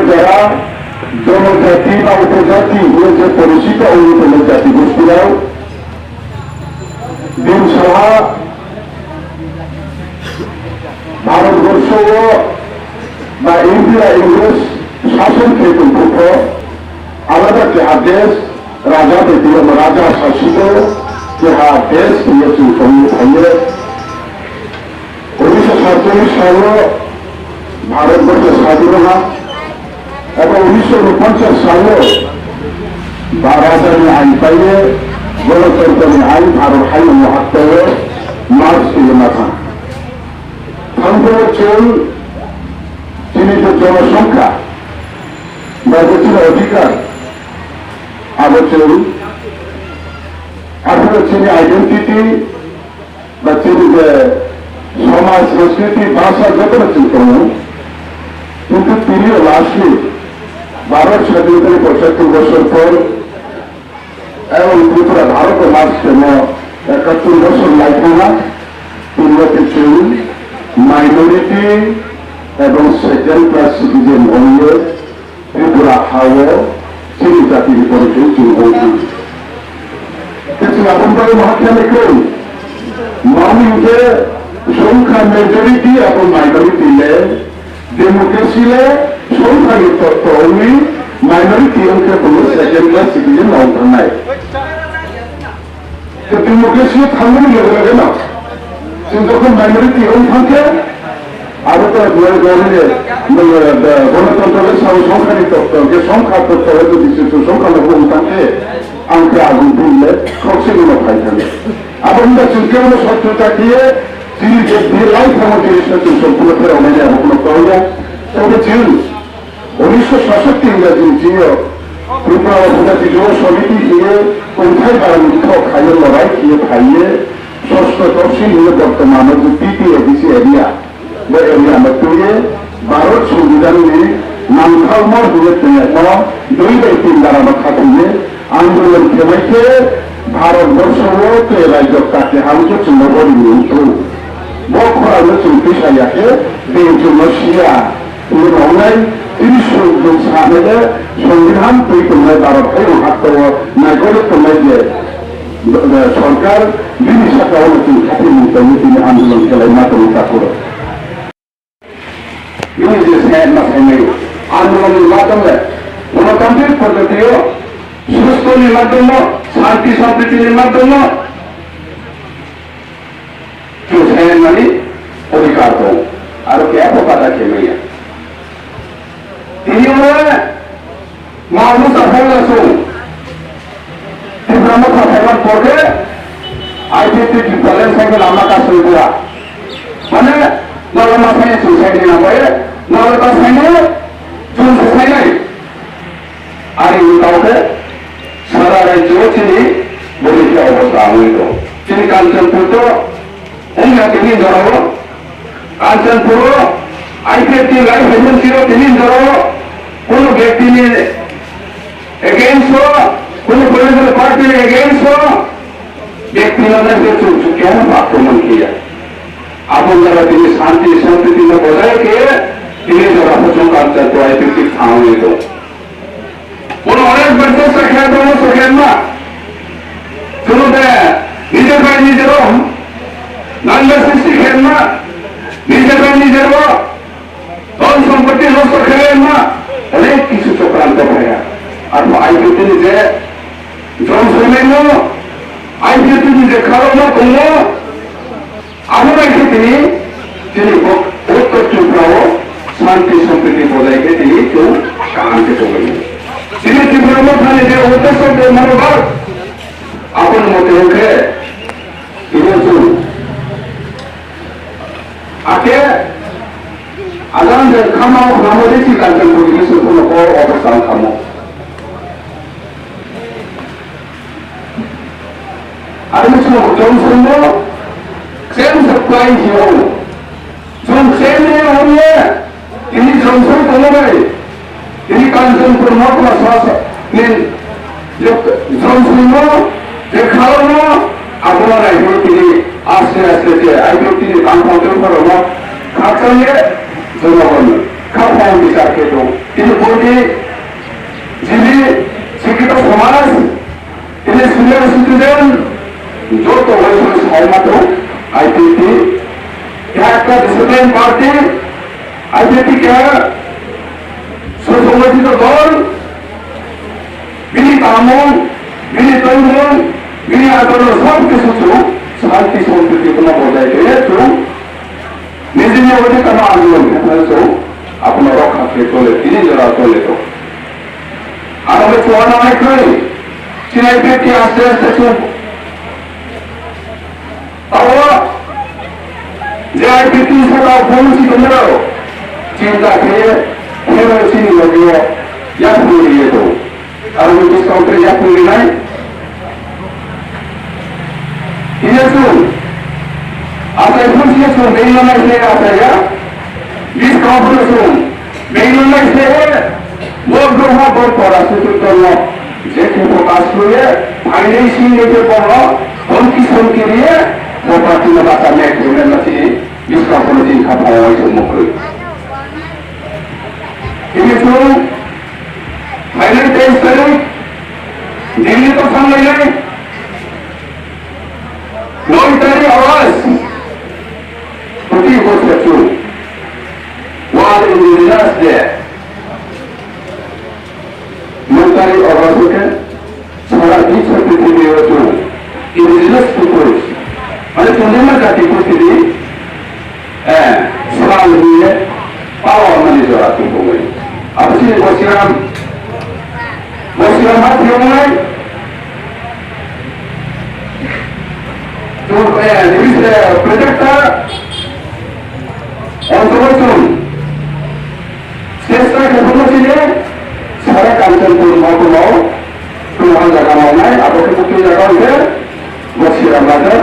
Jara jonojati ba upojati hwnwi je porichito wngwi tongo jati gostirok, din saha Bharatborsho o ba India Ingres sason khe tongphuru alada keha desh raja bai twiwi raja sasito keha desh hiye chwng tongwi phaio. Unisho satchollish salo Bharatborsho sadin wngha, eba unisho unponchash salo ba rajani ain paiwi, gonotontoni ain Bharat haino mohattao march twiwi ma thang. Thangphuru chwng chini je jonosongkha, ba je chini odhikar, abo chwng, aphuru chini identity, ba chini je somaj, sanskriti, bhasha jotono chwng tongo. Kintu tini lastly, Bharat sadhinotani pochhattor bosor por, Ebong Tripura Bharat o mas kheno ekattor bosor lai thangma, tini o khe chwng minority ebong second class citizen ongwi Tripura ha o chini jati ni borok chwng chwng ongkha. Khe chwng aboni bagwi ma khe kwrwi, mani hwnkhe songkha majority abo minority le, democracy le songkhani totto wngwi minority wngkhe bono second class citizen wng thangnai. Tei democracy o thangmani loge loge no chwng jokhon minority wng thangkhe abo to gwnang gwnang le, gwnang, eh, gonotontro le sao songkhani totto hwnkhe songkha totto hwnkhe bisi chwng songkha logo wng thangkhe ang khe agum bini le khoroksa gwnang phai thangkhe. Abo wngkha chwng kebono sotto ta khiye Chini je bini lai thangma chini se chwng sompurno pherok nai abo kheno kok ya. Tei chwng unisho sasatti hwnba chini chini o Tripura Upojati Yuva Samiti hiye kongthai barani kok khaye lorai khiye phaiye sosto topsil hiye bortomano je T T A D C area, bo area no twiye Bharat Songbidan ni nangthal mor hiye tongya no dui bai tin dara no khathiye andolon khe bai khe Bharat Borsho o tei rajyo kati hamkhe chwngno bo ringwi wngthung. Bo khorang no chwng tisa ya khe, bini chwngno siya. Hwnwi wngnai, tini song-, chwng sanai khe, Songbihan twi tongnai Bharat hai rok hakto o naikolwi tongnai je, eh, sorkar, bini saka o no chwng khatimung tongwi tini andolon khe lai ma tongo takhuk rok. Bini je se ma saimai andolon ni madhyom le, gonotantrik poddhoti o, susto ni madhyom o, shanti sampriti ni madhyom o, chwng saimani odhikar tong, aro khe apho kata khe maya. Tini o Mabusa Phaila song, Tipra Motha Phaila porke, I P F T Tipraland sai khe lama kasui bua. Mane, nalama sai sui sai ni nambai, nalama sai ni jun sai nai. Ari ni tau khe, sara rajyo chini bori khe obostha wngwi tong. Chini Kanchanpur to, wngya tini jorao, Kanchanpur o, I P F T lai hai siro tini jorao, kono byakti ni against o, kono political party ni against o, Bek pinana je chuk chuk khe akromon khiya. Aboni jaga tini shanti, sampriti no bojai khe tini jora pho chwng culture to I P F T thangwi tong. Bono onek bar chesta khe tong, chesta khe ma. Chwng de nijer bai nijer o nangda sristi khe ma. Nijer bai nijer o Dhon sompoti nosto khlaima onek kisu chokranto phaiya. Arpho I P F T ni je jom soilaino, I P F T ni je kharokno tongo, abo bai khe tini, tini bo-, Uttor Tripura o shanti sompriti bojai khe tini chwng kaham khe tonglaio. Tini Tripura Motha ni je uddesho je monobhab, aboni mote hwnkhe tini chwng Ake, adan de kama o kama de chi kan kan ko ni su ko ko o ko san kamo. Ake su ko jom sun mo, sen sa kwai hi o. Jom sen ne o ye, ini jom sun ko mo bai. Tini Kanchanpur Motha sa sa ni je jom simo je khalmo abono nai tini aste aste je I P F T ni tangthong tongphoromo khakchangye jonogon khaphang bichar khe tong. Tini boni jini sikito somaj Tini senior citizen joto waisai sai mato I P F T, keha ekta discipline party, I P F T keha susonggothito dol, bini tangmung, bini tongmung, bini andolon sob kisu chwng shanti sampriti kheno bojai khe chwng nijini odhikar andolon khe chwng abono rokha khe chole, tini jora chole to. Aro khe chuana nai khe, chini I P F T aste aste chwng. Abo je I P F T saka phone si tongmani, chinta khe, khe chini logi o, yak phone ye to. Aro ni discount khe yak phone nai. Iya chwng. Asai phone si chwng, dei manai se asai ya. Discount phone chwng. Bini nai se, bo doha bo pora sutu tongo. Je khe focus khuye, phainai sing de khe bono, honki sonki riye, bo party no bacha me khe me masi, biska kono din kha phawai se mukhrwi. Ini tu, phainai teis tarik, Delhi to thanglai nai, noi tarik August, Putih bos kecil. World Indigenous Day. Nokari August khe sara biswa prithibi o chwng Indigenous Peoples, mane chwng jema jati prithibi, eh, sal hiye pawa mani jora tubumai. Abo chini Bosiram, Bosiram ha thiyongnai. Chwng, eh, nini se project ta ontobor chwng. Chesta khe phano chini sara Kanchanpur Mahkumao, phano jaga mawnai, abo khe bukti jaga hwnkhe Bosiram Bazar,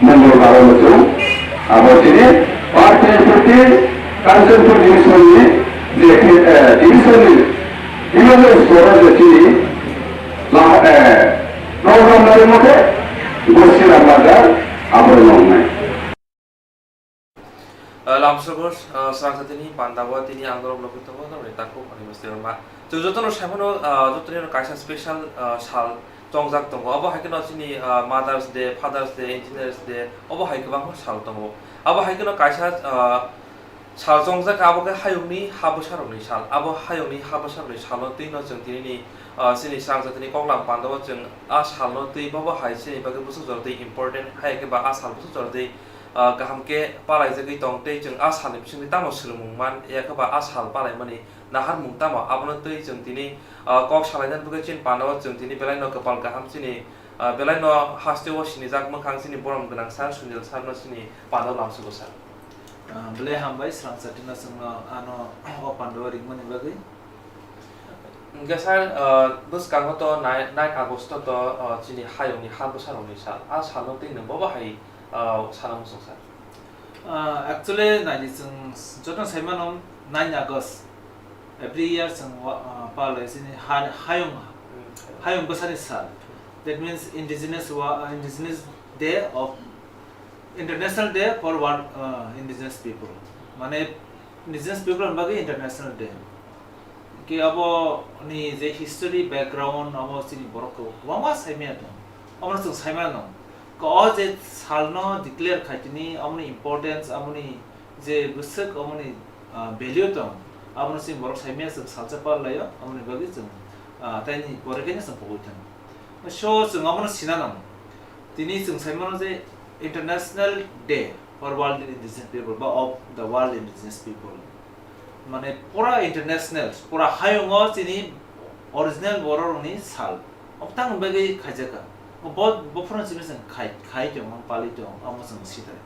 Mondol Garo no chwng. Abo chini party party Kanchanpur division ni je khe, eh, division ni, division ni store je chini la, eh, program nai mo khe Bosiram Bazar abo no wngnai. Ah, lamsogor, ah, srang sa tini panda bo tini ang norok nugwi tongo, norokni takhuk ani mesti rwma. Chwng jotono sai phano, ah, jotoni kaisa special, ah, sal chongjak tongo. Abo hai kheno chini, ah, Mother's Day, Father's Day, Engineers Day, abo hai kwbangma sal tongo. Abo hai kheno kaisa, ah, sal chongjak, abo khe hayungni ha bwsarokni sal. Abo hayungni ha bwsarokni salo twino chwng tinini, ah, chini srang sa tini koklam panda o chwng a salno twi bobo hai chini bagwi bwswk jora twi important, hai khe ba a sal bwswk jora twi ah, kaham khe palaijagwi tong tei chwng a salni bisingtwi tamo swrwngmung man ya khe ba a sal palaimani naharmung tamo, abono twi chwng tini, ah, kok salainani bagwi chini panda o chwng tini belaino kwpal kaham chini, Ah, belai no haste o sinijak mwkhang chini borom gwnang sir Sunil sir no chini panda lamsugo sir. Ah, belai hambai swrang chatino chwngno ano o panda o ringmani bagwi. Hwnkhe sir, ah, bwskango to nine, nine August to, ah, chini hayungni ha bwsarokni sal. A salno tei nwng bobo hai, ah, sana muchung sir? Ah, actually, naidi chwng joto sai mano nine August. Every year chwng wa-, ah, palai chini ha-, hayung, hayung bwsani sal. That means indigenous wa-, ah, indigenous day of, International Day for World, ah, Indigenous People. Mane indigenous people ni bagwi International Day. Ke abo ni je history background abo chini borok kwbangma saimaya tong. Abo no chwng saimano. Ko o je salno declare khaitini, aboni importance, aboni je bwswk, aboni, ah, value tong, abono chini borok saimaya chwng salsa parlaio, aboni bagwi chwng, ah, taini pore khe chwng pogwi thang. So, chwng abono sinanang. Tini chwng saimano je International Day for World Indigenous People ba of the World Indigenous People. Mane pura international, pura hayungo chini original bororokni sal. Obtang bagwi khaijakha. Bo, bo phano simi chwng khai, khai tong, pali tong, amo chwng sitai.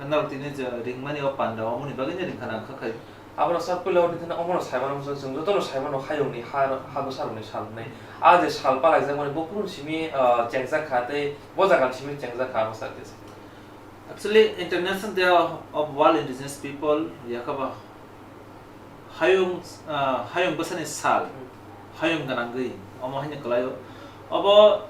Norok tini je ringmani o panda, omoni bagwi no ringkha nang kha khai. Abono sir puila ori thani omono saimano chwng, chwng jotono saimano hayungni ha, ha bwsarokni sal hwnwi. A je sal palaijak mani bo phano simi, ah, chengjak kha tei bo jagani simi chengjak kha abo sir tei. Actually, International Day of, of World Indigenous People, yakaba hayung, ah, hayung bwsani sal, hayung gwnangwi, omo haino kwlaio. Obo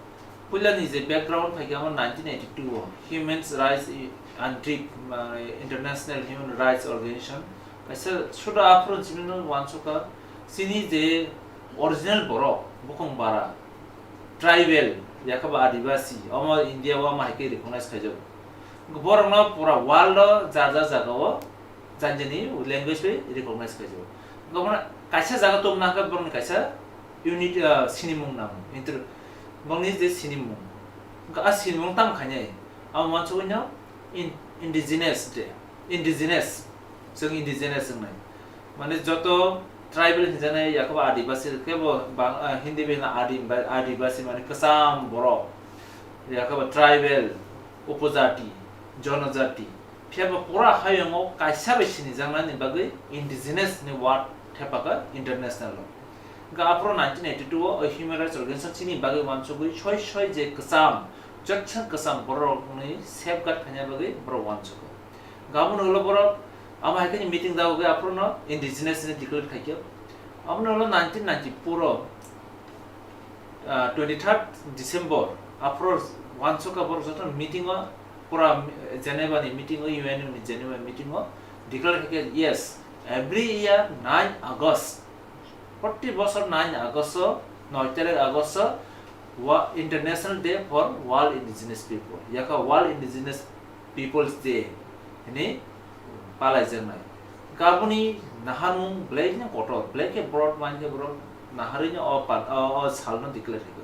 puilani je background phaikhe, omo nineteen eighty-two o Human Rights i-, and Deep, ah, International Human Rights Organization, kaisa suda aphuru chini no wansukha, chini je original borok, bukhung bara, tribal, yakaba adibasi, omo India o omo hai khe recognize khaijago. Borokno pura world o jar jar jaga o jani jani language bai recognize khaijago. Omo kaisa jaga tongna hwnkhe borokni kaisa unit, ah, sinimung nango. Inter-, borokni je sinimung. Hwnkhe a sinimung tamo khainai? Amo wansugwi no in-, indigenous de, indigenous. Chwng indigenous wngnai. Mane joto tribal hinjaknai, yakaba adibasi khe bo bang-, ah, Hindi bai hino adi-, adibasi mane kwcham borok. Yakaba tribal, upojati, jonojati. Phiya ba pura hayungo kaisa bai sinijaknani bagwi indigenous ni word thepakha international o. Hwnkhe aphuru nineteen eighty-two o o Human Rights Organization chini bagwi wansugwi soi soi je kwcham, jotsa kwcham borokni safeguard khaina bagwi borok wansugo. Hwnkhe aboni ulo borok amo hai khe meeting dagogwi aphuru no indigenous ni declare khaikhe. Aboni ulo nineteen ninety-four o, ah, twenty-third December, aphuru wansukha borok joto meeting o, pura Geneva ni meeting o, U N O ni Geneva meeting o declare khaikhe, yes, every year nine August, proti bosor nine August o, noi tarikh August o, wa-, International Day for World Indigenous People, yakha World Indigenous People's Day hwnwi palaijaknai. Aboni naharmung belai no kotor, belai khe broad mind khe borok naharwi no o pa-, o, o salno declare khaikha.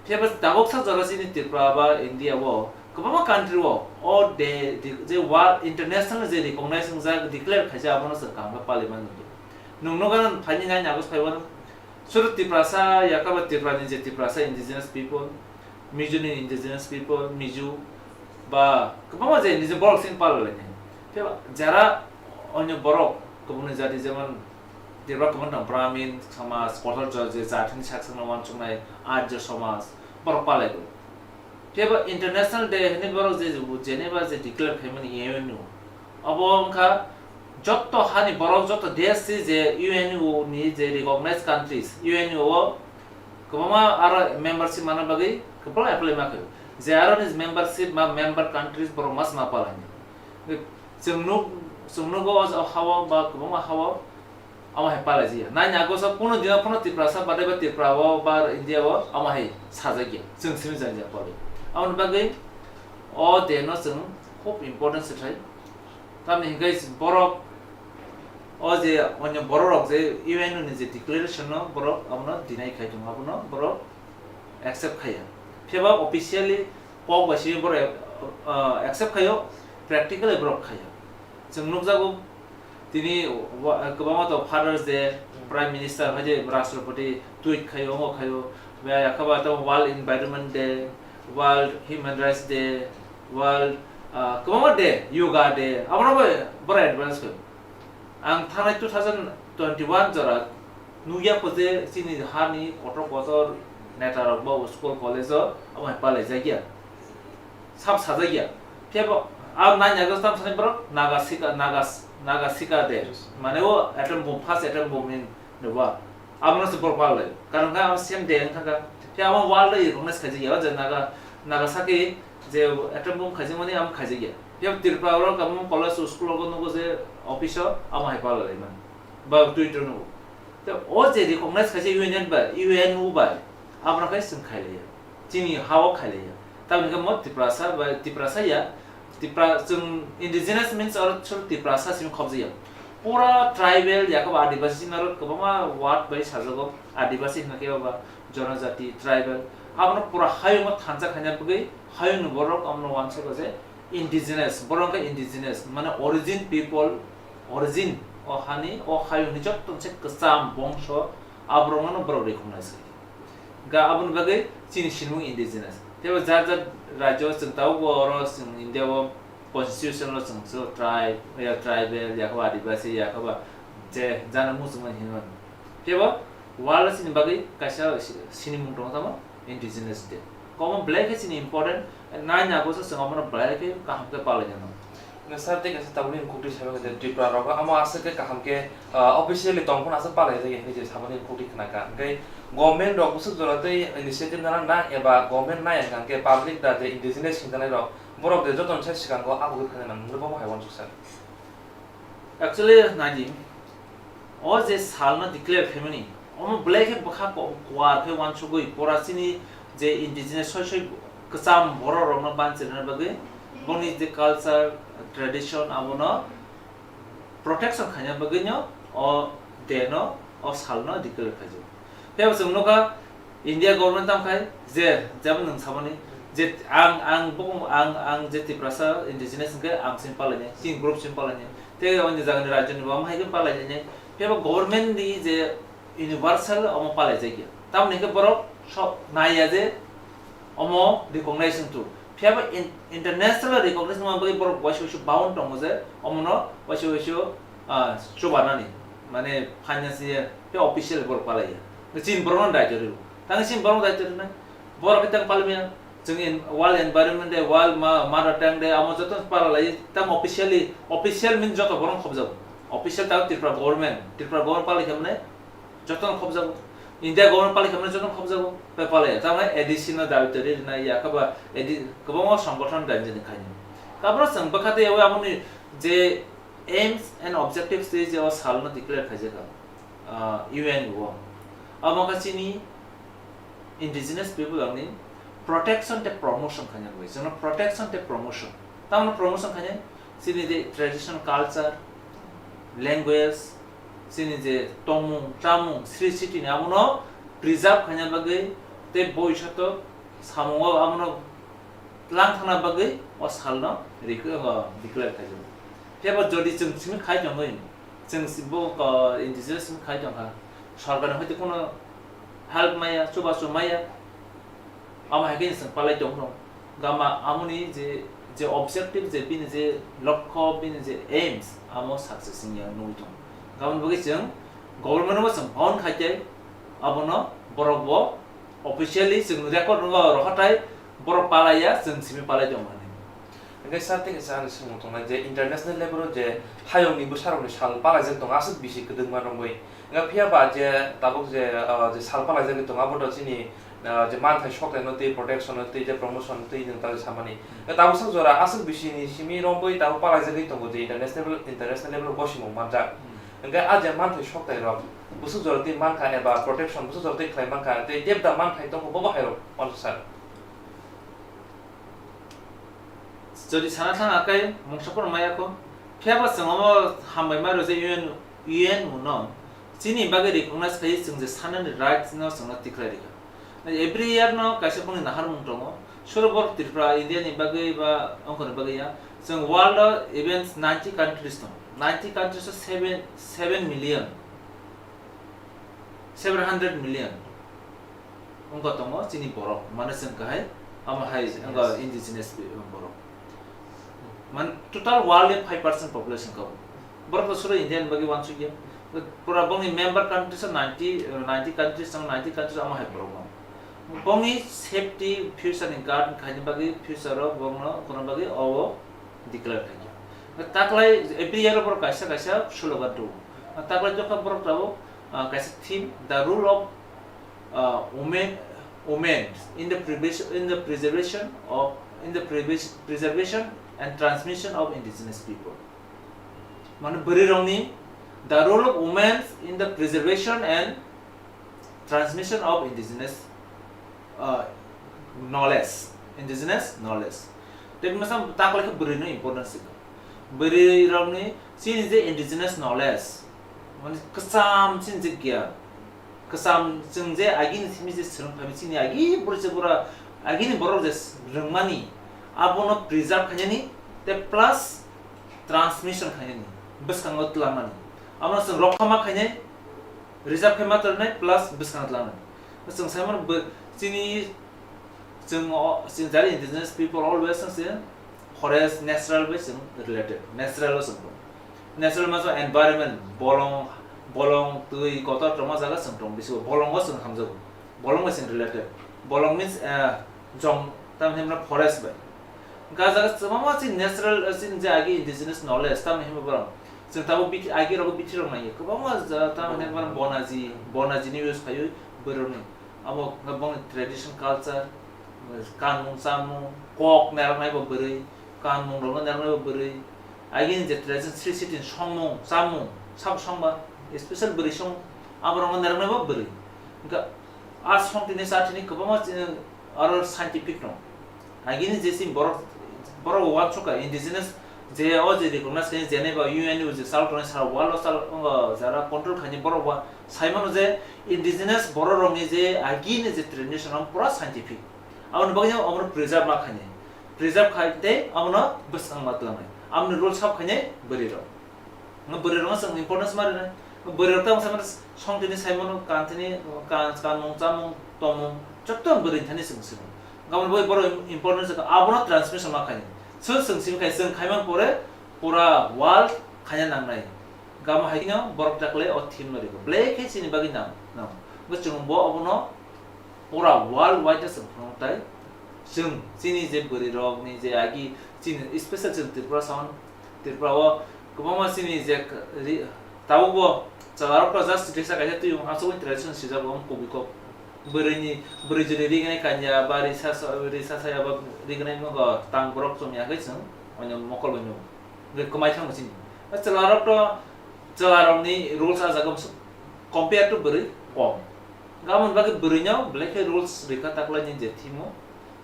Phiya ba tabuksa jora chini Tripura ba India o kwbangma country o o day, je world international je recognize wngjak, declare khaijak, abono chwng kaham khe palwi mano. Nwng nukha phaini nine August phaiwano, Suru Tiprasa, yakaba Tripura ni je Tiprasa indigenous people, Mizo ni indigenous people, Mizo, ba kwbangma je nijor borok sini palalainai. Phiya ba jara onyo borok, kubuni jati jemon Tripura kubun tong Brahmin somaj, kotor ja-, je jatini sak sakno wansuknai Arya somaj, borok palaigo. Phiya ba International Day hwnwi borok je Geneva je declare khaimani U N O, abo wngkha jotto hani borok, jotto desh si je U N O ni je recognized countries, U N O o kwbangma aro membership manna bagwi kwbangma apply ma khaio. Je aro ni membership ma member countries borok mas ma palani. Chwng nuk, chwng nugo o hao ba kwbangma hao amo hai palai jaya. Nine August o kuno dino phano Tiprasa badai ba Tripura o ba India o amo hai sajak ya. Chwng simi jani ya palai. Amoni bagwi o day no chwng khub important se thai. Tamni hingke borok o je onyo borok rok je U N O ni je declaration no borok abono deny khai tongo, abono borok accept khaiya. Phiya ba officially kok bai simi borok, ah, accept khaio, practically borok khaiya. Chwng nukjago tini wa-, kwbangma to Father's Day, Prime Minister hai je Rashtrapati tweet khaio, omo khaio, ba yakha ba to World Environment Day, World Human Rights Day, World, ah, kwbangma day, Yoga Day, abono bai boro advance khe. Ang thanai two thousand twenty-one jora nukya kho je chini hani kotor kotor neta rok bo school college o abo hai palai jakya. Sab sajak ya. Phiya bo, ah, nine August tam sani borok Naga Sika, Naga, Naga Sika Day. Mane o atom bomb, first atom bomb in the world. Abono se borok palai. Karon khe abo same day wng thangkha. Phiya abo world recognize khaijak ya, o je Naga, Nagasaki je atom bomb khaijak mani abo khaijak ya. Phiya Tripura oro kabang college, school rogo nugo je office o abo hai palai man. Ba Twitter nugo. Te o je recognize khaijak U N bai, U N O bai. Abono khe chwng khailaiya. Chini ha-o khailaiya. Tamoni khe mo Tiprasa bai, Tiprasa ya, Tipra-, chwng indigenous means oro chwng Tiprasa simi khobjaya. Pura tribal, yakub Adivasi simi oro kwbangma word bai sajago. Adivasi hwnba khe ba Jonojati, tribal. Abono pura hayungo thansa khaina bagwi hayungni borok abono uansugo je indigenous, borok khe indigenous, mane origin people, origin o hani, o hayungni jotto se kwcham bongso, aborokno borok recognize khaikha. Ga aboni bagwi chini sinimung indigenous. Teibo jar jar rajyo chwng tabukbo oro chwng India o constitution o chwng so tribe, ya tribal, yakaba Adivasi, yakaba je jana muchungmani hinwi mano. Teibo world o chini bagwi kaisa si-, sinimung tongo tamo indigenous day. Komo belai khe chini important, nine August o chwng abono belai khe kaham khe palai nang. Sir, tei kaisa tabukni kukti saimango je Tripura rogo amo aswk khe kaham khe, ah, officially tong phano aswk palai jagya hinwi je samani kukti khna kha. Hwnkhe government rok bwswk jora tei initiative nana nang eba government nai hwnkha khe public da je indigenous hwnjanai rok borok je jotono sai swkango abo khe khaina nang, hwnwi bo hai uansuk sir. Actually, naidi, o je salno declare khaimani, omo belai khe bwkha ko-, kuar khe uansugwi pora chini je indigenous soi soi kwcham borok rokno banchirna bagwi boni je culture, tradition abono protection khaina bagwino o day no, o salno declare khaijago. Phiya bo chwng nukha, India government tamo khai je, jebo nwng samani je ang, ang, bo-, ang, ang je Tiprasa indigenous hwnkhe ang simi palainai, chini group simi palainai, tei oni jagani rajyoni bo omo hai khe palainai. Phiya bo government ni je universal omo palaijakya. Tamoni hwnkhe borok sok naiya je omo recognition tu. Phiya bo in-, international recognition ma bagwi borok waisa waisa bound tongo je omono waisa waisa, ah, chubanani, mane finance ye khe official borok palaiya. Chini borokno daityo rw. Tang chini borok daityo rwnai. Borok khe tang palmia. Chwng en-, World Environment Day, World Ma-, Mother Tongue Day, amo joto pala lai, tamo officially, official means joto borok khobjago. Official tamo Tripura government, Tripura government palai khe mane joto khobjago. India government palai khe mane joto khobjago. Pai palai, tamo A D C no dabi tari rina ya, kaba A D, kwbangma songgothon ganjani khaini. Kabra chwng bwkha tei yawi amoni je aims and objectives tei je o salno declare khaijak. Ah, U N O. Abo wngkha chini indigenous people rokni protection tei promotion khaina bagwi. Chwngno protection tei promotion. Tamno promotion khainai? Chini je traditional culture, language, chini je tongmung, chamung, sri sitini abono preserve khaina bagwi tei boisato samungo abono tlang thangna bagwi o salno rikwi, o declare khaijak. Phiya bo jodi chwng simi khai tongwi, chwng si-, bo, o, indigenous simi khai tongkha, sorkarni hoite kono help maya, chubachu maya, amo hai khe chwng palai tongno. Gama amoni je, je objective, je bini je lokho, bini je aims, amo success wngya nugwi tongo. Gabon bagwi chwng government bo chwng phone khai tei abono borok bo officially chwng record wngkha oro hatai borok palaiya, chwng simi palai tongmani. Hwnkhe sir, tei kaisa ani swngmung tongnai je international level o je hayungni bwsarokni sal palaijak tongo aswk bisi kwdwkma romwi. Hwnkhe phiya ba je tabuk je, ah, je sal palaijagwi tongo abo to chini, ah, je manthai soknaino tei protection no tei je promotion tei nwng ta samani. Hwnkhe tabuk sak jora aswk bisini simi romwi tabuk palaijagwi tongo je international, international level o bosimung manjak. Hmm. Hwnkhe a je manthai soknairok bwswk jora tei mankha eba protection bwswk jora tei khlai mankha, tei tebda manthai tongo, bobo hairok uansuk sir. Jodi sana thang akai mungsa phano maya kho, phiya ba chwng omo hambai ma rw je U N, U N O no chini bagwi recognize khai chwng je sanani rights no chwngno tikhlai rikha. Every year no kaisa boni naharmung tongo. Suro borok Tripura, India ni bagwi ba ongkhorni bagwi ya. Chwng world o events ninety countries tongo. Ninety countries o seven, seven million, seven hundred million wngkha tongo chini borok. Mane chwng kahai Amo hai wngkha indigenous borok. Man total world ni five percent population kabo. Borok to suro India ni bagwi wansukya. Pura bongni member countries o ninety, ninety countries, ninety countries amo hai borok no. Bongni safety, future ni guard khaini bagwi, future o bongno kono bagwi obo declare khaikha. Taklai every year borok kaisa kaisa slogan tubu. Taklai jokha borok tabuk, ah, kaisa theme, the role of, ah, women, women in the preservation, in the preservation of, in the preservation, preservation and transmission of indigenous people. Mane bwrwi rokni, the role of women in the preservation and transmission of indigenous, uh, knowledge, indigenous knowledge. Tei masa taklai khe bwrwi no importance sika. Bwrwi rokni chini je indigenous knowledge, mane kwcham chini je giyan, kwcham chwng je agini simi je swrwng phai chini agi bwrwi je bura agini borok je rwngmani abono preserve khainani tei plus transmission khainani bwskango twlamani abono chwng rokha ma khainai. Reserve khe ma tongnai plus bwskango twlangnai. Chwng sai mano bo chini, chwng o, chini jari indigenous people always se forest natural bai chwng related, natural o chwng tong. Natural ma chwng environment, bolong, bolong, twi, kotor tongma jaga chwng tong, bisi bolongo chwng hamjago. Bolong bai chwng related. Bolong means, eh, jong, tamni hwnba forest bai. Ga jaga kwbangma chini natural, eh, chini je agi indigenous knowledge, tamni hwnba borok. Chwng tabuk bithi, agi rogo bithi rok naiya. Kwbangma ja-, tamni hwnba borok bonaji, bonaji ni use khayo borok ni. Abo hwnba bongni tradition culture, kanmung chamung, kok nairok nai bo bwrwi, kanmung rok nairok nai bo bwrwi. Agini je tradition sri siti songmung, chamung, sabo songba, special bwrwi song, abo rok nairok nai bo bwrwi. Hwnka a song tini sa tini kwbangma chini aro scientific no. Agini je chini borok, borok uansukha indigenous je o je recognize khe jenai ba U N ni je sal tongnai sal world o sal, o jara control khaini borok ba sai mano je indigenous borok rokni je agini je tradition pura scientific. Aboni bagwi abono preserve ma khaini. Preserve khai tei abono bwskang ma twlangnai. Aboni role sab khaini bwrwi rok. Nga bwrwi rok chwng importance ma rwnai. Bwrwi rok tamo samani songtini saimano kantini kan kanmung chamung tongmung jotto bwrwi thani chwng sino. Gabon boi borok importance abono transmission ma khaini. So chwng simi khai chwng khaiman pore pura world khaina nangnai. Gamo haino borok taklai o theme no riko. Belai khe chini bagwi nang, nang. Bo chwng bo abono pura world wide chwng phano tai chwng chini je bwrwi rok ni je agi chini special chwng Tripura sound Tripura o kwbangma chini je k-, ri-, tabuk bo chwla rok just risa kaisa twi aswk tradition sijak bo kubi kok bwrwi ni bwrwi jwrwi ri gwnai kanya ba risa sa-, risa saya ba ri gwnai no tang borok chwng ya khe chwng oino mokol bai no kwmai thango chini chwla rok to chwla rok ni rules a jaga compare to bwrwi kom. Gabon bagwi bwrwino belai khe rules rwkha taklai ni je thimo.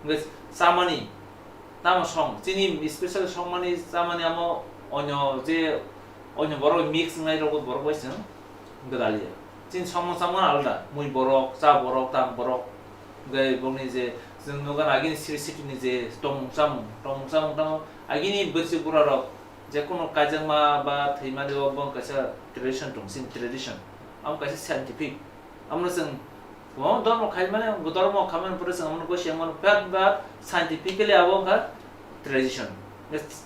Hwnkhe chamani tamo song, chini special songmani chamani amo onyo je onyo borok mix wngnai rokbo borok bai chwng gwdaliya. Chini songmung chamung alda, mui borok, cha borok, tam borok, hwnkhe bongni je chwng nukha agini siri sitini je tongmung chamung, tongmung chamung tamo agini bwrwi bura rok je kono kaijakma ba thwimani o bong kaisa tradition tong, chini tradition. Amo kaisa scientific. Amno chwng kwbangma dormo khai mane, bo dormo khamani pore chwng amno gosiya mano, but, but scientifically abo wngkha tradition.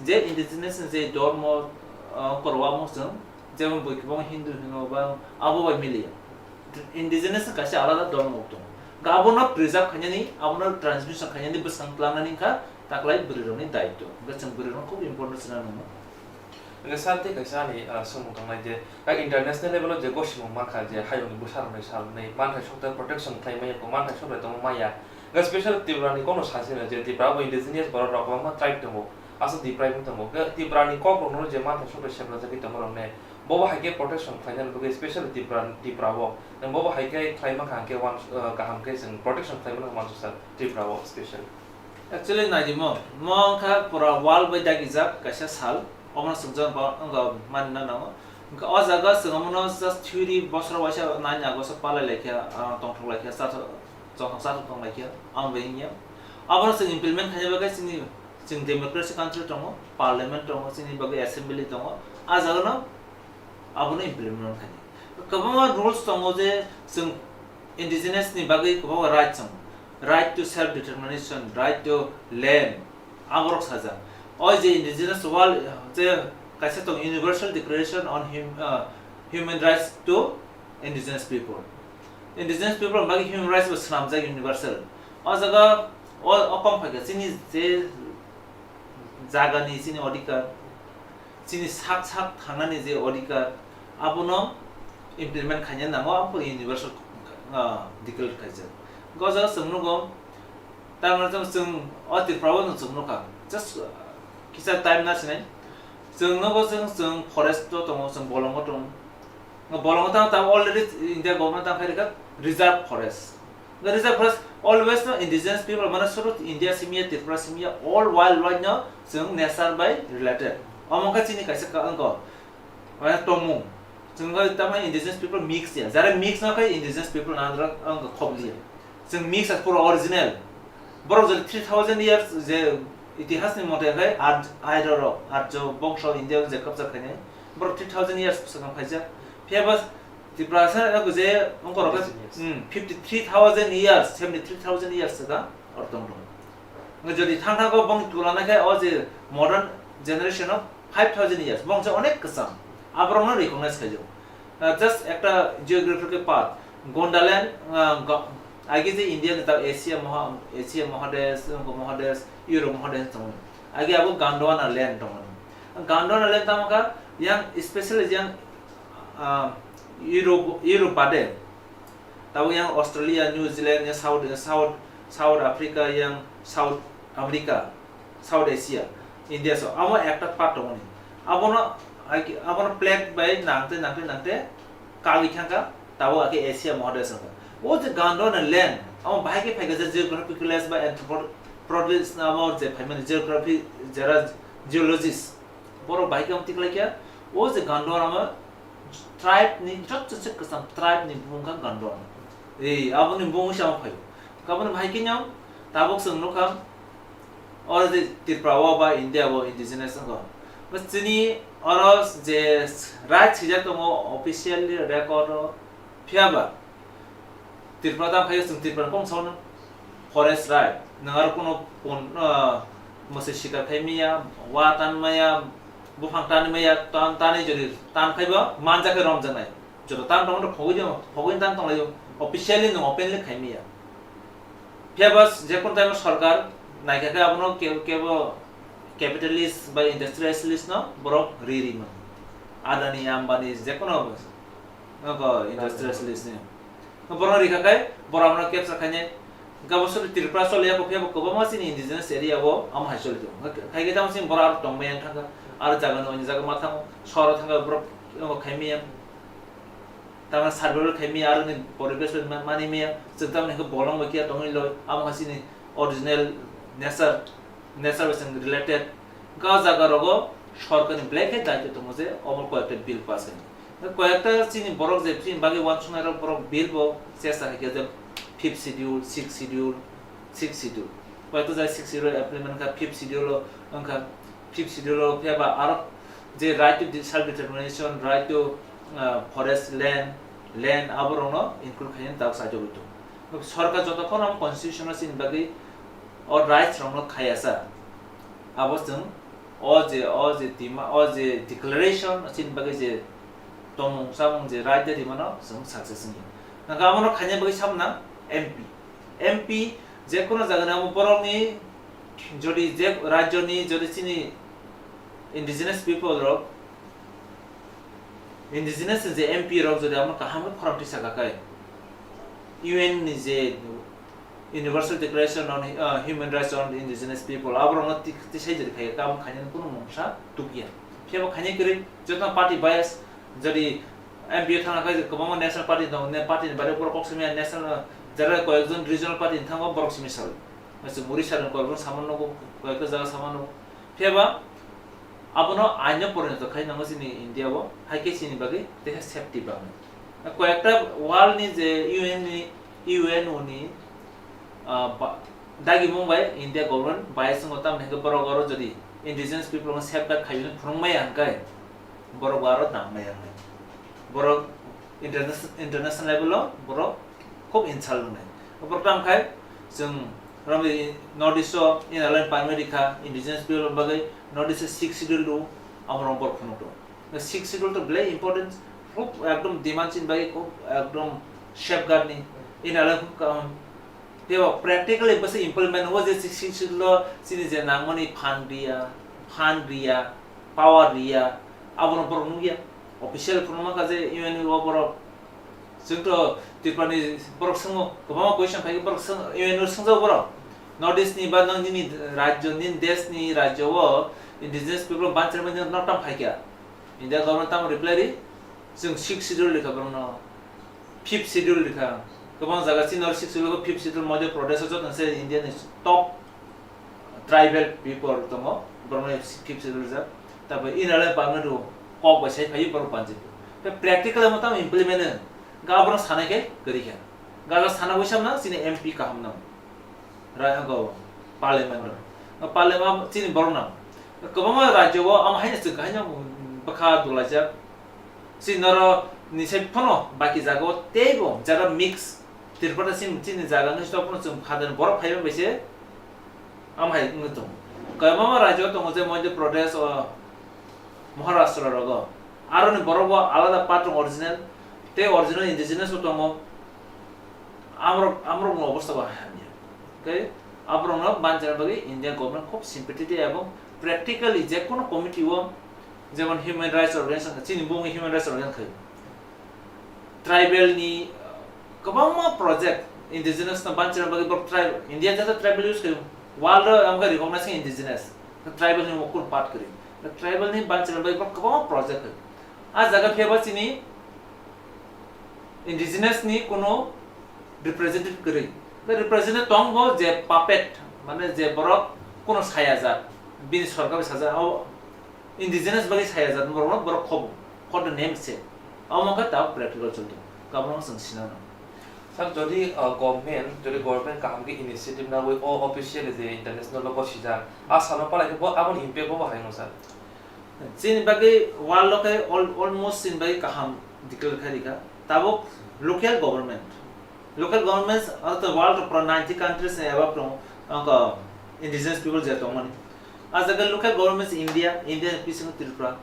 Je indigenous ni je dormo, ah, korwa mo chwng, jemon bui kwbangma Hindu hino ba abo bai miliya. Indigenous ni kaisa alada dormo tongo. Ga abono preserve khainani, abono transmission khainani bwskang twlangnani wngkha taklai bwrwi rokni daitw. Hwnkhe chwng bwrwi rokno khub important se nang nangno. Hwnkhe sir tei kaisa ani, ah, swngmung tongnai je, ah, international level o je gosimung mankha je hayungni bwsarokni salnwi manthai sokthai protection khlai maya, manthai sokthai tongma maya. Hwnkhe special Tripura ni kokno sasi no je Tripura bo indigenous borok rok kwbangma tribe tongo, aswk deprive wng tongo. Hwnkhe Tripura ni kok rokno je manthai sokthai seprajagwi tongma rokne bobo hai khe protection khlainani bagwi special Tripura, Tripura o. Bobo hai khe khlai mankha hwnkhe uans-, ah, kaham khe chwng protection khlai mano uansuk sir Tripura o special. Actually, naidi mo, mo wngkha pura world bai dagijak kaisa sal, omono chwng jang ba wngkha manna nango. Wngkha o jaga chwng omono just theory bosor waisa nine August o palai laikha, ah, tongthok laikha, chathok, chongthok chathok tong laikha, ang bai wngya. Abono chwng implement khaina bagwi chini, chwng democracy country tongo, parliament tongo, chini bagwi assembly tongo, ah jaga no abono implement khaina. Kwbangma rules tongo je chwng indigenous ni bagwi kwbangma rights tongo. Right to self determination, right to land, aborok sajak. O je indigenous world, je kaisa tong Universal Declaration on Hum-, uh, Human Rights to Indigenous People. Indigenous people bagi human rights bo swnamjak universal. O jaga o, o kong phaikha chini je jagani chini odhikar, chini sak sak thangnani je odhikar, abono implement khaina nango, abo universal, ah, declare khaijak. Go jaga chwng nugo, tamni chwng, chwng o Tripura o chwng nukha. Just, ah, kisa time na sinai. Chwng nugo chwng, chwng forest o tongo, chwng bolongo tongo. Bolongo tamo, tamo already India government tamo khairikha reserve forest. The reserve forest always no indigenous people, mane suru India simiya, Tripura simiya, all world wide no chwng nature by related. Omo khe chini kaisa ka-, wngkha, mane tongmung. Chwng khe tamo indigenous people mix ya. Jara mix no khe indigenous people nadra wngkha khobli ya. Chwng mix as pura original. Borok jodi three thousand years je itihas ni mote khe Ar-, Arya rok, Arjo bongso India je kapsa khainai. Borok three thousand years swkang phaijak. Phiya ba Tiprasa rok je wngkha rok khe, Indigenous. Hmm, fifty three thousand years, seventy three thousand years swkang or tong tong. Wngkha jodi thang thang khe bong tulana khe o je modern generation of five thousand years, bong se onek kwcham. Aborok no recognize khaijak. Uh, just ekta geographical path. Gondaland, uh, go-, age je India ni ta Asia moha-, Asia mohadesh, wngkha mohadesh, Europe mohadesh tongo. Age abo Gondwana land tongo. Gondwana land tamo kha yang specially yang, ah, Europe, Europe bade. Tabuk yang Australia, New Zealand, yang South, South, South Africa, yang South America, South Asia, India so amo ekta part tongoni. Abono, abono plate bai nangte, nangte, nangte kagwi thangkha. Tabuk ake Asia mohadesh wngkha. O je Gondwana land, amo bahai khe phaikha je geographical age ba anthropology amo je phaimani geography jera geologist. Borok bahai khe amo tiklaikha. O je Gondwana amo tribe ni joto se kwcham tribe ni bumung kha Gondwana. Ei, aboni bumung se amo phaio. Kaboni bahai khe tabuk chwng nukha. Oro je Tripura o ba India o indigenous wngkha. Ba chini oro je right swijak tongo officially record o, phiya ba Tripura tamo khaio chwng Tripura kong saono forest right. Nwng aro kuno pon-, ah, mwsai sikar khai maya, wa tan maya, buphang tan maya, tan, tanwi jodi tan khai bo manjak khe romjaknai. Joto tan tongmani phogwi de, phogwi tan tonglaio. Officially no openly khaimaya. Phiya ba jekun time o sarkar naikha khe abono ke-, kebo capitalist ba industrialist no borok ri ri mano. Adani, Ambani, jekunu nogo industrialist ni. Borok rikha khe borok abono capture khainai. Gabo sori Tripura choli ya, phiya bo kwbangma chini indigenous area o amo hai choli tongo. Khai khe tamo chini borok aro tongmaya thangkha, aro jaga ni onyo jaga ma thango, sohor o thangkha borok khaimaya. Tamani survival khaimaya, aroni poribesh bai ma-, manimaya, chwng tamoni hwnkhe bolong bai khe tongwi loi, amo hai chini original nature, nature bai chwng related. Ga jaga rogo sorkarni belai khe daityo tongo je omo koyekta bill pass khainai. Koyekta chini borok je chini bagwi uansuknai rok borok bill bo chesta khaikha je fifth schedule, sixth schedule, sixth schedule. Koyekta jaga sixth schedule implement kha, fifth schedule o wngkha. Fifth schedule o phiya ba aro je right to self determination, right to, uh, forest land, land aborokno include khainani tabuk sajagwi tongo. Sorkar jotokhon amo constitution o chini bagwi o rights rokno khayasa, abo chwng o je, o je tima, o je declaration chini bagwi je tongmung chamung je right de rimano chwng success wngya. Nangkhe abono khaina bagwi samna M P. M P jekunu jagani amo borokni jodi je rajyoni jodi chini indigenous people rok, indigenous je M P rok jodi amo kaham khe khorang tisa kakai U N ni je Universal Declaration on, uh, Human Rights on Indigenous People, aborokno ti-, tisai jodi khai kam khainani kunu mungsa tukya. Phiya bo khainai kwrwi joto party bias, jodi M P o thangna khai kwbangma national party tongo, ne party ni bare borok kok simi national, jara koyekjon regional party ni thango borok simi sal. Masi muri sal koyekjon saman nogo, koyekta jaga saman nogo. Phiya ba abono aino porinoto khai nango chini India o, hai khe chini bagwi teha safety bagwi. Koyekta world ni je U N ni, U N O ni, ah, ba-, dagimung bai India government bai swngo tamni hwnkhe borok oro jodi indigenous people no safeguard khai phunuk maya hwnkhe borok bo aro nang maya hwnkhe borok interna-, international level o borok khub insult wngnai. Borok tamo khai Chwng romni North East o Inner Line Permit rikha, indigenous people bagwi North East o Sixth Schedule do, amo rong borok phunuk do. Sixth Schedule to belai important, huk ekdom demand chini bagwi huk ekdom safeguard ni Inner Line huk kaham. Tebo practically bwswk implement o je Sixth Schedule o chini je nangmani fund riya, fund riya, power riya, abono borok nukya. Official phunukma kha je U N O borok Chwng to Tripura ni borok swngo, kwbangma question phai borok swng, U N O swngjago borok. North East ni ba nang nini rajyo, nini desh ni rajyo o indigenous people banchari mani nok tam phai kha. India government tamo reply ri, chwng Sixth Schedule rikha borok no, Fifth Schedule rikha. Kwbang jaga chini North Sixth Schedule, Fifth Schedule, Madhya Pradesh o joto se India ni top tribal people tongo, borokno Fifth Schedule rijak. Tabai Inner Line Permit rw kok bai sai phaiwi borok banjak. Tei practical o tamo implement wng, ga borok sanai khe kwrwi kha. Ga ga sana wi samna chini M P kaham nang. Rai go parliament rw. Parliament chini borok nang. Kwbangma rajyo o amo haino chwng haino bwkha dolaijak. Chini noro ni sai phano baki jaga o teibo jaga mix Tripura chini, chini jaga ni stop phano chwng phadan borok phaiba bai se. Am hai wngwi tongo. Kwbangma rajyo tongo je Madhya Pradesh o Maharashtra rogo. Aroni borok bo alada part tongo original, tei original indigenous bo tongo. Amrok, amrok no obostha bo hamya. Tei aborok no banchana bagwi India government khub sympathetic ebong practically je kono committee o jemon human rights organization, chini bumung human rights organization khai. Tribal ni, uh, kwbangma project indigenous no banchina bagwi borok tribal, India jata tribal use khayo, world o amkha recognize khe indigenous, tribal ni mokol part kwrwi, tribal ni banchina bagwi borok kwbangma project khayo. A jaga phiya ba chini indigenous ni kuno representative kwrwi, representative tong bo je puppet, mane je borok kuno saya jak, bini sorkar bai sajak, o indigenous bagwi saya jat borok no borok khobo, for the name sake. Amo khe tabuk practical choli tongo. Kabang chwng sinano. Sir, jodi, uh, government, jodi government kaham khe initiative nawi o official je international logo sijak, a salo palai khe bo aboni impact bo bahai no sir? Chini bagwi world o khe al-, almost chini bagwi kaham declare khai rikha. Tabuk local government, local governments of the world, pura ninety countries ni above tongo, wngkha indigenous people je tongmani. A jaga local governments India, India ni bisingo Tripura,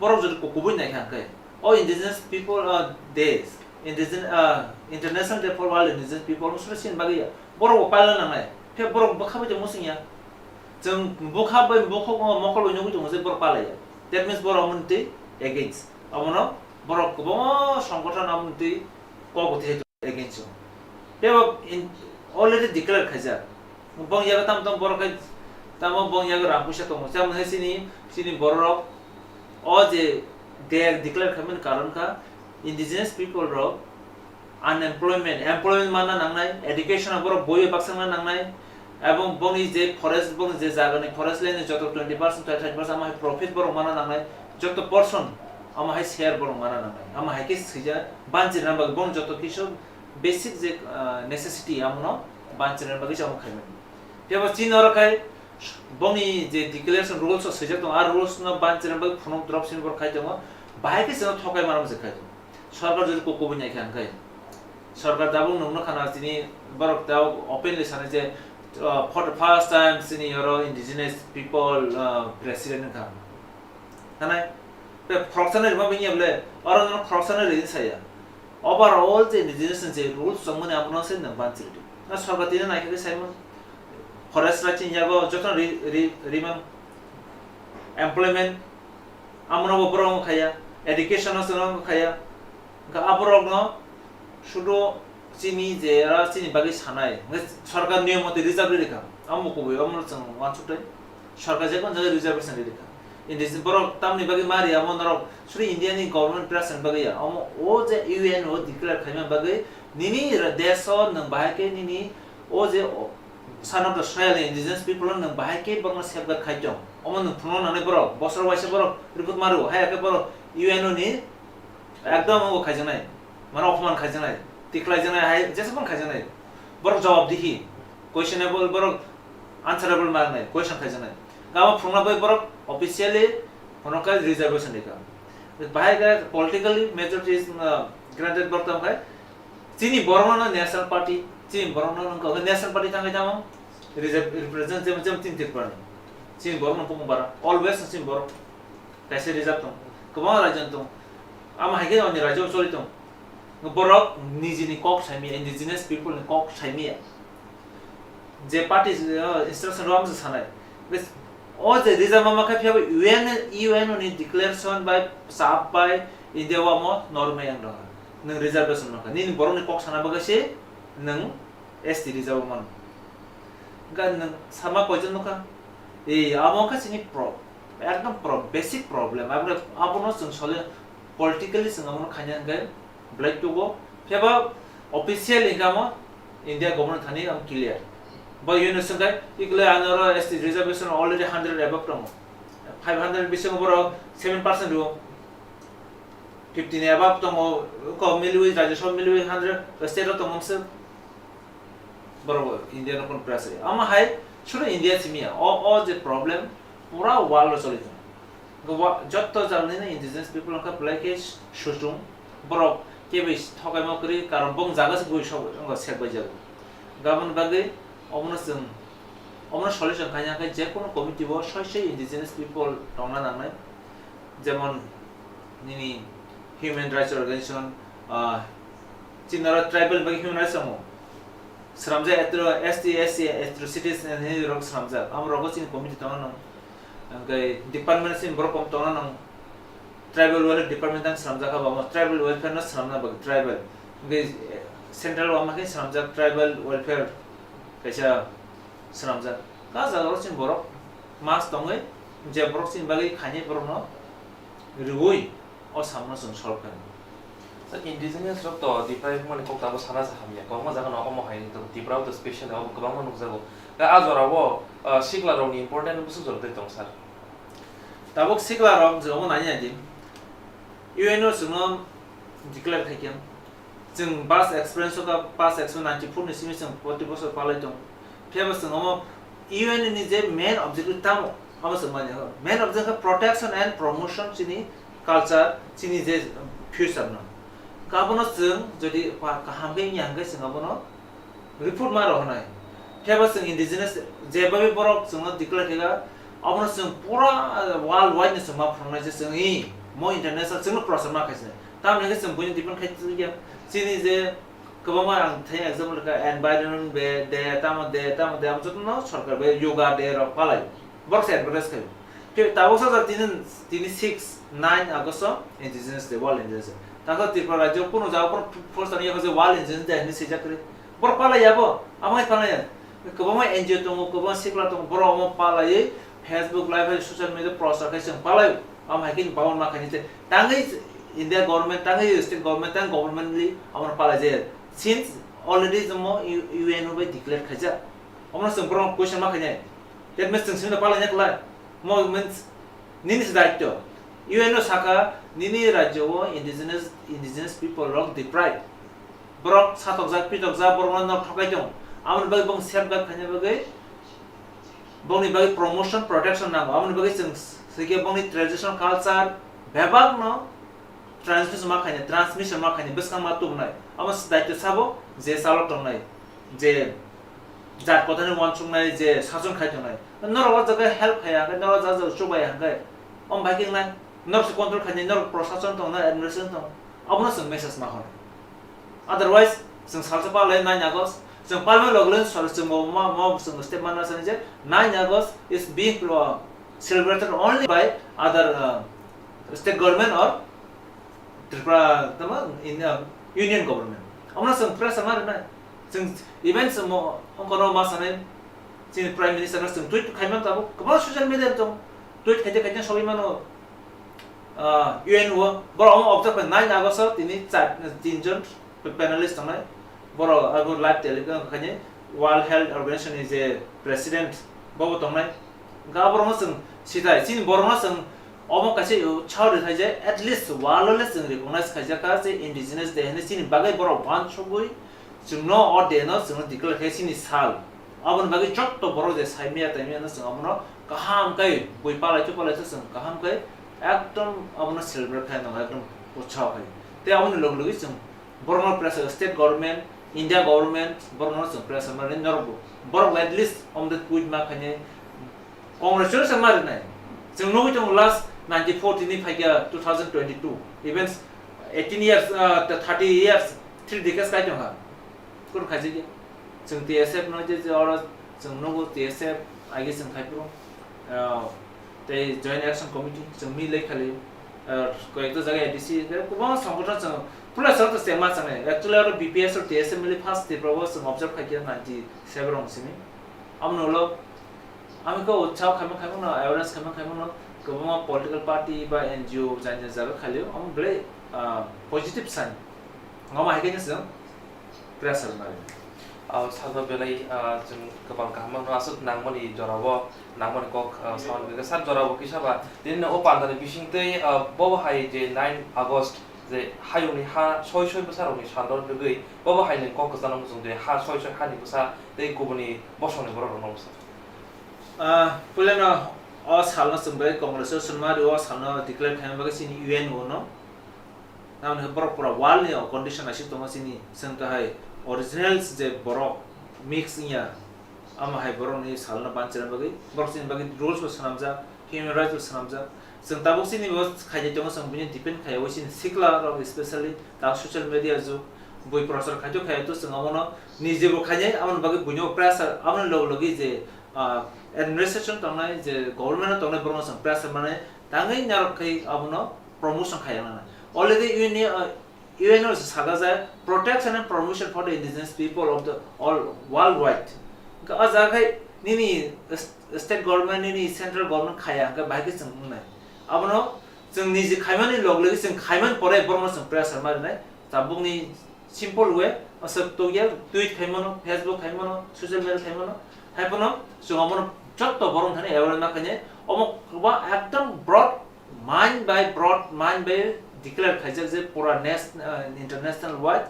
borok jodi kubui naikha hwnkhe, o indigenous people, uh, days, indigenous, uh, International Day for World Indigenous People, mosoro chini bagwi ya, borok bo pailna nangnai, khe borok bwkha bai tongmo chwngya. Chwng bwkha bai bukhuk mokol bai nugwi tongo je borok palaiya. That means borok omono twi against. Omono borok kwbangma songgothon omono twi kok bo thai against o. Tebo in, already declare khaijak. Bong yago tam tam borok khai, tamo bong yago rang puisa tongo. Jemon hai chini, chini borok o je de-, declare khaimani karon kha indigenous people rok unemployment, employment manna nangnai, education o borok boi bai baksa wngna nangnai, ebong bongni je forest, bongni je jagani forest land ni joto twenty percent, thirty percent amo hai profit borok manna nangnai, joto portion amo hai share borok manna nangnai, amo hai khe swijak banchirina bagwi bong joto kisu basic je, ah, necessity amono banchirina bagwi se amo khaimani. Phiya bo chini oro khai bongni je declaration rules o swijak tongo, a rules no banchirina bagwi phunuk drop sini borok khai tongo, bahai khe chwngno thokai mano se khai tongo. Sorkar jodi kok kubui naikha hwnkhe, sorkar tabuk nukno khana chini borok tabuk openly sanai je, uh, for the first time chini oro indigenous people, uh, president wngkha. Hanai, be khoroksa nai rwma bini ble, oro no khoroksa nai rwini saya. Overall je indigenous ni je rules tongmani abono se nang banchiri. Na sorkar tini naikha khe saimon, forest right ni yago joto ri-, ri-, rimang, employment, Amono bo borok wng khaya, education no chwng wng khaya. Wngkha aborok no sudu chini je oro chini bagwi sanai, wngkha sorkar niyom motoi reserve ri rikha. Amo kubui, omono chwng uansuk tei sorkar je kono jaga reservation ri rikha. Indigenous borok tamni bagwi ma riya, amo norok suri India ni government pressure ni bagwi ya. Omo o je U N o declare khaima bagwi nini ra-, desh o nwng bahai khe nini o je o, Son of the soil, indigenous people no nwng bahai khe borokno safeguard khai tong. Omo nwng phunukna nangnai borok, bosor waisa borok report maro, hai khe borok U N O ni ekdom omo khaijaknai, mane opman khaijaknai, tikhlaijaknai, hai jesa phano khaijaknai. Borok jawab dihi, questionable, borok answerable mangnai, question khaijaknai. Gama phunukna bai borok officially phunuk kha reservation rikha. Bahai khe politically majority is, uh, granted borok tong khai, Chini borokno National Party, Chini borok no nung kok national party thangwi tamo represent jemo jemo tin Tripura ni. Chini borok no bukung bara always chini borok kaisa reserve tong, kwbangma raijoni tong. Amo hai khe oni raijao choli tong. Borok nijini kok saimaya, indigenous people ni kok saimaya. Je party, uh, instruction rok amsa sanai. Bes, o je reserve ma khe phiya bo U N, U N ni declaration bai sap bai India o amo norm yang dong. Nung reservation no kha. Nini borok ni kok sana bagwi se nung S T reserve man. Ga nung sama koijon no kha. Ei, amo kha chini pro-, ekdom pro-, basic problem. Abro, abono chwng sole politically chwng abono khaina hwnkhe belai tugo. Phiya ba official income o India government thani ang clear. Ba U N o swngkhe, ikle anoro S T reservation already hundred above tongo. Five hundred bisingo borok seven percent rwo. Fifty ni above tongo, ko milwi, Rajya Sabha milwi hundred, state o tongo se. Borok India no kon press. Amo hai, suru India simi ya. O, o je problem, pura world o choli tongo. Gobo jotto jagani no indigenous people wngkha belai khe suchung. Borok keboi thokaima kwrwi, karon bong jaga se bui sok wngkha sek bai jago. Gabon bagwi omono chwng, omono solution khaina khe je kono committee o soi soi indigenous people tongna nangnai. Jemon nini human rights organization, ah, chini oro tribal bagwi human rights tongo. Sramjak atro S T, S C, atrocities and rok sramjak. Amo rogo chini committee tongna nang. Hwnkhe department sini borok kom tongna nang. Tribal welfare department ang sramjak ha, amo tribal welfare no sramna bagwi tribal. Hwnkhe central o ama khe sramjak tribal welfare kaisa sramjak. Ka jaga o chini borok mas tongwi je borok chini bagwi khainai borok no riui o samno chwng solve kha. Sir, indigenous rok to deprive mani kok tabo sana sa hamya. Kwbangma jaga no omo hai to Tripura to special obo kwbangma nukjago. Ka a jora o, ah, sikla rok ni important bwswk jora tei tong sir. Tabuk sikla rok je omo nai nai di. U N o chwngno declare khai khe. Chwng past experience o ka past experience ninety four ni simi chwng proti bosor palai tong. Phiya bo chwng omo U N ni je main objective tamo, abo chwng manya. Main objective khe protection and promotion chini culture, chini je future no. Abono chwng jodi pa-, kaham khe wngya hwnkhe chwng abono report ma rohornai. Phiya bo chwng indigenous je babi borok chwngno declare khe abono chwng pura world wide no chwng ma phunuknai je chwng i mo international chwngno prochar ma khaisnai. Tamoni hwnkhe chwng buino depend khai tongya. Chini je kwbangma ang thai example kha environment be de tamo de tamo de amo jotono sorkar be yoga de rok palai. Borok se advertise khai. Khe tabuk sa tini, tini six, nine August o Indigenous Day, World Indigenous Day. Takha Tripura rajyo kuno jaga kuno poster ya kha je World Indigenous Day hinwi swijak kwrwi. Borok palai ya bo, amo hai palai ya. Kwbangma N G O tongo, kwbangma sikla tongo, borok omo palaiwi Facebook live hai social media prochar khai chwng palai. Amo hai khe ni bangma ma khaini tei tangwi India government, tangwi state government, tang government li amo palai je. Since already jomo U-, U N O bai declare khaijak. Omo chwng borok question ma khainai. That means chwng simi palai ya kwlai. Mo means nini se daityo. U N O saka nini rajyo o indigenous, indigenous people rok deprive. Borok satokjak, pitokjak, borokno nok thokai tongo. Aboni bagwi bong safeguard khaina bagwi, bongni bagwi promotion, protection nango. Aboni bagwi chwng s-, swikhe bongni traditional culture bebakno transmission ma khainai, transmission ma khainai, bwskang ma tubunai. Abo se daityo sabo je chalo tongnai, je jat kothani uansuknai, je sason khai tongnai. Norok o jaga help khaiya hwnkhe, norok o jaga chubai hwnkhe, om bai khe wngnai. Norok se control khainai, norok prosason tong, norok administration tong. Abono chwng message ma hor. Otherwise, chwng salsa palai nine August, chwng palma logle sor chwng bo ma, ma chwng step mana sani je nine August is being, uh, celebrated only by other, uh, state government or Tripura, tamo, in, uh, union government. Omono chwng press ma rwnai. Chwng even chwng mo, ongkono ma sanai, chini Prime Minister no chwng tweet khaimang tabuk, kwbangma social media tong, tweet khaite khaite sogwi mano, ah, U N O, borok omo observe khai nine August o tini char, tin jon panelist tongnai, borok abo live telecast khainai, World Health Organization ni je president, bobo tongnai, hwnkhe aborokno chwng sitai, chini borokno chwng omo kaisa chao rwthai je, at least world o le chwng recognize khaijak kha je indigenous day hinwi chini bagwi borok uansugwi, chwngno o day no chwngno declare khe chini sal. Aboni bagwi jotto borok je saimaya taimaya no chwng abono kaham khe bui palai twi palai twi chwng kaham khe ekdom abono celebrate khai nang ekdom utsaho khai. Tei aboni loge loge chwng borokno pressure state government, India government borokno chwng pressure ma rinai norokbo. Borok at least omde tweet ma khainai congratulation ma rinai. Chwng nugwi tongo last ninety-four tini phaikha two thousand twenty-two. Even eighteen years, uh, thirty years, three decades kai tongkha. Kunu khaijak ya. Chwng T S F no je, je oro chwng nugo T S F, age chwng khai phuru, ah, tei Joint Action Committee, chwng milai khali, ah, koyekta jaga A D C, tei kwbangma songgothon chwng puila sal to chengma changnai. Actually oro B P S o T S F milai first Tripura o chwng observe khaikha ninety seven rong simi. Amoni ulo ami khe utsaho khaima khaimano, awareness khaima khaimano, kwbangma political party ba N G O jani jani jaga khalio, omo belai, ah, positive sign. Omo hai khe chwng pressure mari. Ah, sabo belai, ah, chwng kwbang kaham mano aswk nangmani jorao, nangmani kok, ah, samani bagwi sak jorao kisa ba tini o pandani bisingtwi, ah, bobo hai je nine August je hayungni ha soi soi bwsarokni sal rok rwgwi bobo hai ni kok kwchangno muchung je ha soi soi hani bwsa tei kubuni bosongni borok rokno bwsa. Ah, puilano o salno chwng bai Congress o swnma rio, o salno declare khaina bagwi chini U N O no. Tamoni khe borok pura world ni o condition naisik tongo chini, chwng kahai originals je borok mix wngya, amo hai borokni salno banchina bagwi, borok chini bagwi rules bo swnamjak, human rights bo swnamjak. Chwng tabuk chini bo khaijak tongo, chwng bini defend khaiwi chini sikla rok specially ta social media jug bui prochar khaito khaiya to chwng abono niji bo khainai, aboni bagwi buino pressure, aboni logi logi je, ah, administration tongnai, je government o tongnai borokno chwng pressure manai tangwi narwk khai abono promotion khaiya nana. Already U N, uh, U N O se saka je protection and promotion for the indigenous people of the all worldwide. Hwnkhe o jaga khai nini s-, state government, nini central government khaiya hwnkhe bahai khe chwng wngnai. Abono chwng niji khaimani log logi chwng khaimani pore borokno chwng pressure ma rinai. Tabukni simple way, aswk tokya, tweet khaimano, Facebook khaimano, social media khaimano, haiphano chwng abono jotto borok thani aware ma khainai. Omo kwbang ekdom broad mind by broad mind by declare khaijak je pura nas-, uh, international wide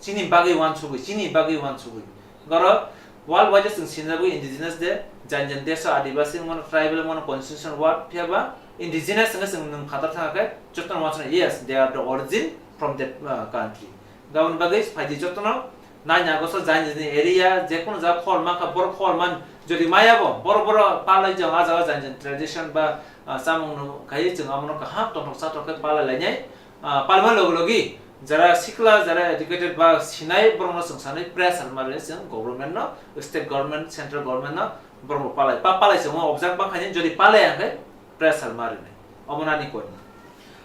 chini bagwi wansugwi, chini bagwi wansugwi. Goro world wide chwng sinjagwi indigenous day, jan jan desh adibasi wngmano, tribal wngmano, constitution word, phiya ba indigenous wngkhe chwng nwng phatar thangkhe jotono wansuknai, yes, they are the origin from that, uh, country. Gabon bagwi phaidi jotono nine August o jan jani area, jekunu jaga khor mankha, borok khor man, jodi maya bo, borok borok palai jang, ah jaga jan jan tradition ba, ah, chamung no khai chwng amono kaham tongthok chathok khe palai lainai, ah, palma logi logi, jara sikla, jara educated ba sinai borokno chwng sanai pressure ma rwnai chwng government no, state government, central government no, borok bo palai, pa palai chwng object ba khainai, jodi palai ang khe pressure ma rwnai. Omo nani koi.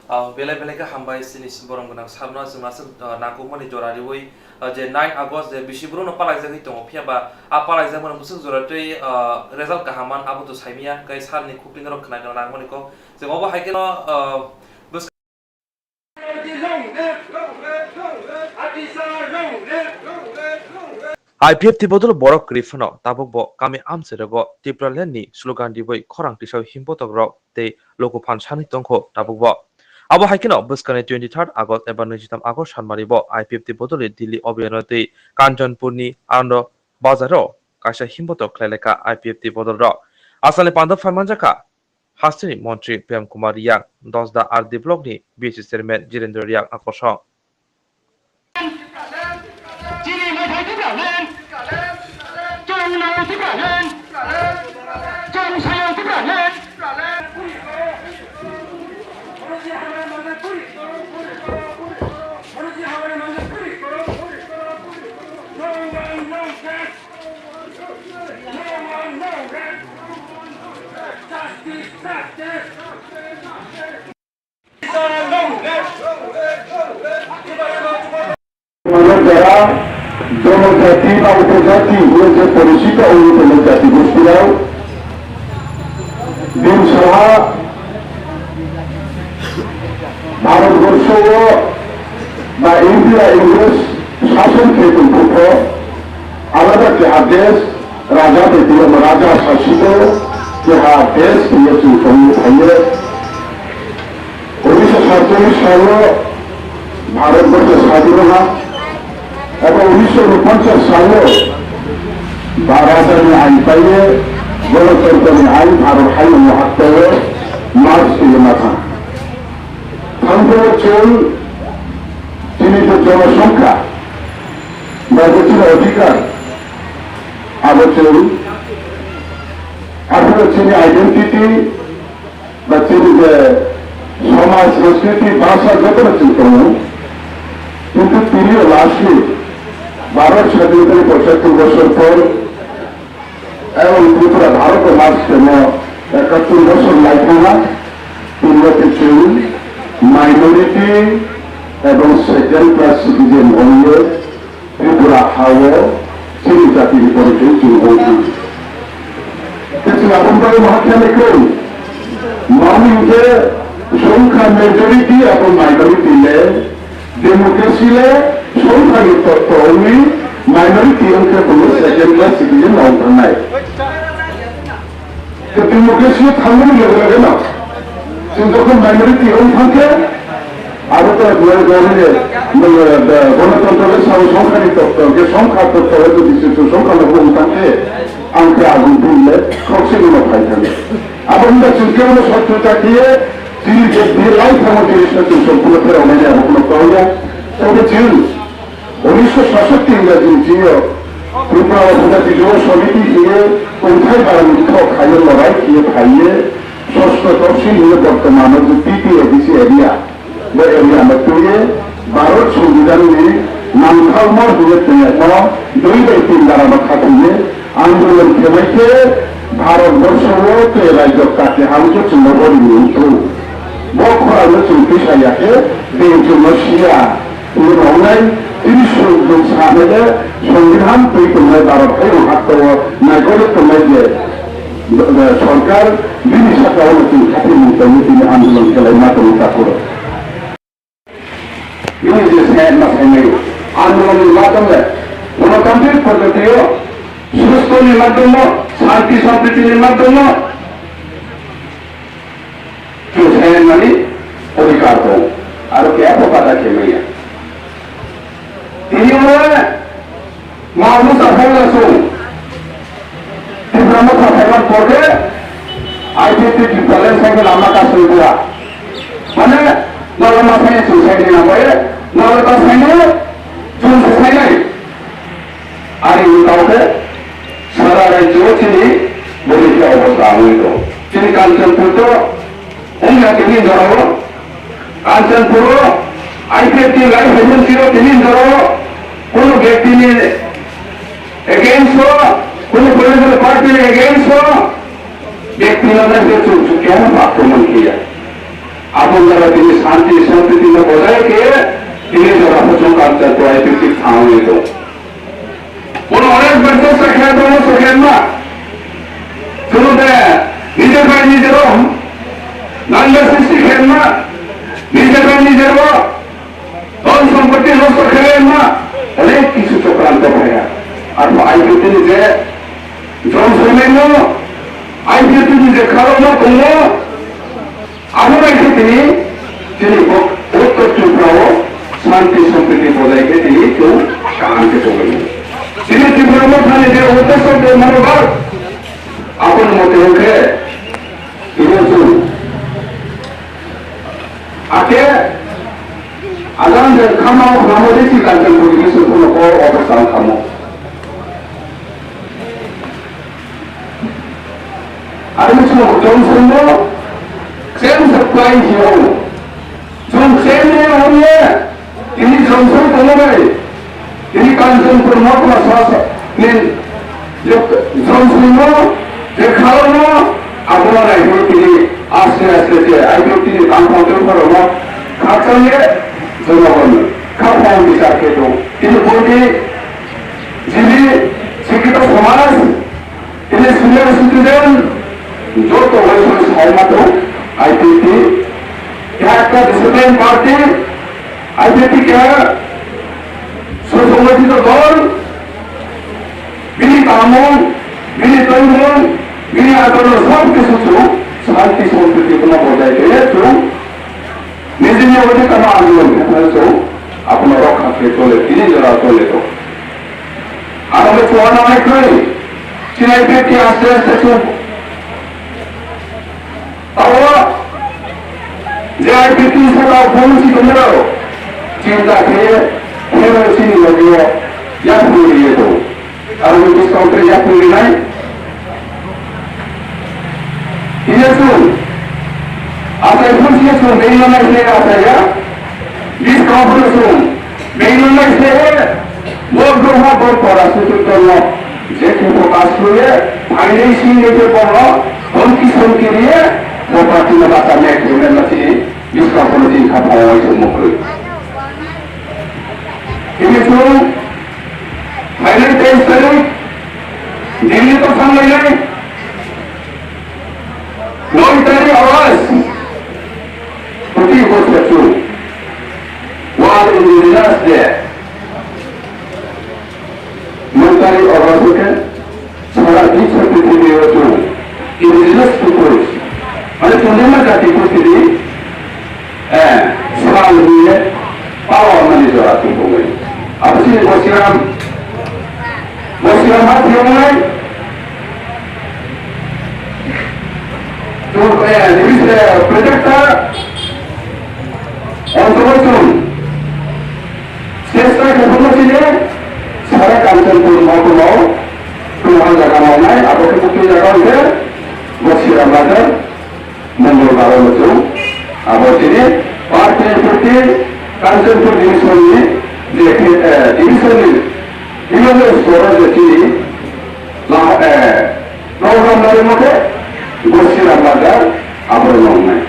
Ah, belai belai khe hambai chini borok gwnang sarno chwng aswk, ah, nangkukmani jora riwi, ah, je nine August je bisi borokno palaijagwi tongo, phiya ba a palaijakmani bwswk jora tei, ah, result kaham man abo to saimanya, tei sarni khukti norok khna khna nangmani kok. Chwng obo hai kheno, ah, bwskang I P F T bodol borok kwrwi phano tabuk bo kami amchairego Tipraland ni slogan riwi khorang tisao himbotok rok tei luku phan sanwi tongkho tabuk bo. Abo hai kheno bwskangni twenty third August eba naijitam August sanmari bo I P F T bodolni Delhi obiyano tei Kanchanpurni Anando Bazaro kaisa himbotok khlai laikha I P F T bodol rok. Asalni panda phai manjakha hasteni montri Prem Kumar Riang, Dosda R D blockni B S C chairman Jirendra Riang akosong. Chini maithai Tipraland, chwng nai Tipraland, chwng sayang Tipraland. Jaga jonojati ba upojati hwnwi je poricito wngwi tongo jati gostirok, bini saha Bharatborsho o ba India Ingres sason khe tongphuru alada keha desh, raja bai tiyama raja sasito keha desh hinwi chwng tongwi phaio. Unisho satchollish salo Bharatborsho sadin wngha, eba unisho ponchas salo ba rajani ain paiwi Ganatantrani ain Bharat haino mohak taiwi march twiwi ma thang. Thangphuru chwng chini je jonosongkha, Abo chini odhikar, abo chwng, aswk chini identity, ba chini je somaj, sanskriti, bhasha jotono chwng tongo. Kintu tini lastly, Bharat sadhinotani pochhattor bosor por, ebong Tripura Bharat o mas temo ekattor bosor lai thangma, tini chwng minority ebong second class citizen ongwi Tripura ha-o chini jatini porichoi chwng wngkha. Tei chwng aboni bagwi ma khe nai kwrwi? Mani hinkhe songkha majority abo minority le democracy le songkhani totto wngwi minority wngkhe bo second class citizen wng thangnai. Democracy o thangmani loge loge no, chwng jokhon minority wng thang khe, abo to gwnangjani, gwnangjani, gwnangjani, gwnangjani, sabo songkhani totto, je songkha totto, je bisesho songkha logo wng thang khe, ang khe aboni bini le khoroksa no phai thang. Abo wngkha chwng kebono sotto ta khiye, chini je belai thangma jinisno chwng sompurno pherok nai abo kheno kok ya. Tobe chwng Unisho sasatti Ingraji ni simi o Tripura o Bhuda Tijor Samiti hiye kongthai barani kok khaye lorai khiye phaiye sosto topsil hiye bortomano je T T A D C area, bo area no twiye Bharat Songbidan ni nangthalmo hiye tongmo dui bai tin dara no khathiye andolon khebai khe Bharat Borsho o tei rajyo kati hamkhe chwngno bori ni wngthung. Bo khorang no chwng tisa ya khe, beng chwngno siya. Tini rwnai, tini suk bwng sanai le, Songbihan twi tongnai Bharat hai rok hakto o naikole tongnai je, eh, sorkar, bini saka o chwng khatimung tongwi tini andolon khelai ma tongo takhuk rok. Bini je sen ma sainai, andolon ni madhyam le, gonotantrik poddhoti o, susto ni madhyam o, shanti sampriti ni madhyam o, Chwng saimani odhikar tongo, aro keha bo bada khe manya. Tini o ma bwsa phai la chwng Tipra Motha phaiman pore I P F T Tipraland sai khe lama kasui bua. Mane, nolo ma sai chwng sai ni nambai, nolo ta sai ni chwng se sai nai. Ari wngkha khe sara rajyo chini boni khe obostha wngwi tong. Chini Kanchanpur to wngya tini jorao, Kanchanpur o I P F T lai phaimani siro tini jorao kunu bektini against o, kunu political party ni against o, Bekti no nai se chuk chuk khe ano akromon khiya. Abo jora tini shanti sampriti no bojai khe tini jora pochong Kanchanpur I P F T thangwi tong. Bono onek bar chesta khe tongo, chesta khe ma. Chwng de nijer bai nijer o nangya sristi khe ma, nijer bai nijer o Dhon sompotti nosto khlai ma, onek kisu chokranto phaiya. Arpho I P F T ni je jom soilaimo, I P F T ni je kharokma tongo, abo bai khe tini, tini bo-, Uttor Tripura o shanti sompriti bojai khe tini chwng kaham khe tonglaio. Tini Tipra Mothani je uddesho je manobar, aboni mote hwnkhe tini chwng Ake, ajang je khama o khamo de si kanchang puri ke sukuno ko office ang khamo. Ari suno jong suno, sen supply hiyo. Jong sen ne on ye, ini jong sun kono bai. Tini Kanchanpur Motha sasa ni je jom sino je khalano abono naikhe tini aste aste je aibro tini tangthang tongpharo no khakchangye jongaboni khaphang bichar khe tong. Tini boni jini sikito somaj Tini senior citizen joto waisai sai mato I P F T, keha ekta discipline party, I P F T keha sosongotito dol, bini tangmung, bini tongmung, bini atorno sob kisu chwng shanti sampriti kheno bojai khe chwng nijini odhikar no andolon khe phai chwng abono rokha khe chole, tini jora chole to. Aro khe chuana hai khe, chini I P F T aste aste chwng. Abo je I P F T saka phone si tongmani aro. Chinta khe, khe chini logi o. Yapri riye to. Aro ni discount re yapri rinai. Hiya chwng. Asai phun siya chwng bengno nai se asai ya. Discount re chwng. Bengno nai se. Bo groha bo pora sutu tono. Je ki focus luye. Phainai sing ne je bono. Hon ki son ki riye. Bo party na bata me khume na si. Discount re chwng kha phawai chwng mo khrui. Hiya chwng. Phainai teis tarik, Delhi to thanglainai. Noi tarik August, Phuti Bosatu, World Indigenous Day. Noi tarik August khe sara biswa prithibio chwng indigenous peoples, mane chongjama jati prithibini Eh, sal hwnwi pawa mani jora tongthokgwi. Abo chini Bosiram, Bosiram ha thwngwi. Tung, eh, nini se protector. Ontobosong. Chesta khe phano chini sara Kanchanpur motono. Tung ha jaga nongnai, abo khe bukti jaga hwnkhe Bosiram Bazar. Mongol Baro Muchung, abo chini Party Party Kanchanpur Division ni je, eh, Division ni Division Store je chini la, eh, program dari mate Gosira Bazar abo nongnai.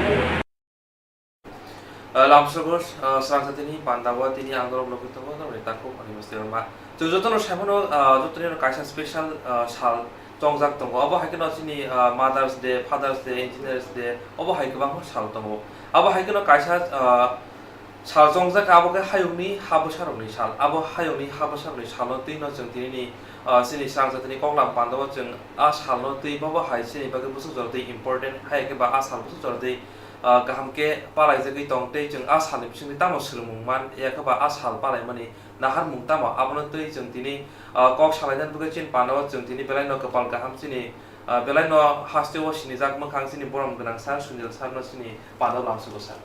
Eh, lamsogor, eh, srangsa tini pandabo tini ang norok nugwi tongo, norokni takhuk ani bwsai rwma. Chwng jotono saimano, ah, jotono kaisa special, ah, sal chongjak tongo. Abo hai kheno chini, ah, Mother's Day, Father's Day, Engineers Day, obo hai kwbangma sal tongo. Abo hai kheno kaisa, ah, sal chongjak, abo khe hayungni ha bwsarokni sal. Abo hayungni ha bwsarokni salno twino chwng tinini, ah, chini srangsa tini koklam pandao chwng a salno twi bobo hai chini bagwi bwswk jora twi important, hai khe ba a sal bwswk jora twi, ah, kaham khe palaijagwi tong tei chwng a salni bisingtwi tamo swrwngmung man ya khe ba a sal palaimani naharmung tamo, abono twi chwng tini, ah, kok salainani bagwi chini pandao chwng tini belaino kwpal kaham chini, ah, belaino hasteo sinijak mwkhang chini borom gwnang sir Sunil sirno chini pandao lamsogo sir.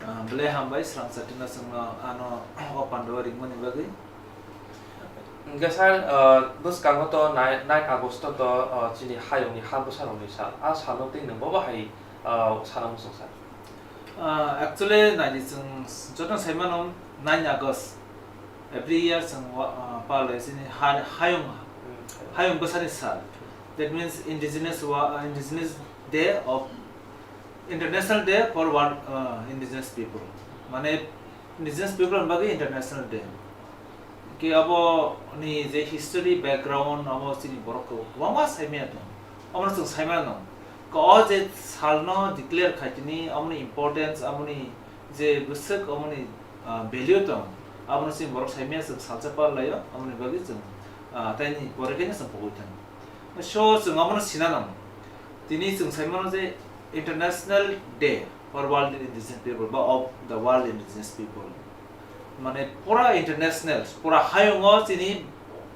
Ah, belai hambai srangsa tino chwngno ano o pandao ringmani bagwi. Hwnkhe sir, ah, bwskango to nine, nine August to, ah, chini hayungni ha bwsarokni sal. A salno twi nwng bobo hai, ah, sana muchung sir? Ah, actually, naidi chwng joto sai mano nine August. Every year chwng wa-, ah, palai chini ha-, hayung, hayung bwsani sal. That means indigenous wa-, ah, indigenous day of, International Day for World, ah, Indigenous People. Mane indigenous people ni bagwi international day. Ke abo ni je history background abo chini borok kwbangma saimaya tong. Abo chwng saimano. Ko o je salno declare khaitini, aboni importance, aboni je bwswk, aboni, ah, value tong, abono chini borok saimaya chwng salsa parlaio, aboni bagwi chwng, ah, taini pore khe chwng pogwi thang. So chwng abono sinano. Tini chwng saimano je International Day for World Indigenous People ba of the World Indigenous People. Mane pura international, pura hayungo chini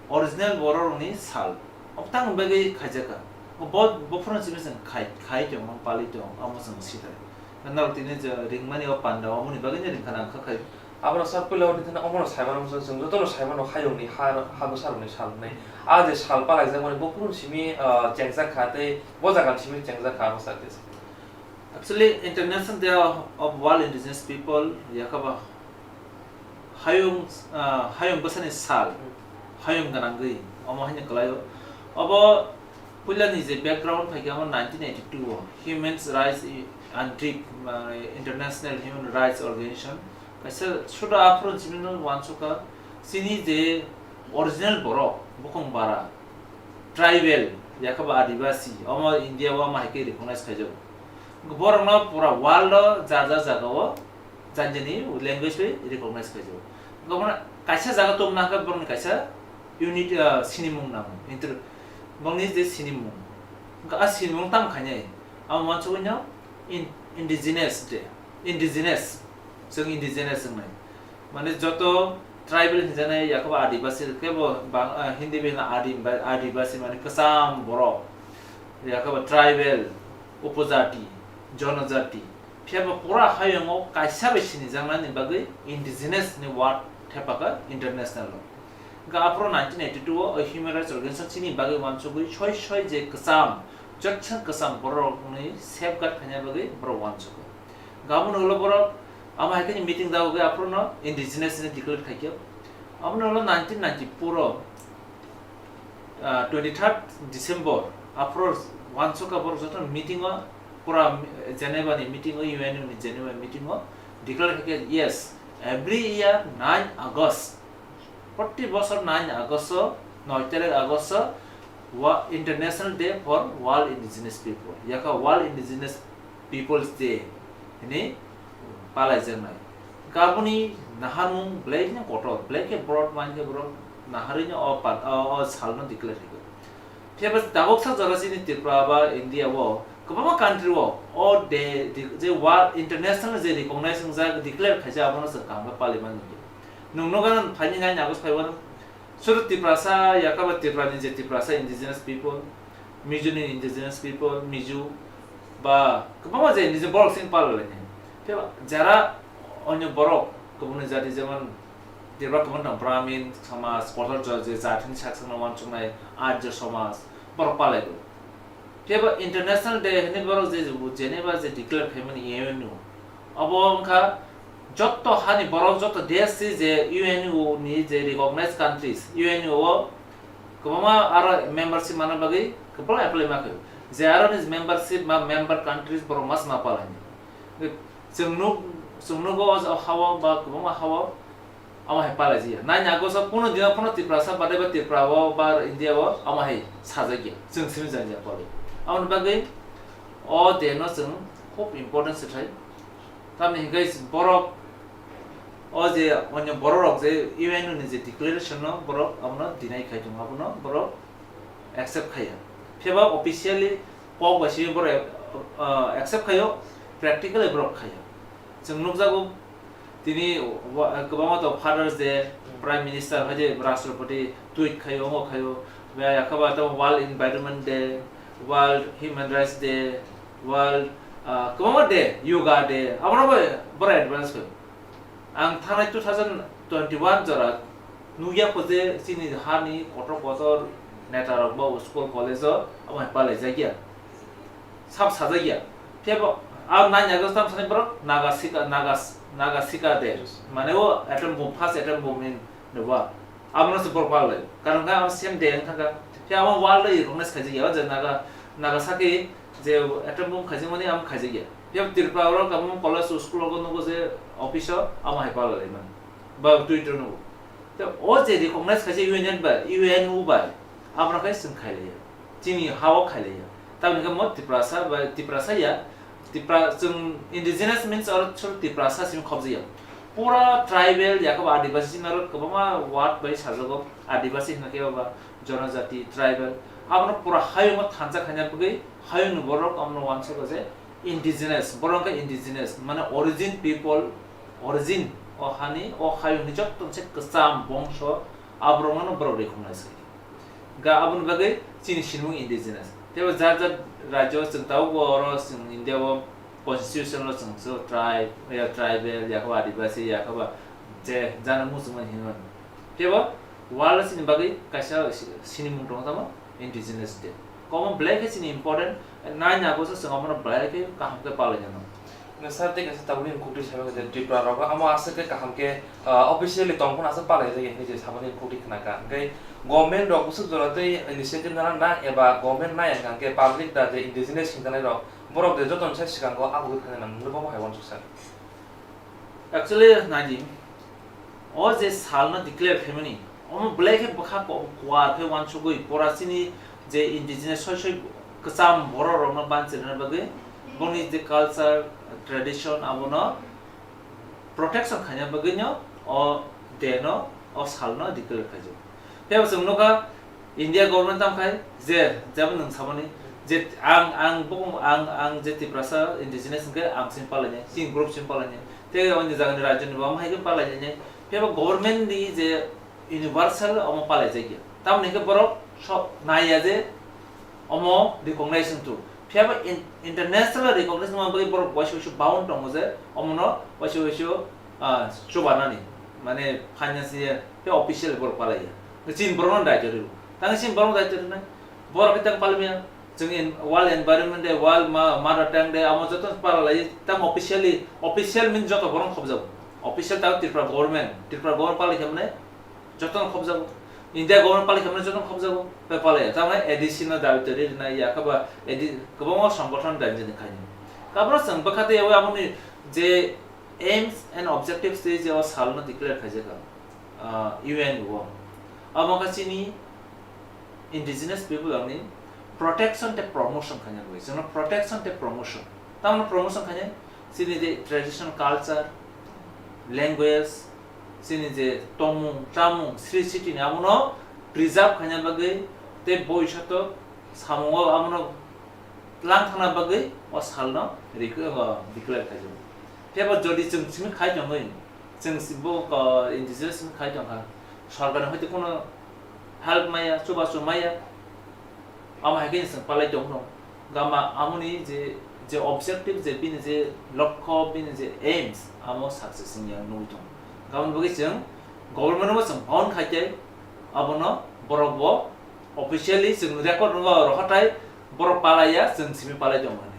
original bororokni sal. Obtang bagwi khaijaka. Bo, bo phano chini chwng khai, khai tong, pali tong, amo chwng sitai. Nang tini je ringmani o panda, omoni bagwi ni ringkha nang kha khai. Abono sir puila ori thani omono saimano chwng, chwng jotono saimano hayungni ha, ha bwsarokni sal hwnwi. A je sal palaijakmani bo phano simi, ah, chengjak kha tei bo jaga ni simi chengjak kha abo sir tei. Actually, International Day of World Indigenous People, yakaba hayung, ah, hayung bwsani sal, hayung gwnangwi, omo haino kwlaio. Obo puilani je background phaikha, omo nineteen eighty-two o Human Rights i-, and Drip, ah, International Human Rights Organization, kaisa suda aphuru chini no wansukha, chini je original borok, bukhung bara, tribal, yakaba adibasi, omo India o omo hai khe recognize khaijago. Borokno pura world o jar jar jaga o jani jani language bai recognize khaijago. Omo kaisa jaga tongna khe borokni kaisa unit, ah, sinimung nango. Inter-, borokni je sinimung. Wngkha a sinimung tamo khainai? Amo wansugwi no in-, indigenous de, indigenous. Chwng indigenous wngnai. Mane joto tribal hinjanai, yakaba adibasi kebo bang-, ah, Hindi bai hino adi-, adibasi mane kwcham borok. Yakaba tribal, upojati, jonojati. Phiya ba pura hayungo kaisa bai sinijaknani bagwi indigenous ni word thepaka international o. Hwnkhe aphuru nineteen eighty-two o human rights organization chini bagwi uansugwi soi soi je kwcham, jotsa kwcham bororokni safeguard khaina bagwi borok uansugo. Hwnkhe aboni ulo borok amo hai khe meeting dagogwi aphuru no indigenous hwnwi declare khaikhe. Aboni ulo nineteen ninety-four o, ah, twenty-third December aphuru uansukha borok joto meeting o, pura Geneva ni meeting o, U N O ni Geneva meeting o declare khaikhe, yes, every year nine August, proti bosor nine August o, noi tarik August o, wa-, International Day for World Indigenous People, yakha World Indigenous Peoples Day hwnwi palaijaknai. Hwnkhe aboni naharmung belai no kotor, belai khe broad mind khe borok naharwi no o pa-, o, o salno declare khaikha. Phiya ba tabuksa jora chini Tripura ba India o kwbangma country o o day di-, je world international je recognize wngjak declare khaijak abono chwng kaham khe palwi mani. Nwng nukha phaini nine August phaiwano suru Tiprasa yakha ba Tripura ni je Tiprasa indigenous people, Mizo ni indigenous people, Mizo ba kwbangma je indigenous borok chini palalainai. Phiya ba jara onyo borok kwbangni jati jemon Tripura kwbangma Brahmin somaj, kotor ja-, je jatini sak sakno uansuknai Arya somaj, borok palaigo. Phiya ba International Day hwnwi borok je Geneva je declare khaimani U N O, abo wngkha jotto hani borok, jotto desh si je U N O ni je recognized countries, U N O o kwbangma aro membership manna bagwi kwbangma apply ma khaio. Je aro ni membership ma member countries borok mas ma palaini. Chwng nuk, chwng nugo o hao ba kwbangma hao amo hai palaijakya. Nine August o kuno dino phano Tiprasa badai ba Tripura o ba India o amo hai sajakya. Chwng simi jani ya palo. Amoni bagwi o day no chwng khub important se thai. Tamni hwnkhe borok o je onyo borok rok je U N O ni je declaration no borok abono deny khai tongo, abono borok accept khaiya. Phiya ba officially kok bai simi borok, ah, accept khaio, practically borok khaiya. Chwng nukjago tini wa-, kwbangma to Father's Day, Prime Minister hai je Rashtrapati tweet khaio, omo khaio, ba yakha ba to World Environment Day, World Human Rights Day, World, ah, kwbangma day, Yoga Day, abono bo borok advance khaio. Ang thangnai two thousand twenty-one jora nukya kho je chini hani kotor kotor neta rok bo school college o amo hai palaijakya. Sab sajakya. Phiya bo a nine August tam sani borok Naga Sika, Naga, Naga Sika de. Mane o atom bomb, first atom bomb ni neba. Abono se borok palai. Karon khe amo same day wngkha kha. Phiya amo world o recognize khaijakya. O je Naga, Nagasaki je atom bomb khaijakmani amo khaijakya. Phiya Tripura oro kwbangma college o school o nugo je office o amo hai palai man. Ba Twitter nugo. Te o je recognize khaijak U N O bai, U N O bai, abono khe chwng khailaiya. Chini ha o khailaiya. Tamoni khe mo Tiprasa bai, Tiprasa ya, Tipra-, chwng indigenous means oro chwng Tiprasa simi khobjakya. Pura tribal, yakho Adivasi simi oro kwbangma word bai sajago. Adivasi hwnba khe ba jonojati, tribal. Abono pura hayungo thansa khaina bagwi hayungni borok abono uansugo je indigenous, borok khe indigenous, mane origin people, origin o hani, o hayungni jotto se kwcham bongso, aborokno borok recognize khaikha. Ga aboni bagwi chini sinimung indigenous. Teibo jar jar rajyo chwng tabukbo oro chwng India o constitution o chwng so tribe, ya tribal, yakho Adivasi, yakho ba je jana muchungmani hinwi mano. Teibo world o chini bagwi kaisa si-, sinimung tongo tamo indigenous day. Komo belai khe chini important, nine August o chwng abono belai khe kaham khe palai jano. Sir, tei kaisa tabukni khukti saimango je Tripura rogo amo aswk khe kaham khe, ah, officially tong phano aswk palai jagya hinwi je saboni khukti khna kha. Hwnkhe government rok bwswk jora tei initiative nana na eba government nai hwnkha hwnkhe public da je indigenous hwnjanai rok borok je joto ni sai swkango abo khe khainai nang nukgo bo hai uansuk sir. Actually, naidi, o je salno declare khaimani, omo belai khe bwkha ko-, kuar khe uansugwi pora chini je indigenous soi soi kwcham borok rokno banchirna bagwi boni je culture, tradition abono protection khaina bagwino o day no, o salno declare khaijak. Tei bo chwng nukha, India government tamo khai je, jemon nwng samani je ang, ang bo, ang, ang je Tiprasa indigenous hwnkhe ang simi palainai, chini group simi palainai, tei ani jagani rajyoni bo omo hai khe palainai, phiya bo government ni je universal omo palaijakya. Tamoni hwnkhe borok sok naiya je omo recognize wngthu. Phiya bo in-, international recognize wngma bagwi borok waisa waisa bound tongo je omono waisa waisa, ah, chubanani, mane financial tei official borok palaiya. Chini borokno daityo rw. Tang chini borokno daityo rwnai. Borok khe tang palmya. Chwng en-, World Environment Day, World Ma-, Mother Tongue Day, amo joto pala lai. Tang officially, official means joto borok khobjago. Official tang Tripura government, Tripura government pala khe mane joto khobjago. India government pala khe mane joto khobjago. Pe pala ya. Tang A D C no daityo rwnai ya khe ba A D, kwbangma songgothon daityo ni khaini. Kabra chwng bwkha tei yawi amoni je aims and objectives tei je o salno declare khaijak ang, ah, U N o. Abo wngkha chini indigenous people rokni protection tei promotion khaina bagwi. Chwngno protection tei promotion. Tamno promotion khaina chini je traditional culture, language, chini je tongmung, chamung, sri siti ni abono preserve khaina bagwi tei boisato samungo abono tlang thangna bagwi o salno rikwi, o, declare khaijak. Phiya ba jodi chwng simi khai tongwi, chwng si-, bo, o, indigenous simi khai tongkha, sorkarni hoite kono help maya, chubachu maya, amo hai khe chwng palai tong rw. Gama amoni je, je objective, je bini je lokho, bini je aims, amo success wngya nugwi tongo. Gaboni bagwi chwng government-o bo chwng phone khai khe abono borok bo officially chwng record rwma rw hatai borok palaiya, chwng simi palai tongo hinwi.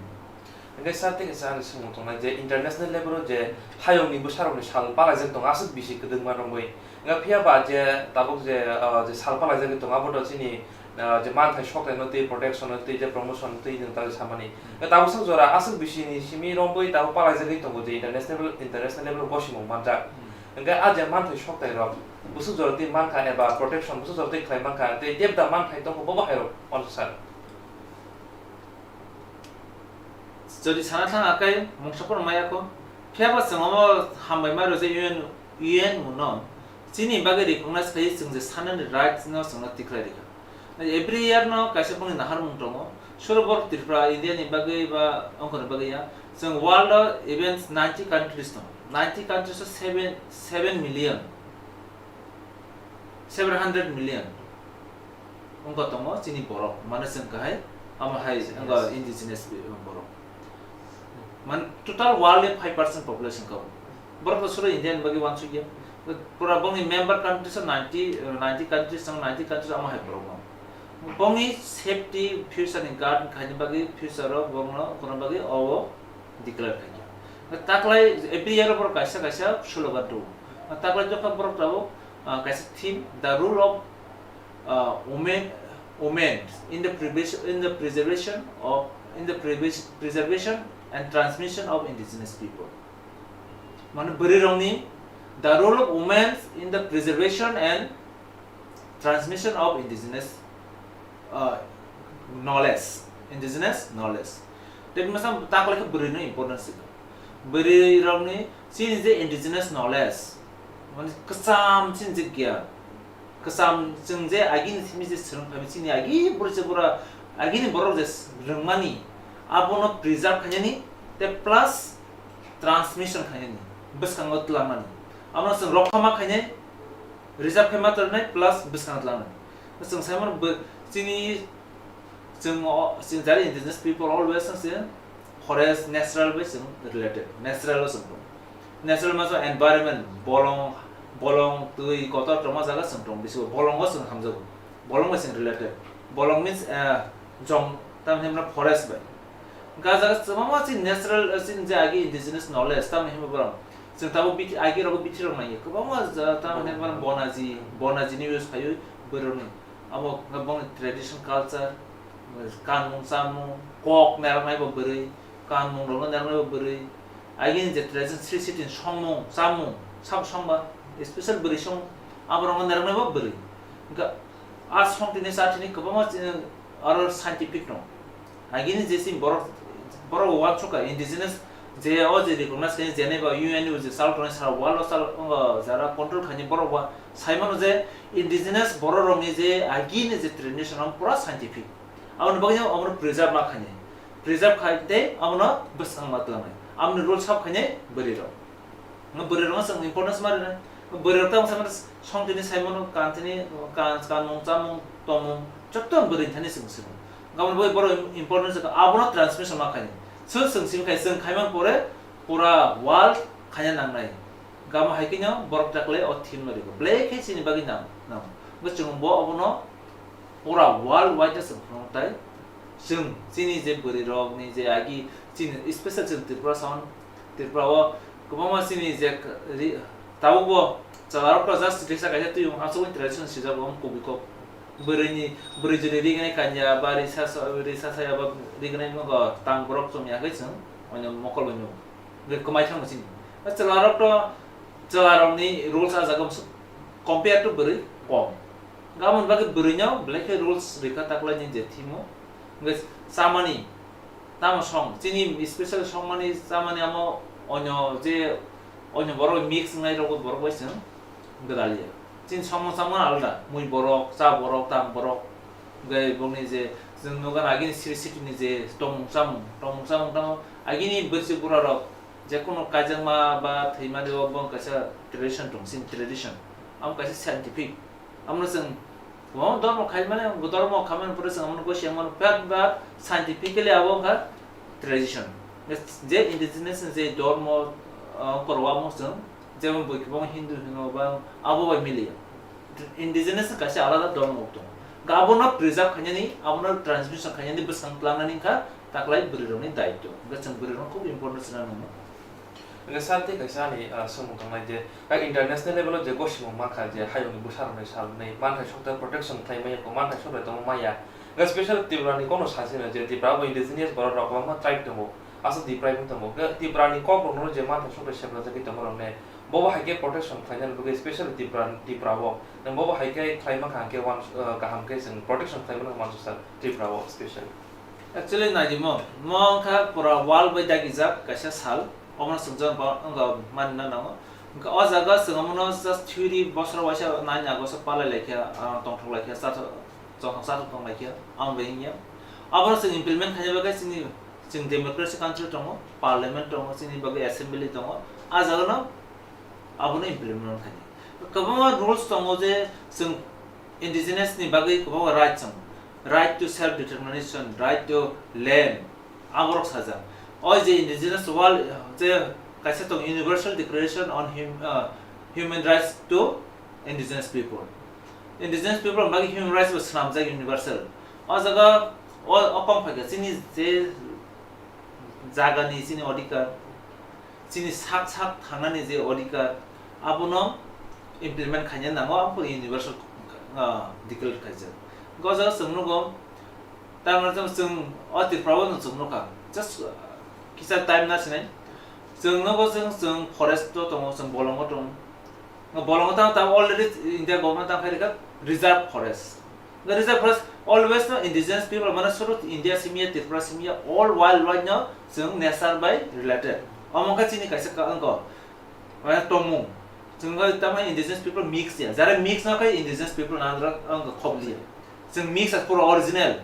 Hwnkhe sir, tei kaisa ani swngmung tongnai je international level-o je hayungni bwsarokni sal palaijak tongo aswk bisi kwdwkma romwi. Hwnkhe phiya ba je tabuk je, ah, je sal palaijagwi tongo abo to chini, ah, je manthai soktaino tei protection-no tei je promotion tei nwng ta samani. Hwnkhe tabuk sak jora aswk bisini simi romwi tabuk palaijagwi tongo je international, international level-o bosimung manjak. Hmm. Hwnkhe a je manthai soktairok bwswk jora tei mankha eba protection bwswk jora tei khlai mankha, tei tebda manthai tongkha, bo bahai rok uansuk sir. Jodi sana thang akai mungsa phano maya kho, phiya ba chwng omo hambai ma rw je U N, U N no chini bagwi recognize khai chwng je sanani rights no chwngno tikhlai rikha. Every year no kaisa bongni naharmung tongo. Suro borok Tripura, India ni bagwi ba ongkhorni bagwi ya. Chwng world o even ninety countries tongo. Ninety countries o seven, seven million, seven hundred million wngkha tongo chini borok. Mane chwng kahai amo hai wngkha, yes, indigenous borok. Man, total world ni five percent population kabo. Borok to suro India ni bagwi uansukya. Pura bongni member countries o ninety, ninety countries, tong ninety countries amo hai borok no. Bongni safety, future ni guard khaini bagwi, future o bongno kono bagwi obo declare khaikha. Taklai every year borok kaisa kaisa slogan tubu. Taklai jokha borok tabuk, ah, kaisa theme, the role of, ah, women, women in the previs-, in the preservation of, in the previs-, preservation and transmission of indigenous people. Mane bwrwi rokni the role of women in the preservation and transmission of indigenous, uh, knowledge, indigenous knowledge. Tei masa taklai khe bwrwi no importance sika. Bwrwi rokni chini je indigenous knowledge, mane kwcham chini je giyan, kwcham chwng je agini simi je swrwng phaimani, chini agi borok je bura, agini borok je rwngmani, abono preserve khainani tei plus transmission khainani, bwskango twlangmani. Abono chwng rokha ma khainai, reserve khai ma tongnai plus bwskango twlangmani. Chwng sai mano bo chini Chwng o, chwng jari indigenous people always se forest natural bai chwng related, natural o chwng tong. Natural ma chwng environment, bolong, bolong, twi, kotor tongma jaga chwng tong, bisi bolong o chwng hamjago. Bolong bai chwng related. Bolong means, eh, jong, tamni hwnba forest bai. Ga jaga chwng ma chwng natural, eh, chwng je agi indigenous knowledge, tamni hwnba borok. Chwng tabuk bithi, agi rogo bithi rok nai, kwbangma ja-, tamni hwnba bonaji, bonaji ni use phaiwi borok ni. Abo wngkha bongni tradition culture, kanmung chamung, kok nairoknai bo bwrwi, kanmung rokno nairoknai bo bwrwi, agini je tradition sri siti songmung chamung, sabo songba, special bwrwi song, aborokno nairoknai bo bwrwi. Wngkha a songtini chatini kwbangma chini aro scientific no. Agini je chini borok, borok uansukha indigenous je o je recognize khaini jenai ba U N ni je chal tongnai sara world o chal, o jara control khaini borok ba sai mano je indigenous borok rokni je agini je tradition ang pura scientific. Aboni bagwi abono preserve ma khaini. Preserve khai tei abono bwskang ma tlangnai. Aboni role sab khaini bwrwi rok. Bwrwi rokno chwng importance ma rwnai. Bwrwi rok tamo samani songtini saimano, kantini, kan-, kanmung, chamung, tongmung, joto bwrwi thani chwng swrwngo. Gaboni bagwi borok im-, importance wngkha, abono transmission ma khaini. Chwng, chwng simi khai, chwng khaimani pore pura world khaina nangnai. Gaboni hai kheno borok taklai o theme no rikho. Belai khe chini bagwi nang, nang. Bo chwng bo obono pura world wide no chwng phunuk tai. Chwng chini je bwrwi rok ni je agi chini special chwng Tripura sound, Tripura o kwbangma chini je k-, ri-, tabuk bo chwla rok to just risa kaisa twi aswk tradition swijak bo kubui kok. Bwrwi ni, bwrwi jwrwi ri gnai kanya ba risa sa, risa saya ba ri gnai nogo tang borok chwng ya khe chwng oino mokol bai nugo. Hwnkhe kwmai thangma chini. Chwla rok to, chwla rok ni rules ah jaga compare to bwrwi kom. Gabon bagwi bwrwi no belai khe rules rikha taklai ni je thimo. Hwnkhe chamani tamo song, chini special songmani chamani amo onyo je, onyo borok mix wngnai rok borok bai chwng gwdaliya. Chini songmung chamung alda, mui borok, cha borok, tam borok, hwnkhe bongni je chwng nugo agini city city ni je tongmung chamung, tongmung chamung tamo agini bwrwi bura rok, je kono kaijakma ba thwimani o bo kaisa tradition tong, chini tradition. Amo kaisa scientific. Amo chwng kwbangma dormo khaimani, dormo khaimani pore chwng amo gosi amo pet ba scientifically abo wngkha tradition. Je indigenous ni je dormo, ah, korwa amo chwng, jemon bui kwbangma Hindu hino ba abo bai miliya. Indigenous ni kaisa alada dormo tongo. Abono preserve khainani, abono transmission khainani bwskang twlangnani wngkha taklai bwrwi rokni daityo. Hwnkhe chwng bwrwi rokno khub important swnam nangno. Hwnkhe sir tei kaisa ani, ah, swngmung tongnai je, ah, international level o je gosimung mankha je hayungni bwsa rokni sal hwnwi manthai sokthai protection khlai maya, manthai sokthai tongma maya. Hwnkhe special Tripura ni kokno sasi hwnwi je Tripura bo indigenous borok rok kwbangma tribe tongo, aswk deprive wng tongo. Hwnkhe Tripura ni kok rokno je manthai sokthai seprajagwi tongma rokne bobo hai khe protection khlaina bagwi special Tripura, Tripura o. Nwng bobo hai khe khlai mankha hwnkhe uansuk, ah, kaham khe chwng protection khlai mano uansuk sir Tripura o special. Actually, naidi mo, mo wngkha pura world bai dagijak kaisa sal, omono chwng jang ba wngkha manna nango. Wngkha o jaga chwng omono just theory bosor waisa nine August o palai laikha, ah, tongthok laikha, chathok, chongthok chathok tong laikha, amo bai wngya. Abono chwng implement khaina bagwi chini, chwng democracy country tongo, parliament tongo, chini bagwi assembly tongo, a jagano abono implement khainai. Kwbangma rules tongo je chwng indigenous ni bagwi kwbangma rights tongo. Right to self determination, right to land, aborok sajak. O je indigenous world je kaisa tong Universal Declaration on Hum-, uh, Human Rights to Indigenous People. Indigenous people bagwi human rights bo swnamjak universal. O jaga o, o kok phaikha chini je jagani chini odhikar, chini sak sak thangnani je odhikar, abono implement khaina nango, abo universal, ah, declare khaijak. Go jaga chwng nugo, tamni chwng, chwng o Tripura o chwng nukha, just, ah, kisa time na sinai, chwng nugo chwng, chwng forest o tongo, chwng bolongo tongo, bolongo tamo tamo already India government tamo khai rikha reserve forest. The reserve forest always no indigenous people, mane suru India simiya, Tripura simiya, all world wide no chwng nature by related. Omo wngkha chini kaisa ka-, wngkha, mane tongmung. Chwng wngkha tamo indigenous people mix ya. Jara mix no khai indigenous people na andra wngkha khobli ya. Chwng mix as pura original.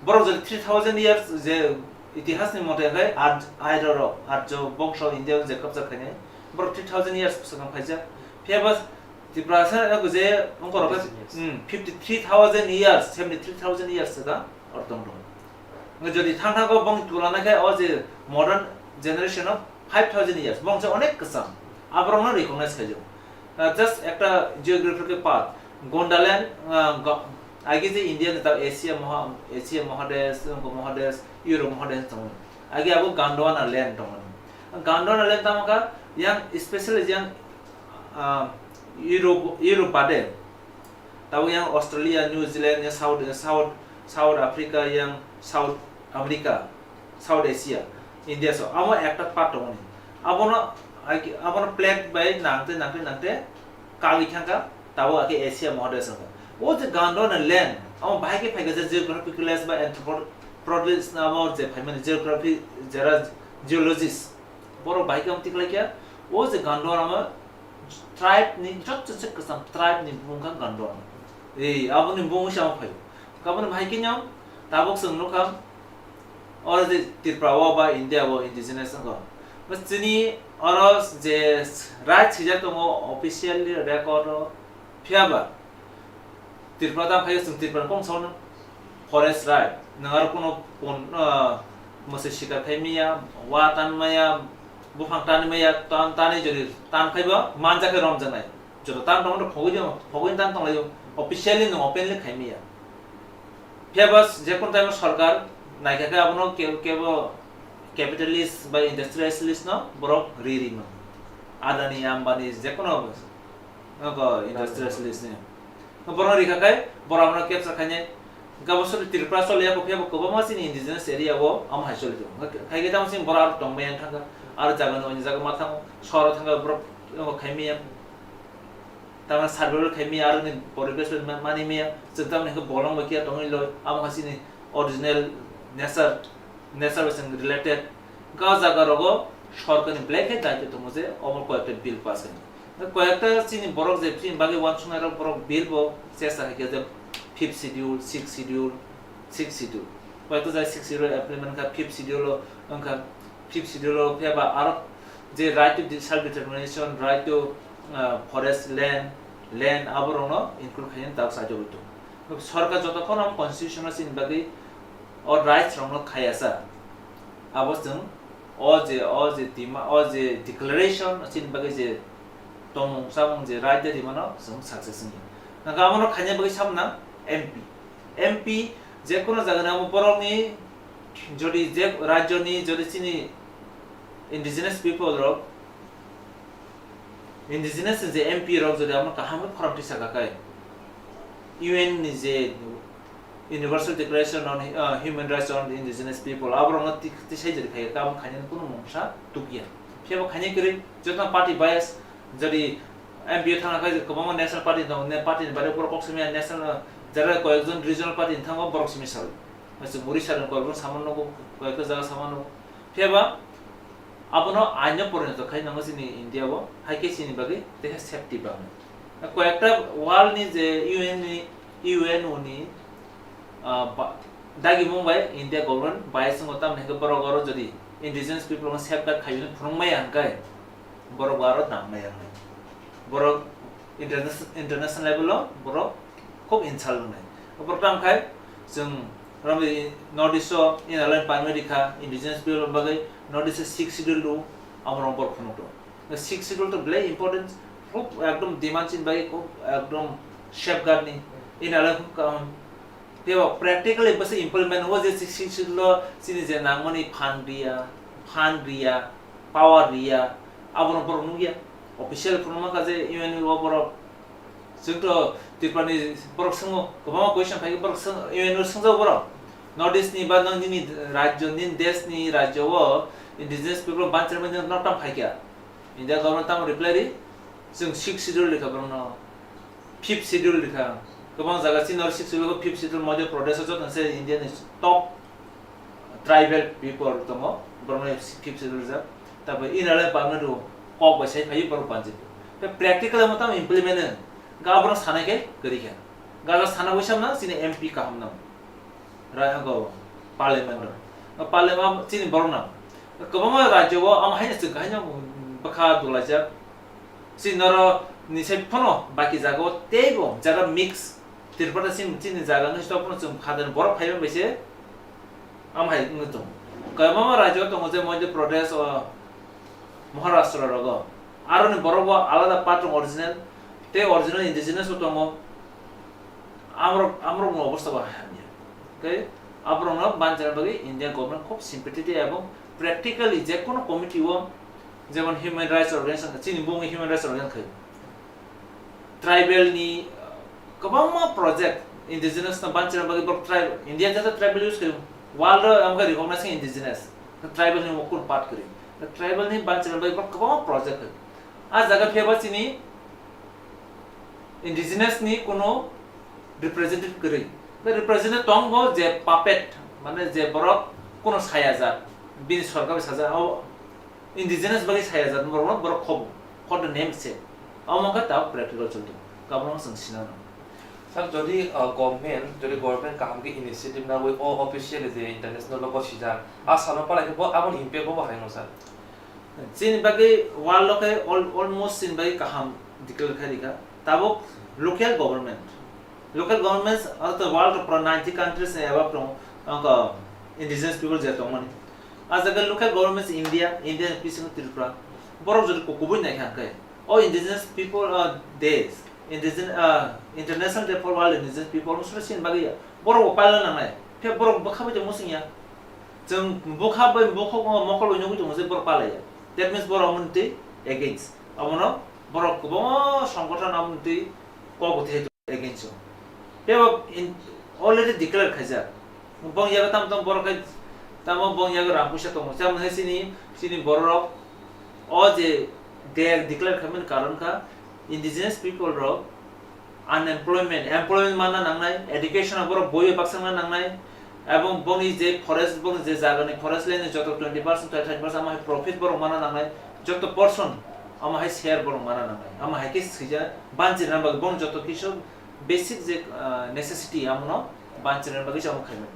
Borok jodi three thousand years je itihas ni mote khai Ar-, Arya rok, Arjo bongso India je kapsa khainai. Borok three thousand years swkang khaijak. Phiya ba Tiprasa eko je ongkorok khe, Indigenous. Hmm, fifty three thousand years, seventy three thousand years se da or tong tong. Nge jodi thang thang ko bong tulana khe o je modern generation of five thousand years, bong se onek kwcham. Aborok no recognize khaijak. Uh, just ekta geographical path. Gondaland, uh, go-, age je India ni ta Asia moha-, Asia Mahadesh, Sri Lanka Mahadesh, Europe Mahadesh tongo. Age abo Gondwana land tongo. Gondwana land tamo kha yang specially yang, uh, Europe, Europe bade. Tabuk yang Australia, New Zealand, yang South, South, South Africa, yang South America, South Asia, India so, amo ekta part tongmani. Abono, abono plate bai nangte, nangte, nangte, kagwi thangkha, tabuk ake Asia Mahadesh wngkha. O je Gondwana land, amo bahai khe phaikha je geographical ba anthropologist na amo je phaimani geography, jera geologist. Borok bahai khe amo tikhlaikha, o je Gondwana amo tribe ni joto se kwcham tribe ni bumung kha Gondwana. Ei, aboni bumung se amo phaio. Aboni bahai khe no tabuk chwng nukha, oro je Tripura o ba India o indigenous wngkha. Ba chini oro je right swijak tongo officially record o, phiya ba Tripura tamo khaio chwng Tripura kong saono forest right. Nwng aro kuno pon, ah, mwswi sikar khai maya, wa tan maya, buphang tan maya, tan, tanwi jodi tan khaibo manjak khe romjaknai. Joto tan tongmani phogwi di, phogwi tan tonglaio. Officially no openly khaimaya. Phiya ba jekun time sorkar naikha khe abono ke-, kebo capitalist ba industrialist no borok ri ri mano. Adani, Ambani, jekunu nogo industrialist ni. Borok rikha khe borok abono capture khainai. Gabo sori Tripura choli ya kho phiya bo kwbangma chini indigenous area o amo hai choli tongo. Khai khe tamo chini borok aro tongmaya thangkha. Aro jaga ni oni jaga ma thango. Sohor o thangkha borok khaimaya. Tamani survival khaimaya, aroni poribesh bai ma-, manimaya, chwng tamoni hwnkhe bolong bai khe tongwi loi, amo hai chini original nature, nature bai chwng related. Ga jaga rogo sorkarni belai khe daitw tongo je omo koyekta bill pass khainai. Koyekta chini borok je chini bagwi uansuknai rok borok bill bo chesta hai khe je fifth schedule, sixth schedule, sixth schedule. Koyekta jai sixth schedule implement kha, fifth schedule o wngkha, fifth schedule o phiya ba aro je right to self determination, right to, uh, forest land, land aborokno include khainani tabuk sajagwi tongo. Sorkar jotokhon constitution o chini bagwi o rights rokno khayasa. Abo chwng o je, o je dema-, o je declaration chini bagwi je tongmung chamung je right de rimano chwng success wngya. Nangkhe abono khaina bagwi samna M P. M P jekunu jagani abo borokni jodi je rajyoni jodi chini indigenous people rok, indigenous ni je M P rok jodi amo kaham khe khorang tisa kha khe, U N ni je Universal Declaration on, uh, Human Rights on Indigenous People, aborokno ti-, tisai jodi khai khe, abo khainani kunu mungsa tukya. Phiya bo khainai kwrwi, joto party bias, jodi M P o thangna khe kwbangma national party tongo, ne party ni baire borok kok simi national, jara koyekjon regional party ni thango borok simi sal. Chwng Odisha ni koyekjon sama nugo, koyekta jaga sama nugo. Phiya ba abono aino porinoto khai nango chini India o, hai khe chini bagwi teha safety bagwi. Koyekta world ni je U N ni, U N O ni, ah, ba-, dagimung bai India government bai chwngo tamni hwnkhe borok oro jodi indigenous people no safeguard khai hwnwi phunukmaya hwnkhe borok bo aro nangmaya hwnwi. Borok interna-, international level o borok khub insult wngnai. Borok tamo khai chwng romwi North East o inner line permit rikha indigenous people bagwi North East o sixth schedule do amorok borok phunukgo. Sixth schedule to belai important, khub ekdom demand chini bagwi khub ekdom safeguard ni. Inner line khub kaham. Phiya ba practically bwswk implement o je sixth schedule o chini je nangmani fund riya, fund riya, power riya, abono borok nukya. Official phunukma kha je U N o borok Chwng to Tripura ni borok swngo, kwbangma question phai khe borok swng-, U N o swngjago borok. North East ni ba nang nini rajyo, nini desh ni rajyo o indigenous people banchar mani no tam phai kha. India government tamo reply ri, chwng sixth schedule rikha borok no, fifth schedule rikha. Kwbang jaga chini oro sixth schedule, fifth schedule Madhya Pradesh o joto se India ni top tribal people tongo, borokno fifth schedule rijak. Tabuk inner line permit rw kok bai sai phaiwi borok banjak. Tei practical amo tamo implement wng, ga borok sanai khe kwrwi kha. Ga sana bai samna chini M P kaham nang. Rai go parliament rw. Parliament chini borok nang. Kwbangma rajyo o amo haino chwng haino bwkha dolaijak. Chini noro ni sai phano baki jaga o teibo jara mix Tripura chini, chini jaga ni stock no chwng phadan borok phaiba bai se am hai wngwi tongo. Kwbangma rajyo tongo je Madhya Pradesh o Maharashtra rogo. Aro ni borok bo alada part rok original tei original indigenous bo tongo. Amrok, amrok no obostha bo hamya. Tei aborok no banchana bagwi India government khub sympathetic ebong practically je kono committee o jemon human rights organization, chini bumung human rights organization khai. Tribal ni, uh, kwbangma project indigenous no banchana bagwi borok tribal, India jata tribal use khayo, world o amkha recognize khe indigenous, tribal ni mokol part kri, tribal ni banchana bagwi borok kwbangma project khayo. A jaga phiya ba chini indigenous ni kono representative kwrwi, the representative tong bo je puppet, mane je borok kono saya jat, bini sorkar bai sajak, o indigenous bagwi saya jat borok no borok khobo, for the name sake. Omo wngkha tabuk practical choli tongo. Kabangma chwng sinano. Sir, jodi, uh, government, jodi government kaham khe initiative nawi o officially je international logo sijak, a salo palai khe bo aboni impact bo bahai no sir? Chini bagwi world o khe al-, almost chini bagwi kaham declare khai rikha. Tabuk local government, local governments of the world, pura ninety countries ni above tongo, wngkha indigenous people je tongmani. A jaga local governments India, India ni bisingo Tripura, borok jodi kubui naikha hwnkhe, o indigenous people, uh, desh, Indigen-, ah, International Day for World Indigenous People omo sura sini bagwi ya. Borok bo paila nangnai. Phiya borok bwkha bai tongmo sing ya. Chwng bwkha bai bokhok mokol bai nugwi tongo je borok palai ya. That means borok omo twi against. Omono borok kwbangma songgothon omo twi kok bo thai against o. Phiya bo in-, already declare khaijak. Bong yago tamo tamo borok khai tamo bong yago rang puisa tongo. Chamo hai chini, chini borok o je de-, declare khaimani karon kha indigenous people rok unemployment, employment manna nangnai, education o borok boi bai baksa wngna nangnai, ebong boni je forest, boni je jagani forest land ni joto twenty percent, thirty percent ama hai profit borok manna nangnai, joto portion ama hai share borok manna nangnai, ama hai khe sija banchi rwna bagwi boni joto kisu basic je, ah, necessity amono banchi rwna bagwi se amo khaimani.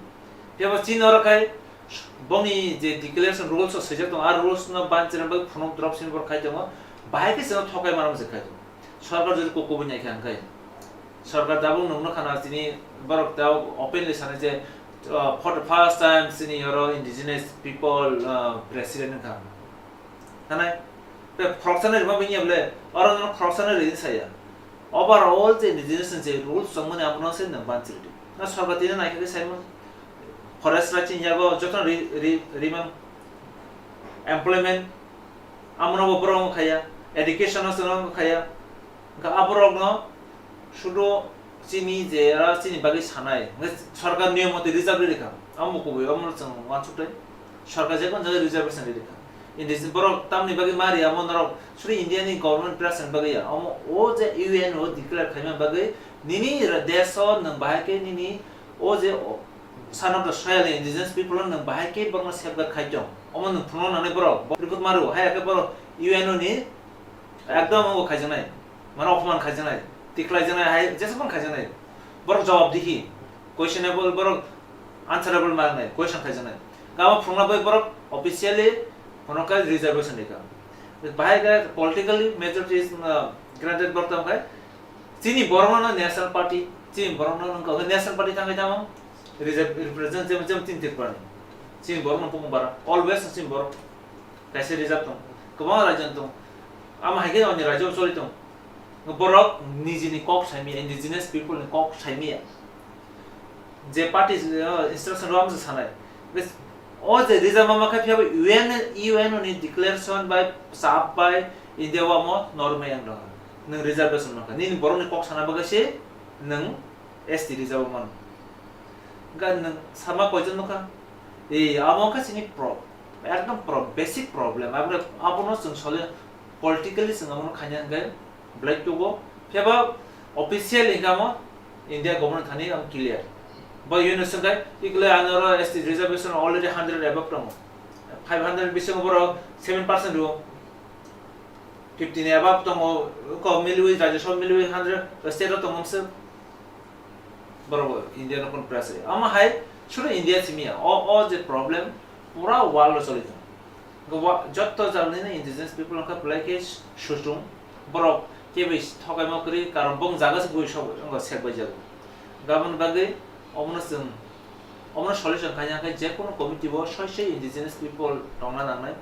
Phiya bo chini oro khai boni je declaration rules o swijak tongo, a rules no banchi rwna bagwi phunuk drop sini borok khai tongo, bahai khe chwngno thokai mano se khai tongo. Sorkar jodi kok kubui nai khe ang khai. Sorkar tabuk nwng nukha na chini borok tabuk openly sanai je, uh, for the first time chini oro indigenous people, uh, president wngkha. Hanai, te khoroksa nai rima bini ble, oro no khoroksa nai rin saya. Overall je indigenous je rules tongmani abono se nwng banchiri di. Na sorkar tini nai khe saimon. Forest right chini yago joto ri, ri, rimang. Employment, amono bo borok wngkha ya, education no chwng wngkha ya, wngkha aborok no sudu chini je era chini bagwi sanai, hwnkhe sorkar niyom motoi reserve rikha, amo kubui, omo chwng uansuk tei sorkar jekon jaga reservation rikha. Indi borok tamni bagwi mari amo norok sudu India ni government president bagwi ya, omo o je U N o declare khaima bagwi nini desh o nwng bahai khe nini o je o Son of the soil, indigenous people no nwng bahai khe borokno safeguard khai tong. Omo nwng phunukna nangnai borok. Borok rikut maru, hai khe borok U N O ni ekdom omo khaijaknai. Mane opman khaijaknai. Tiklaijaknai, hai jesa phano khaijaknai. Borok jawab dihi. Questionable borok answerable mangnai. Question khaijaknai. Gama phunukna bai borok officially phunukha reservation rikha. Bahai khe politically majority is, uh, granted borok tong khai. Chini borokno no National Party, chini borokno no wngkha, National Party thangwi tamo reserve, represent jemo, jemo chini Tripura ni. Chini borokno bukung bara, always chini borok kaisa reserve tong, kwbangma raijoni tong. Amo hai khe oni raijao choli tong. Borok nijini kok saimaya, indigenous people ni kok saimaya. Je party, uh, instruction rwma se sanai. Bes, o je reserve ma khe phiya bo U N, U N O ni declaration bai, sap bai, India o amo norm yang dong. Nwng reservation ma khe. Nini borok ni kok sana bagwi se nwng S T reserve man. Ga nwng sama koijon nukha. Ei, amo khe chini pro-, ekdom pro-, basic problem. Abro, abono chwng sole politically chwng abono khaina hwnkhe belai tugo. Phiya ba official income o India government thani ang clear. Bo U N O swngkhe, ikle anoro S T reservation already hundred above tongo. Five hundred bisingo borok seven percent rwo. Fifty ni above tongo, ko milwi, Rajya Sabha milwi hundred, state o tongo se. Borok bo India no kun press ri. Amo hai, sudu India simi ya. O, o je problem, pura world o choli tongo. Gobo jotto jagani no indigenous people wngkha belai khe suchung, borok keboi thokaima kwrwi, karon bong jaga se bui sok wngkha sek bai jago. Gabon bagwi omono chwng, omono solution khaina khe je kono committee bo soi soi indigenous people tongna nangnai,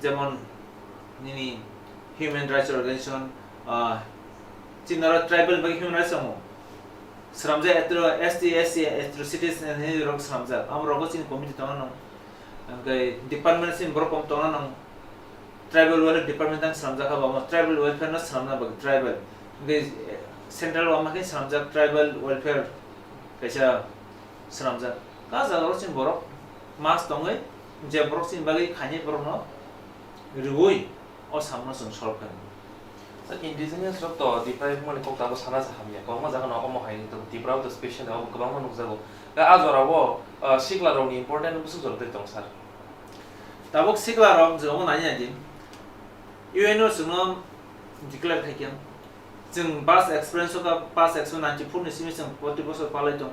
jemon nini human rights organization, ah, chini oro tribal bagwi human rights tongo, swnamjak etro S T, S C, atrocities and rok swnamjak, amo rogo chini committee tongna nango. Hwnkhe department sini borok kom tongna nang, tribal welfare department ang swnamjak kha, bo tribal welfare no swnamna bagwi tribal. Hwnkhe central o ama khe swnamjak tribal welfare kaisa swnamjak. Ka jaga o chini borok mas tongwi je borok chini bagwi khainai borok no riui o samno chwng solve khainai. Indigenous rok to deprive mani kok tabuk sana sa hamya. Kwbangma jaga no omo hai to Tripura o to special omo kwbangma nukjago. Ka a jora o, ah, sikla rok ni important bwswk jora twi tong sir. Tabuk sikla rok je omo nai nai di. U N O chwngno declare khai khe. Chwng past experience o ka past experience ninety four ni simi chwng forty bosor palai tong.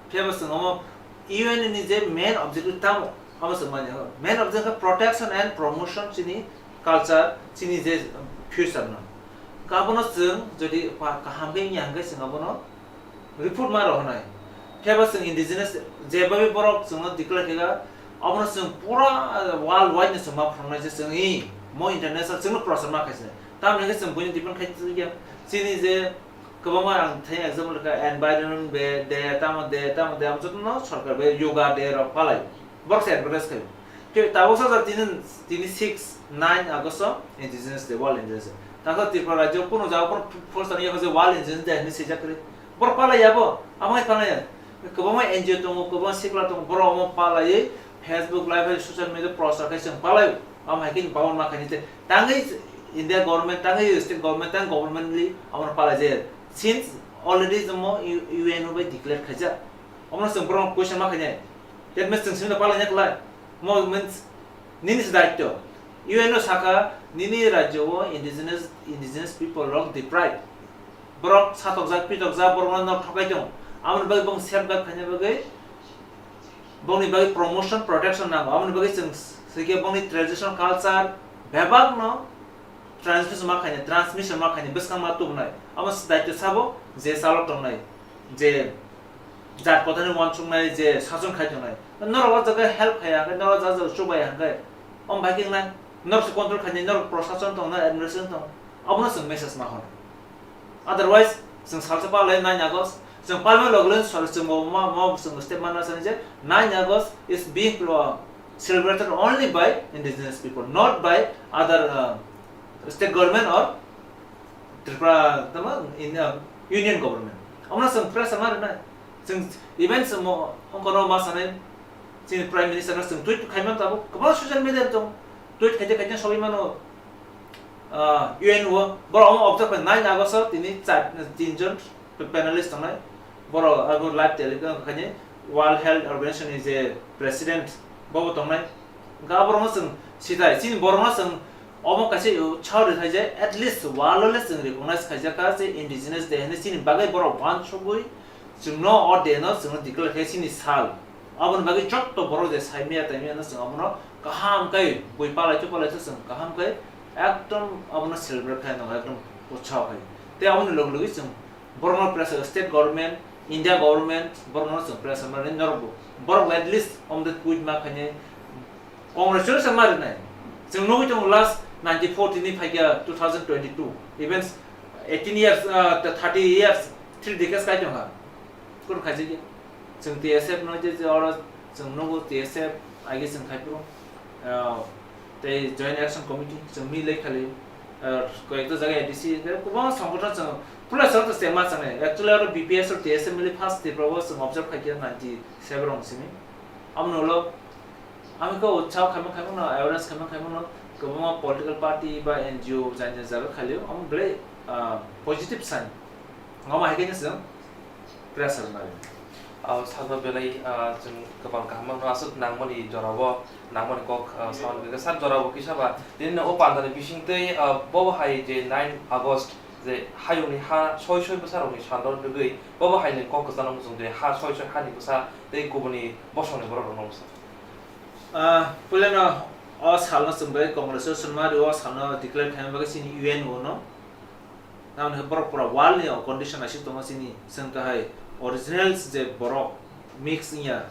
Phiya bo chwng omo U N O ni je main objective tamo, omo chwng manya ho. Main objective khe protection and promotion chini culture, chini je future no. Ka abono chwng jodi pa-, kaham khe wngya hwnkhe chwng abono report ma rw hwnwi. Phiya ba chwng indigenous je bai borok chwngno declare khe abono chwng pura world wide no chwng ma phwrwngnai je chwng i mo international chwngno prochar ma khaisnai. Tamoni hwnkhe chwng buino depend khai chwng ya. Chini je Kwbangma ang thani example kha, environment be de, tamo de, tamo de, amo jotono sorkar be yoga de rok palai. Borok se advertise khayo. Ke tabuk sa tini, tini six, nine August o Indigenous Day, World Indigenous Day. Tangkha Tripura rajyo kuno jaga kuno poster ya kha je World Indigenous Day hinwi swijak kwrwi. Borok palai ya bo, amo hai palai ya. Kwbangma N G O tongo, kwbangma sikla tongo, borok omo palaiwi Facebook live hai social media prochar khai chwng palai. Amo hai khe bawon ma khaini te. Tangwi India government, tangwi state government, tang government li amo palai je. Since already jomo U-, U N O bai declare khaijak. Omo chwng borok question ma khainai. That means chwng simi palai nai kwlai. Mo means nini se daityo. U N O saka nini rajyo o indigenous, indigenous people rok deprive. Borok satokjak, pitokjak, borok no thokjak tongo. Amo ni bagwi bong safeguard khaina bagwi bongni bagwi promotion, protection nango. Aboni bagwi chwng s-, swikhe bongni traditional culture bebakno transmission ma khainai, transmission ma khainai, bwskang ma tubunai. Abo s-, daityo sabo je chalo tongnai, je jat kothani uansuknai, je sason khai tongnai. Norok o jaga help khaiya hwnkhe, norok o jaga chubai hwnkhe, om bai khe wngnai, norok se control khainai, norok prosason tongnai, administration tongnai. Abono chwng message ma hono. Otherwise, chwng salsa palai nine August, chwng palma logle sor chwng bo ma, ma chwng step mana sani je nine August is being, uh, celebrated only by indigenous people, not by other, uh, state government or Tripura, tama, in, uh, union government. Amna chwng press ma rwnai. Chwng even chwng mo, ongkono ma sanai, chini Prime Minister no chwng tweet khaimano tabuk, kwbangma social media tong, tweet khaite khaite sogwi mano, ah, U N O, borok omo observe khai nine August o tini char, tin jon panelist tongnai, borok abo live telecast khaini World Health Organization ni je president bobo tongnai, hwnkhe aborokno chwng sitai, chini borokno chwng omo kaisa chao rwkhaijak, at least world o le chwng recognize khaijakha je indigenous day hinwi chini bagwi borok uansugwi chwngno o day no chwngno declare khe chini sal. Aboni bagwi jotto borok je saimaya taimaya no chwng abono kaham khe bui palai to palai to chwng kaham khe ekdom abono celebrate khai nang ekdom utsaho khai. Tei aboni loge loge chwng borokno pressure, state government, India government, borokno chwng pressure mani norok bo. Borok at least om de tweet ma khainai, congratulations ma rwnai. Chwng nugwi tongo last ninety-four tini phaikha two thousand twenty-two. Even eighteen years, uh, thirty years, three decades kai tongkha. Kunu khaijak ya. Chwng T S F no je, je oro chwng nugo T S F, aige chwng khai phuru, ah, tei Joint Action Committee, chwng mi lei khali, ah, koyekta jaga A D C, kwbangma songgothon chwng, puila chwng to chengma changnai. Actually, oro B P S o T S F mili first Tripura o chwng observe khai khe ninety seven rong simi. Amoni ulo, ami khe utsaho khaima khaima no, awareness khaima khaima no, kwbangma political party ba N G O jani jani jaga khalio, amo belai, ah, positive sign. Omo hai khe chwng pressure mari. Ah, sabo belai, ah, chwng kwbang kaham mano aswk nangmani jorao, nangmani kok, ah, samani bagwi sak jorao kisa ba tini o pandani bisingtwi, ah, bobo hai je nine August je hayungni ha soi soi bwsarokni salo rwgwi bobo hai ni kok kwchangno muchung je ha soi soi hani bwsa tei kubuni bosongni borok rokno bwsa. Ah, puilano o salno chwng bai Congress o swnma rio, o salno declare khaina bagwi chini U N O no. Tamoni khe borok pura world ni o condition naisik tongo chini, chwng kahai originals je borok mix wngya,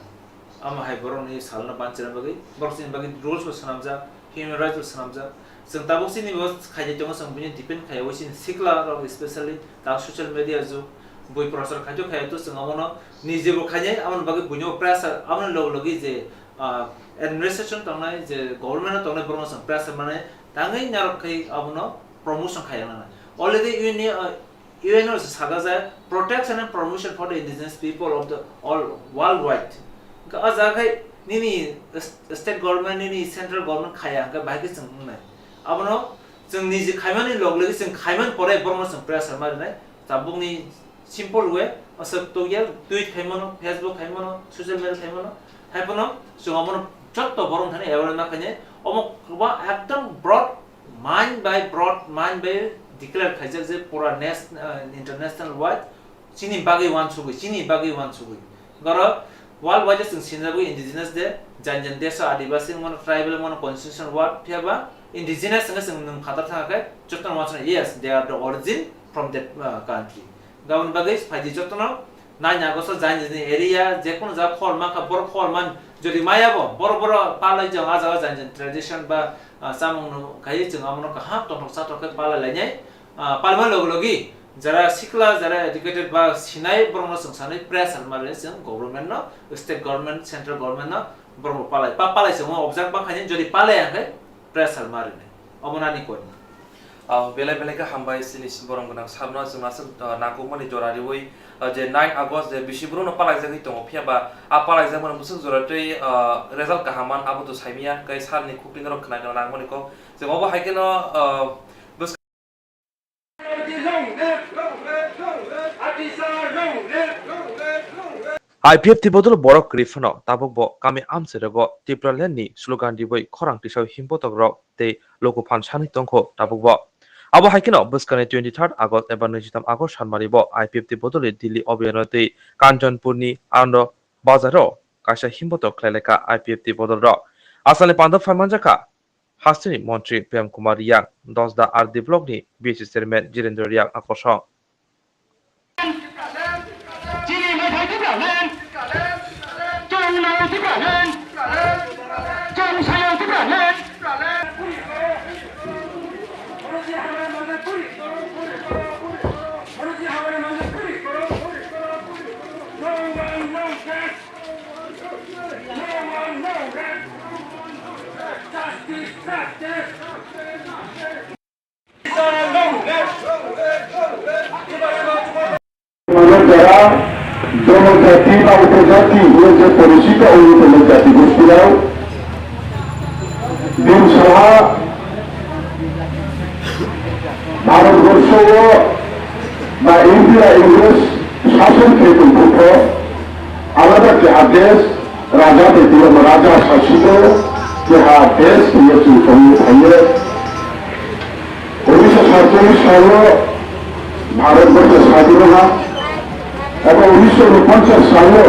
amo hai borok ni salno banchina bagwi, borok chini bagwi rules bo swnamjak, human rights bo swnamjak. Chwng tabuk chini bo khaijak tongo, chwng buino depend khaiwi chini sikla rok specially ta social media jug, bui prochar khaito khaiya to chwng abono nije bo khainai, aboni bagwi buino pressure, aboni loge loge je, ah, administration tongnai, je government o tongnai borokno chwng pressure mane tangwi narwk khai abono promotion khaina nang. Already U N ni, uh, U N O se saka je protection and promotion for the indigenous people of the all worldwide. Hwnkhe o jaga khai nini st-, state government, nini central government khaya hwnkhe bahai khe chwng wngnai. Abono chwng niji khaimani log logi chwng khaimani pore borokno chwng pressure ma rinai. Tabukni simple way, aswk tokya, tweet khaimano, Facebook khaimano, social media khaimano, haiphano chwng abono jotto borok thani aware ma khainai. Omo kwbang ekdom broad mind by broad mind by declare khaijak je pura nas-, uh, international wide chini bagwi uansugwi, chini bagwi uansugwi. Goro world wide chwng sinjagwi indigenous de, jan jan desh o adibasi wngmano, tribal wngmano, constitution ward, phiya ba indigenous wngkhe chwng nwng phatar thangkhe jotono uansuknai, yes, they are the origin from that, uh, country. Gabon bagwi phaidi jotono nine August o jan jan area je kono jaga khor mankha, borok khor man jodi maya bo, borok borok palai jang a jaga jan jan tradition ba, ah, chamung no khai chwng abono kaham tongthok chathok khe palai lainai, ah, palma logi logi Jara sikla, jara educated ba sinai borokno chwng sanwi pressure ma rwnai chwng government no, state government, central government no borok bo palai. Pa palai chwngno object bangkha ni, jodi palai hwnkhe pressure ma rwnai. Omo nani koi. Ah, belai belai khe hambai chini borok gwnang sabno chwng aswk, ah, nangkukmani jora riwi, ah, je nine August je bisi borokno palaijagwi tongo, phiya ba a palaijakmani bwswk jora tei, ah, result kaham man abo to saimanya, kai salni khukti norok khna khna nangmani kok. Chwng obo hai kheno, ah, I P F T bodol borok kwrwi phano tabuk bo kami amchairogo Tipraland ni slogan riwi khorang tisao himbotok rok tei luku phan sanwi tongkho tabuk bo. Abo hai kheno bwskangni twenty third August eba naijitam August sanmari bo I P F T bodolni Delhi obiyano tei Kanchanpurni Anando Bazaro kaisa himbotok khlai laikha I P F T bodol rok. Asalni pando phai manjakha hasteni montri Prem Kumar Riang, Dosda R D block ni B S C chairman Jirendra Riang akosong. Mane jara jonojati ba upojati hwnwi je porichito wngwi tongo jati gosti rok, bini saha Bharatborsho o ba India Ingres sason khe tongphuru alada keha desh, raja bai twibo raja sasito keha desh hwnwi chwng tongwi phaio. Unisho satchollish salo Bharatborsho sadin wngha, eba unisho unponchash salo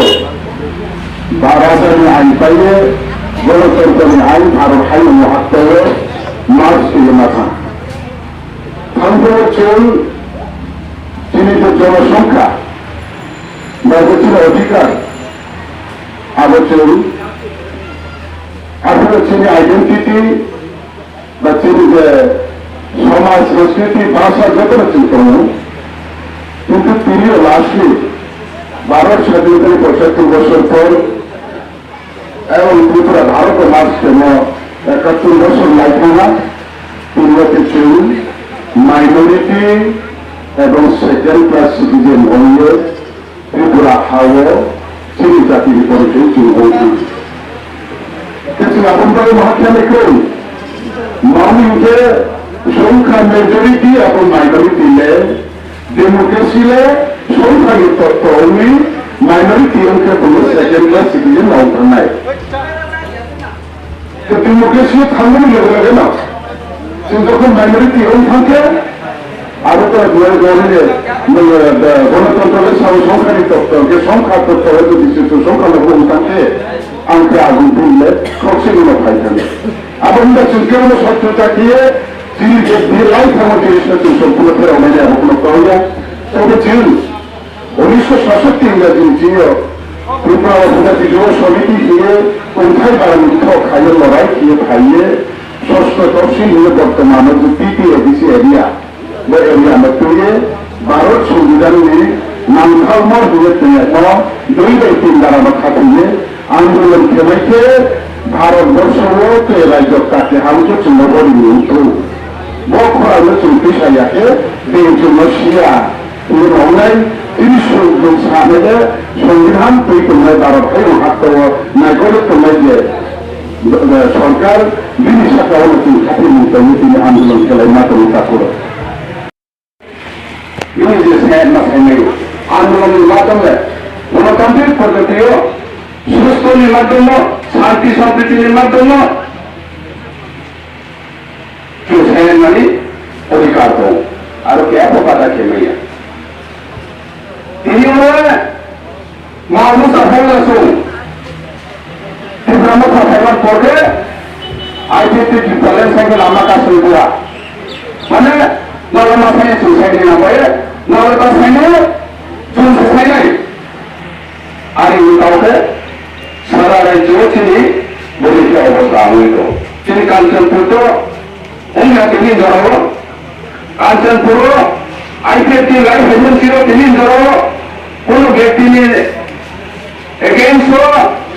ba rajani ain paiwi, gonotontoni ain Bharat haino mohaktao march khe ma thang. Thangphuru chwng chini je jonosongkha, ba je chini odhikar, abo chwng, aphuru chini identity, ba chini je somaj, sanskriti, bhasha jotono chwng tongo. Kintu tini lastly, Bharat sadhinotani pochhattor bosor por, Ebong Tripura Bharat o mas khemo ekattor bosor lai thangma, tini o khe chwng minority ebong second class citizen ongwi Tripura ha o chini jati ni porichoi chwng ongkha. Khe chwng aboni bagwi ma khe kwrwi? Mani hwnkhe songkha majority abo minority le Democracy le songkhani totto wngwi minority wngkhe bo second class citizen no wngkha nai. Tei democracy o thangmani loge loge no chwng jokhon minority wng thangkhe abo to gwnangwi gwnangwi le, eh, gonotontro le sao songkhani totto hwnkhe songkha totto hwnkhe bichwk chwng songkha logo wng thangkhe ang khe agung bini le khoroksa no phai thangkhe. Abo wngkha chwng kebono sotto ta khiye Chini je belai thangma chini sotto sompurno pheroknai abo kheno kwrwngya. Tobe chwng unisho sasatti wngya chini chini Tripura o Bhuda Tijor Samiti hiye kongthai barani kok khaio lorai khiye phaiye sosto topsil hiye bortomano je T T A D C area. Bo area no twiwi Bharat Songbidan ni nangthalmo hiye tongnaima dui bai tin dara no khathiwi andolon khlai khe Bharat Borsho o tei rajyo kati ham khe chwngno bori ni wngthung. Bo khorang no chwng tisa ya khe beng chwngno siya. Tini wngnai tini song sanai khe Songbidan twi tongnai Bharat hai rok hakto o naikolwi tongnai je, eh, sorkar bini saka o chwng khathimung tongwi tini andolon khlai ma tongo takhuk rok. Bini je se ma saimai andolon ni madhyom le, gwantansrik poddhoti o, susto ni madhyom o, shanti sampriti ni madhyom o, chwng saimani odhikar tongo. Aro kebo bada khe maya. Tini o Mausa phaila chwng Tipra Motha phaiman porkhe I P F T Tipraland sainkhe lama kasui bua. Mane nokla ma saini chwng saini nangbai, nokla ta saini chwng se sainai. Ani wngkha khe sara rajyo chini boni khe obostha wngwi tong. Chini Kanchanpur to wngya tini jorao Kanchanpur o I P F T ni life agency o tini jora o kono byakti ni against o,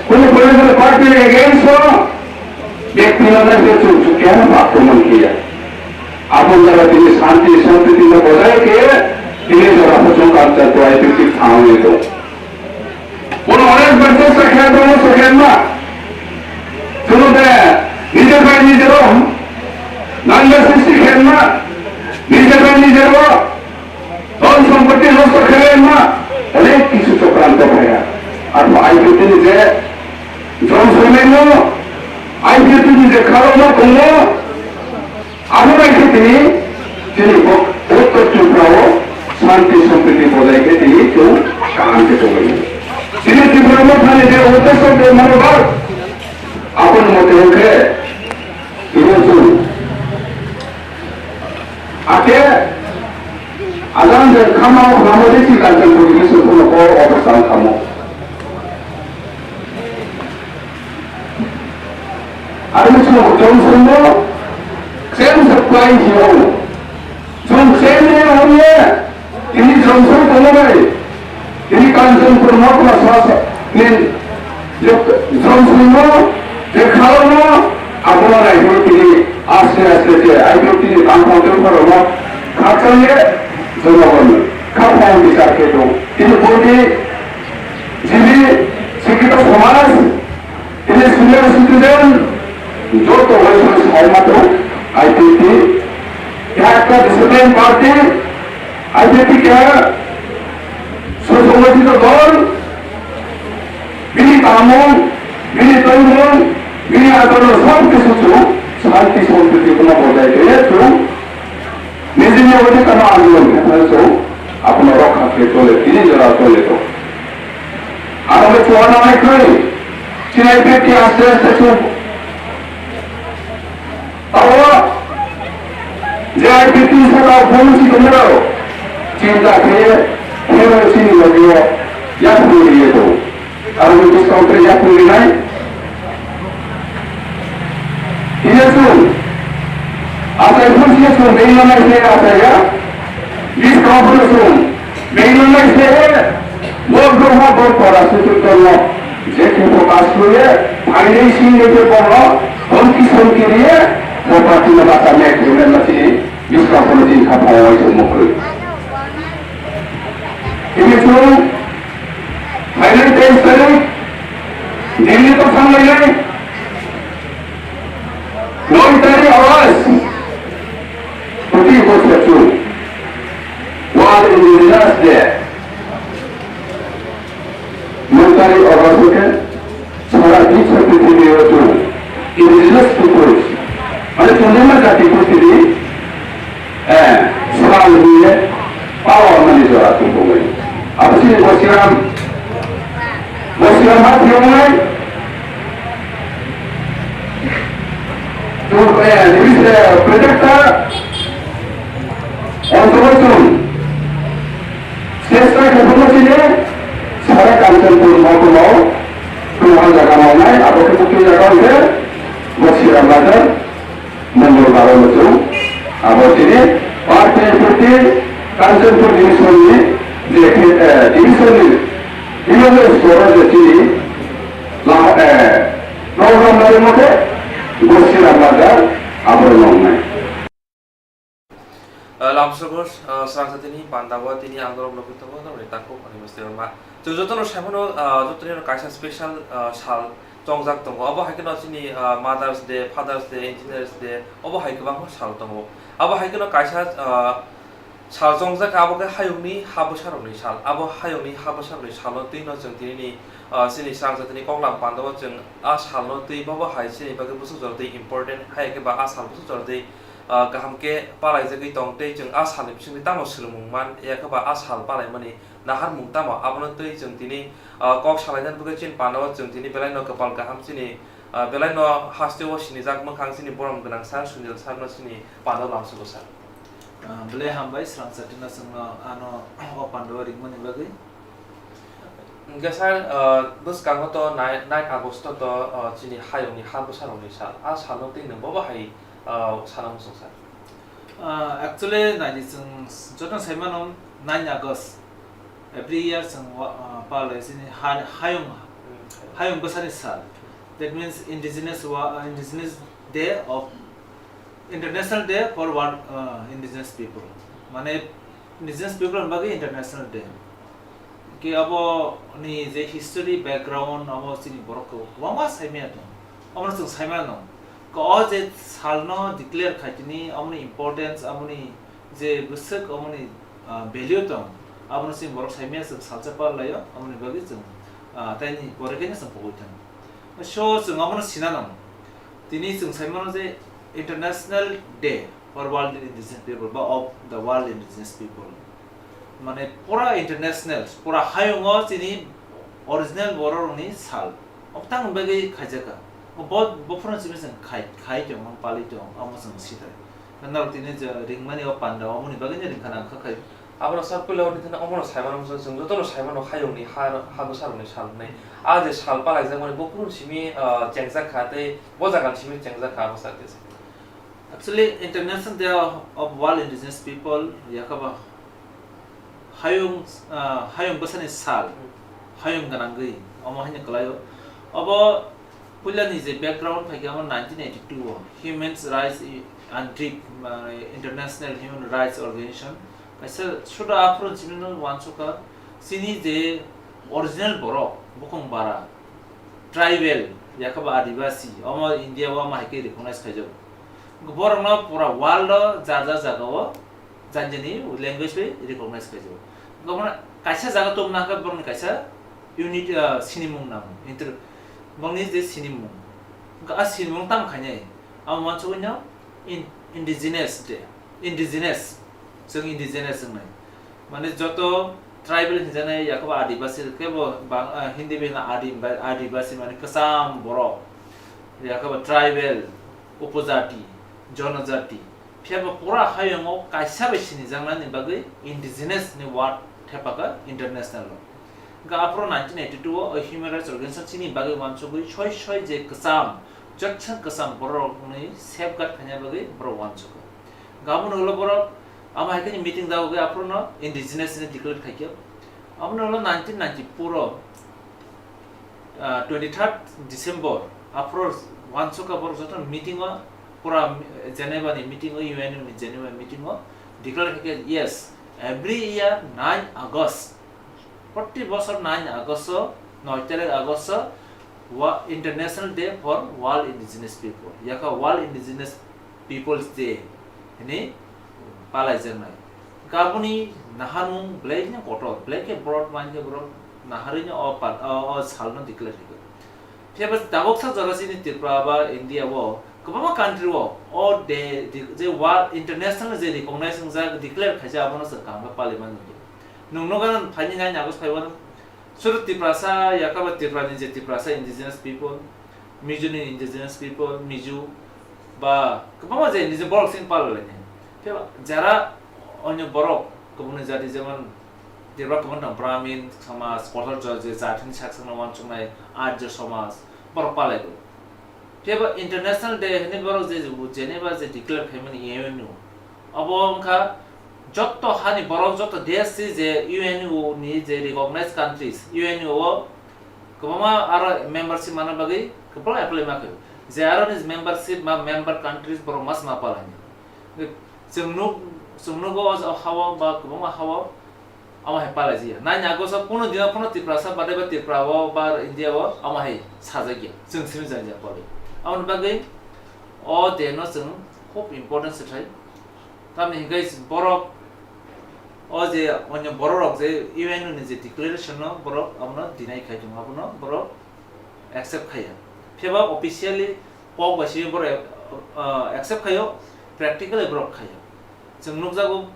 kono political party ni against o, byakti no na se chuk chuk kya na bak to man kiya. Aboni jora tini shanti, shanti tini bojai ke tini jora phuchung culture to I P F T thang ni to. Bono onek bar chesta khe, bono se khe ma. Chwng de nije bai nije ro nangya sristi khe ma, nije bai nije ro dhon sompoti nosto khe ma, onek kichu chokranto phaya. Ar I P F T ni je jom soilaino, I P F T ni je kharokma tongo, Abo bai khe tini chini bo Uttor Tripura o shanti sampriti bojai khe tini chwng kaham khe tongwi. Chini Tipra Motha ni je uddesho de manobar, aboni mote hwnkhe tini chwng ake ajang je khama o khama de si kanchang budi se kono ko obostan khamo. Aro chwng Jongson no chen se kwlai hino. Chwng chen ni hwnwi tini Jongson tongwi tini Kanchanpur Motha sasa ni Jongson no je khalangno abono naihoro tini aste aste je aibro tini tangthang tongpharo no khakchangye jonogon khaphang bichar khe tong. Tini boni jibi sikito somaj Tini senior citizen joto waisai sai mato I P F T, keha ekta discipline party, I P F T keha sosongotito dol, bini tangmung, bini tongmung, bini acharon sob kisu chwng shanti sampriti kheno bojai khe chwng nijini odhikar no andolon khe phano chwng abono rokha khe chole, tini jora chole to. Aro khe chuwa nangnai khe, chini I P F T aste aste chwng abo je I P F T saka phone si tongmani rok chinta khe phero chini logi o yapri ye to. Aro ni bwskang khe yapri rinai. Hino chwng achai phano se chwng bengno nai se achai ya. Bwskang phano chwng bengno nai se bo groho bo pora sutur tongo. Je khe focus khlaiye phainai sini khe bono homki somki riye bo party no bacha me khe na si bwskang phano chini kha phawai se mokri. Hino chwng phainai teis tarik Delhi to thanglainai. Noi tarik August, phuti bosor chu World Indigenous Day. Noi tarik August khe sara biswa prithibi o chu Indigenous Peoples, mane chongrima jati prithibi, eh, sal hiye pawa mani jora tongmani. Abo chini Bosiram, Bosiram ha thiyongnai. Chwng, eh, nini se protector, ontoro chwng chesta khe phano chini sara Kanchanpur mokono tungha jaga nongnai, abo khe bukti jaga hwnkhe Bosiram Bazar. Mongol Baro Muchung, abo chini Party Party Kanchanpur Division ni je khe, eh, division ni, division store je chini la, eh, program lari mothe Gosiram Bazar abo nongnai. Eh, lamsogo, eh, srangsa tini panda bo tini ang norok nugwi tongo, norokni takhuk ani bwskango ma. Chwng jotono sai phano, ah, jotono kaisa special, ah, sal chongjak tongo. Abo hai kheno chini, ah, Mother's Day, Father's Day, Engineer's Day, obo hai kwbangma sal tongo. Abo hai kheno kaisa, ah, sal chongjak, abo khe hayungni ha bwsarokni sal. Abo hayungni ha bwsarokni salo twino chwng tinini, ah, chini srangsa tini koklam pandao chwng a salno twi bobo hai chini bagwi bwswk jora twi important, hai khe ba a sal bwswk jora twi ah, kaham khe palaijagwi tong tei chwng a salni bisingtwi tamo swrwngmung man ya khe ba a sal palaimani naharmung tamo, abono twi chwng tini, ah, kok salainani bagwi chini pandao chwng tini belaino kwpal kaham chini, ah, belaino hasteo sinijak mwkhang chini borom gwnang sir Sunil sir no chini pandao lamsogo sir. Ah, belai hambai srangsa tino chwngno ano o pandao ringmani bagwi. Hwnkhe sir, ah, bwskango to nine, nine August to, ah, chini hayungni ha bwsarokni sal. A salno twi nwng bobo hai ah, sana muchung sir. Ah, actually, naidi chwng joto sai mano, nine August. Every year chwng wa-, ah, palai chini ha-, hayung, hayung bwsani sal. That means indigenous wa-, ah, indigenous day of, International Day for World, ah, Indigenous People. Mane indigenous people ni bagwi International Day. Ke abo ni je history background abo chini borok kwbangma saimaya tong. Abo chwng saimano. Ko o je salno declare khaitini, aboni importance, aboni je bwswk, aboni, ah, value tong, abono chini borok saimaya chwng salsa parlaio, aboni bagwi chwng, ah, taini pore khe chwng pogwi thang. So chwng abono sinano. Tini chwng saimano je International Day for World Indigenous People ba of the World Indigenous People. Mane pura international, pura hayungo chini original bororokni sal. Obtang bagwi khaijaka. Bo, bo phano simi chwng khai, khai tong, palwi tong, amo chwng sithai. Norok tini je ringmani o panda, omoni bagwi no ringkha nang kha khai. Abono sar puila ori thani omono saimano chwng jotono saimano hayungni ha, ha bwsarokni sal hwnwi. A je sal palaijakmani bo phano simi, ah, chengjak kha tei bo jaga ni simi chengjak kha abo sakhe se. Actually, International Day of World Indigenous People, yakaba hayung, ah, hayung bwsani sal, hayung gwnangwi, omo haino kwlaio. Obo puilani je background phaikhe, omo nineteen eighty-two o Human Rights and Deep, ah, International Human Rights Organization, kaisa suda aphuru chini no wansukha, chini je original borok, bukung bara, tribal, yakaba Adibasi, omo India o omo hai khe recognize khaijago. Borokno pura world o jar jar jaga o jani jani language bai recognize khaijago. Omo kaisa jaga tongna khe borokni kaisa unit, ah, sinimung nango. Inter-, borokni je sinimung. Wngkha a sinimung tamo khainai? Amo wansugwi no in-, indigenous de, indigenous. Chwng indigenous wngnai. Mane joto tribal hinjanai, yakaba Adibasi kebo bang-, ah, Hindi bai hino Adi-, Adibasi mane kwcham borok. Yakaba tribal, upojati, jonojati. Phiya ba pura hayungo kaisa bai sinijaknani bagwi indigenous ni word thepaka international o. Hwnkhe aphuru nineteen eighty-two o Human Rights Organization chini bagwi wansugwi soi soi je kwcham, jotsa kwcham bororokni safeguard khaina bagwi borok wansukha. Hwnkhe aboni ulo borok amo hai khe meeting dagogwi aphuru no indigenous ni declare khaikhe. Aboni ulo nineteen ninety-four o, ah, twenty-third December aphuru wansukha borok joto meeting o, pura Geneva ni meeting o, U N O ni Geneva meeting o declare khaikhe, yes, every year nine August, proti bosor nine August o, noi tarik August o, wa-, International Day for World Indigenous People, yakha World Indigenous People's Day hwnwi palaijaknai. Hwnkhe aboni naharmung belai no kotor, belai khe broad mind khe borok naharwi no o pa-, o, o salno declare khaikha. Phiya ba tabuk sa jora chini Tripura ba India o kwbangma country o o day di-, je world international je recognize wngjak declare khaijak abono chwng kaham khe palwi mani. Nwng nukha phaini nine August phaiwano. Sudu Tiprasa, yakaba Tripura ni je Tiprasa indigenous people, Mizo ni indigenous people, Mizo, ba kwbangma je niji borok chini palalaini. Phiya ba jara onyo borok, kubuni jati jemon, Tripura kubun tong Brahmin somaj, kotor jo-, je jatini sak sakno wansuknai Arya somaj, borok palaigo. Phiya ba International Day hwnwi borok je, je, Geneva je declare khaimani U N O, abo wngkha jotto hani borok, jotto desh si je U N O ni je recognized countries, U N O o kwbangma aro membership mana bagwi kwbangma apply ma khaio. Je aro ni membership ma member countries borok mas ma palai. Chwng nuk, chwng nugo o hao ba kwbangma hao amo hai palai jia. Nine August o kuno dino phano Tiprasa badai ba Tripura o ba India o amo hai sajak ya. Chwng simi jani jani palai. Amoni bagwi o day no chwng khub important se thai. Tamni hingke borok o je onyo borok rok je U N O ni je declaration no borok abono deny khai tongo, abono borok accept khaiya. Phiya ba officially kok bai simi borok, ah, accept khaio, practically borok khaiya. Chwng nukjago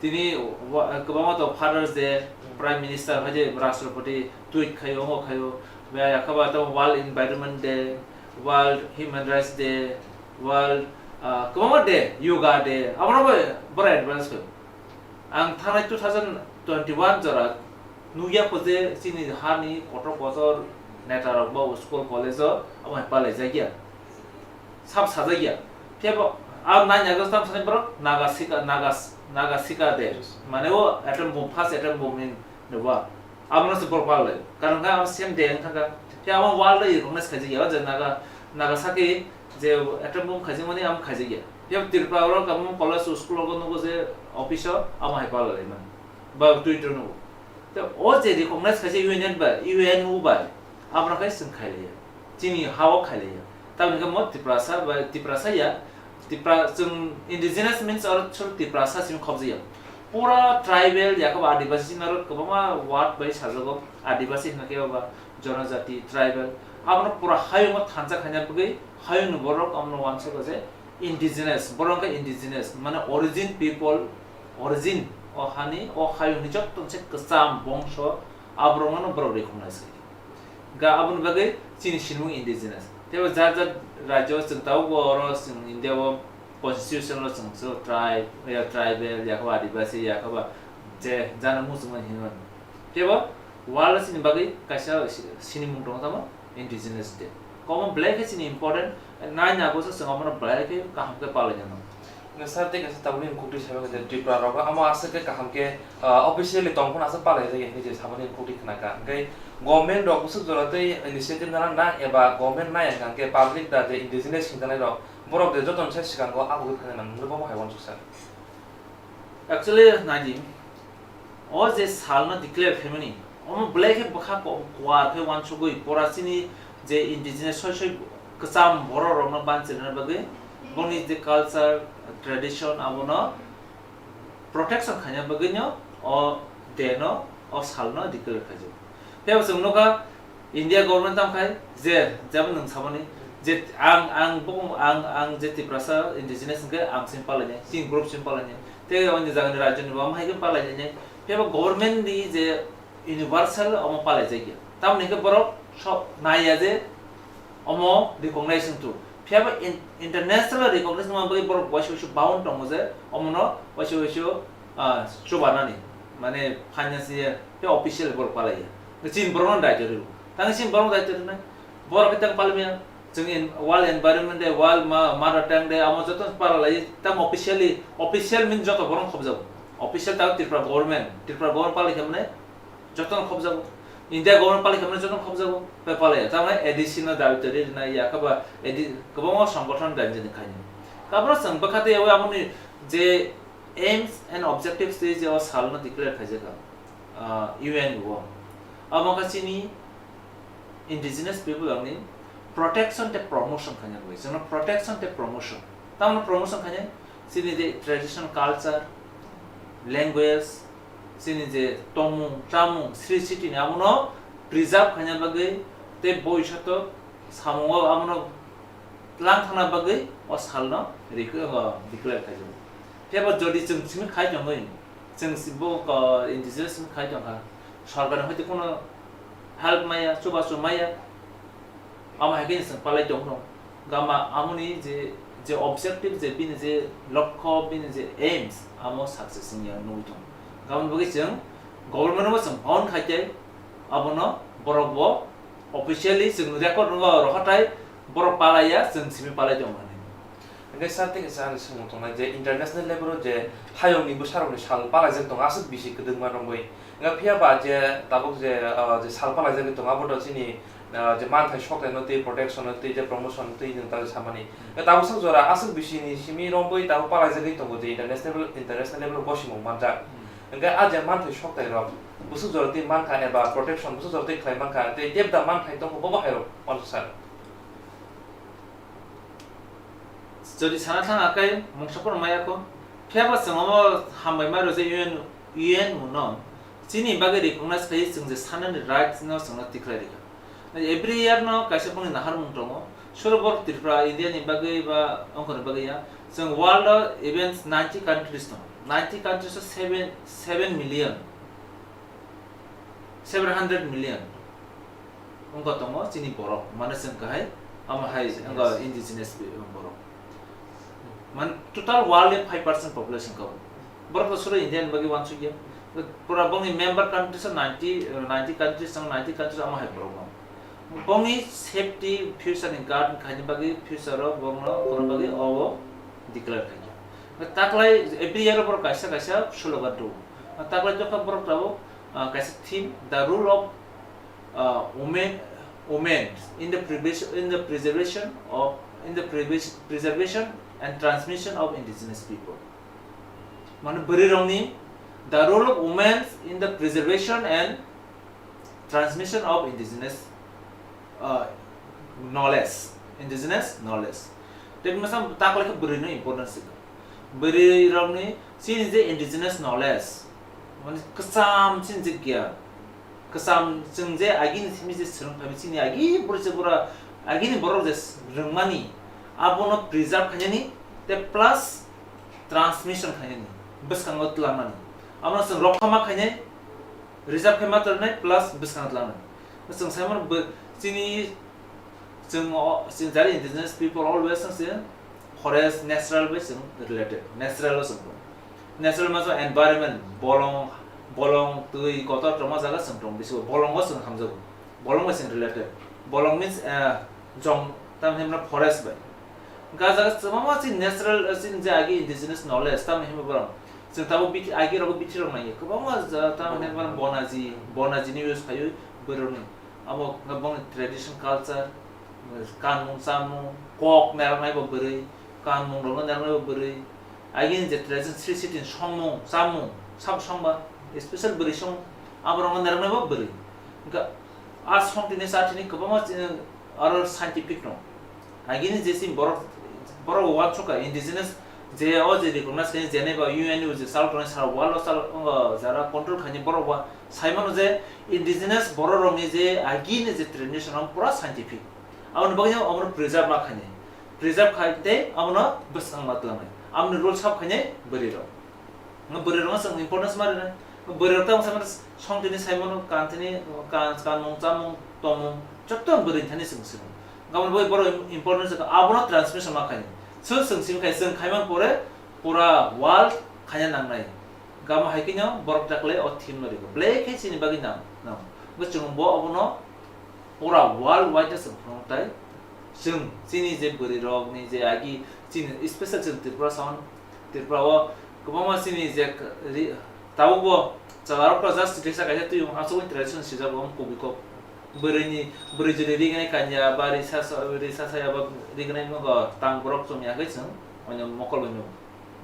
tini wa-, kwbangma to Father's Day, Prime Minister hai je Rashtrapati tweet khaio, omo khaio, ba yakha ba to World Environment Day, World Human Rights Day, World, ah, kwbangma day, Yoga Day, abono bo borok advance khaio. Ang thangnai two thousand twenty-one jora nukya kho je chini hani kotor kotor neta rok bo school college o abo hai palai jakya, sab sajak ya. Phiya bo Ang nine August tam sani borok Naga Sika, Naga, Naga Sika de. Yes. Mane o atom bomb, first atom bomb ni neba. Abono se borok palai. Karon khe abo same day wngkha kha. Khe abo world recognize khaijak ya, je Naga, Nagasaki je atom bomb khaijakmani amo khaijak ya. Khe Tripura oro kamo college school rogo nugo je office o amo hai palai man. Ba Twitter nugo. Te o je recognize khaijak U N bai, U N O bai. Abono khe chwng khailaiya. Chini ha-o khailaiya. Tamoni khe mo Tiprasa bai, Tiprasa ya, Tipra-, chwng indigenous means oro chwng Tiprasa simi khobjakya. Pura tribal, yakho ba Adivasi simi oro kwbangma word bai sajago. Adivasi hwnba khe ba Jonojati, tribal. Abono pura hayungo thansa khaina bagwi hayungni borok abono uansugo je indigenous, borok khe indigenous, mane origin people, origin o hani, o hayungni jotto se kwcham bongso, aborokno borok recognize khaio. Ga aboni bagwi chini sinimung indigenous. Teibo jar jar rajyo chwng tabukbo oro chwng India o constitution o chwng so tribe, ya tribal, yakho ba Adivasi, yakho ba je jana muchungma hinwi mano. Teibo world o chini bagwi kaisa si-, sinimung tongo tamo indigenous day. Komo belai khe chini important, nine August o chwng abono belai khe kaham khe palai nang. Nge sir, tei kaisa tabukni kukti saimango je Tripura rogo amo aswk khe kaham khe, ah, officially tong phano aswk palai rwya hinwi je saboni kukti khna kha. Hwnkhe government rok bwswk jora tei initiative nana nang eba government nai hwnkha hwnkhe public da je indigenous hwnjanai rok borok je jotono sai swkango abo khe phaina nang nungwi bobo hai uansuk sir. Actually, naidi, o je salno declare khaimani, omo belai khe bwkha ko-, kuar khe uansugwi pora chini je indigenous soi soi kwcham borok rokno banchirna bagwi boni je culture, tradition abono protection khaina bagwino o day no, o salno declare khaijak. Tei bo chwng nukha, India government tamo khai je, jabo nwng samani je ang, ang bo, ang, ang je Tiprasa indigenous hwnkhe ang simi palainai, chini group simi palainai, tei oni jagani rajyoni bo omo hai khe palainai, phiya bo government ni je universal omo palaijakya. Tamoni hwnkhe borok sok naiya je omo recognize wngthu. Phiya bo in-, international recognize wngma bagwi borok waisa waisa bound tongo je omono waisa waisa, ah, chubanani, mane financial, tei official borok palaiya. Chini borokno daityo rw. Tang chini borokno daityo rwnai. Borok khe tang palmaya. Chwng en-, World Environment Day, World Ma-, Mother Tongue Day, amo joto palai, tamo officially, official means joto borok khobjago. Official tamo Tripura government, Tripura government palai khe mane joto khobjago. India government palai khe mane joto khobjago. Pai palai, tamo A D C no dabi tari na ya kaba A D, kwbangma songgothon ganjani khaini. Kabra chwng bwkha tei aboni je aims and objectives tei je o salno declare khaijak, ah, U N O. Abo kha chini indigenous people rokni protection tei promotion khaina bagwi. Chwngno protection tei promotion. Tamno promotion khaina chini je traditional culture, language, chini je tongmung, chamung, sri siti ni abono preserve khaina bagwi tei boisoto samungo abono tlang thangna bagwi o salno rikwi, o, declare khaijak. Phiya bo jodi chwng simi khai tongwi, chwng si-, bo, o, indigenous simi khai tongkha, sorkarni hoite kono help maya, chubachu maya, amo hai khe chwng palai tong rw. Gama amoni je, je objective, je bini je lokho, bini je aims, amo success wngya nugwi tongo. Gaboni bagwi chwng government-o bo chwng phone khai tei abono borok bo officially chwng record rwkha tai borok palaiya, chwng simi palai tongo hinwi. Hwnkhe sir, tei kaisa ani swngmung tongnai je international level-o je hayungni bwsarokni sal palaijak tongo aswk bisi kwdwkma romwi. Hwnkhe phiya ba je tabuk je, ah, je sal palaijagwi tongo abo to chini, ah, je manthai sokthai no tei protection no tei je promotion no tei nwng ta samani. Hwnkhe tabuk sak jora aswk bisi ni simi romwi tabuk palaijagwi tongo je international, international level-o bosimung manjak. Hwnkhe a je manthai sokthai rok bwswk jora tei mankha eba protection bwswk jora tei khlai mankha tei tebda manthai tongo bobo hai rok uansuk sir. Jodi sana thang akai mungsa phano maya kho. Phiya ba chwng omo hambai ma rwjak U N, U N O no chini bagwi recognize khai chwng je sanani rights no chwngno tikhlai rikha. Every year no kaisa boni naharmung tongo. Suro borok Tripura, India ni bagwi ba ongkhorni bagwi ya. Chwng world o even ninety countries tongo. Ninety countries o seven, seven million, seven hundred million wngkha tongo chini borok. Mane chwng kahai, amo hai wngkha indigenous borok. Man, total world ni five percent population kabo. Borok to suro India ni bagwi uansukya. Pura bongni member countries o ninety, ninety countries, ninety countries amo hai borok no. Bongni safety, future ni guard khaini bagwi, future o bongno kono bagwi obo declare khaikha. Taklai every year borok kaisa kaisa slogan rwo. Taklai jokha borok tabuk, ah, kaisa theme, the role of, ah, women, women in the preservation, in the preservation of, in the preservation, preservation and transmission of indigenous people. Mane bwrwi rokni, the role of women in the preservation and transmission of indigenous, uh, knowledge, indigenous knowledge. Tei masa taklai khe bwrwi no importance se. Bwrwi rokni chini je indigenous knowledge, mane kwcham chini je giyan, kwcham chwng je agini simi je swrwng phai chini agi bwrwi se bura agini borok je rwngmani abono preserve khainani tei plus transmission khainani bwskango twlangnani abono chwng rokha ma khainai. Reserve khe ma tongnai plus bwskango twlangnai. Chwng sai mano bo chini, chwng o, chini jari indigenous people always se forest natural bai chwng related. Natural o chwng tong. Natural ma chwng environment, bolong, bolong, twi, kotor tongma jaga chwng tong. Bisi bolongo chwng hamjago. Bolong bai chwng related. Bolong means, eh, jong, tamni hwnba forest bai. Ga jaga kwbangma chini natural, chini je agi indigenous knowledge, tamni hwnba borok. Chwng tabuk bithi-, agi rogo bithi rok naiya. Kwbangma ja-, tamni hwnba borok bonaji, bonaji ni use khaio borok ni. Abo wngkha bongni tradition culture, kanmung chamung, kok nairok nai bo bwrwi, kanmung rok nairok nai bo bwrwi. Agi ni je tradition sri siti songmung, chamung, sabo songba, special bwrwi song, abo rok nairok nai bo bwrwi. Wngkha a song tini cha tini kwbangma chini aro scientific no. Agini je chini borok, borok uansukha indigenous je o je recognize khe Geneva U N ni je chal tongnai sara world o chal, o jara control khaini borok ba sai mano je indigenous borok rokni je agini je tradition rok pura scientific. Aboni bagwi abono preserve ma khaini. Preserve khai tei abono bwswk ma twlangnai. Aboni role sab khaini bwrwi rok. Bwrwi rokno chwng importance ma rwnai. Bwrwi rok tamo samani songtini saimano kantini kan kanmung chamung tongmung jotto bwrwi thani chwng simo. Gabon bai borok importance abono transmission ma khaini. Chwng chwng simi khai chwng khaiman pore pura world khaina nangnai. Gamo hai khe no borok taklai o theme no rikho. Belai khe chini bagwi nang nang. Bo chwng bo abono pura world wide se phunuk tai. Chwng chini je bwrwi rok ni je agi chini special chwng Tripura sound, Tripura o kwbangma chini je k-, ri-, tabuk bo chwla rok just kisa kaisa twi aswk tradition sijak bo kubui kok bwrwi ni bwrwi jwrwi rignai kanya ba risa sa, risa saya ba rignai nogo tang borok chwng ya khe chwng oino mokol bai nugo.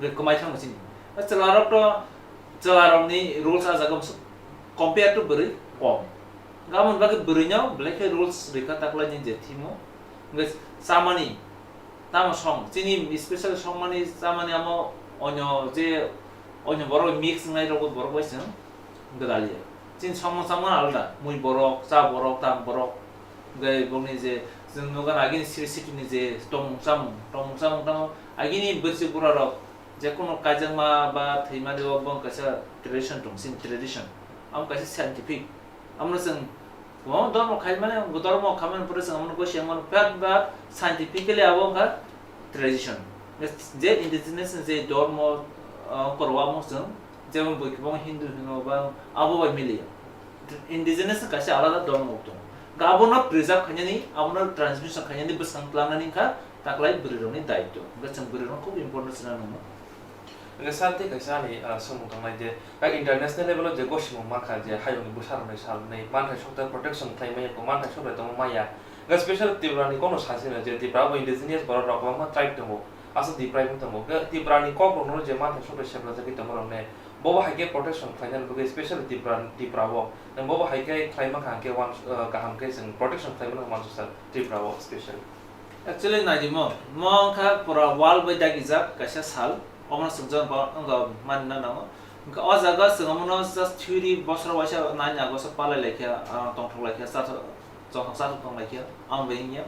Hwnkhe kwmai thangma chini. O chwla rok to, chwla rok ni rules ah jaga bwswk compare to bwrwi kom. Gabon bagwi bwrwi no belai khe rules rikha taklai ni je thimo. Hwnkhe chamani tamo song, chini special songmani chamani amo onyo je onyo borok mix wngnai rok borok bai chwng gwdaliya. Chini songmung chamung alda, mui borok, cha borok, tam borok, hwnkhe bongni je chwng nukha agini sri siti ni je tongmung chamung, tongmung chamung tamo agini bwrwi bura rok je kono kaijakma ba thwimani o bong kaisa tradition tong, chini tradition. Amo kaisa scientific. Amo chwng kwbangma dormo khaimani, dormo khaimani pore chwng amo gosi amo pek ba scientifically abo wngkha tradition. Je indigenous je dormo, ah, korwa amo chwng Jemon bui kwbangma Hindu hino ba abo bai miliya. Indigenous ni kaisa alada dhormo tongo. Ga abono preserve khainani, abono transmission khainani bwskang twlangnani wngkha taklai bwrwi rokni daityo. Hwnkhe chwng bwrwi rokno khub important se nang nangno. Hwnkhe sir tei kaisa ani, ah, swngmung tongnai je, ah, international level o je gosimung mankha je hayungni bwsa rokni salnwi manthai sokthai protection khlai maya, manthai sokthai tongma maya. Hwnkhe special Tripura ni kokno sasi no je Tripura bo indigenous borok rok kwbangma tribe tongo. Aswk deprive wng tongo. Hwnkhe Tripura ni kok rokno je manthai sokthai seplajagwi tongma rok ne, bobo hai khe protection khlaina bagwi specially Tripura, Tripura o. Nang bobo hai khe khlai mankha hwnkhe uans-, uh, kaham khe chwng protection khlai mano uansuksa Tripura o specially. Actually naidi mo, mo wngkha pura world bai dagijak kaisa sal, omono chwng jang ba wngkha manna nango. Hwnkhe o jaga chwng omono just theory bosor waisa nine August o palai laikha, ah, tongthok laikha, chathok, chongthok chathok tong laikha, ang bai wngya.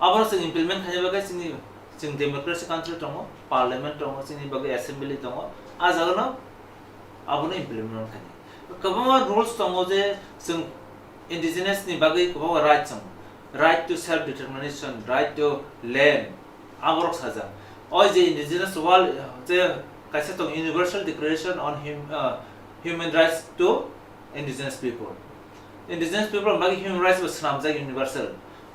Abono chwng implement khaina bagwi chini Chwng democracy country tongo, parliament tongo, chini bagwi assembly tongo, ah jagano abono implement khainai. Kwbangma rules tongo je chwng indigenous ni bagwi kwbangma rights tongo, right to self determination, right to land, aborok sajak. O je indigenous world je kaisa tongo Universal Declaration on Hum-, ah, Human Rights to Indigenous People. Indigenous people ni bagwi human rights bo swnamjak universal.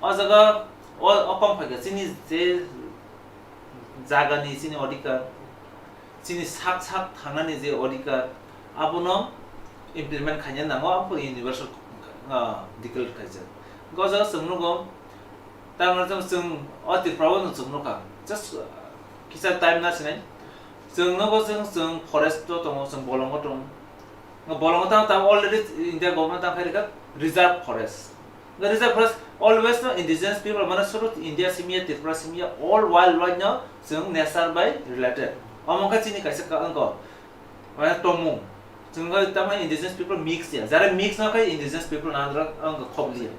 O jaga o, o kok phaikha chini je jagani chini odhikar, chini sak sak thangnani je odhikar, abono implement khaina nango, abo universal, ah, declare khaijak. Gojo chwng nugo, tamni chwng, chwng o Tripura o chwng nukha, just, ah, kisa time na sinai, chwng nugo chwng, chwng forest o tongo, chwng bolongo tongo. Bolongo tang, tang already India government tang khairikha reserve forest. The reserve forest always no indigenous people, mane suru India simiya, Tripura simiya, all world wide no chwng nature by related. Omo khe chini kaisa ka-, wngkha, mane tongmung. Chwng bai tamo indigenous people mix ya. Jara mix no khe indigenous people na andra wngkha khobli ya.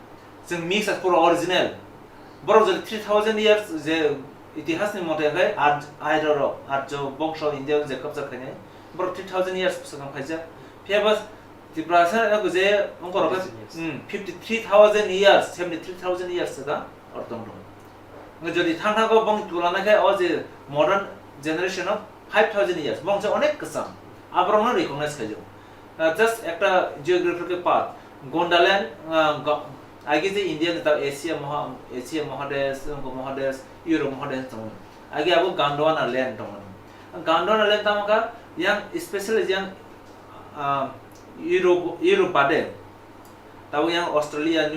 Chwng mix as pura original. Borok je three thousand years je itihas ni mote khe Ar-, Arya rok, Arjo bongso India je kapsa khainai. Borok three thousand years swkang phaijak. Phiya ba Tiprasa eko je ongkorok khe, Indigenous. Hmm, fifty three thousand years, seventy three thousand years swkang or tong rok. Nge jodi thang thango bong tulana khe o je modern generation of five thousand years, bong je onek kwcham. Aborokno recognize khaijak. Uh, just ekta geographical path. Gondaland, uh, go-, agi je India ni ta Asia moha-, Asia Mahadesh, Mahadesh, Europe Mahadesh tongo. Agi abo Gondwana land tongo. Gondwana land tamo kha yang specially yang, ah, Europe, Europe bade. Tabo yang Australia,